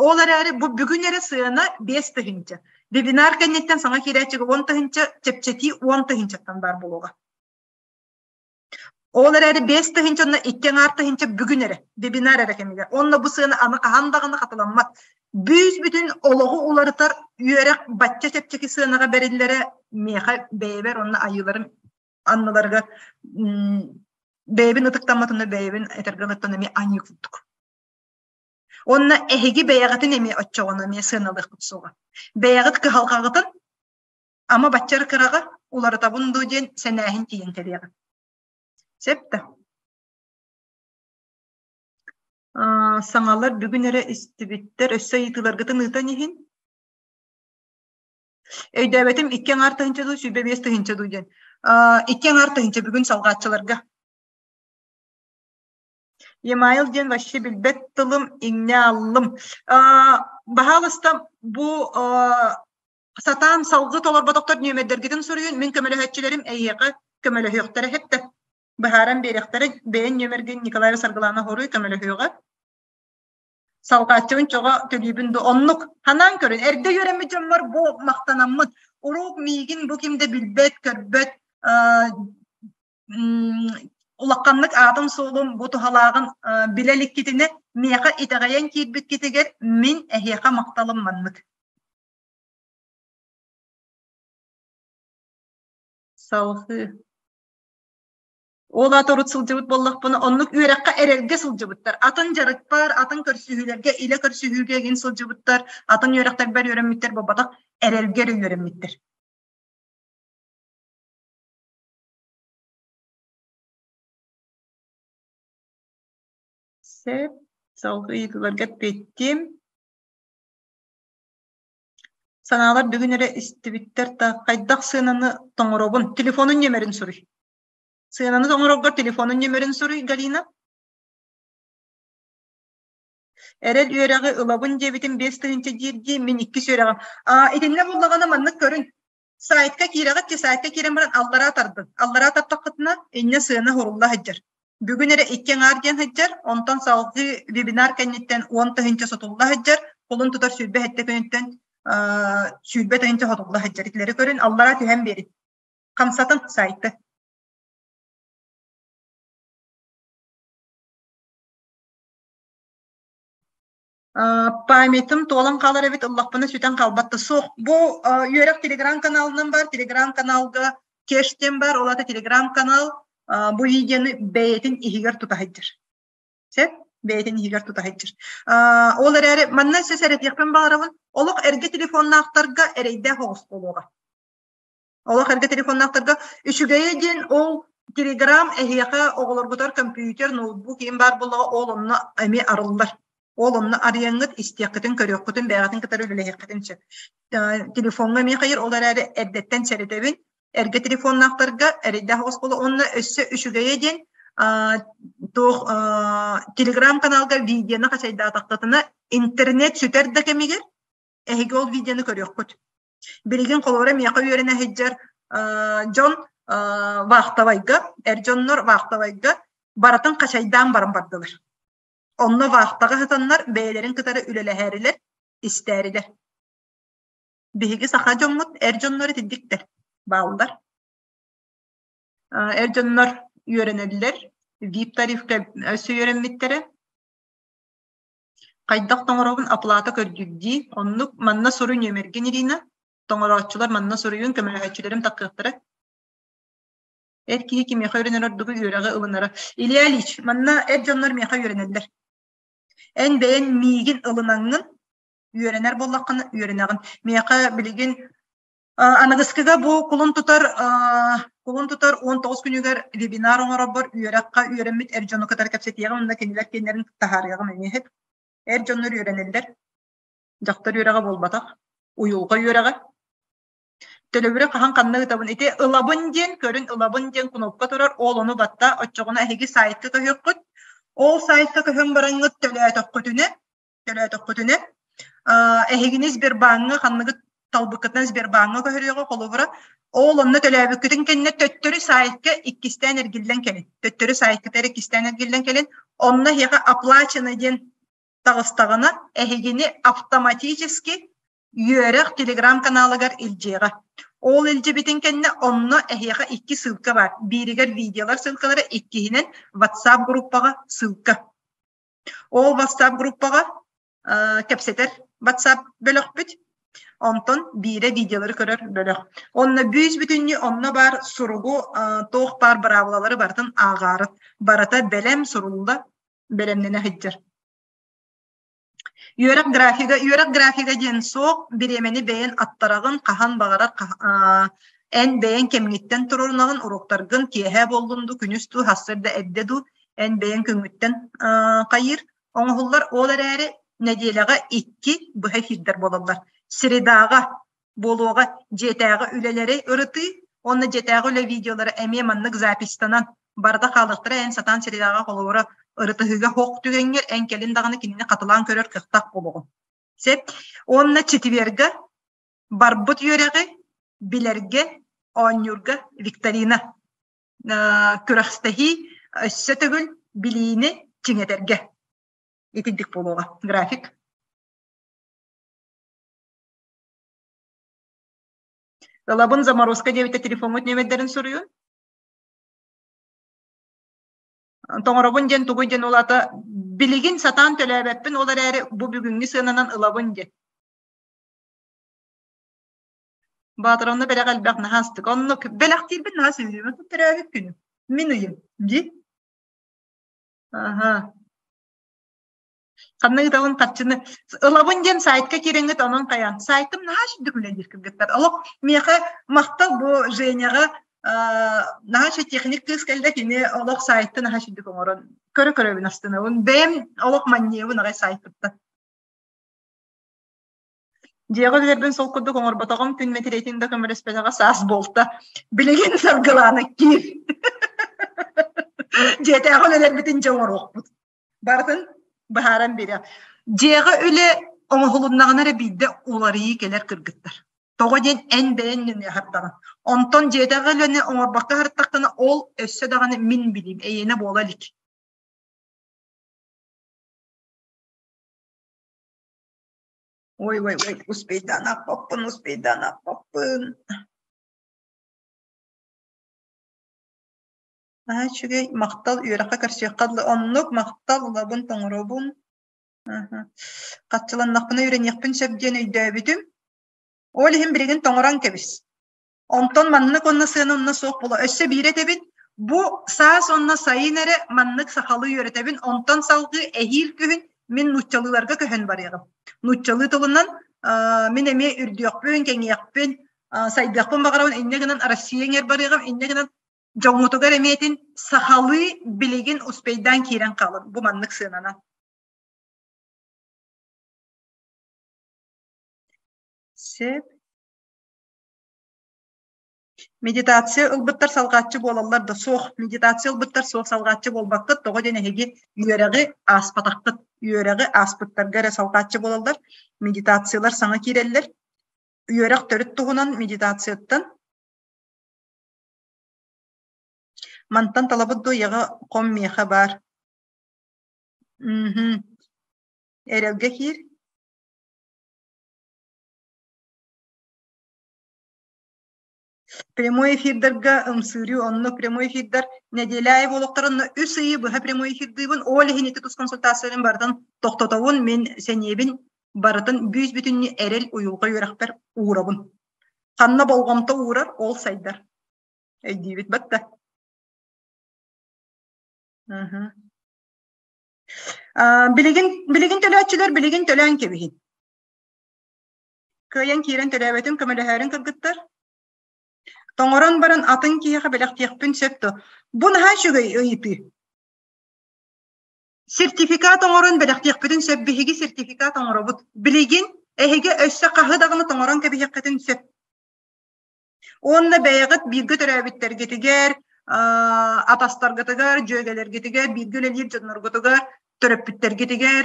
Ол эрээри бу бүгүн эрэ сыана 5 тыһыынча. Вебинар кэнниттэн саҥа киирээччигэ 10 тыһыынча, чэпчэтии 10 тыһыынчаттан баар буолуоҕа. Ол эрээри 5 тыһыынча онно 2,5 тыһыынча бүгүн эрэ, вебинар эрэ кэмигэр. Онно бу сыана аны хаһан даҕаны хатыламмат. Бүүс бүтүн олоҕу уларытар үөрэх бачча чэпчэки сыанаҕа бэриллэрэ миэхэ бэйэбэр уонна айыыларым анныларыгар бэйэбин ытыктамматына бэйэбин этэргэ ылыттан эмиэ аньыы курдук. Уонна эһиги бэйэҕитин эмиэ оччоҕуна эмиэ сыаналыахпыт суоҕа. Бэйэҕит кыһалҕаҕытын ама баччар кыраҕа уларытабын дуу диэн сэнээһин тиийэн кэлиэҕэ. Сөп да? Саҥалар бүгүн эрэ истибиттэр, өссө ыйытыыларгытын ыытан иһин. Өйдөөбөтүм 2,5 тыһыынча дуу, 25 тыһыынча дуу диэн. 2,5 тыһыынча бүгүн салҕааччыларга. Емайл диэн вообще билбэт тылым иҥнэ аллым. Баһаалыста бу сатаан салгыы толорботохтор нүөмэрдэргитин суруйун, мин көмөлөһөөччүлэрим эйиэхэ көмөлөһүөхтэрэ хэттэ. Быһааран биэриэхтэрэ, бэйэн нүөмэргин Николаева Саргылаана хоруй көмөлөһүөҕэ. Салҕааччыбын чоҕо төлүүбүн ду оннук ханаан көрүн эрдэ үөрэммит дьоммор бу махтанаммыт уруок миигин бу ким да билбэт көрбөт улаханнык аатым суолум бу туһалааҕын билэ иликкитинэ миэхэ итэҕэйэн киирбиккитигэр мин эһиэхэ махталым маннык салҕыы Ол аата урут сылдьыбыт буоллахпына, оннук үөрэххэ эрэлгэ сылдьыбыттар. Атын дьарыкпар, атын көрсүһүүлэргэ, илэ көрсүһүүгэ игин сылдьыбыттар, атын үөрэхтэрбэр үөрэммиттэр буолбатах, эрэлгэ эрэ үөрэммиттэр. Сөп, салгыы ыйытыыларга эппиэттиэм. Санаалар бүгүн эрэ истибиттэр да, хайдах сыананы тоҥоробун? Телефонун нүөмэрин суруй. Сыананы тоҥороргор телефонун нүөмэрин суруй, Галина. Эрэл үөрэҕи ылабын диэбитим 5 тыһыынча диир дии, мин иккис үөрэҕим. Аа, итиннэ буллаҕына маннык көрүҥ. Сайтка киирэҕит дии, сайтка киирэн баран аллараа тардын. Аллараа тартаххытына, инньэ сыана сурулла сылдьар. Бүгүн эрэ 2,5 диэн сылдьар, онтон салгыы вебинар кэнниттэн 10 тыһыынча сотулла сылдьар, кулун тутар 27 күнүттэн 20 тыһыынча сотулла сылдьар. Итилэри көрүн, аллараа түһэн биэрин. Хамсатын сайты. Памятым туолан хаалар эбит, ыллахпына сүтэн хаалбат да суох. Бу үөрэх телеграм-каналынан бар, телеграм-каналга кеш диэн бар, ол аата телеграм-канал бу видеоны бэйэтин иһигэр тута сылдьар. Сөп? Бэйэтин иһигэр тута сылдьар. Ол эрээри манна өссө сэрэтиэхпин баҕарабын, олох эргэ телефоннаахтарга эрэйдээх оҕус буолуоҕа. Олох эргэ телефоннаахтарга үчүгэйэ диэн ол телеграм эһиэхэ оҕолоргутугар компьютер, ноутбук иһин баар буоллаҕа ол онно эмиэ арыллар. Ол онно арыйаҥҥыт истиэххитин, көрүөххүтүн, бэйэҕитин кытары үлэлэһиэххитин сөп. Телефоҥҥа эмиэ хайыр, ол эрээри эрдэттэн сэрэтэбин. Эргэ телефоннаахтарга эрэйдээх оҕус буолуо. Уонна өссө үчүгэйэ диэн туох телеграм-каналга видеоны хачайдаатаххытына интернет сүтэр да кэмигэр эһиги ол видеоны көрүөххүт. Билигин холобура миэхэ үөрэнэ сылдьар дьон вахтовайга, эр дьоннор вахтовайга барытын хачайдаан баран бардылар. Онно вахтаҕа сытаннар бэйэлэрин кытары үлэлэһээрилэр, истээрилэр. Биһиги саха дьоммут эр дьоннор итинниктэр бааллар. Эр дьоннор үөрэнэллэр, VIP тарифка өссө үөрэммиттэрэ. Хайдах тоҥоробун оплата көрдүүрдии, оннук манна суруй нүөмэргин Ирина, тоҥорооччулар манна суруйун, көмөлөһөөччүлэрим таккыахтара. Эр киһи кимиэхэ үөрэнэр ордугу үөрэҕи ылынара. Илья Ильич, манна эр дьоннор миэхэ үөрэнэллэр. Эн бэйэн миигин ылынаҥҥын үөрэнэр буоллаххына үөрэнэҕин. Миэхэ билигин Аныгыскыга бу кулун тутар кулун тутар 19 күнүгэр вебинар оҥоробор үөрэххэ үөрэммит эр дьону кытары кэпсэтиэҕим уонна кинилэр киэннэрин таһаарыаҕым эмиэ Эр дьоннор үөрэнэллэр. Дьахтар үөрэҕэ буолбатах, уйулҕа үөрэҕэ. Төлөбүрү хаһан ханна ыытабын? Ити ылабын диэн, көрүн ылабын диэн кнопка турар, ол ону батта, оччоҕуна эһиги сайтка көһүөххүт. Ол сайтка көһөн бараҥҥыт төлөөтөххүтүнэ, төлөөтөххүтүнэ эһигини Сбербааҥҥа ханныгыт талбыккытынан Сбербааҥҥа көһөрүөҕэ холобура ол онно төлөөбүккүтүн кэннэ төттөрү сайтка иккистээн эргиллэн кэлин төттөрү сайткытыгар иккистээн эргиллэн кэлин онно эһиэхэ оплачено диэн таҕыстаҕына эһигини автоматически үөрэх телеграм-каналыгар илдьиэҕэ. Ол илдьибитин кэннэ онно эһиэхэ икки ссылка баар. Бииригэр видеолар ссылкалара, иккиһинэн WhatsApp группаҕа ссылка. Ол WhatsApp группаҕа кэпсэтэр WhatsApp бөлөхпүт. Онтон биирэ видеолары көрөр бөлөх. Онно бүүс бүтүннүү онно баар суругу туох баар быраабылалары барытын ааҕаарыт. Барыта бэлэм сурулла бэлэмнэнэ сылдьар. Үөрэх графига, үөрэх графига диэн суох, бириэмэни бэйэн аттараҕын, хаһан баҕарар эн бэйэҥ кэмҥиттэн туруорунаҕын, уруоктаргын киэһэ буоллун дуу, күнүс дуу, сарсыарда эрдэ дуу, эн бэйэҥ күҥҥүттэн хайыыр оҥоһуллар. Ол эрээри нэдиэлэҕэ икки быһа эфирдэр буолаллар. Средаҕа буолуоҕа дьиэтээҕи үлэлэри ырытыы уонна дьиэтээҕи үлэ видеолара эмиэ маннык запистанан барыта хаалыахтара эн сатаан средаҕа холобура ырытыһыыга хоһ түгэҥҥэр эн кэлин даҕаны кинини хатылаан көрөр кыахтаах буолуоҕуҥ. Сөп. Уонна четверга барбыт үөрэҕи билэргэ, оонньуурга викторина күрэхтэһии өссө төгүл билиини чиҥэтэргэ итинник буолуоҕа график. Ылабын заморозка диэбитэ телефоҥҥут нүөмэрдэрин суруйун. Тоҥоробун диэн тугуй диэн ол аата билигин сатаан төлөөбөппүн ол эрээри бу бүгүҥҥү сыананан ылабын диэн. Баатыр онно бэлэх элбэх наһаа астык. Оннук бэлэхтиирбин наһаа сөбүлүүбүн. Төрөөбүт күнүм. Мин ыйым. Дии. Аха. Ханна ыытабын харчыны ылабын диэн сайтка киирэҥҥит онон хайаан сайтым наһаа үчүгдүк үлэлиир кыргыттар олох миэхэ махтал бу Женяҕа наһаа үчүгэй техник кыыс кэллэ кини олох сайты наһаа үчүгдүк оҥорон көрө көрөбүн астынабын бэйэм олох манньыйабын аҕай сайтыттан Дьиэҕэ үлэлэрбин сол курдук оҥорботоҕум күн мэтириэтин да көмөлөспөтөҕө саас буолта. Билигин саргылаана киир. Дьиэтээҕи үлэлэрбитин дьэ оҥоруохпут. Барытын быһааран биэриэх. Дьиэҕэ үлэ оҥоһулуннаҕына эрэ биирдэ уларыйыы кэлэр кыргыттар. Тоҕо диэн эн бэйэҥ нөҥүө аһардаҕын. Онтон дьиэтээҕи үлэни оҥорбокко аһартаххына ол өссө даҕаны мин билиим эйиэнэ буола илик. Ой, ой, ой, успейдан аппаппын, успейдан аппаппын. Наһаа үчүгэй, махтал, үөрэххэ көрсүөххэ дылы. Оннук, махтал, ылабын, тоҥоробун. Хаччыланнахпына үөрэниэхпин сөп диэн өйдөөбүтүм. Ол иһин билигин тоҥорон кэбис. Онтон маннык уонна сыана онно суох буолуо. Өссө биири этэбин, бу саас уонна сайын эрэ маннык сахалыы үөрэтэбин, онтон салгыы эһиил күһүн мин нууччалыыларга көһөн барыаҕым. Нууччалыы тылынан мин эмиэ үрдүөхпүн, кэҥиэхпин, сайдыахпын баҕарабын, инньэ гынан Россия иҥэр барыаҕым, инньэ гынан дьоҥҥутугар эмиэтин сахалыы билигин успейдаан киирэн хаалын бу маннык сыананан. Сөп. Медитация ылбыттар салҕааччы буолаллар да суох. Медитация ылбыттар суох салҕааччы буолбаккыт. Тоҕо диэн эһиги үөрэҕи ааспатаххыт. Үөрэҕи ааспыттарга эрэ салҕааччы буолаллар. Медитациялар саҥа киирэллэр. Үөрэх төрүт туһунан медитацияттан Мантан талабыт дуо ийэҕэ хом миэхэ баар. Мм Эрэлгэ киир. Прямой эфирдарга ымсыырыы онно прямой эфирдар нэдиэлэ аайы буолуохтарын үс ыйы быһа прямой эфирдыыбын. Ол иһин ити тус консультацияларын барытын тохтотобун. Мин сэниэбин барытын бүүс-бүтүннүү эрэл уйулҕа үөрэхпэр уурабын. Ханна болҕомто уурар, ол сайдар. Өйдүүбүт батта. Билигин билигин төлөөччүлэр билигин төлөөн кэбиһин. Кыайан киирэн төлөөбөтүм көмөлөһөөрүн кыргыттар. Тоҥорон баран атын киһиэхэ бэлэхтиэхпин сөп дуо? Бу наһаа үчүгэй ыйытыы. Сертификат оҥорон бэлэхтиэхпитин сөп, биһиги сертификат оҥоробут. Билигин эһиги өссө хаһы даҕаны тоҥорон кэбиһиэххитин сөп. Уонна бэйэҕит бииргэ төрөөбүттэргитигэр, атастаргытыгар, дьүөгэлэргитигэр, бииргэ үлэлиир дьонноргутугар, төрөппүттэргитигэр,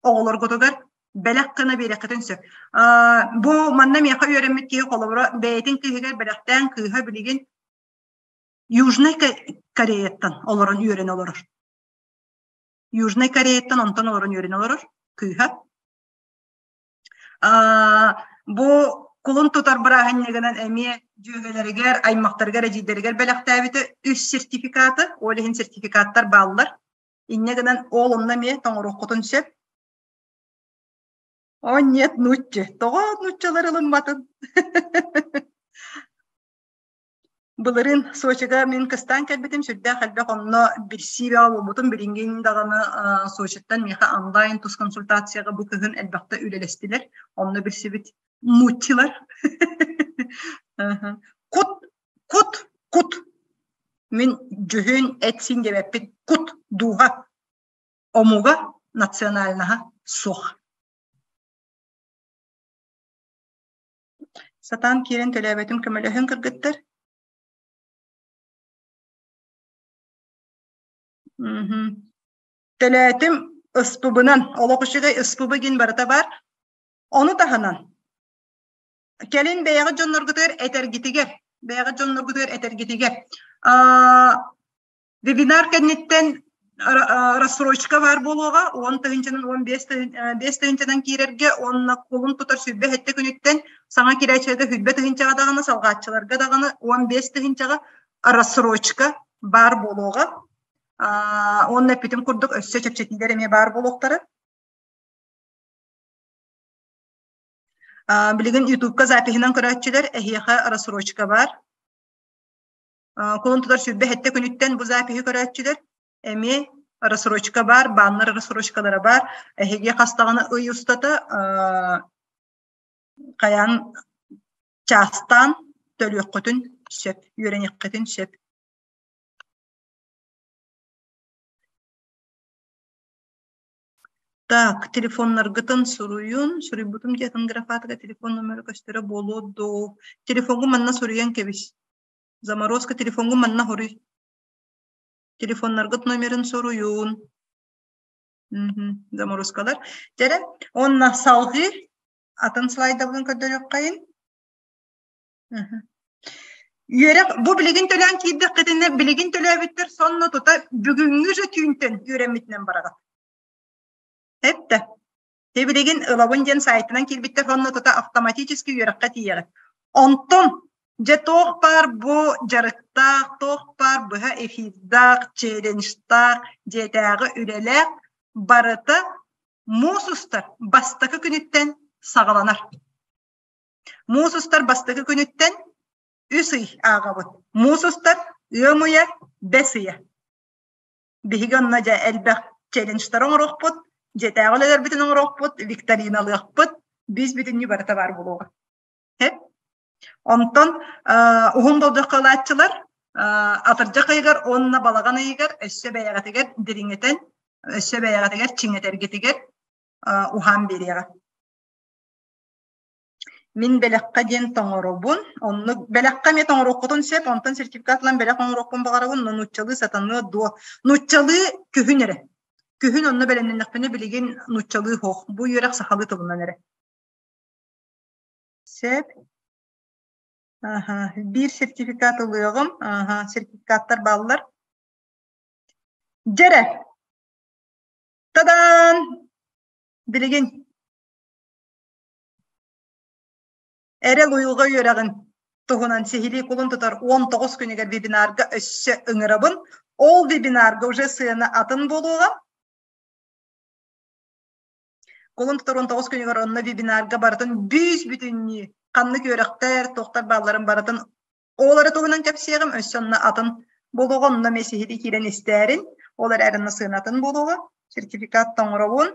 оҕолоргутугар бэлэх гына биэриэххитин сөп. Бу манна миэхэ үөрэммит киһи холобура бэйэтин кыыһыгар бэлэхтээн кыыһа билигин Южнай Кореяттан олорон үөрэнэ олорор. Южнай Кореяттан онтон олорон үөрэнэ олорор кыыһа. Бу кулун тутар бырааһынньыгынан эмиэ дьүөгэлэригэр, аймахтарыгар, эдьиийдэригэр бэлэхтээбитэ үс сертификаты, ол иһин сертификаттар бааллар. Инньэ гынан ол онно эмиэ тоҥоруоххутун сөп. О нет, нуучча. Тоҕо нууччалар ылымматын? Былырыын Сочига мин кыстаан кэлбитим сүрдээх элбэх онно билсии бөҕө буолбутум. Билиҥҥин даҕаны Сочиттан миэхэ онлайн тус консультацияҕа бу кыһын элбэхтэ үлэлэстилэр. Онно билсибит нууччалар. Кут, кут, кут. Мин дьүһүн, эт-сиин диэбэппин. Кут, дууһа, омуга, национальноһа суох. Сатаан киирэн төлөөбөтүм көмөлөһүҥ кыргыттар. Төлөөтүм ыспыбынан, олох үчүгэй ыспыбы гин барыта бар. Ону таһынан кэлин бэйэҕит дьонноргутугар этэргитигэр, бэйэҕит дьонноргутугар этэргитигэр Вебинар кэнниттэн рассрочка баар буолуоҕа, уон тыһыынчанан уон биэс тыһыынчанан киирэргэ уонна кулун тутар 27 күнүттэн саҥа киирээччилэргэ 20 тыһыынчаҕа даҕаны, салҕааччыларга даҕаны 15 тыһыынчаҕа рассрочка баар буолуоҕа. Уонна эппитим курдук өссө чэпчэтиилэр эмиэ баар буолуохтара. Билигин Ютубка запиһынан көрөөччүлэр эһиэхэ рассрочка баар. Кулун тутар 27 күнүттэн бу запиһы көрөөччүлэр эмиэ рассрочка баар, бааннар рассрочкалара баар. Эһиги хас даҕаны ый устата хайаан чаастаан төлүөххүтүн сөп, үөрэниэххитин сөп. Так, телефоннаргытын суруйун, суруйбутум диэтин графатыга телефон номера көстөрө буолуо дуу. Телефоҥҥун манна суруйан кэбис. Заморозка телефоҥҥун манна хоруй. Телефоннаргыт номерын суруйун. Заморозкалар. Дьэрэ, уонна салгыы атын слайдабын көрдөрүөххэйин. Үөрэх бу билигин төлөөн киирдэххитинэ билигин төлөөбүттэр сонно тута бүгүҥҥү же түүнтэн үөрэммитинэн бараҕыт. Эттэ. Те билигин ылабын диэн сайтынан киирбиттэр онно тута автоматически үөрэххэ тиийэҕит. Онтон дьэ туох баар бу дьарыктаах, туох баар быһа эфирдаах, челленджтаах, дьиэтээҕи үлэлээх барыта. Муус устар бастакы күнүттэн саҕаланар. Муус устар бастакы күнүттэн үс ый ааҕабыт. Муус устар ыам ыйа, бэс ыйа. Биһиги онно дьэ элбэх челленджтары оҥоруохпут, дьиэтээҕи үлэлэрбитин оҥоруохпут, викториналыахпыт, биис бүтүннүү барыта баар буолуоҕа. Онтон уһун болдьоххо ылааччылар атырдьах ыйыгар уонна балаҕан ыйыгар өссө бэйэҕитигэр дириҥэтэн, өссө бэйэҕитигэр чиҥэтэргитигэр уһаан биэриэҕэ. Мин бэлэххэ диэн тоҥоробун. Оннук бэлэххэ эмиэ тоҥоруоххутун сөп, онтон сертификат ылан бэлэх оҥоруохпун баҕарабын, но нууччалыы сатаныа дуо? Нууччалыы күһүн эрэ. Күһүн онно бэлэмнэннэхпинэ билигин нууччалыы суох. Бу үөрэх сахалыы тылынан эрэ. Сөп. Аха, биир сертификат ылыаҕым. Аха, сертификаттар бааллар. Дьэрэ! Тадаан! Билигин Эрэл уйулҕа үөрэҕин туһунан сиһилии кулун тутар 19 күнүгэр вебинарга өссө ыҥырабын. Ол вебинарга уже сыана атын буолуоҕа. Кулун тутар 19 күнүгэр онно вебинарга барытын бүүс бүтүннүү ханнык үөрэхтэр, туохтар баалларын барытын ол эрэ туһунан кэпсиэҕим, өссө онно атын буолуоҕа, онно эмиэ сиһилии киирэн истээрин, ол эрээри онно сыанатын буолуоҕа. Сертификат тоҥоробун.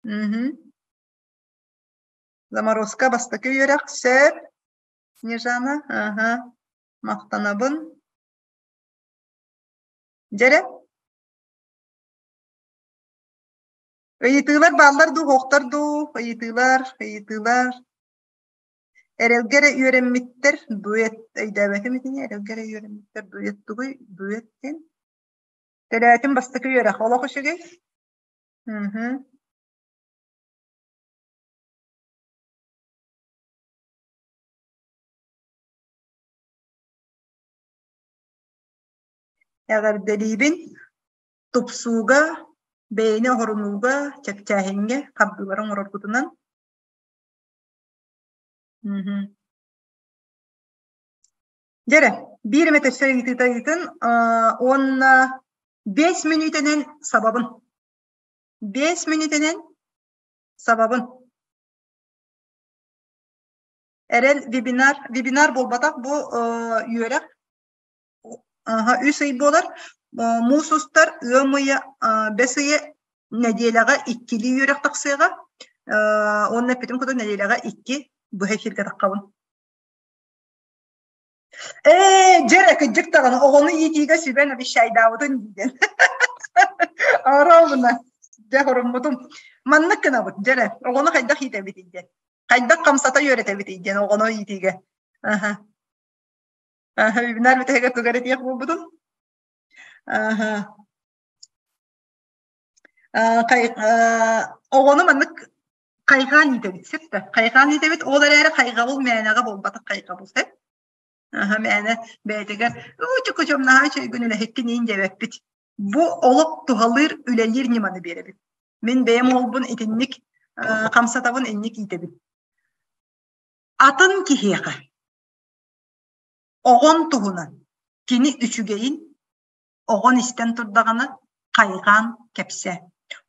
Мгм. Заморозка бастакы үөрэх сөп. Снежана, аха, махтанабын. Дьэрэ? Ыйытыылар бааллар дуу, суохтар дуу? Ыйытыылар, ыйытыылар. Эрэлгэ эрэ үөрэммиттэр дуэт өйдөөбөтүм итини эрэлгэ эрэ үөрэммиттэр дуэт тугуй дуэт диэн Төрөөтүм бастакы үөрэх олох үчүгэй. Мгм. Эҕэрдэлиибин тупсууга, бэйэни оһорунууга, чэпчээһиҥҥэ хардыылары оҥороргутунан. Мгм. Дьэ эрэ, биир эмэ өссө ыйытыыта ыытын уонна 5 мүнүүтэнэн сабабын. 5 мүнүүтэнэн сабабын. Эрэл вебинар, вебинар буолбатах бу үөрэх үс ый буолар. Муус устар, ыам ыйа, бэс ыйа нэдиэлэҕэ иккилии үөрэх тахсыаҕа. Уонна эппитим курдук нэдиэлэҕэ икки быһа эфиргэ таххабын. Ээ, дьэ эрэ, кырдьык даҕаны, оҕону иитиигэ сүбэн обещайдаабытын диэн. Оруобуна, дьэ хоруммутум. Маннык гынабыт, дьэ эрэ, оҕону хайдах иитэбитий диэн. Хайдах хамсата үөрэтэбитий диэн оҕону иитиигэ. Аха. Аха, вебинар бүтэһигэр тугу эрэ этиэх буолбутум. Аха. Оҕону маннык хайҕаан иитэбит сөп да хайҕаан иитэбит ол эрээри хайҕабыл мээнэҕэ буолбатах хайҕабыл сөп аха мээнэ бэйэтигэр уу чукучум наһаа үчүгэй үлэһиккин иин диэбэппит бу олох туһалыыр үлэлиир ньыманы биэрэбит мин бэйэм уолбун итинник хамсатабын инник иитэбин атын киһиэхэ оҕон туһунан кини үчүгэйин оҕон истэн турдаҕына хайҕаан кэпсээ.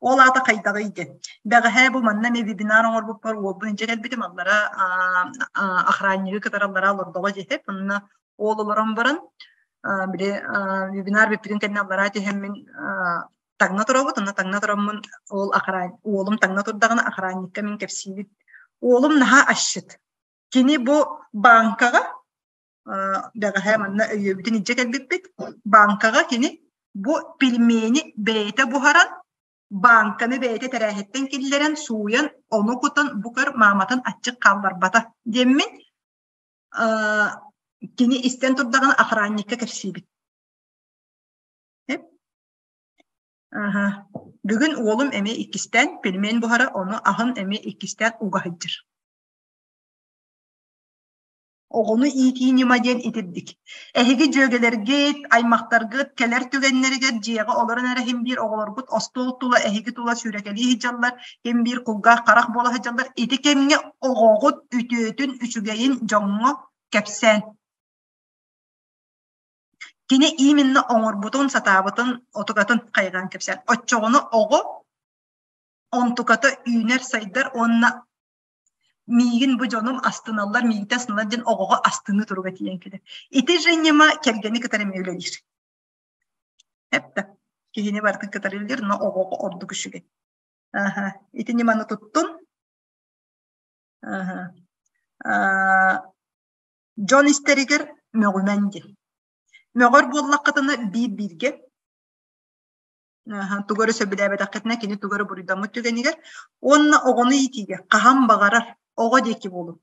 Ол аата хайдаҕый диэн. Бэҕэһээ бу манна эмиэ вебинар оҥорбуппар уолбун илдьэ кэлбитим аллара охраннигы кытары аллара олордоҕо диэтэп. Онно уол олорон баран били вебинар бүппүтүн кэннэ аллараа түһэммин таҥна турабыт. Онно таҥна тураммын уол уолум таҥна турдаҕына охранникка мин кэпсиибит. Уолум наһаа асчыт. Кини бу бааҥкаҕа бэҕэһээ манна өйүөбүтүн илдьэ кэлбиппит. Бааҥкаҕа кини бу пельмени бэйэтэ буһаран, бааҥканы бэйэтэ тэрээһиттэн киллэрэн, сууйан, ону кутан бу көр мааматын аччык хаалларбата диэммин кини истэн турдаҕына охранникка кэпсиибит. Аха. Бүгүн уолум эмиэ иккистээн пельмень буһара, ону аһын эмиэ иккистээн уга сылдьар. Оҕону иитии ньыма диэн итирдик. Эһиги дьүөгэлэргит, аймахтаргыт кэлэр түгэннэригэр дьиэҕэ олорон эрэ иһин биир оҕолоргут остуол тула эһиги тула сүүрэкэлии сылдьаллар, ким биир кулгаах харах буола сылдьаллар. Ити кэмҥэ оҕоҕут үтүөтүн, үчүгэйин дьоҥҥо кэпсээн. Кини именно оҥорбутун, сатаабытын, отугатын хайҕаан кэпсээн. Оччоҕуна оҕо Онтуката үүнэр сайдар уонна миигин бу дьонум астыналлар, миигиттэн астыналлар диэн оҕоҕо астыныы туруга тиийэн кэлэр. Ити же ньыма кэргэни кытары эмиэ үлэлиир. Эптэ. Киһини барытын кытары үлэлиир, но оҕоҕо ордук үчүгэй. Аха. Ити ньыманы туттун. Аха. Дьон истэригэр мөҕүмэн диэн. Мөҕөр буоллаххытына биир-бииргэ тугу эрэ сөбүлээбэтэххитинэ кини тугу эрэ буруйдаммыт түгэнигэр уонна оҕону иитиигэ хаһан баҕарар оҕо диэки буолун.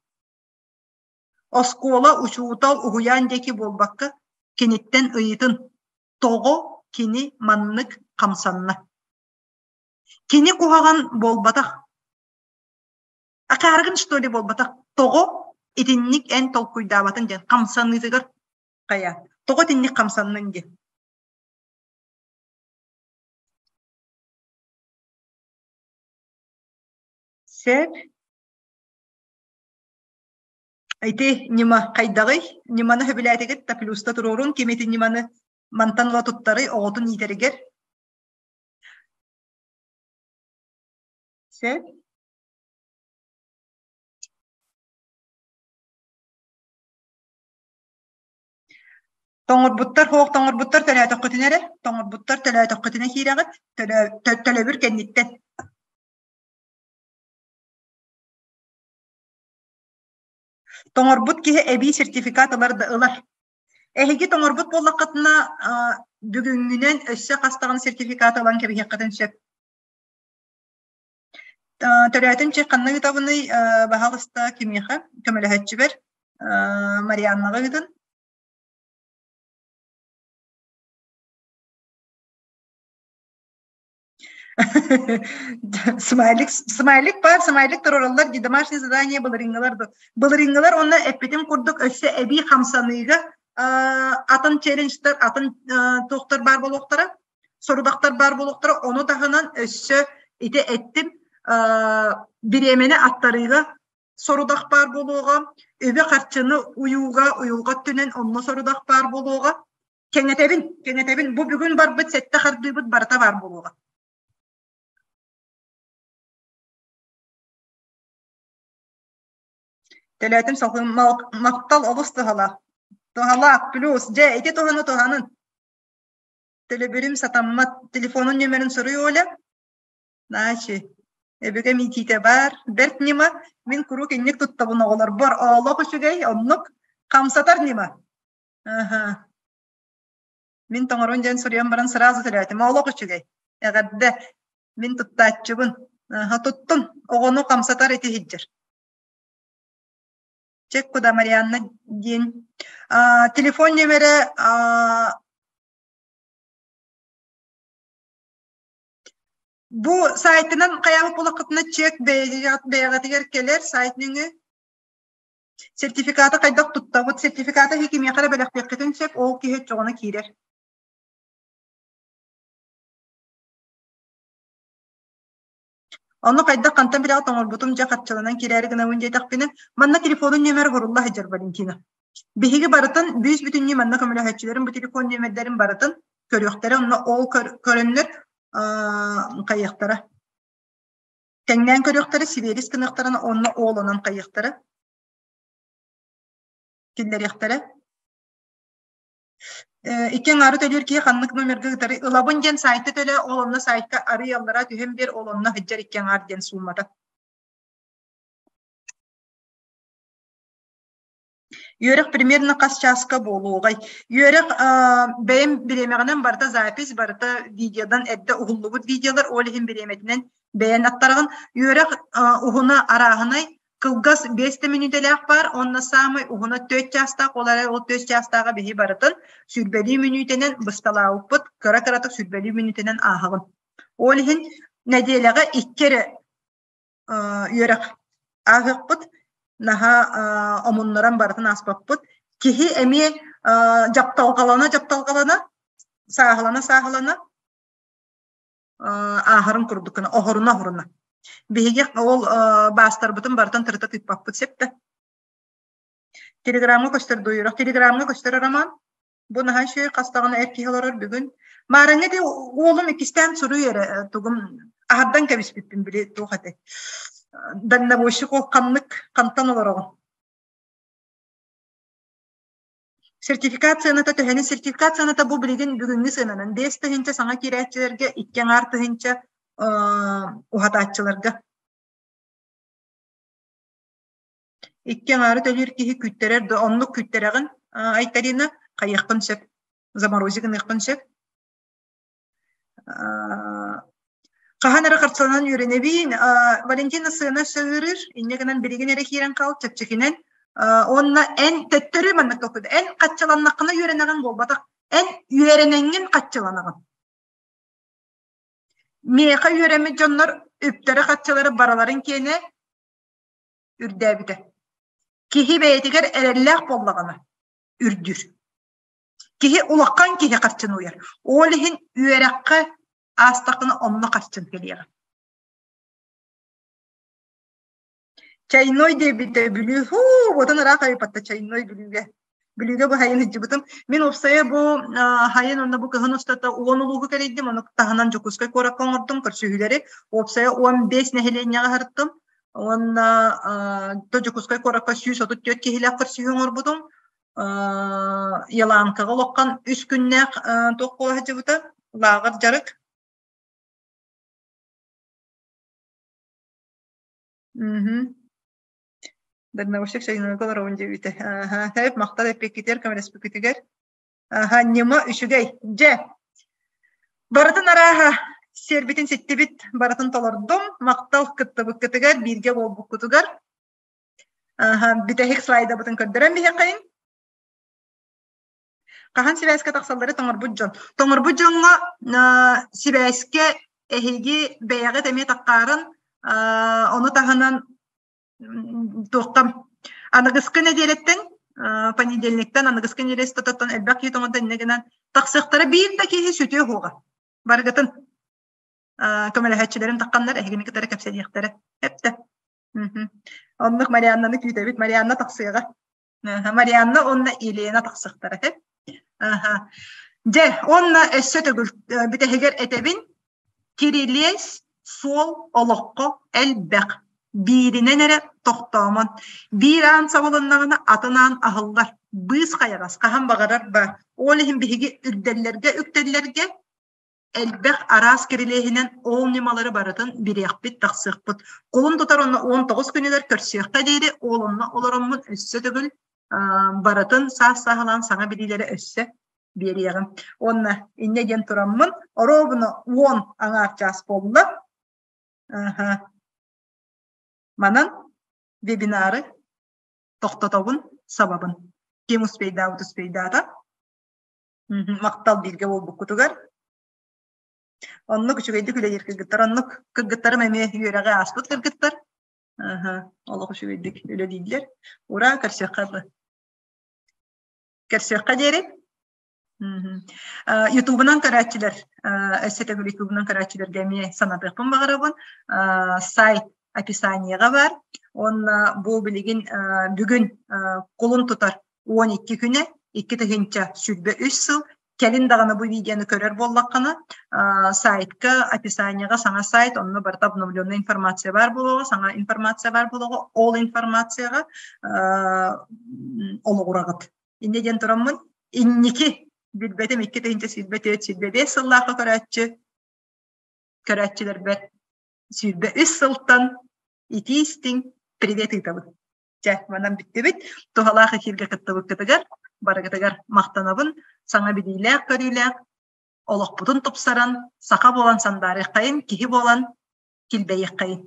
Оскуола, учуутал, уһуйаан диэки буолбакка, киниттэн ыйытын, тоҕо кини маннык хамсанна? Кини куһаҕан буолбатах. Акаарыгын что ли буолбатах. Тоҕо итинник эн толкуйдаабатын диэн хамсаныытыгар хайа. Тоҕо итинник хамсаннын диэн. Сөп. Ити ньыма хайдаҕый? Ньыманы сөбүлээтигит да плюста туруорун ким ити ньыманы мантан ыла туттарый оҕотун иитэригэр? Сөп. Тоҥорбуттар суох тоҥорбуттар төлөөтөххүтүнэ эрэ, тоҥорбуттар төлөөтөххүтүнэ киирэҕит, төлөбүр кэнниттэн. Тоҥорбут киһи эбии сертификат ылар да ылар. Эһиги тоҥорбут буоллаххытына, бүгүҥҥүнэн өссө хас даҕаны сертификат ылан кэбиһиэххитин сөп. Төрөөтүн чэ ханна ыытабыный, баһаалыста кимиэхэ көмөлөһөөччүбэр Марианнаҕа ыытын. Смайлик, смайлик баар, смайлик туруораллар дии, домашнее задание былырыыҥҥылар былырыыҥҥылар уонна эппитим курдук өссө эбии хамсаныыга атын челленджтэр, атын туохтар баар буолуохтара, сорудахтар баар буолуохтара, ону таһынан өссө ити эттим бириэмэни аттарыыга сорудах баар буолуоҕа, үбү-харчыны уйууга, уйулҕа өттүнэн онно сорудах баар буолуоҕа. Кэҥэтэбин, кэҥэтэбин. Бу бүгүн барбыт сэттэ хардыыбыт барыта баар буолуоҕа. Төлөөтүм салгын махтал олус туһалаах. Туһалаах плюс. Дьэ, ити туһаны туһанын. Төлөбүрүм сатаммат. Телефонун нөмерин суруй Оля. Наачы. Өбүгэм иитиитэ баар. Бэрт ньыма. Мин куруук инник туттабын оҕолорбор. Оолох үчүгэй, оннук. Хамсатар ньыма. Аха. Мин тоҥорун диэн суруйан баран сразу төлөөтүм. Олох үчүгэй. Эҕэрдэ. Мин туттааччыбын. Аха, туттун. Оҕону хамсатар ити иһдьэр. Чек куда Марианна диэн. Телефон нөмерэ бу сайтынан хайаабыт буолаххытына чек бэйэҕитигэр кэлэр сайт нөҥүө Сертификаты хайдах туттабыт? Сертификаты эһиги кимиэхэ эрэ бэлэхтиэххитин сөп, ол киһи оччоҕуна киирэр. Ону хайдах хантан билэҕит оҥорбутум дьэ харчыланан киирээри гынабын диэтэхпинэ, манна телефонун нүөмэрэ сурулла сылдьар Валентина. Биһиги барытын бүүс бүтүннүү манна көмөлөһөөччүлэрин бу телефон нүөмэрдэрин барытын көрүөхтэрэ, онно ол көрөннөр хайыахтара. Тэҥнээн көрүөхтэрэ, сибиэрис гыныахтарына онно ол онон хайыахтара. Киллэриэхтэрэ. Икки аҥаары төлүүр киһи ханнык номерга ыытары ылабын диэн сайты төлөө, ол онно сайтка арый аллара түһэн биэр, ол онно сылдьар икки аҥаар диэн сууммата. Үөрэх примерно хас чааска буолуоҕай? Үөрэх бэйэм бириэмэҕинэн барыта запись, барыта видеодан эрдэ уһуллубут видеолар, ол иһин бириэмэтинэн бэйэн аттараҕын. Үөрэх уһуна арааһынай, кылгас 5 да мүнүүтэлээх баар, уонна саамай уһуна 4 чаастаах, ол эрэ ол 4 чаастааҕа биһи барытын сүүрбэлии мүнүүтэнэн бысталаабыппыт, кыра-кыратык сүүрбэлии мүнүүтэнэн ааһаҕын. Ол иһин нэдиэлэҕэ икки эрэ үөрэх ааһыахпыт, наһаа омуннаран барытын ааспаппыт. Киһи эмиэ дьапталҕалана-дьапталҕалана, сааһылана-сааһылана ааһарын курдук гына, оһоруна-оһоруна. Биһиги ол баастарбытын барытын тырыта тыыппаппыт сөп да. Телеграмҥа көстөр дуо үөрэх? Телеграмҥа көстөр роман. Бу наһаа үчүгэй хас даҕаны эр киһи олорор бүгүн. Маарыҥҥа ити уолум иккистээн суруй эрэ тугум. Аһардан кэбиспиппин били туох этэй. Дальнобойщик ол ханнык хантан олороҕун? Сертификат сыаната төһөнү? Сертификат сыаната бу билигин бүгүҥҥү сыананан 5 тыһыынча саҥа киирээччилэргэ, 2,5 тыһыынча уһатааччыларга. Икки аҥаары төлүүр киһи күүттэрэр да оннук күүттэрэҕин Айталина хайыаххын сөп заморозик гыныаххын сөп. Хаһан эрэ харчыланан үөрэнэбин. Валентина сыана өссө ыарыыр, инньэ гынан билигин эрэ киирэн хаал чэпчэкинэн. Уонна эн төттөрү маннык толкуйда. Эн хаччаланнаххына үөрэнэҕин буолбатах. Эн үөрэнэҥҥин хаччыланаҕын. Миэхэ үөрэммит дьоннор үптэрэ-хаччылара барыларын киэнэ үрдээбитэ. Киһи бэйэтигэр эрэллээх буоллаҕына үрдүүр. Киһи улахан киһи харчыны уйар. Ол иһин үөрэххэ аастаххына онно харчын кэлиэҕэ. Чайной диэбитэ Бүлүү. Һуу, уотун ыраах айыпатта Чайной Бүлүүгэ. Бүлүүгэ бу хайын ыдьыбытым. Мин уопсайа бу хайын онно бу кыһын устата 10 улууһу кэрийдим, ону таһынан Дьокуускай куоракка оҥордум көрсүһүүлэри. Уопсайа 15 нэһилиэнньэҕэ аһарттым. Уонна то Дьокуускай куоракка 134 киһилээх көрсүһүү оҥорбутум. Еланкаҕа олоххон үс күннээх туох буола сылдьыбыта лааҕыр дьарык. Мгм. Дальнобойщик Чайнойга олоробун диэбитэ. Аха, сөп, махтал эппиккитигэр, көмөлөспүккүтүгэр. Аха, ньыма үчүгэй. Дьэ, барытын арааһа сиэрбитин ситтибит, барытын толордум. Махтал кыттыбыккытыгар, бииргэ буолбуккутугар. Аха, бүтэһик слайдабытын көрдөрөн биһиэхэйин. Хаһан сибээскэ тахсаллары тоҥорбут дьон. Тоҥорбут дьоҥҥо сибээскэ эһиги бэйэҕит эмиэ таххаарын, ону таһынан туохха аныгыскы нэдиэлэттэн понедельниктан аныгыскы нэдиэлэ устатыттан элбэх киһи тоҥордо иннэ гынан тахсыахтара биир да киһи сүтүө суоҕа. Барыгытын көмөлөһөөччүлэрим тахханнар эһигини кытары кэпсэтиэхтэрэ. Эптэ. Оннук Марианнаны күүтэбит. Марианна тахсыаҕа. Марианна уонна Елена тахсыахтара. Дьэ, уонна өссө төгүл бүтэһигэр этэбин, кирилиэс суол олоххо элбэх. Бииринэн эрэ тохтоомон. Биир аан сабылыннаҕына атын аан аһыллар. Быыс хайаҕас хаһан баҕарар баар. Ол иһин биһиги үрдэллэргэ үктэллэргэ элбэх араас кирилиэһинэн ол ньымалары барытын билиэхпит, тахсыахпыт. Кулун тутар онно 19 күнүгэр көрсүөххэ диэри ол онно олороммун өссө төгүл барытын саас-сааһылаан саҥа билиилэри өссө биэриэҕим. Уонна инньэ диэн тураммын, оруобуна уон аҥаар чаас буолла. Манан вебинары тохтотобун, сабабын. Ким успейдаабыт успейдаата. Махтал бииргэ буолбуккутугар. Оннук үчүгэйдик үлэлиир кыргыттар. Оннук кыргыттарым эмиэ үөрэҕи ааспыт кыргыттар. Олох үчүгэйдик үлэлииллэр. Ура, көрсүөххэ Көрсүөххэ диэри. Ютубунан көрөөччүлэр, өссө төгүл ютубунан көрөөччүлэргэ эмиэ санатыахпын баҕарабын. Сайт описаниеҕа бар. Уонна бу билигин бүгүн кулун тутар 12 күнэ 2023 сыл кэлин даҕаны бу видеоны көрөр буоллаххына сайтка описаниеҕа саҥа сайт онно барыта обновленная информация баар буолуоҕа саҥа информация баар буолуоҕа ол информацияҕа олоҕураҕыт инньэ диэн тураммын инники билбэтим 2024 25 сыллаахха көрөөччү көрөөччүлэрбэр 23 сылтан итии истиҥ привет ыытабын Чэ, манан бүттүбүт. Туһалаах эфиргэ кыттыбыккытыгар барыгытыгар махтанабын. Саҥа билиилээх-көрүүлээх, олохпутун тупсаран, саха буолан сандаарыаххайын, киһи буолан килбэйиэххэйин.